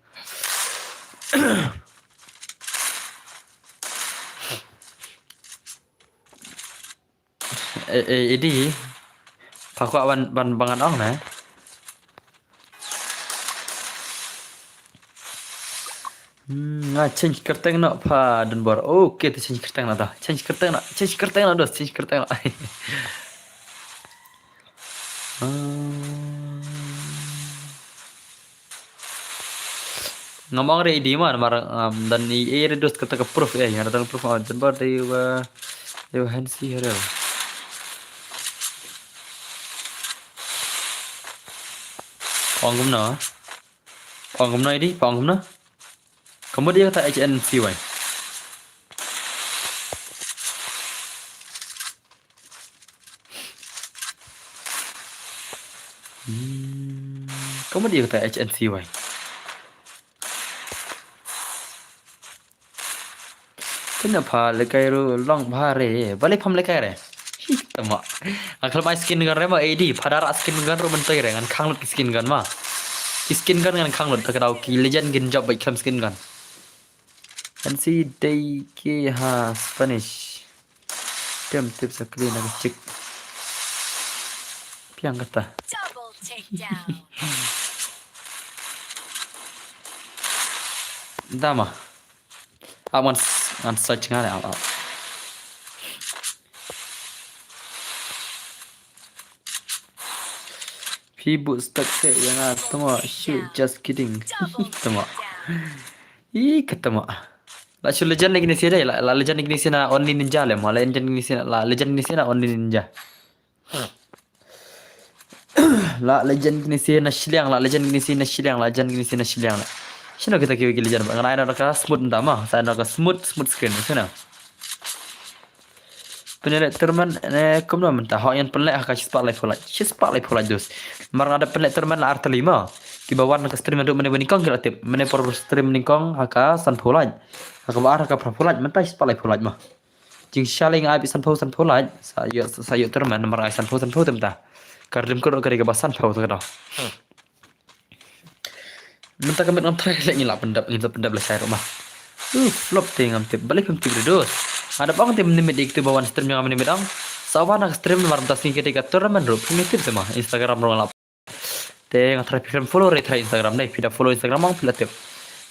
Eh, eh, idi. Pha kwah ban, ban, ban ngan ong ne. Hmm, nga change kyrteng noh pha Donbor. Okay, te change kyrteng noh ta. Change kyrteng noh. Change kyrteng noh, dos. Change kyrteng noh. Ah. Ngam ong re I D ma, namar, um, don i, i re dos kata ka proof, eh, nga don proof, ah, Donbor dei wa, dei wa Hansi Herel. Pha ong kumno? Pha ong kumno I D? Pha ong kumno? Ka mut ïa kata H N C Y. Hmm, ka mut ïa kata H N C Y. Kane pha lehkai ruh long bha re. Balei pham lehkai re? Hi, tama. Nga khlem ai skin gun re ma A D. Pha da rah skin gun ruh myntoi re. Ngan khang lut ki skin gun ma. Ki skin gun ngan khang lut. Ta ka daw ki legend kin jop bad khlem skin gun. Kan si dei ki ha Spanish. Tem tip sa kli na ka chik. Piang kata. Double takedown. Dama. Awan s-, ngan search nga le, aw, aw. Phi bud stuck te ïa nga tama, shoot, just kidding. Tama. Ih, ka tama. La shu legend lagi ni sih dei, la, la legend lagi ni sih na Only Ninja le, ma legend lagi ni sih na, la legend lagi ni sih na Only Ninja. La legend kine si na shiliang, la legend kine si na shiliang, la legend kine si na shiliang la. Shino kita kiwi ki legend ba ngan ai na ka smooth nda ma, sa na ka smooth, smooth screen, shino. Pynleh tournament ne kumno mynta, ho ïan pynleh ha ka shispah laiphew lait, shispah laiphew lait dus. Mar nga da pynleh tournament la artylli ma. Kiba wan ka stream naduh mynne ba nyngkong ki la tip, mynne por stream nyngkong ha ka sanphew lait. Ha kaba ar ha ka phraphew lait, mynta shispah laiphew lait ma. Jingshisha lei nga ai beit sanphew, sanphew lait. Sa ïoh, sa ïoh tournament namar ai sanphew, sanphew te mynta. Ka rim kyrduh ka dei kaba sanphew te ka daw. Mynta ka miet ngam try leh, ngi lah pyndep, ngi lah pyndep lashai ruh ma. Uh, flop te ngam tip. Balei phim tip re dos? Nga da ong te mynne miet ïa kitu ba wan stream jong nga mynne miet ong. Sa wan ha ka stream namar mynta sngi ka dei ka tournament ruh. Phim tip te ma. Instagram ruh nga lah Te nga tharai phi khlem follow re, tharai Instagram dei, phi da follow Instagram ong phi la tip.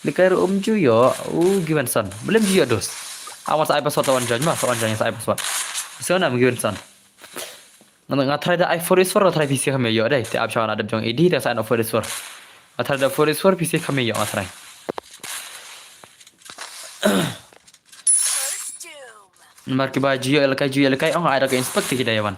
Lehkai ruh um ju ïoh, u Givenson. Balei um ju ïoh dos? Awan sa ai password, sa wan join ma, sa wan join, sa ai password. Sa wan am Givenson. Nga, nga tharai da ai four is four, nga tharai phi shu kham ïoh dei. Te ap shawan adep jong A D, te sa ai four is four. Nga tharai da four is four, phi shu kham ïoh, nga tharai. Namar kiba ju ïoh lehkai, ju ïoh lehkai, ong ai da ka inspect te ki da ïa wan.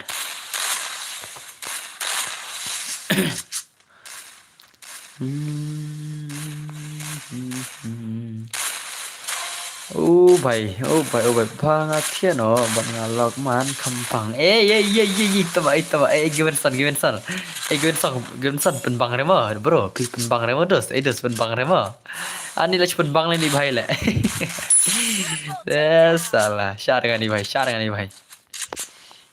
Oh bhai, oh bhai, oh bhai, ba nga thiah noh, ba nga lok man kham pang. Eh, eh, eh, eh, eh, tama, eh, tama, eh, Givenson, Givenson. Eh, Givenson, Givenson, pynbang re mo, bro, phi pynbang re mo, dos, eh, dos, pynbang re mo. Ani la pynbang le ni bhai le. Eh, sala, share nga ni bhai, share nga ni bhai.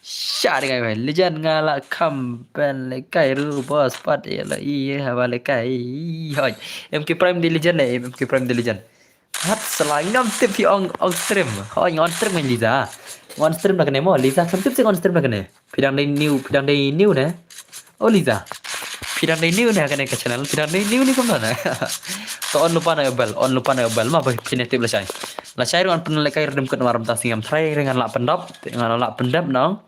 Share nga ni bhai, legend nga la kham pynlehkai ruh boss pat ïa la i haba lehkai. Hoi, M K Prime dei legend le, M K Prime dei legend. Hat sala ngam tip phi ong, ong stream. Hoi, ngan stream ngan Liza. Ngan stream na kane mo, Liza khlem tip sih ngan stream na kane. Phi dang dei new, phi dang dei new ne? Oh, Liza. Phi dang dei new ne kane ka channel? Phi dang dei new ne kumno ne? To on lypa na bell, on lypa na bell ma ba phin tip lashai. Lashai ruh ngan pynlehkai ruh ym kut namar mynta sngi ngam try re, ngan lah pyndep, ngan lah pyndep nong.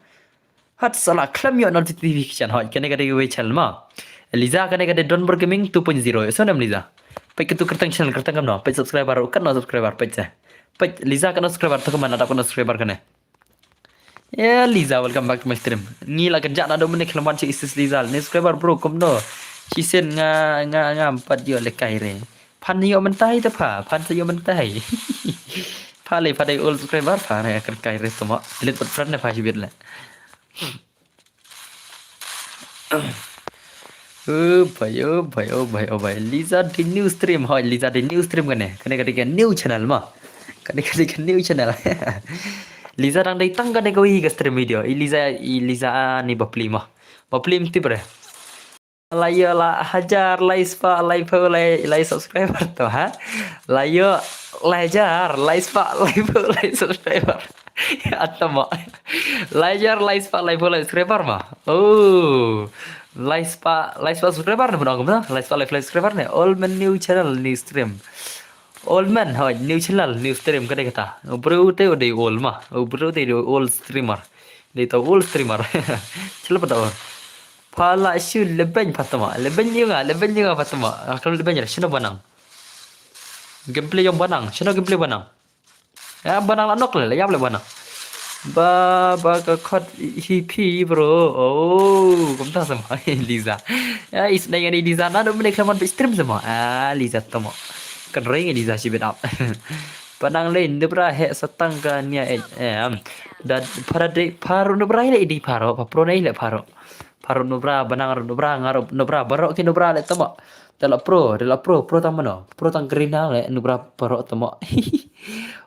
Hat sala khlem ïoh notification, hoi, kane ka dei wei channel ma. Liza, kane ka dei Donbor Gaming two point zero. So nam Liza. Peit katu kyrteng channel, kyrteng kumno? Peit subscriber ruh katno subscriber, peit se. Peit Liza katno subscriber, to kumno, da katno subscriber kane. Eh, Liza, welcome back to my stream. Ngi la kynjah naduh mynne khlem wan shuh i sis Liza. Ni subscriber bro, kumno? Shisien nga, nga, ngam pat ïoh lehkai re. Phan ïoh mynta hi te pha, phan sa ïoh mynta hi. Pha lei pha dei old subscriber pha, ne kyrkai re tama. Delete pat friend ne pha shibit le. Oh bhai, oh bhai, oh bhai, oh bhai. Liza dei new stream, hoi, Liza dei new stream kane. Kane ka dei ka new channel ma. Kane ka dei ka new channel. Liza dang dei tang kane kawei ka stream video. I Liza, i Liza ani bapli ma. Bapli mtip re. La ïoh la hajar, lai spah, laiphew, lai, lai subscriber to ha. La ïoh la hajar, lai spah, laiphew, lai subscriber. Atama. La hajar, lai spah, laiphew, lai subscriber ma. Oh. Lai spah, lai spah subscriber ne, bun ong kumno? Lai spah, laiphew, lai subscriber ne. All men new channel, new stream. Old man, hoi, new channel, new stream, ka dei kata. U briew te u dei old ma. U briew te u dei old streamer. Dei ta old streamer. Chila pa ta old. Pha la shu lebeng pa tama. Lebeng ïa nga, lebeng ïa nga pa tama. Akal lebeng ïa, shino banang. Gameplay jong banang, shino gameplay banang. Ya, banang la nok le, la ïap le banang. Ba, ba ka khot hi phi, bro. Oh, kumta sama. Liza. Ya, is na ngani Liza na do mene khlaman pe stream sama. Ah, Liza tama. Kan ring Liza shi bit up. Banang le nubra he satang ka nia eh. Em. Da para de, paro nubra le di paro, pa pro le paro. Paro nubra, banang ro nubra, nga ro nubra, baro ki nubra le tama. Da la pro, da la pro, pro tang mano. Pro tang green le nubra baro tama.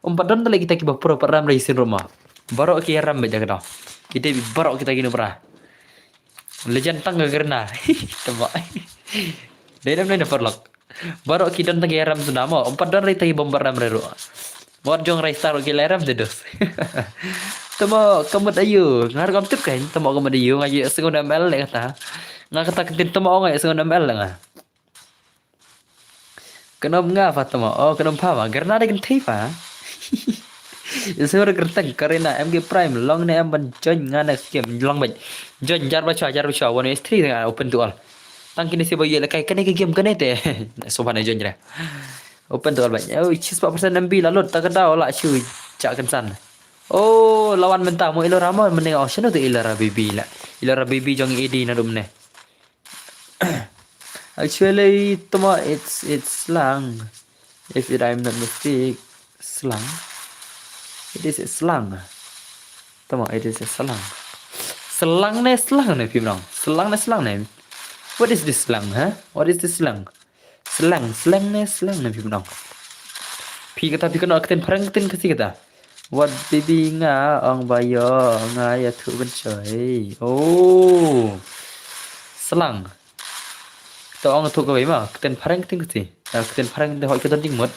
Um pat don da le kita ki ba pro pat ram le isin ruma. Baro ki ram be jaga da. Kita bi baro kita ki nubra. Legend tang green. Tama. Dei dam dei na parlok. Baro ki don tang ïaram sdang mo. Ym pat don rei tang i bom baram rei ruh. Wat jong rei star ki ïaram de dos. Tama ka mut ayu. Nga ruh kam tip kan. Tama ka mut ayu. Nga ïa sngew na M L le kata. Nga kata ka tin tama nga ïa sngew na M L le nga. Kano nga pa tama. Oh, kano pa ma. Garna de kan thei pa. Isur kerteng Karina M G Prime long ne em ban join nga next game long ban. Join jar ba cha, jar ba cha. One is three nga open to all. Tang kini si ba ye le kai kane ke game kane te. So ba ne join re. Open to all ban. Oh, chis pa persen M B la lut ta ka daw la shu cha kan san. Oh, lawan menta mo Ilora mo mene oh shano te Ilora baby la. Ilora baby jong A D na dum ne. Actually, tama it's it's slang. If it, I'm not mistake, slang. It is a slang. Tama it is a slang. Slang ne slang ne phim nong. Slang ne slang ne. What is this slang, huh? What is this slang? Slang, slang ne slang ne phim nong. Phi kata phi kano ka tin phareng ka tin Khasi kata. Wat baby nga ong ba ïoh nga ïathuh ban choi. Oh. Slang. To ong thuh kawei ma, ka tin phareng ka tin Khasi. Ah, ka tin phareng te hoi ka don jingmut.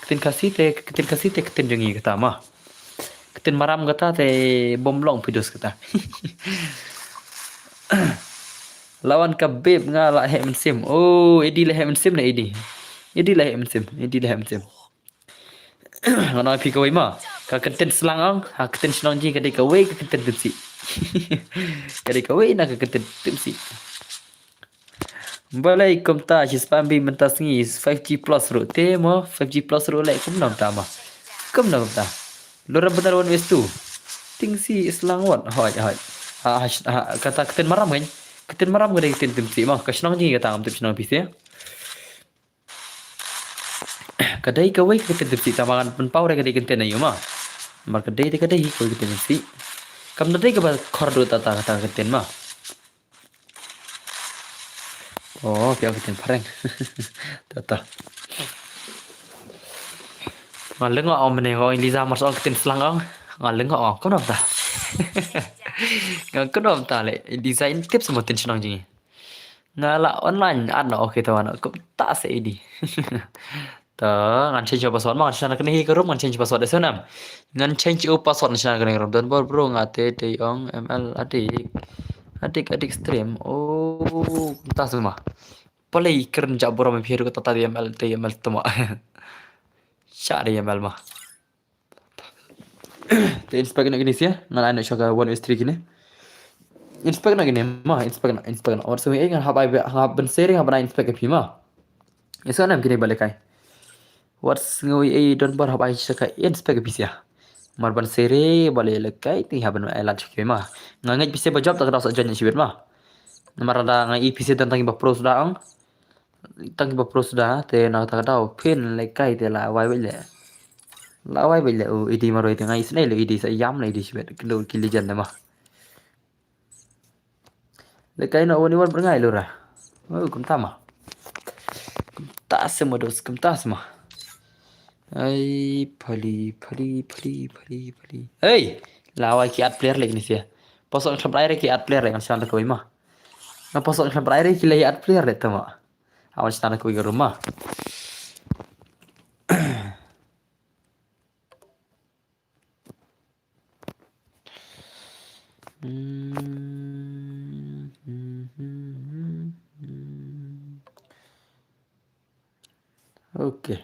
Ka tin Khasi te, ka tin Khasi te ka tin jong ngi kata ma. Ka tin maram kata te bom long pidus kata. Lawan ka beb nga la heh mynsiem. Oh, A D la heh mynsiem na A D. A D la heh mynsiem, A D la heh mynsiem. Nga ong phi kawei ma. Ka kyntien slang ong, ha kyntien shnong jong ngi ka dei kawei ka kyntien tyngshaiñ. Ka dei kawei na ka kyntien tyngshaiñ. Balei kumta shi spam bi mynta sngi five G plus ruh te mo, five G plus ruh leh kumno kumta ma. Kumno kumta. Lura benar one ways two. Tyngshaiñ slang wat. Hoi, hoi. Ha, ha, ha, kata kyntien maram kan. Kyntien maram ka dei kyntien tyngshaiñ ma. Ka shnong jong ngi kata ngam tip shnong phi se. Ka dei kawei ka kyntien tyngshaiñ tang ba ngan pynpaw re ka dei kyntien aïu ma. Namar ka dei te ka dei kawei ka kyntien tyngshaiñ. Kam da dei kaba khor duh ta ta ka kyntien ma. Oh, phi ong ka kyntien phareng. Ta ta. Nga lyngngoh ong mene ong Liza mar ong ka kyntien slang ong. Nga lyngngoh ong kumno ta. Nga kumno ta le Liza in tip sa mo tin shnong jong ngi. Nga la online ad na okay ta wan kumta se A D. Ta ngan change password ma ngan change kane hi ka room ngan change password S N M. Ngan change u password ngan change kane room don bor bro nga te te ong M L adik. Adik adik stream. Oh, kumta se ma. Pale kren ja bro me phi ru ka ta ta di M L te M L tama. Sha di M L ma. Te inspect na kini sia, ngan ai na shoka one is three kini. Inspect na kini ma, inspect na, inspect na. Or so eh ngan hap ai hap ban seri hap na inspect phi ma. Iso nam kini balekai. What ngui eh don bar hap ai shoka inspect phi sia. Mar ban seri bale lekai ti hap ban ai lat shoka ma. Nga ngej phi sia ba job ta ka da sa join shibit ma. Mar da nga i phi sia dan tangi ba pro suda ong. Tang ba pro suda te na ta ka daw phin le kai te la wai bele. La wai bele u idi maro te ngai sne le idi sa yam le idi shibet kendo ki legend ma. Le kai no woni wan berngai lura. Oh, kumta ma. Kumta se ma dos, kumta se ma. Ai, pali, pali, pali, pali, pali. Hey, la wai ki at player le ni sia. Pasok ngan khlem rai re ki at player re ngan shan da kawai ma. Nga pasok ngan khlem rai re ki le at player re tama. Awan shan da kawai ka room ma. Okay.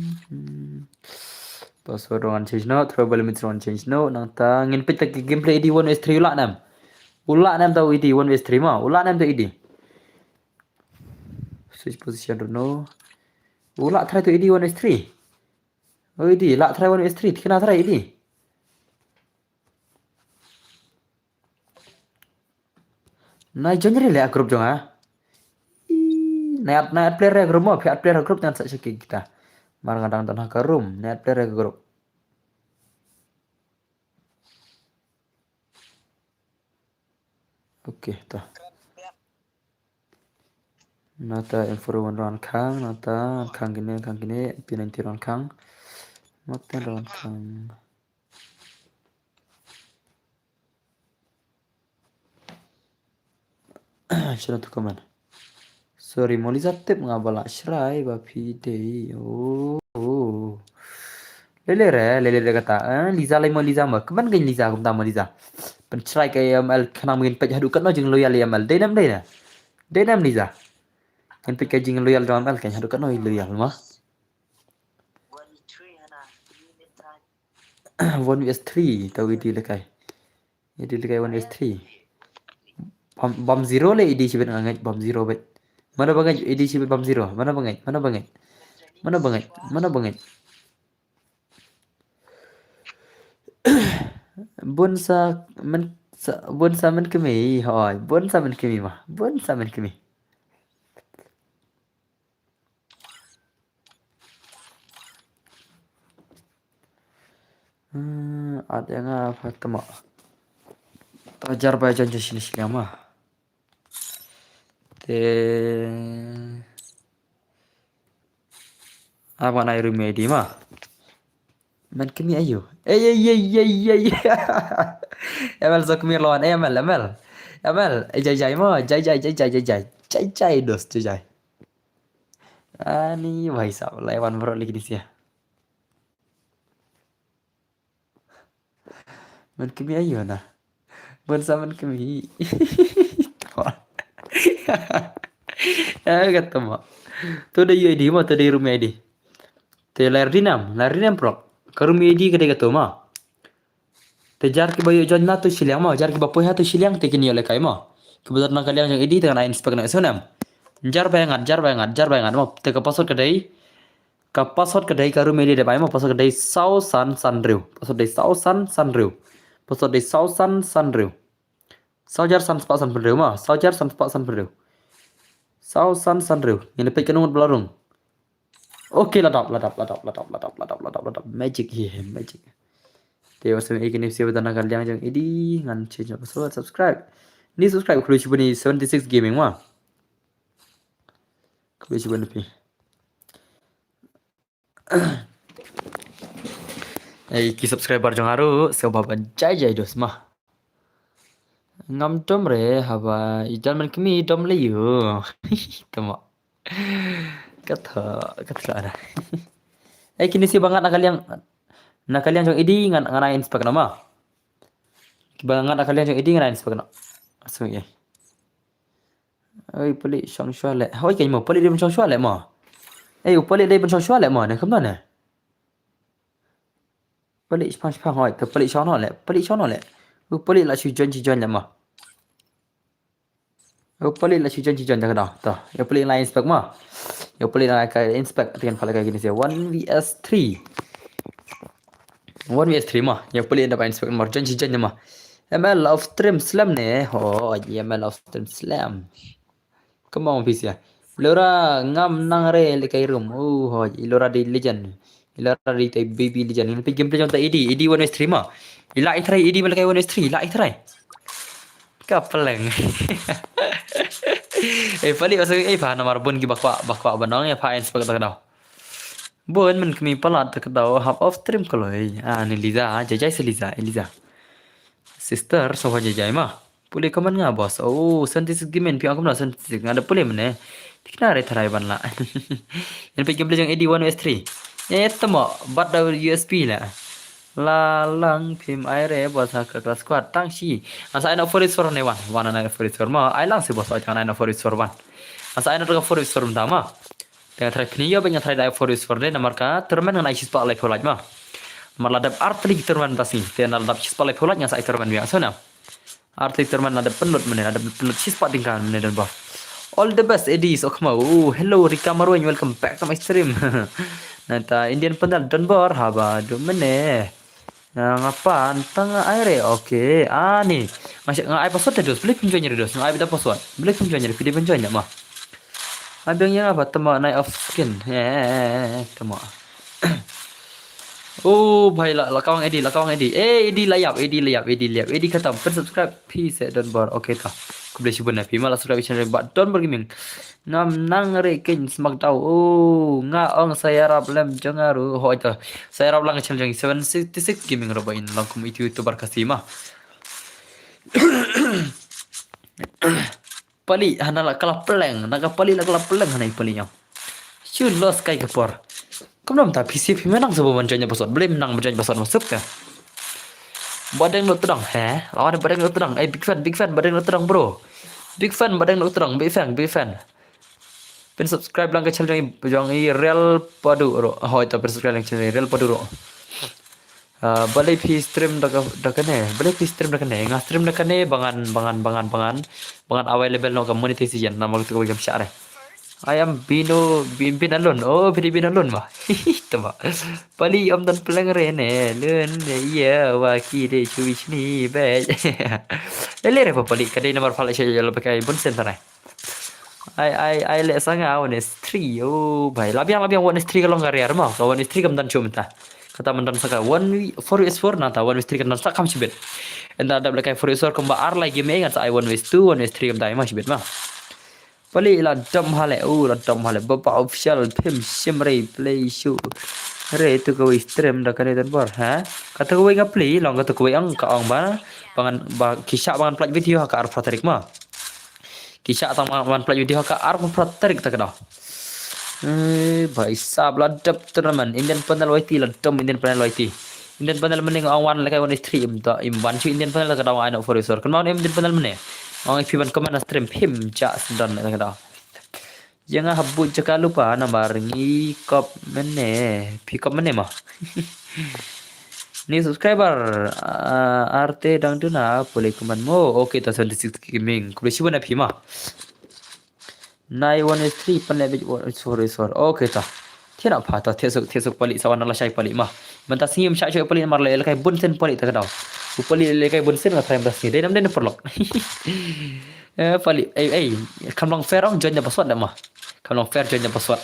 Hmm. Password ruh ngan change noh, travel limit ruh ngan change noh, nangta ngin peit ta ki gameplay edi one vs three u lah ne em. U lah ne em ta u edi one vs three mo, u lah ne em ta u edi. Switch position ruh noh. U lah try ta u edi one vs three. U edi, lah try one vs three, thikna try edi. Nai join re le group jong nga. Ih, nai add, nai add player re group mo, phi add player group ngan sa check kita. Mar nga dang don ha ka room, nai add player re group. Okay, to. Nata M four one ruh khang, nata khang kine, khang kine, P ninety ruh khang. Nata ruh khang. Shano tu kaman. Sorry, mo Liza tip nga ba lah shrai ba phi dei. Oh, oh. Lele re, lele re kata. Eh, Liza lai mo Liza mo. Kaman ka Liza kumta mo Liza. Pynshrai ka M L khnang ngin peit haduh katno jingloyal ïa M L. Dei ne em dei ne? Dei ne em Liza? Ngin peit ka jingloyal jong M L kan haduh katno i loyal mo. One vs three, ta u edi lekai. Edi lekai one vs three. Bam, bam zero le edi shibit nga ngeit bam zero bit. Mano ba ngeit edi shibit bam zero? Mano ba ngeit? Mano ba ngeit? Mano ba ngeit? Mano ba ngeit? Bun sa men sa, bun sa men kemi, hoi, bun sa men kemi ma, bun sa men kemi. Hmm, at ïa nga pha tama. Ta jar ba jan jan shini shini ma. Te. Apa na iru medi ma. Men kemi ayu. Ey, ey, ey, ey, ey. M L so kemi lawan, eh, M L, M L. M L, eh, jai, jai ma, jai, jai, jai, jai, jai, jai, jai, dos, jai, jai. Ani, bhai sahab, lai wan bro lagi di sia. Men kemi ayu na. Bun sa men kemi. Eh, kata ma. Tu da U I D ma, tu da room I D. Te lar dinam, lar dinam prok. Ka room I D ka dei kato ma. Te jar kiba ïoh join na tu shiliang ma, jar kiba poi ha tu shiliang te kin ïoh lekai ma. Kiba dot na ka liang jong I D te ngan inspect na sunam. Jar ba ngat, jar ba ngat, jar ba ngat ma. Te ka password ka dei. Ka password ka dei ka room I D da bai ma, password ka dei saw san san hynriew. Password dei saw san san hynriew. Password dei saw san san hynriew. Saw jar san spah san phew hynriew ma, saw jar san spah san phew hynriew. Saw san san hynriew. Ngin peit ka ngut ba la rung. Okay, la dap, la dap, la dap. Magic hi, magic. Te wa sem ïa kine sha ba dang na ka liang jong I D, ngan change password, subscribe. Ni subscribe, khublei shibun ïa seventy six gaming ma. Khublei shibun ïa phi. Ei, ki subscriber jong nga ruh, sngewbha ban jai jai dos ma. Ngam dom re, haba i don men kmie dom lei ïa u. Tama. Kata, kata ada. Ei, kine sha ba ngat na ka liang, na ka liang jong I D ngan, ngan ai inspect noh ma. Kiba ngat na ka liang jong I D ngan ai inspect noh. Asung ye. Oi, palik shong shwa leh. Hoi, kane mo, palik dei ban shong shwa leh mo. Ei, u palik dei ban shong shwa leh mo, ne kumno ne? Palik shong shwa, hoi, te palik shong noh leh, palik shong noh leh. U palik la shu join, shu join leh mo. U palik la shu join, shu join dah dah. Tah, ïa palik la inspect mo. Ïa palik la ka inspect, tikan palik ka kine sha one V S three. One V S three mo. Ïa palik da ba inspect mo, join, shu join mo. M L of Trim Slam ne. Hoi, M L of Trim Slam. Come on, P C. Lora ngam nang re le kai room. Oh, hoi, Lora di legend. Lora di tai baby legend. Ini pi gameplay jong ta E D, E D one vs three ma. Ila i try E D ma le kai one vs three, ila i try. Ka peleng. Eh, palik pasal eh pa namar bun ki bakwa, bakwa banong ya pa inspect ta daw. Bun men kmie palat ta daw half of stream kloi. Ah, ni Liza, jai jai se Liza, eh, Liza. Sister, so jai jai ma. Pule comment nga boss. Oh, seventy six gimen pi aku na seventy six. Nga da pule mene. Tikna re tharai ban la. Yang pe gameplay jong A D one S three. Ya, ya tamo. Bat da U S P la. La lang phim ai re boss ha ka class squad tang shi. Ngan sa ai na forest for ne wan. Wan na forest for ma. Ai lang si boss ai na forest for wan. Ngan sa ai na ka forest for ma. Te nga try pynïoh ba nga try da forest for de namar ka tournament ngan ai shispah laiphew lait ma. Namar la dep artylli tournament ta sngi. Te na la dep shispah laiphew lait ngan sa ai tournament biang so na. Artylli tournament la dep pynlut mynne, la dep pynlut shispah tyngka mynne Donbor. All the best Eddie Sokhma. Oh, hello Rika Marweiñ, welcome back to my stream. Nangta Indian Pandal Donbor haba du mynne. Nga pan tang ai re. Okay, ani. Nga ai password te dos. Beli pynjoin re dos. Nga ai bida password. Beli pynjoin re. Pidi pynjoin ma. Abang yang apa tema night of skin. Eh, tema. Oh, bhai la la kawang Eddie, la kawang Eddie. Eh, Eddie layap, Eddie layap, Eddie layap. Eddie khatam. Pyn subscribe. Peace eh Donbor. Okay ta. Khublei shibun na phi ma la subscribe channel ba Donbor Gaming. Ngam nang re kin smak dau. Oh, nga ong sa ïarap lem jong nga ruh. Hoi ta. Sa ïarap lang channel jong seven sixty-six Gaming ruh ba in long kum itu YouTuber Khasi ma. Pali hana la kala peleng, na ka pali la kala peleng hana i pali nyam. Shu los kai ka por. Kam nam ta P C P menang sabo ban join password. Beli menang ban join password masuk ka. Badeng lo tedang he. Lawan badeng lo tedang. Eh, big fan, big fan badeng lo tedang bro. Big fan badeng lo tedang, big fan, big fan. Pyn subscribe lang ka channel jong i Real Padu ro. Hoi ta pyn subscribe lang channel Real Padu ro. Ah, balei phi stream da ka da kane, balei phi stream da kane, nga stream da kane bangan bangan bangan bangan bangan available no ka monetization namar tu ka kam share. I am Bino bin bin alun. Oh, bidi bin alun ma. Tama. Pali om dan peleng re ne lun ne iya wa ki de chui chni be. Ele re pa pali kadai namar pala sha jalo pakai bun sen tanai. Ai ai ai le sanga one is three. Oh bhai labiang labiang one is three ka long ka riar ma ka one is three kam dan chum ta. Kata man dan saka one four is four na ta one is three kan dan sakam shibit. Enda dap lekai four is four kamba ar lai game ngan sa ai one is two one is three kam dai ma shibit ma. Pali la dom hale u la dom hale baba official phim shim re play show. Re tu ka wei stream da kane dan bor ha. Kata ka wei nga play long kata ka wei ang ka ong ba. Bangan ba kisha bangan play video ha ka ar pha tarik ma. Ki shah tang man play video ka ar pha tarik ta ka daw. Eh, bhai sab la dep tournament Indian panel Y T la dom Indian panel Y T. Indian panel mending ong wan lekai one is three im ta im wan chu Indian panel ta ka daw ai no for resor. Kan ma Indian panel mene. Ong phi ban comment na stream phim ja sendan ta ka daw. Yang ah bu jaka lupa nambar ngi kop mene. Phi kop mene ma. Ni subscriber uh, arte dang duna pule kuman mo. Okay ta seventy six gaming. Kule shiba na phi ma. Nine one eight three pan lebe sorry sorry. Okay ta. Thina pha ta thesuk thesuk pali sawan la shai pali ma. Menta singim shai shai pali mar le kai bun sen pali ta kadau. Pali le kai bun sen nga thaim ta singi. Dai nam dai na perlok. Eh pali ei ei. Kam long fair ong join da password da ma. Kam long fair join da password.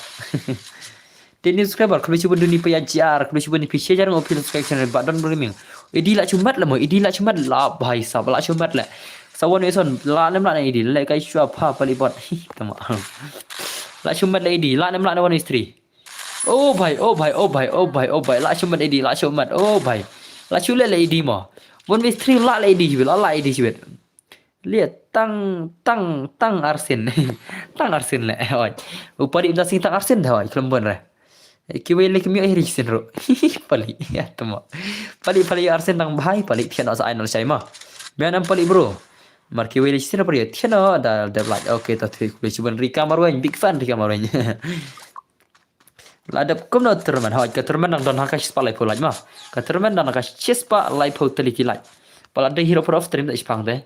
Te ni subscriber khlui chuba duni pa ya jar khlui chuba ni pi share jar ngo phi subscribe channel ba don briming. Idi la chumat la mo idi la chumat la bhai sab la chumat la. Sawan eson la nem la idi la kai shua pha pali bot. Tama. La chumat la idi la nem la one is three. Oh bhai oh bhai oh bhai oh bhai oh bhai la chumat idi la chumat oh bhai. La chu le la idi mo. One is three la la idi la la idi chibet. Lia tang tang tang arsin. Tang arsin le oi. Upadi da sing tang arsin da oi klembon re. Kiwi le kimi oi risin ro. Pali ya tamo. Pali pali arsin tang bhai pali thian asa ainal shai ma. Bianam pali bro. Mar kiwi le sin pali thian da da like. Okay ta thui kuli chuban Rika Marweiñ big fan Rika Marweiñ. La dep kumno tournament hoi ka tournament dang don ha ka shispah laiphew lait ma. Ka tournament dang ha ka shispah laiphew tylli ki lait. Pala dei hero pro off stream da shipang de.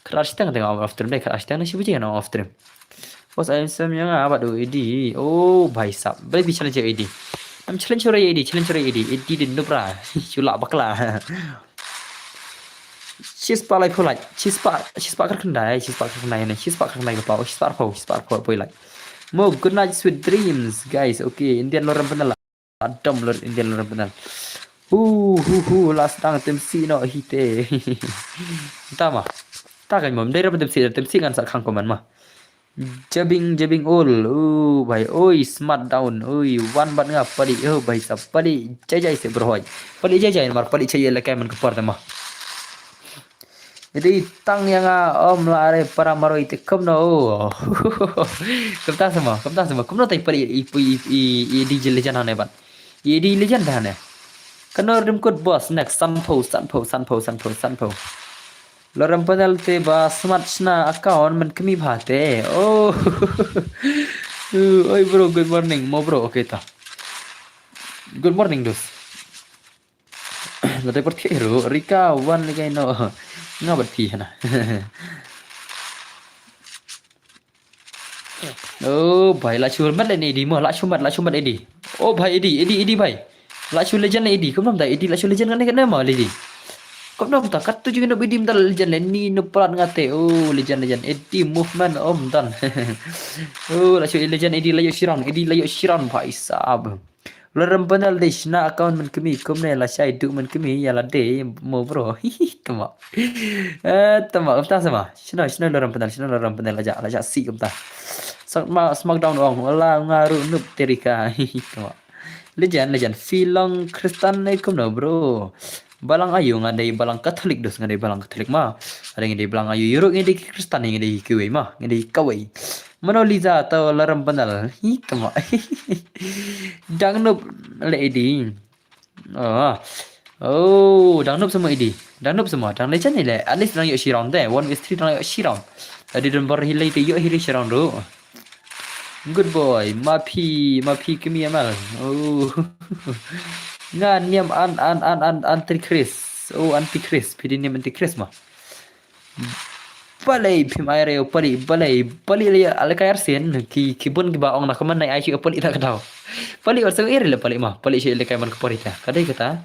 Kar shiteng de off stream de kar shiteng na shibuji na off stream. Bos ayam sem yang apa do idi. Oh bhai sab. Bhai bi challenge idi. Am challenge ore idi challenge ore idi. Idi de nubra. Chula bakla. Shispah laiphew lait, shispah shispah kar khyndai, shispah kar khyndai ne, shispah kar khyndai ka pau, shispah arphew, shispah arphew poi lait. Mo good night sweet dreams guys. Okay, Indian lorem penal. Adam lor Indian lorem penal. Hu hu hu last dang tem si no hite. Tama. Ta kan mom dai ram tem si tem si kan sa khang koman ma. Jabing jabing ol. Oh bhai oi smart down. Oi wan bat nga pali oh bhai sab pali jai jai se bro hoi. Pali jai jai mar pali jai le kai man ka por ma. Jadi tang yang a om la are para maro ite kumno. Kumta sama kumta sama kumno tai pali i i i di jil jan hane ban. I di legend hane. Kano rim kut boss next, sanphew, sanphew, sanphew, sanphew, sanphew. Lorem panel te ba smat shna account man kami bha te. Oh. Uh, oi bro, good morning, mo bro, okay ta. Good morning, dus. Na te parthi ru, Rika, wan lagi no. Nga bat phi hana. Oh, bhai, la shu mat le ni Edi mo, la shu mat, la shu mat Edi. Oh, bhai, Edi, Edi, Edi, bhai. La shu legend Edi, kum nam ta Edi, la shu legend kan ne kan ma Edi. Kum nam ta kat tu jing no Edi mdal legend le ni no prat ngate. Oh, legend, legend. Edi movement om dan. Oh, la shu legend Edi la yo shiran, Edi la yo shiran, bhai sahab. Lorem panel de shna account man kami, kumne la shai du man kami, ya la de mo bro. Hihi, tama. Eh, tama, kumta sama. Shna, shna lorem panel, shna lorem panel la ja, la ja si kumta. Sak ma, smackdown ong, wala nga ru nup terika. Hihi, tama. Legend, legend. Filong Kristan ne kumno bro. Balang ayu nga dei balang Katolik dus, nga dei balang Katolik ma. Ada nga dei balang ayu yuruk nga dei Kristan nga dei kiwei ma, nga dei kawei. Mano Liza to lorem panel. Hi tama. Dang nup le Edi. Oh. Oh, dang nup semua Edi. Dang nup semua. Dang legend ni le. At least dang yo shiran te. One vs three dang yo shiran. Tadi dan bar hilai te yo hiri shiran ru. Good boy. Mapi, mapi kami amal. Oh. Nga niam an, an, an, an, antikris. Oh, antikris. Pidi niam antikris ma. Balei phim ai re pali, balei, pali le ïa lehkai arsien, ki, ki bun kiba ong na comment nai ai shu pali ta ka daw. Pali wat seng iri le pali ma, pali shu lehkai man ka por ita. Ka dei kata.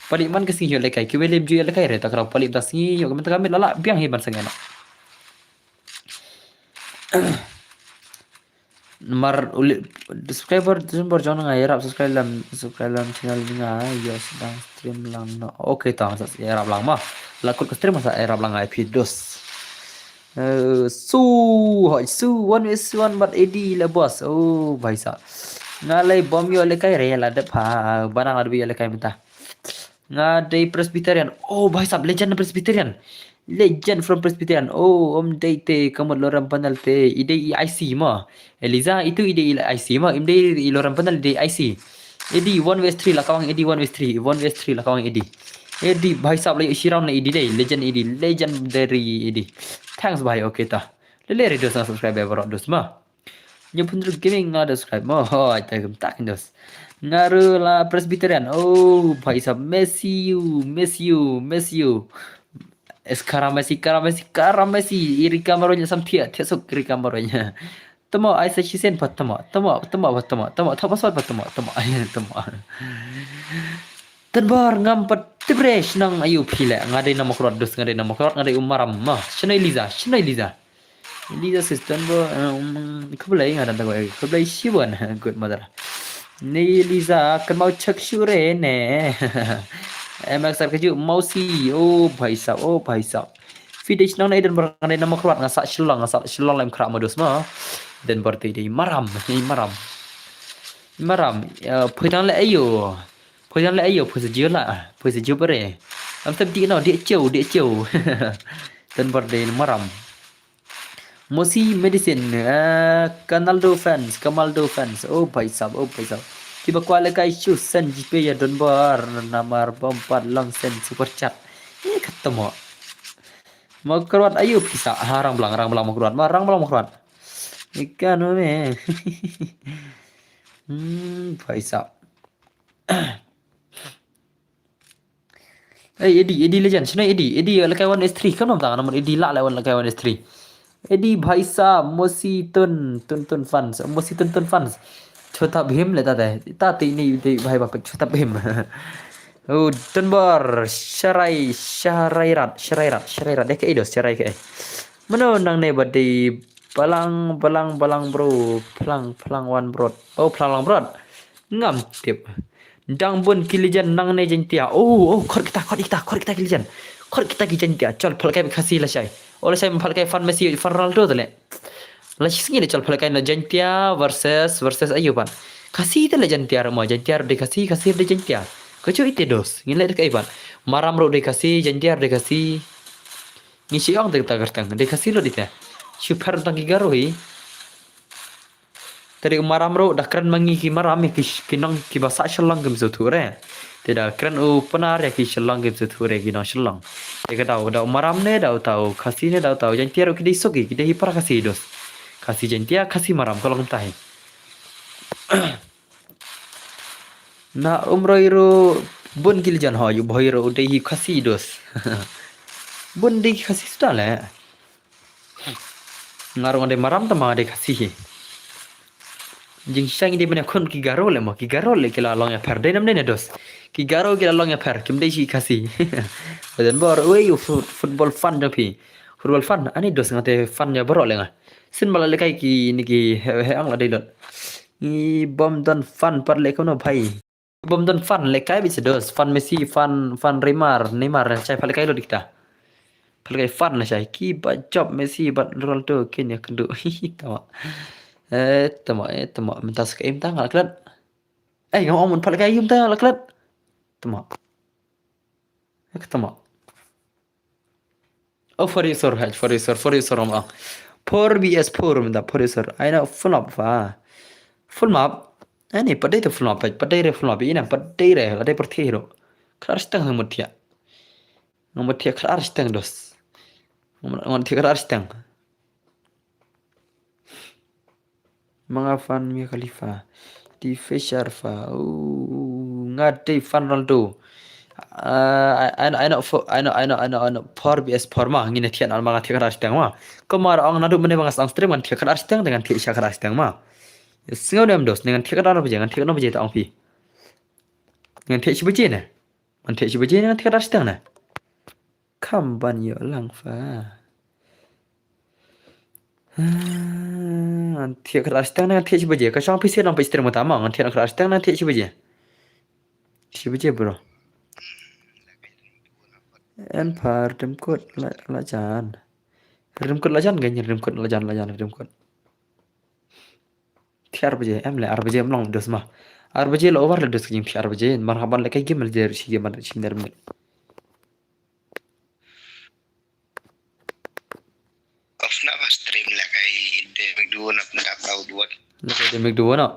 Pali man ka sngi shu lehkai, ki welem ju lehkai re ta ka daw pali ta sngi, ïoh ka mynta ka miet la lah biang hi ban seng ïa na. Namar u li subscriber, subscriber jong nga ïarap subscribe lam, subscribe lam channel nga, ïa sdang stream lang noh. Okay, tang sa ïarap lang ma. La kut ka stream sa ïarap lang ai phi dus. Eh, su, hoi su, one vs one bad Edi le boss. Oh, bhai sa. Nga lei bom ïoh lehkai re la dep ha, ba nang la dep ïoh lehkai mynta. Nga dei Presbyterian. Oh, bhai sab, legend Presbyterian. Legend from Presbyterian. Oh, um dei te ka mut lorem panel te. I dei i I C ma. Eliza itu i dei i I C ma. Im dei i lorem panel i dei I C. Edi one vs three la kawang, Edi one vs three. One vs three la kawang Edi. Edi bhai sab la ïoh shi round na Edi dei. Legend Edi. Legendary Edi. Thanks bhai, okay ta. Lele re dos na subscribe bro dos ma. Nyo Pundru Gaming nga subscribe mo. Hoi, ta gum tak dos. Nga ru la Presbyterian. Oh, bhai sab, miss you, miss you, miss you. Es kara Messi, kara Messi, kara Messi. Iri kamaro nya sam thia, thia sok iri kamaro nya. Tamo ai sa shisen pa tamo, tamo, tamo pa tamo, tamo, tamo sot pa tamo, tamo, tamo. Tanbar ngam pat tibre shnang ayu phi le. Nga dei na Mawkyrwat dus, nga dei na Mawkyrwat, nga dei u Maram ma. Shnoi Liza, shnoi Liza. Liza sis Tanbar, um, khublei nga dan ta ko, khublei shibun, good mother. Ni Liza, kan mau chak shure ne. M X R kaju, mausi, oh bhai sab, oh bhai sab. Phi dei shnong na Edinburgh, nga dei na Mawkyrwat, nga sah Shillong, nga sah Shillong lem khra ma dus ma. Edinburgh te dei Maram, ni Maram. Maram, eh, phi dang le ayo. Phi dang le ayo, phi sa jio la, phi sa jio bare. Am sab di no, di cheu, di cheu. Edinburgh dei Maram. Mosi Medicine, eh, Canaldo fans, Camaldo fans. Oh bhai sab, oh bhai sab. Kiba kwah lehkai shu send GPay ïa Donbor namar bym pat long send super chat. Eh, kata mo. Mawkyrwat ayu pisa. Ha, Rangblang, Rangblang Mawkyrwat. Ma Rangblang Mawkyrwat. Ikan me. Hmm, bhai sab. Hey, Edi, Edi legend. Shnoi Edi, Edi lehkai one S three. Kam nam tang namar Edi la lehkai one S three. Edi bhai sab, Mosi Tun, Tun Tun fans. Mosi Tun Tun fans. Chota Bhim le tate. Tate ni de bhai bap Chota Bhim. Oh, Donbor, Sharai, Sharai Rat, Sharai Rat, Sharai Rat. Dei ke Edo, Sharai ke. Mano nang ne ba dei Balang, Balang, Balang bro. Plang, Plang wan brot. Oh, Plang lang brot. Ngam tip. Dang bun ki legend nang ne Jaintia. Oh, oh, khot kita, khot kita, khot kita ki legend. Khot kita ki Jaintia. Chol phal kai Khasi lashai. Oh, lashai phal kai fan Messi, fan Ronaldo tale. Lashai sngi ne chol phal kai na Jaintia versus, versus ayu ban. Khasi tale Jaintia rama, Jaintia de Khasi, Khasi de Jaintia. Kachu ite dos. Ngin le de kai ban. Maram ro de Khasi, Jaintia de Khasi. Ngi shi ong de ta gertang. De Khasi lo de te. Shu phar tang ki Garo hi. Te da u maram ruh da kren ma ngi ki maram, ki, ki nong kiba sah Shillong kim sngewthuh re. Te da kren u Pnar ïa ki Shillong kim sngewthuh re, ki nong Shillong. Te ka da u, da u maram ne da uta u Khasi ne da uta u Jaintia ruh ki dei suk hi, ki dei hi para Khasi dos. Khasi Jaintia, Khasi maram, ka long kumta hi. Na Umroi ruh bun ki la jan, hooid, u Bhoi ruh u dei hi Khasi dos. Bun dei Khasi suda leh. Nga ruh nga dei maram tang ma nga dei Khasi hi. Jingshisha ngi dei ban ïakhun ki Garo leh mo, ki Garo leh ki la long ïapher, dei nam dei ne dos. Ki Garo ki la long ïapher, kim dei shi Khasi. Ba don bor, uei u fut-, football fan jong phi. Football fan, ani dos nga te fan ïa baroh leh nga. Sien ba la lehkai kine ki he, he ang la dei lot. Ngi bym don fan pat leh kumno bhai. Bym don fan lehkai beit sa dos, fan Messi, fan, fan Neymar, Neymar, shai pha lehkai lut kita. Pha lehkai fan lashai, kiba jop Messi bad Ronaldo kin ïakynduh. Tama. Eh, tama, eh, tama. Mynta sa ka im ta nga la klet. Eh, nga ong mynta pha lehkai im ta nga la klet. Tama. Eh, tama. Oh, four user, haj, four user, four user, um, ah. Four V S four, mynta four user. Ai na full map, fa. Full map. Ani, pat dei te full map, pat dei re full map, ina, pat dei re, la dei pyrthei ro. Khatar steng nang mut thiah. Nang mut thiah khatar steng dos. Nang mut thiah khatar steng. Ma nga fan Mia Khalifa. Di Fisher fa. Uh, nga dei fan Ronaldo. Ah, I, I know, I know, fo-, I know, I know, I know, I know. Four V S four ma, ngin thiah na ma nga thiah khatar steng ma. Kumar ong naduh mynne ba nga sdang stream ngan thiah khatar steng, ngan thiah sha khatar steng ma. Sngew ne em dos, ngan thiah khatar baje, ngan thiah khatar baje ta ong phi. Ngan thiah shi baje ne. Ngan thiah shi baje ne, ngan thiah khatar steng ne. Kham ban ïoh lang fa. Ah, ngan thiah khatar steng ne, ngan thiah shi baje. Ka shong phi sien nang phi stream uta ma, ngan thiah khatar steng ne, ngan thiah shi baje. Shi baje, bro. En par dem kot la, la jan. Rem kot la jan, gan rem kot la jan, la jan, rem kot. Thiah ar baje, em le ar baje, em long dos ma. Ar baje la over le dos ka jingthiah ar baje, mar haban le kai game le jer shi game shi ner minit. Off na ba stream le kai de mik duo na pyndak tau duot. Le kai de mik duo na.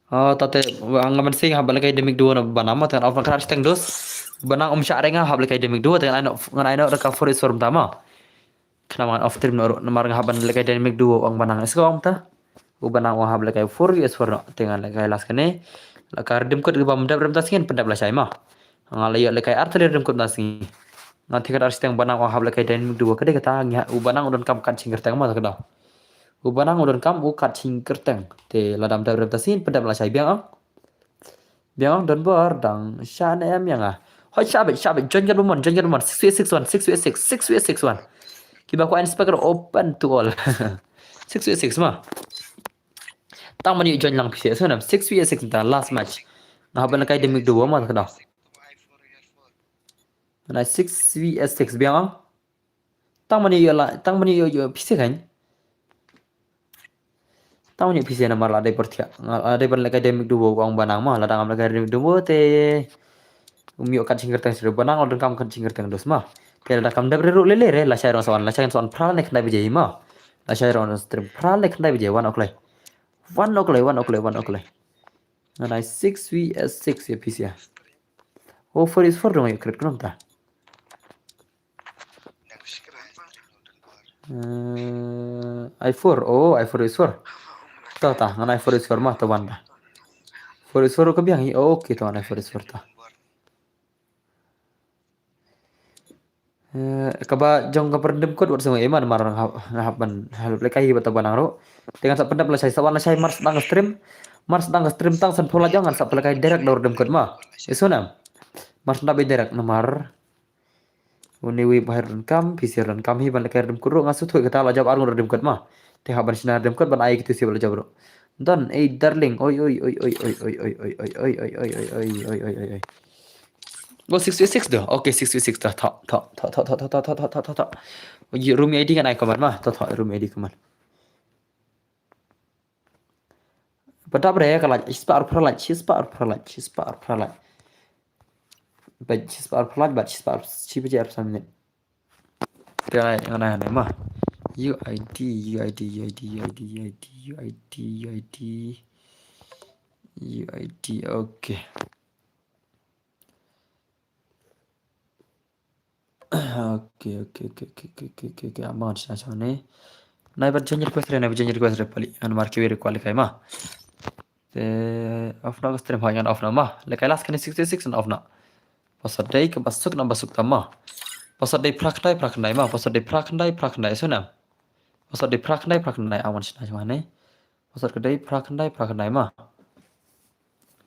Ah, tate, ang man sing hab le kai de mik duo na banang ma, tan off na khatar steng dos. Banang um sha renga hab le kai de mik duo, tan ai no, ngan ai no reka for is for tama. Khnang ngan off stream noh ruh, namar nga hap ban lehkai dynamic duo u ong Banang. Is ko ong ta? U Banang u ong hap lehkai four V S four noh, te ngan lehkai last kane. La ka redeem code kaba ym dep rem ta sngi ngan pyndep lashai ma. Nga la ïoh lehkai ar tylli redeem code ta sngi. Ngan thiah khatar shiteng, Banang u ong hap lehkai dynamic duo, ka dei kata ngi ha, u Banang u donkam kat shing kyrteng ma, ta ka daw. U Banang u donkam u kat shing kyrteng. Te lada ym dep rem ta sngi ngan pyndep lashai, biang ong. Biang ong, don bor dang shah ne em ïa nga. Hoi, shah beit, shah beit, join kat bymman, join kat bymman. Six three six one, six three six, six three six one. Kiba kwah inspector open to all. Six three six ma. Tang ban ïoh join lang phi seh, so nam six three six, the last match. Nga hap ban lehkai dynamic duo ma, ta ka daw. Nga six three six, biang ong. Tang ban ïoh la, tang ban ïoh, ïoh phi seh kan. Tang ban ïoh phi seh namar la dei por thiah. Nga la dei ban lehkai dynamic duo u ong Banang ma, lada ngam lehkai dynamic duo te. Um ïoh kat shing kyrteng shuh, Banang u donkam kat shing kyrteng dos ma. Te lada kam dep re ruh lei lei re, lashai ruh sa wan, lashai sa wan phra ne khyndai baje ma. Lashai ruh stream phra ne khyndai baje, wan oklei. Wan oklei, wan oklei, wan oklei. Nga dei six V S six ïa phi seh. Oh, four is four dong ïa kret khlem ta. Eh, i four, oh, i four is four. Ta, ta, ngan i four is four ma, ta wan ta. Four is four ka biang hi, oh, okay, ta wan i four is four ta. Eh, kaba jong ka redeem code wat sngewbha, eh, man mar nga hap, nga hap ban, hap lehkai hi bad ta Banang ruh. Te ngan sa pyndep lashai, sa wan lashai mar sdang stream. Mar sdang stream tang san phew lait jong ngan sa pynlehkai direct da redeem code ma. Isu nam. Mar sdang direct namar. Uni wi bahar donkam, phi seh donkam hi ban lehkai redeem code ruh, nga sngewthuh kata la jop ar ngut redeem code ma. Te hap ban shna redeem code ban ai kito seh ba la jop ruh. Don, eh, darling, oi, oi, oi. Oh, six v six doh. Okay, six v six doh. Tho, tho, tho. Room I D ngan ai kumne ma. Tho, tho, room I D kumne. Pat dap re ka lait, shispah arphew lait, shispah arphew lait, shispah arphew lait. Bad shispah arphew lait, bad shispah arphew, shi baje arphew san minit. Te ngan ai hangne ma. U I D, U I D, U I D, U I D, U I D, U I D, U I D, U I D, okay. Okay, okay, okay, okay, okay, okay, okay, amon sha sha ne. Nai ba join request re, nai ba join request re pali. An mar kiwi re kwali kai ma. Te off na stream ha ngan off na ma. Le kai last kane sixty six and off na. Pasal dei ka basuk na basuk tama. Pasal dei phra khyndai phra khyndai ma. Pasal dei phra khyndai phra khyndai so na. Pasal dei phra khyndai phra khyndai amon sha sha ne. Pasal ka dei phra khyndai phra khyndai ma.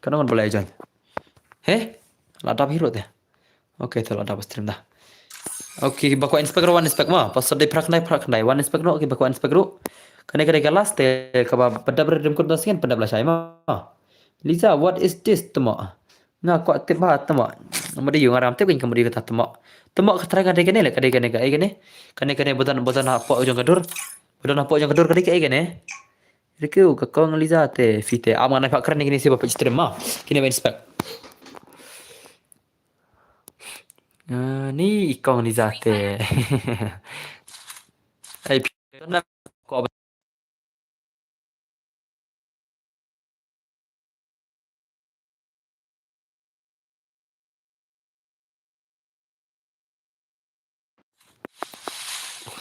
Kano ngan balai join. He? La dap hi ruh te. Okay, te la dap stream da. Okay, ba kwah inspect ruh, wan inspect ma. Pasal dei phra khyndai phra khyndai. Wan inspect ruh, okay, ba kwah inspect ruh. Kane kane ka last te kaba pyndap re redeem code mynta sngi, pyndap lashai ma. Liza, what is this tymok? Nga kwah tip ba tymok. Madi yu nga ram tip kin ka madi kata tymok. Tymok ka trai ka dei kane le, ka dei kane ka ei kane. Kane kane ba don ba don hapoh jong ka dur. Ba don hapoh jong ka dur ka dei ka ei kane. Rikeu ka kong Liza te fite. Am ngan ai phah kren kine siba page stream ma. Kine ba inspect. Ah, ni i kong Liza te. Ai phi na ko ba.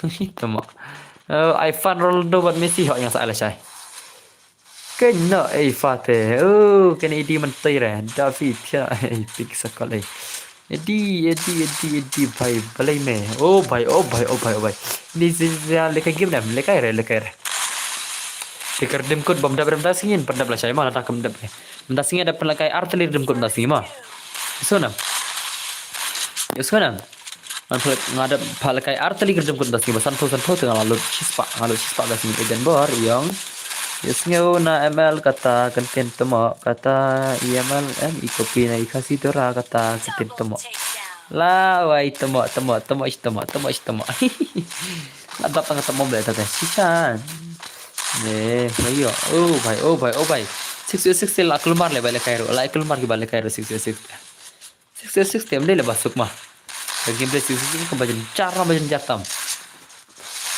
Tymok. Eh, ai fan Ronaldo bad Messi hok ïa nga sa ai lashai. Kane ei fa te. Oh, kane A D man tei re. David pia ei pik sa kol ei. A D, A D, A D, A D bhai balei me. Oh bhai, oh bhai, oh bhai, oh bhai. Ni si ya le kai game nam, le kai re, le kai re. Te ka redeem code bam dap rem da sngin, pyndap lashai ma, la ta kam dap re. Mynta sngi da pynlehkai ar tylli redeem code mynta sngi ma. Ïohsngew nam. Ïohsngew nam. Ngan pynleh, nga da pynlehkai ar tylli redeem code mynta sngi ba san phew san phew te nga la lut shispah, nga lut shispah mynta sngi. Eden Bor ïong. Ïohsngew na M L kata ka ktien tymok, kata i M L em i copy na i Khasi Dora kata ka ktien tymok. La wai tymok, tymok, tymok, ish tymok, tymok, ish tymok. Adap tang tymok bla ta ta. Shishan. Ne, ayo. Oh bhai, oh bhai, oh bhai. Six oh six te la kulmar le ba le kairo. La kulmar ki ba le kairo six oh six. Six oh six te mle le ba suk ma. Ka game play six oh six ka ba jynjar, ba jynjar tam.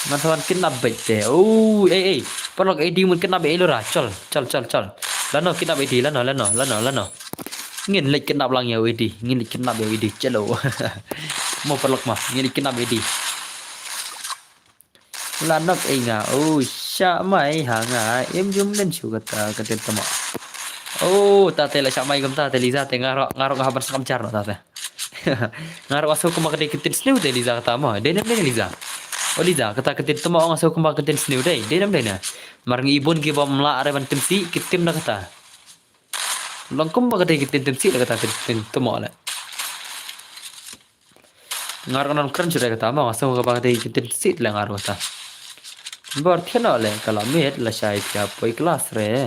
Man thawan kidnap bait te. Oh, ei, ei. Paralok A D mut kidnap ei lura. Chol, chol, chol, chol. Lano kidnap A D, lano, lano, lano, lano. Ngin leit kidnap lang ïa u A D. Ngin leit kidnap ïa u A D. Chalo. Mo paralok ma. Ngin leit kidnap A D. La nok ei nga, oh, shah mai ha nga, im jum len shu kata, ka ktien tymok. Oh, ta te la shah mai kumta te Liza te nga ruh, nga ruh nga hap ban sngap jar noh ta te. Nga ruh nga sngew kumba ka dei ka ktien sniew te Liza kata mo. Dei ne em dei ne Liza? Oh Liza, kata ka ktien tymok nga sngew kumba ka ktien sniew dei. Dei ne em dei ne? Mar ngi bun ki bym lah re ban tim sih, ki tim da kata. Long kumba ka dei ka ktien tim sih da kata ka ktien tymok le. Nga ruh nga don kren shuh re kata mo, nga sngew kaba ka dei ka ktien sih le nga ruh kata. Bor thiah noh le ka la miet lashai phi ïa poi klas re.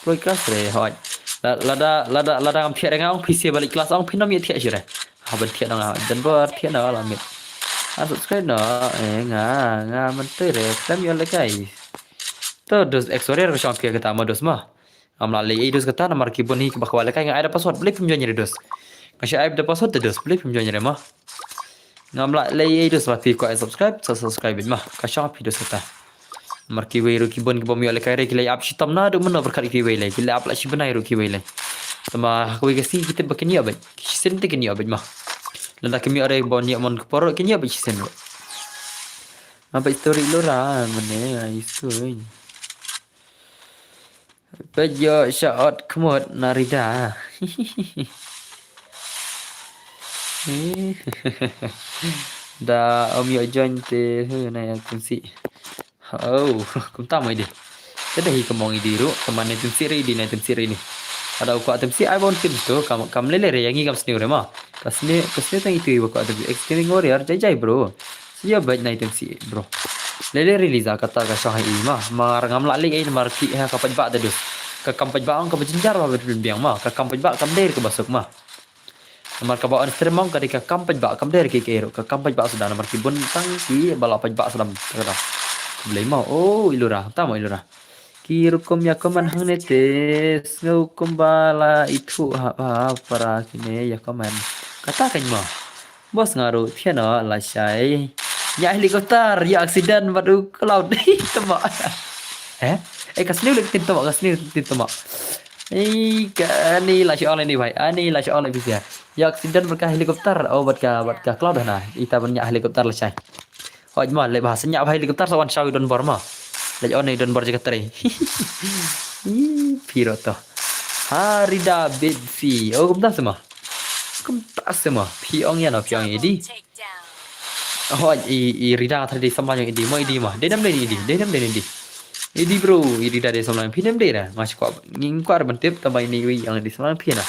Poi klas re hoi. La, lada, lada, lada ngam thiah re nga ong phi seh ba leit klas ong phin ym ïa thiah shuh re. Ha ban thiah noh nga hoi. Jan bor thiah noh la miet. Unsubscribe noh, eh, nga, nga myntoi re. Khlem ïoh lehkai. To dos ex warrior ka shong phi ïa kata mo dos mo. Ngam lah leh ei dos kata namar ki bun hi kiba kwah lehkai, nga ai da password, balei phim join re dos? Nga shu ai da password te dos, balei phim join re ma? Ngam lah leh ei dos, ma phi kwah subscribe, sa subscribe beit ma. Ka shong phi dos kata. Namar kiwei ruh ki bun ki bym ïoh lehkai re ki la ap shitom naduh mynno pyrkhat kiwei lei, ki la ap la shi bnai ruh kiwei lei. Tangba ha kawei ka sngi ki tip ba kin ïoh beit, ki shisien te kin ïoh beit ma. Lada kim ïoh re ba ïoh mon ka por ruh kin ïoh beit shisien ruh. Nga beit story lura mane ai story. Peit ïoh sha ot khmut na rida. Da ym ïoh join te, hu, na ïa Tymsi. Oh, kumta mo i dei. Te da hi ka mong i dei ruh, ka man na Tymsi re i dei, na Tymsi re i dei. Ada u kwah Tymsi ai ba un tim to, kam, kam lele re, ïa ngi kam sniew re ma. Ka sniew, ka sniew tang itu i ba kwah Tymsi. Extreme Warrior, jai jai bro. Sia bait na Tymsi bro. Lele release kata ka shong ha i ma. Mar ngam lah leh ei namar ki ha ka paidbah da dus. Ka kam paidbah ong kaba jynjar ba bit biang ma. Ka kam paidbah kam dei kaba suk ma. Namar kaba on stream ong ka dei ka kam paidbah kam dei ki ki ru. Ka kam paidbah suda namar ki bun tang ki ba la paidbah suda. Ka da. Blei ma. Oh, i lura. Ta ma i lura. Ki rukom ïa comment hangne te sngew kumba la ithuh ha, ha para kine ïa comment. Kata kan mo. Bos nga ruh thiah noh lashai. Ñiah helicopter, ïa accident bad u Cloud. Tama. Eh? Eh, ka sniew leh tin tama, ka sniew tin tama. Eh, kane la shu ong leh ni bhai. Ani la shu ong leh bisi. Ïa accident bad ka helicopter. Oh, bad ka, bad ka Cloud na. Ita ban ñiah helicopter lashai. Hooid ma, leh ba sa ñiah bha helicopter sa wan shaw i donbor ma. Leh ong i donbor jaka trei. Ih, phi ruh to. Hari da bit phi. Oh, kumta sa ma. Kumta sa ma. Phi ong ïa no, phi ong ïa di. Oh, i, i Rida nga tharai dei samla jong i di, mo i di ma. Dei nam dei ni i di, dei nam dei ni i di. I di bro, i Rida dei samla jong phi nam dei na. Nga shu kwah, ngim kwah ban tip, tama ini wi ong i di samla jong phi na.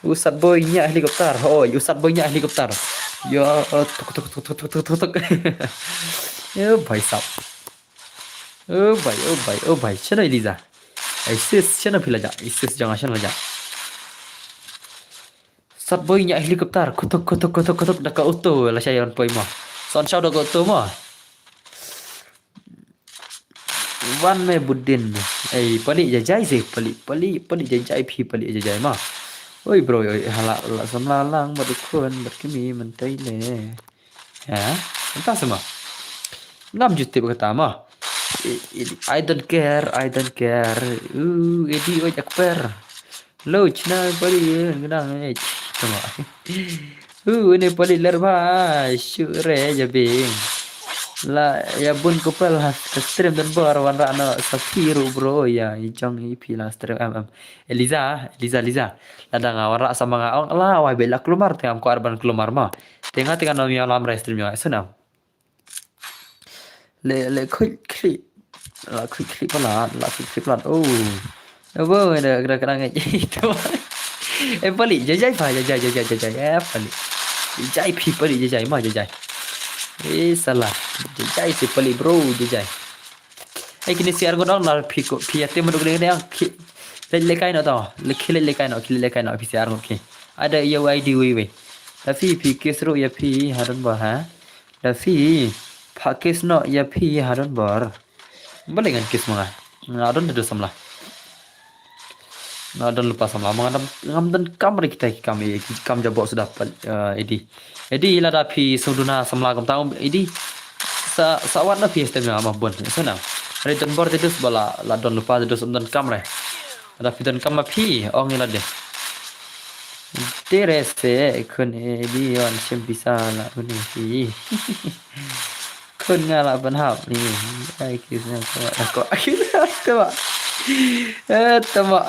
U Sat Boy ñiah helicopter, hoi, u Sat Boy ñiah helicopter. Ya, eh, tuk, tuk, tuk. Ya, bhai sab. Oh bhai, oh bhai, oh bhai, shano Eliza? Ai sis, shano phi la jah? Ai sis, jong nga shano la jah? Sat Boy ñiah helicopter, kutuk, kutuk, kutuk, kutuk, da ka auto, lashai ïa wan poi ma. Sa wan shaw da ka auto ma. Wan me budin. Ei, pali jajai se, pali, pali, pali jajai phi, pali jajai ma. Oi bro, oi, hala, la samla lang, bad u khun, bad kmie, mynta le. Ha? Mynta sa ma. Ngam ju tip kata ma. I, i, I don't care, I don't care. Uh, edi oi akper. Lo chna pali, eh, ngenang, eh, tama. Uh, ini pali ler bha, shu re jabing. La, ïa bun kupel ha, ka stream donbor wanrah noh sa phi ruh bro, ïa, i jong i phi la stream, em, em. Eliza, Eliza, Eliza. Lada nga wanrah sa ma nga ong, la, wai beit la kulmar, te ngam kwah ban kulmar ma. Te nga, te ngan ym ïalam re stream jong nga, sngewbha. Le, le, khuid khlieh. La khuid khlieh palat, la khuid khlieh palat. Oh. Eh, bo, da, da, da, da, eh, pali, jajai pha, jajai, jajai, jajai, eh, pali. Jajai phi, pali, jajai, ma, jajai. Eh, salah. Jajai si pali, bro, jajai. Eh, kine si arngut ong, na phi ko, phi ïa tim duk ding ding, ki, leit lekai noh to. Le, ki leit lekai noh, ki leit lekai noh, phi si arngut ki. Ada ïa wei di wei wei. Tapi phi kiss ruh ïa phi, ha donbor, ha? Da phi, pha kiss noh ïa phi ha donbor. Balei ngan kiss ma nga? Nga don da samla. Nga don lypa samla. Ma nga dam, ngam donkam re kita ki kam, ki kam jaboh suda pal, eh, Edi. Edi lada phi sngewduna samla kumta, Edi. Sa, sa wat na phi stem ma bun. Sa na. Re donbor te dus ba la, la don lypa te dus ym donkam re. Lada phi donkam ma phi, ong ïa lade. Te re se khun Edi wan shim pisa la une phi. Khun nga la ban hap ni. Ai kiss nga ko, ko, ko. Eh, tama.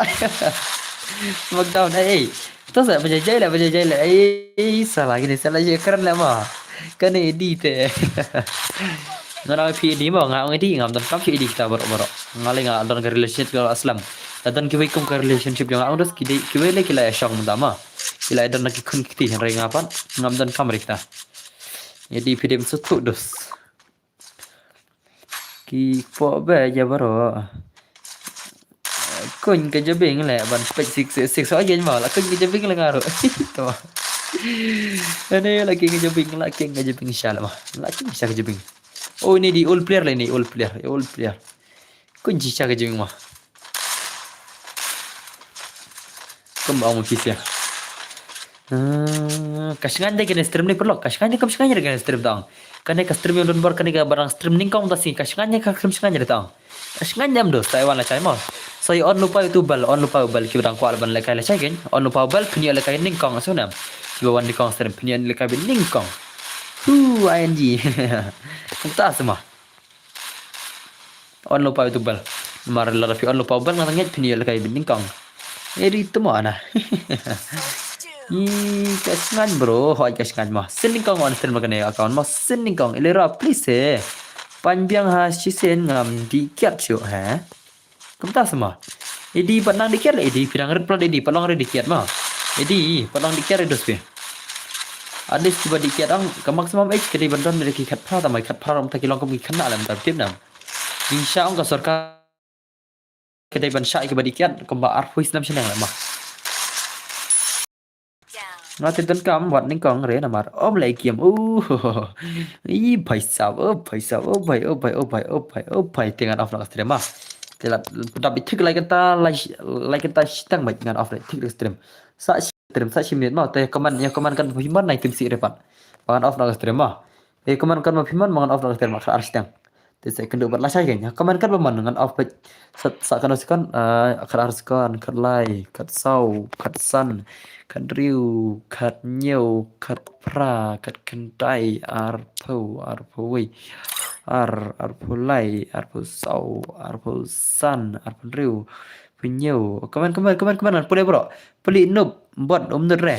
Lockdown, eh, eh. To sa, ba jai jai la, ba jai jai la. Eh, eh, salah kine, salah je kren la ma. Kane Edi te. Nga na phi Edi ma, nga ong Edi, ngam donkam phi Edi kita baroh baroh. Nga le nga don ka relationship ka aslam. Lada don kiwei kum ka relationship jong nga ong dus ki dei, kiwei le ki la ïa shong mynta ma. Ki la ïa don na ki khun ki kti, hynrei nga pat ngam donkam re kita. Edi phi dei sngewthuh dus. Ki poh beit ïa baroh. Khun ka jabieng le ban peit six six six. Oh, ïa ma, la khun ka jabieng le nga ruh. To. Ane la khun ka jabieng, la khun ka jabieng sha la ma. La khun sha ka jabieng. Oh, ini di old player le ini, old player, old player. Khun shisha ka jabieng ma. Kumba ong phi sia. Ah, ka shngaiñ de kane stream ne paralok, ka shngaiñ de kam shngaiñ de kane stream tang. Kane ka stream ïa u donbor, kane ka ba dang stream nyngkong ta si, ka shngaiñ de kam shngaiñ de tang. Ka shngaiñ de em dos, Taiwan la chai mo. So ïa on lypa ïa u bel, on lypa ïa u bel, ki ba dang kwah ban lehkai la chai kein. On lypa ïa u bel, phin ïoh lehkai nyngkong, so nam. Ki ba wan nyngkong stream, phin ïoh lehkai ba nyngkong. Hu, I N G. Kumta sa ma. On lypa ïa u bel. Mar lada phi on lypa ïa u bel nga ngeit phin ïoh lehkai ba nyngkong. Eri tama na. Ih, ka shngaiñ bro, hoi ka shngaiñ ma. Sien nyngkong on stream kane account ma, sien nyngkong. Ilera please eh. Pan biang ha shisien ngam dih kiad shuh ha. Kumta sa ma. Edi pat nang dih kiad la Edi, phi dang rit palat Edi, pat long re dih kiad ma. Edi, pat long dih kiad re dos phi. At least kiba dih kiad ang, ka maximum age ka dei ban don re ki khatphra, tang ba khatphra ram ta ki long kum ki khynnah lem ta tip nam. Jingshisha ong ka sorkar ka dei ban shah ïa kiba dih kiad kumba arphew snem shaneng lem ma. Nga te donkam wat nyngkong re namar ym leh game. Uh. Ih, bhai sab, oh bhai sab, oh bhai, oh bhai, oh bhai, oh bhai, oh bhai. Te ngan off noh ka stream ma. Te la dap ïa thik lai kynta, lai, lai kynta shiteng bad ngan off ïa thik ka stream. Sa shi stream, sa shi minit ma. Te comment, ïa comment kan phi man nai tim si re pat. Ba ngan off noh ka stream ma. Eh, comment kat ma phi mon, ma ngan off noh ka stream, khatar shiteng. Te sa kynduh bad lashai kein. Comment kat ba mon ngan off bad. Sa, sa kano second, ah, khatar second, khatlai, khatsaw, khatsan, khathynriew, khathynñiew, khatphra, khatkhyndai, arphew, arphew wei, ar, arphew lai, arphew saw, arphew san, arphew hynriew, arphew hynñiew. Comment, comment, comment, comment, ngan pule bro. Pule noob, bot, um nud re.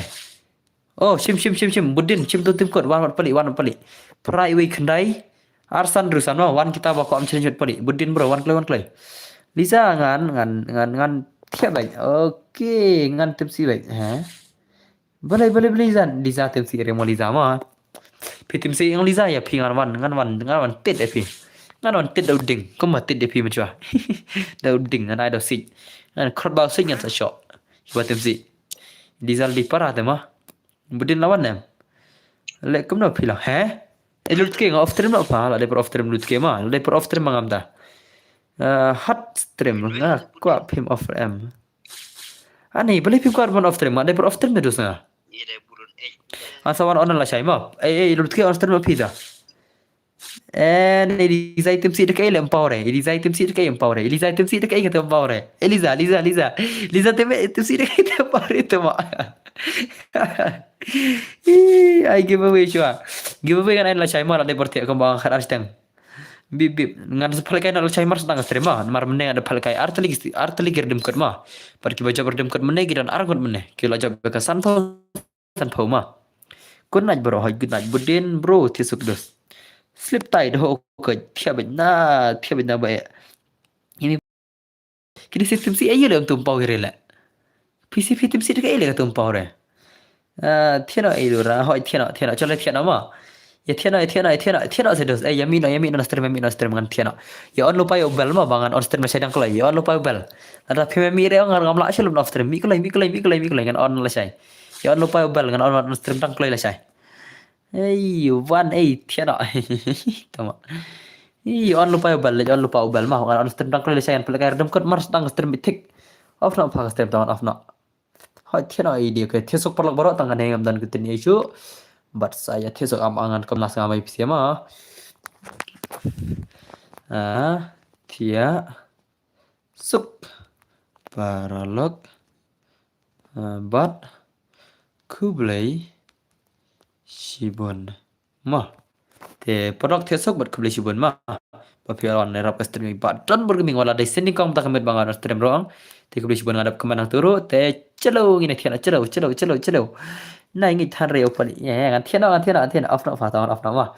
Oh, shim, shim, shim, shim. Budin, shim tu tim kot. Wan, wan pale, wan pale. Phra, wei, khyndai. Ar, san, hynriew, san, ma. Wan kita ba ko am challenge pale. Budin bro, wan kloi, wan kloi. Liza ngan, ngan, ngan, ngan thiah bad. Okay, ngan tim sih bad. Ha? Balei, balei, balei Liza. Liza tim sih, remo Liza ma. Phi tim sih ïa nga Liza ïa phi, ngan wan, ngan wan, ngan wan tit ïa phi. Ngan wan tit da u ding. Kumba tit ïa phi mynchwa. Da u ding, ngan ai da u siej. Ngan khrot ba u siej ngan sa shoh. Ba tim sih. Liza la dei para te ma. Budin la wan em. Leh kumno phi la, he? Eh, lut ke nga off stream la pha, la dei por off stream lut ke ma, la dei por off stream ma ngam da. Eh, hot stream, nga kwah phim off em. Ani, balei phim kwah ban off stream, nga dei por off stream da dus nga. Nga sa wan on lashai ma. Eh, eh, lut ke on stream la phi da. Eh, Eliza tim sih da kaei le em pau re. Eliza tim sih da kaei em pau re. Eliza tim sih da kaei em pau re. Eliza, Eliza, Eliza. Eliza tim, tim sih da kaei em pau re, te ma. Ih, ai giveaway shuwa. Giveaway ngan ai lashai ma, la dei por thiah kumba khatar shiteng. Bip, bip. Ngan sa pynlehkai na lashai mar sdang stream ma. Mar mynne ngan da pynlehkai ar tylli, ar tylli ki redeem code ma. Pat kiba jop redeem code mynne ki don ar ngut mynne. Ki la jop ka sanphew, sanphew ma. Good night bro, hoi good night. Budin bro, thiah suk dus. Sleep tight, ho ko thiah bad na, thiah bad na ba. Ini kini system si ayo le tum pau re le. P C P tim sih da kaei le tum pau re. Ah, thiah noh ei lura, hoi thiah noh, thiah noh, chole thiah noh ma. Ïa thiah noh, ïa thiah noh, ïa thiah noh, thiah noh se dos. Eh, ïa mih noh, ïa mih noh stream, ïa mih noh stream ngan thiah noh. Ïa on lypa ïa u bell ma ba ngan on stream lashai dang kloi. Ïa on lypa ïa u bell. Lada phim mih re ngan ngam lah shuh lum off stream. Mih kloi, mih kloi, mih kloi, mih kloi ngan on lashai. Ïa on lypa ïa u bell ngan on, on stream dang kloi lashai. Ei, wan ei thiah noh. Tama. Ïa on lypa ïa u bell, ïa on lypa ïa u bell ma ngan on stream dang kloi lashai ngan pynlehkai redeem code mar sdang stream bit thik. Off noh pha ka stream tang off noh. Hoi thiah noh ei di, okay. Thiah suk paralok baroh tang ngan hei ngam don ka tin issue. Bad sa ïa thiah suk am angan kam nas ngam ai pisa ma. Ah, thiah suk paralok, ah, bad khublei shibun ma. Te paralok thiah suk bad khublei shibun ma. Ba phi wan ïarap ka stream ba don bor gaming wala dei sending kong ta ka met ba ngan stream ruh. Te khublei shibun nga dap ka met nang turu. Te chalo ngin thiah noh, chalo, chalo, chalo, chalo. Nai ngi than re u pali. Ïa, ïa, ngan thiah noh, ngan thiah noh, ngan thiah noh. Off noh pha tang, off noh ma.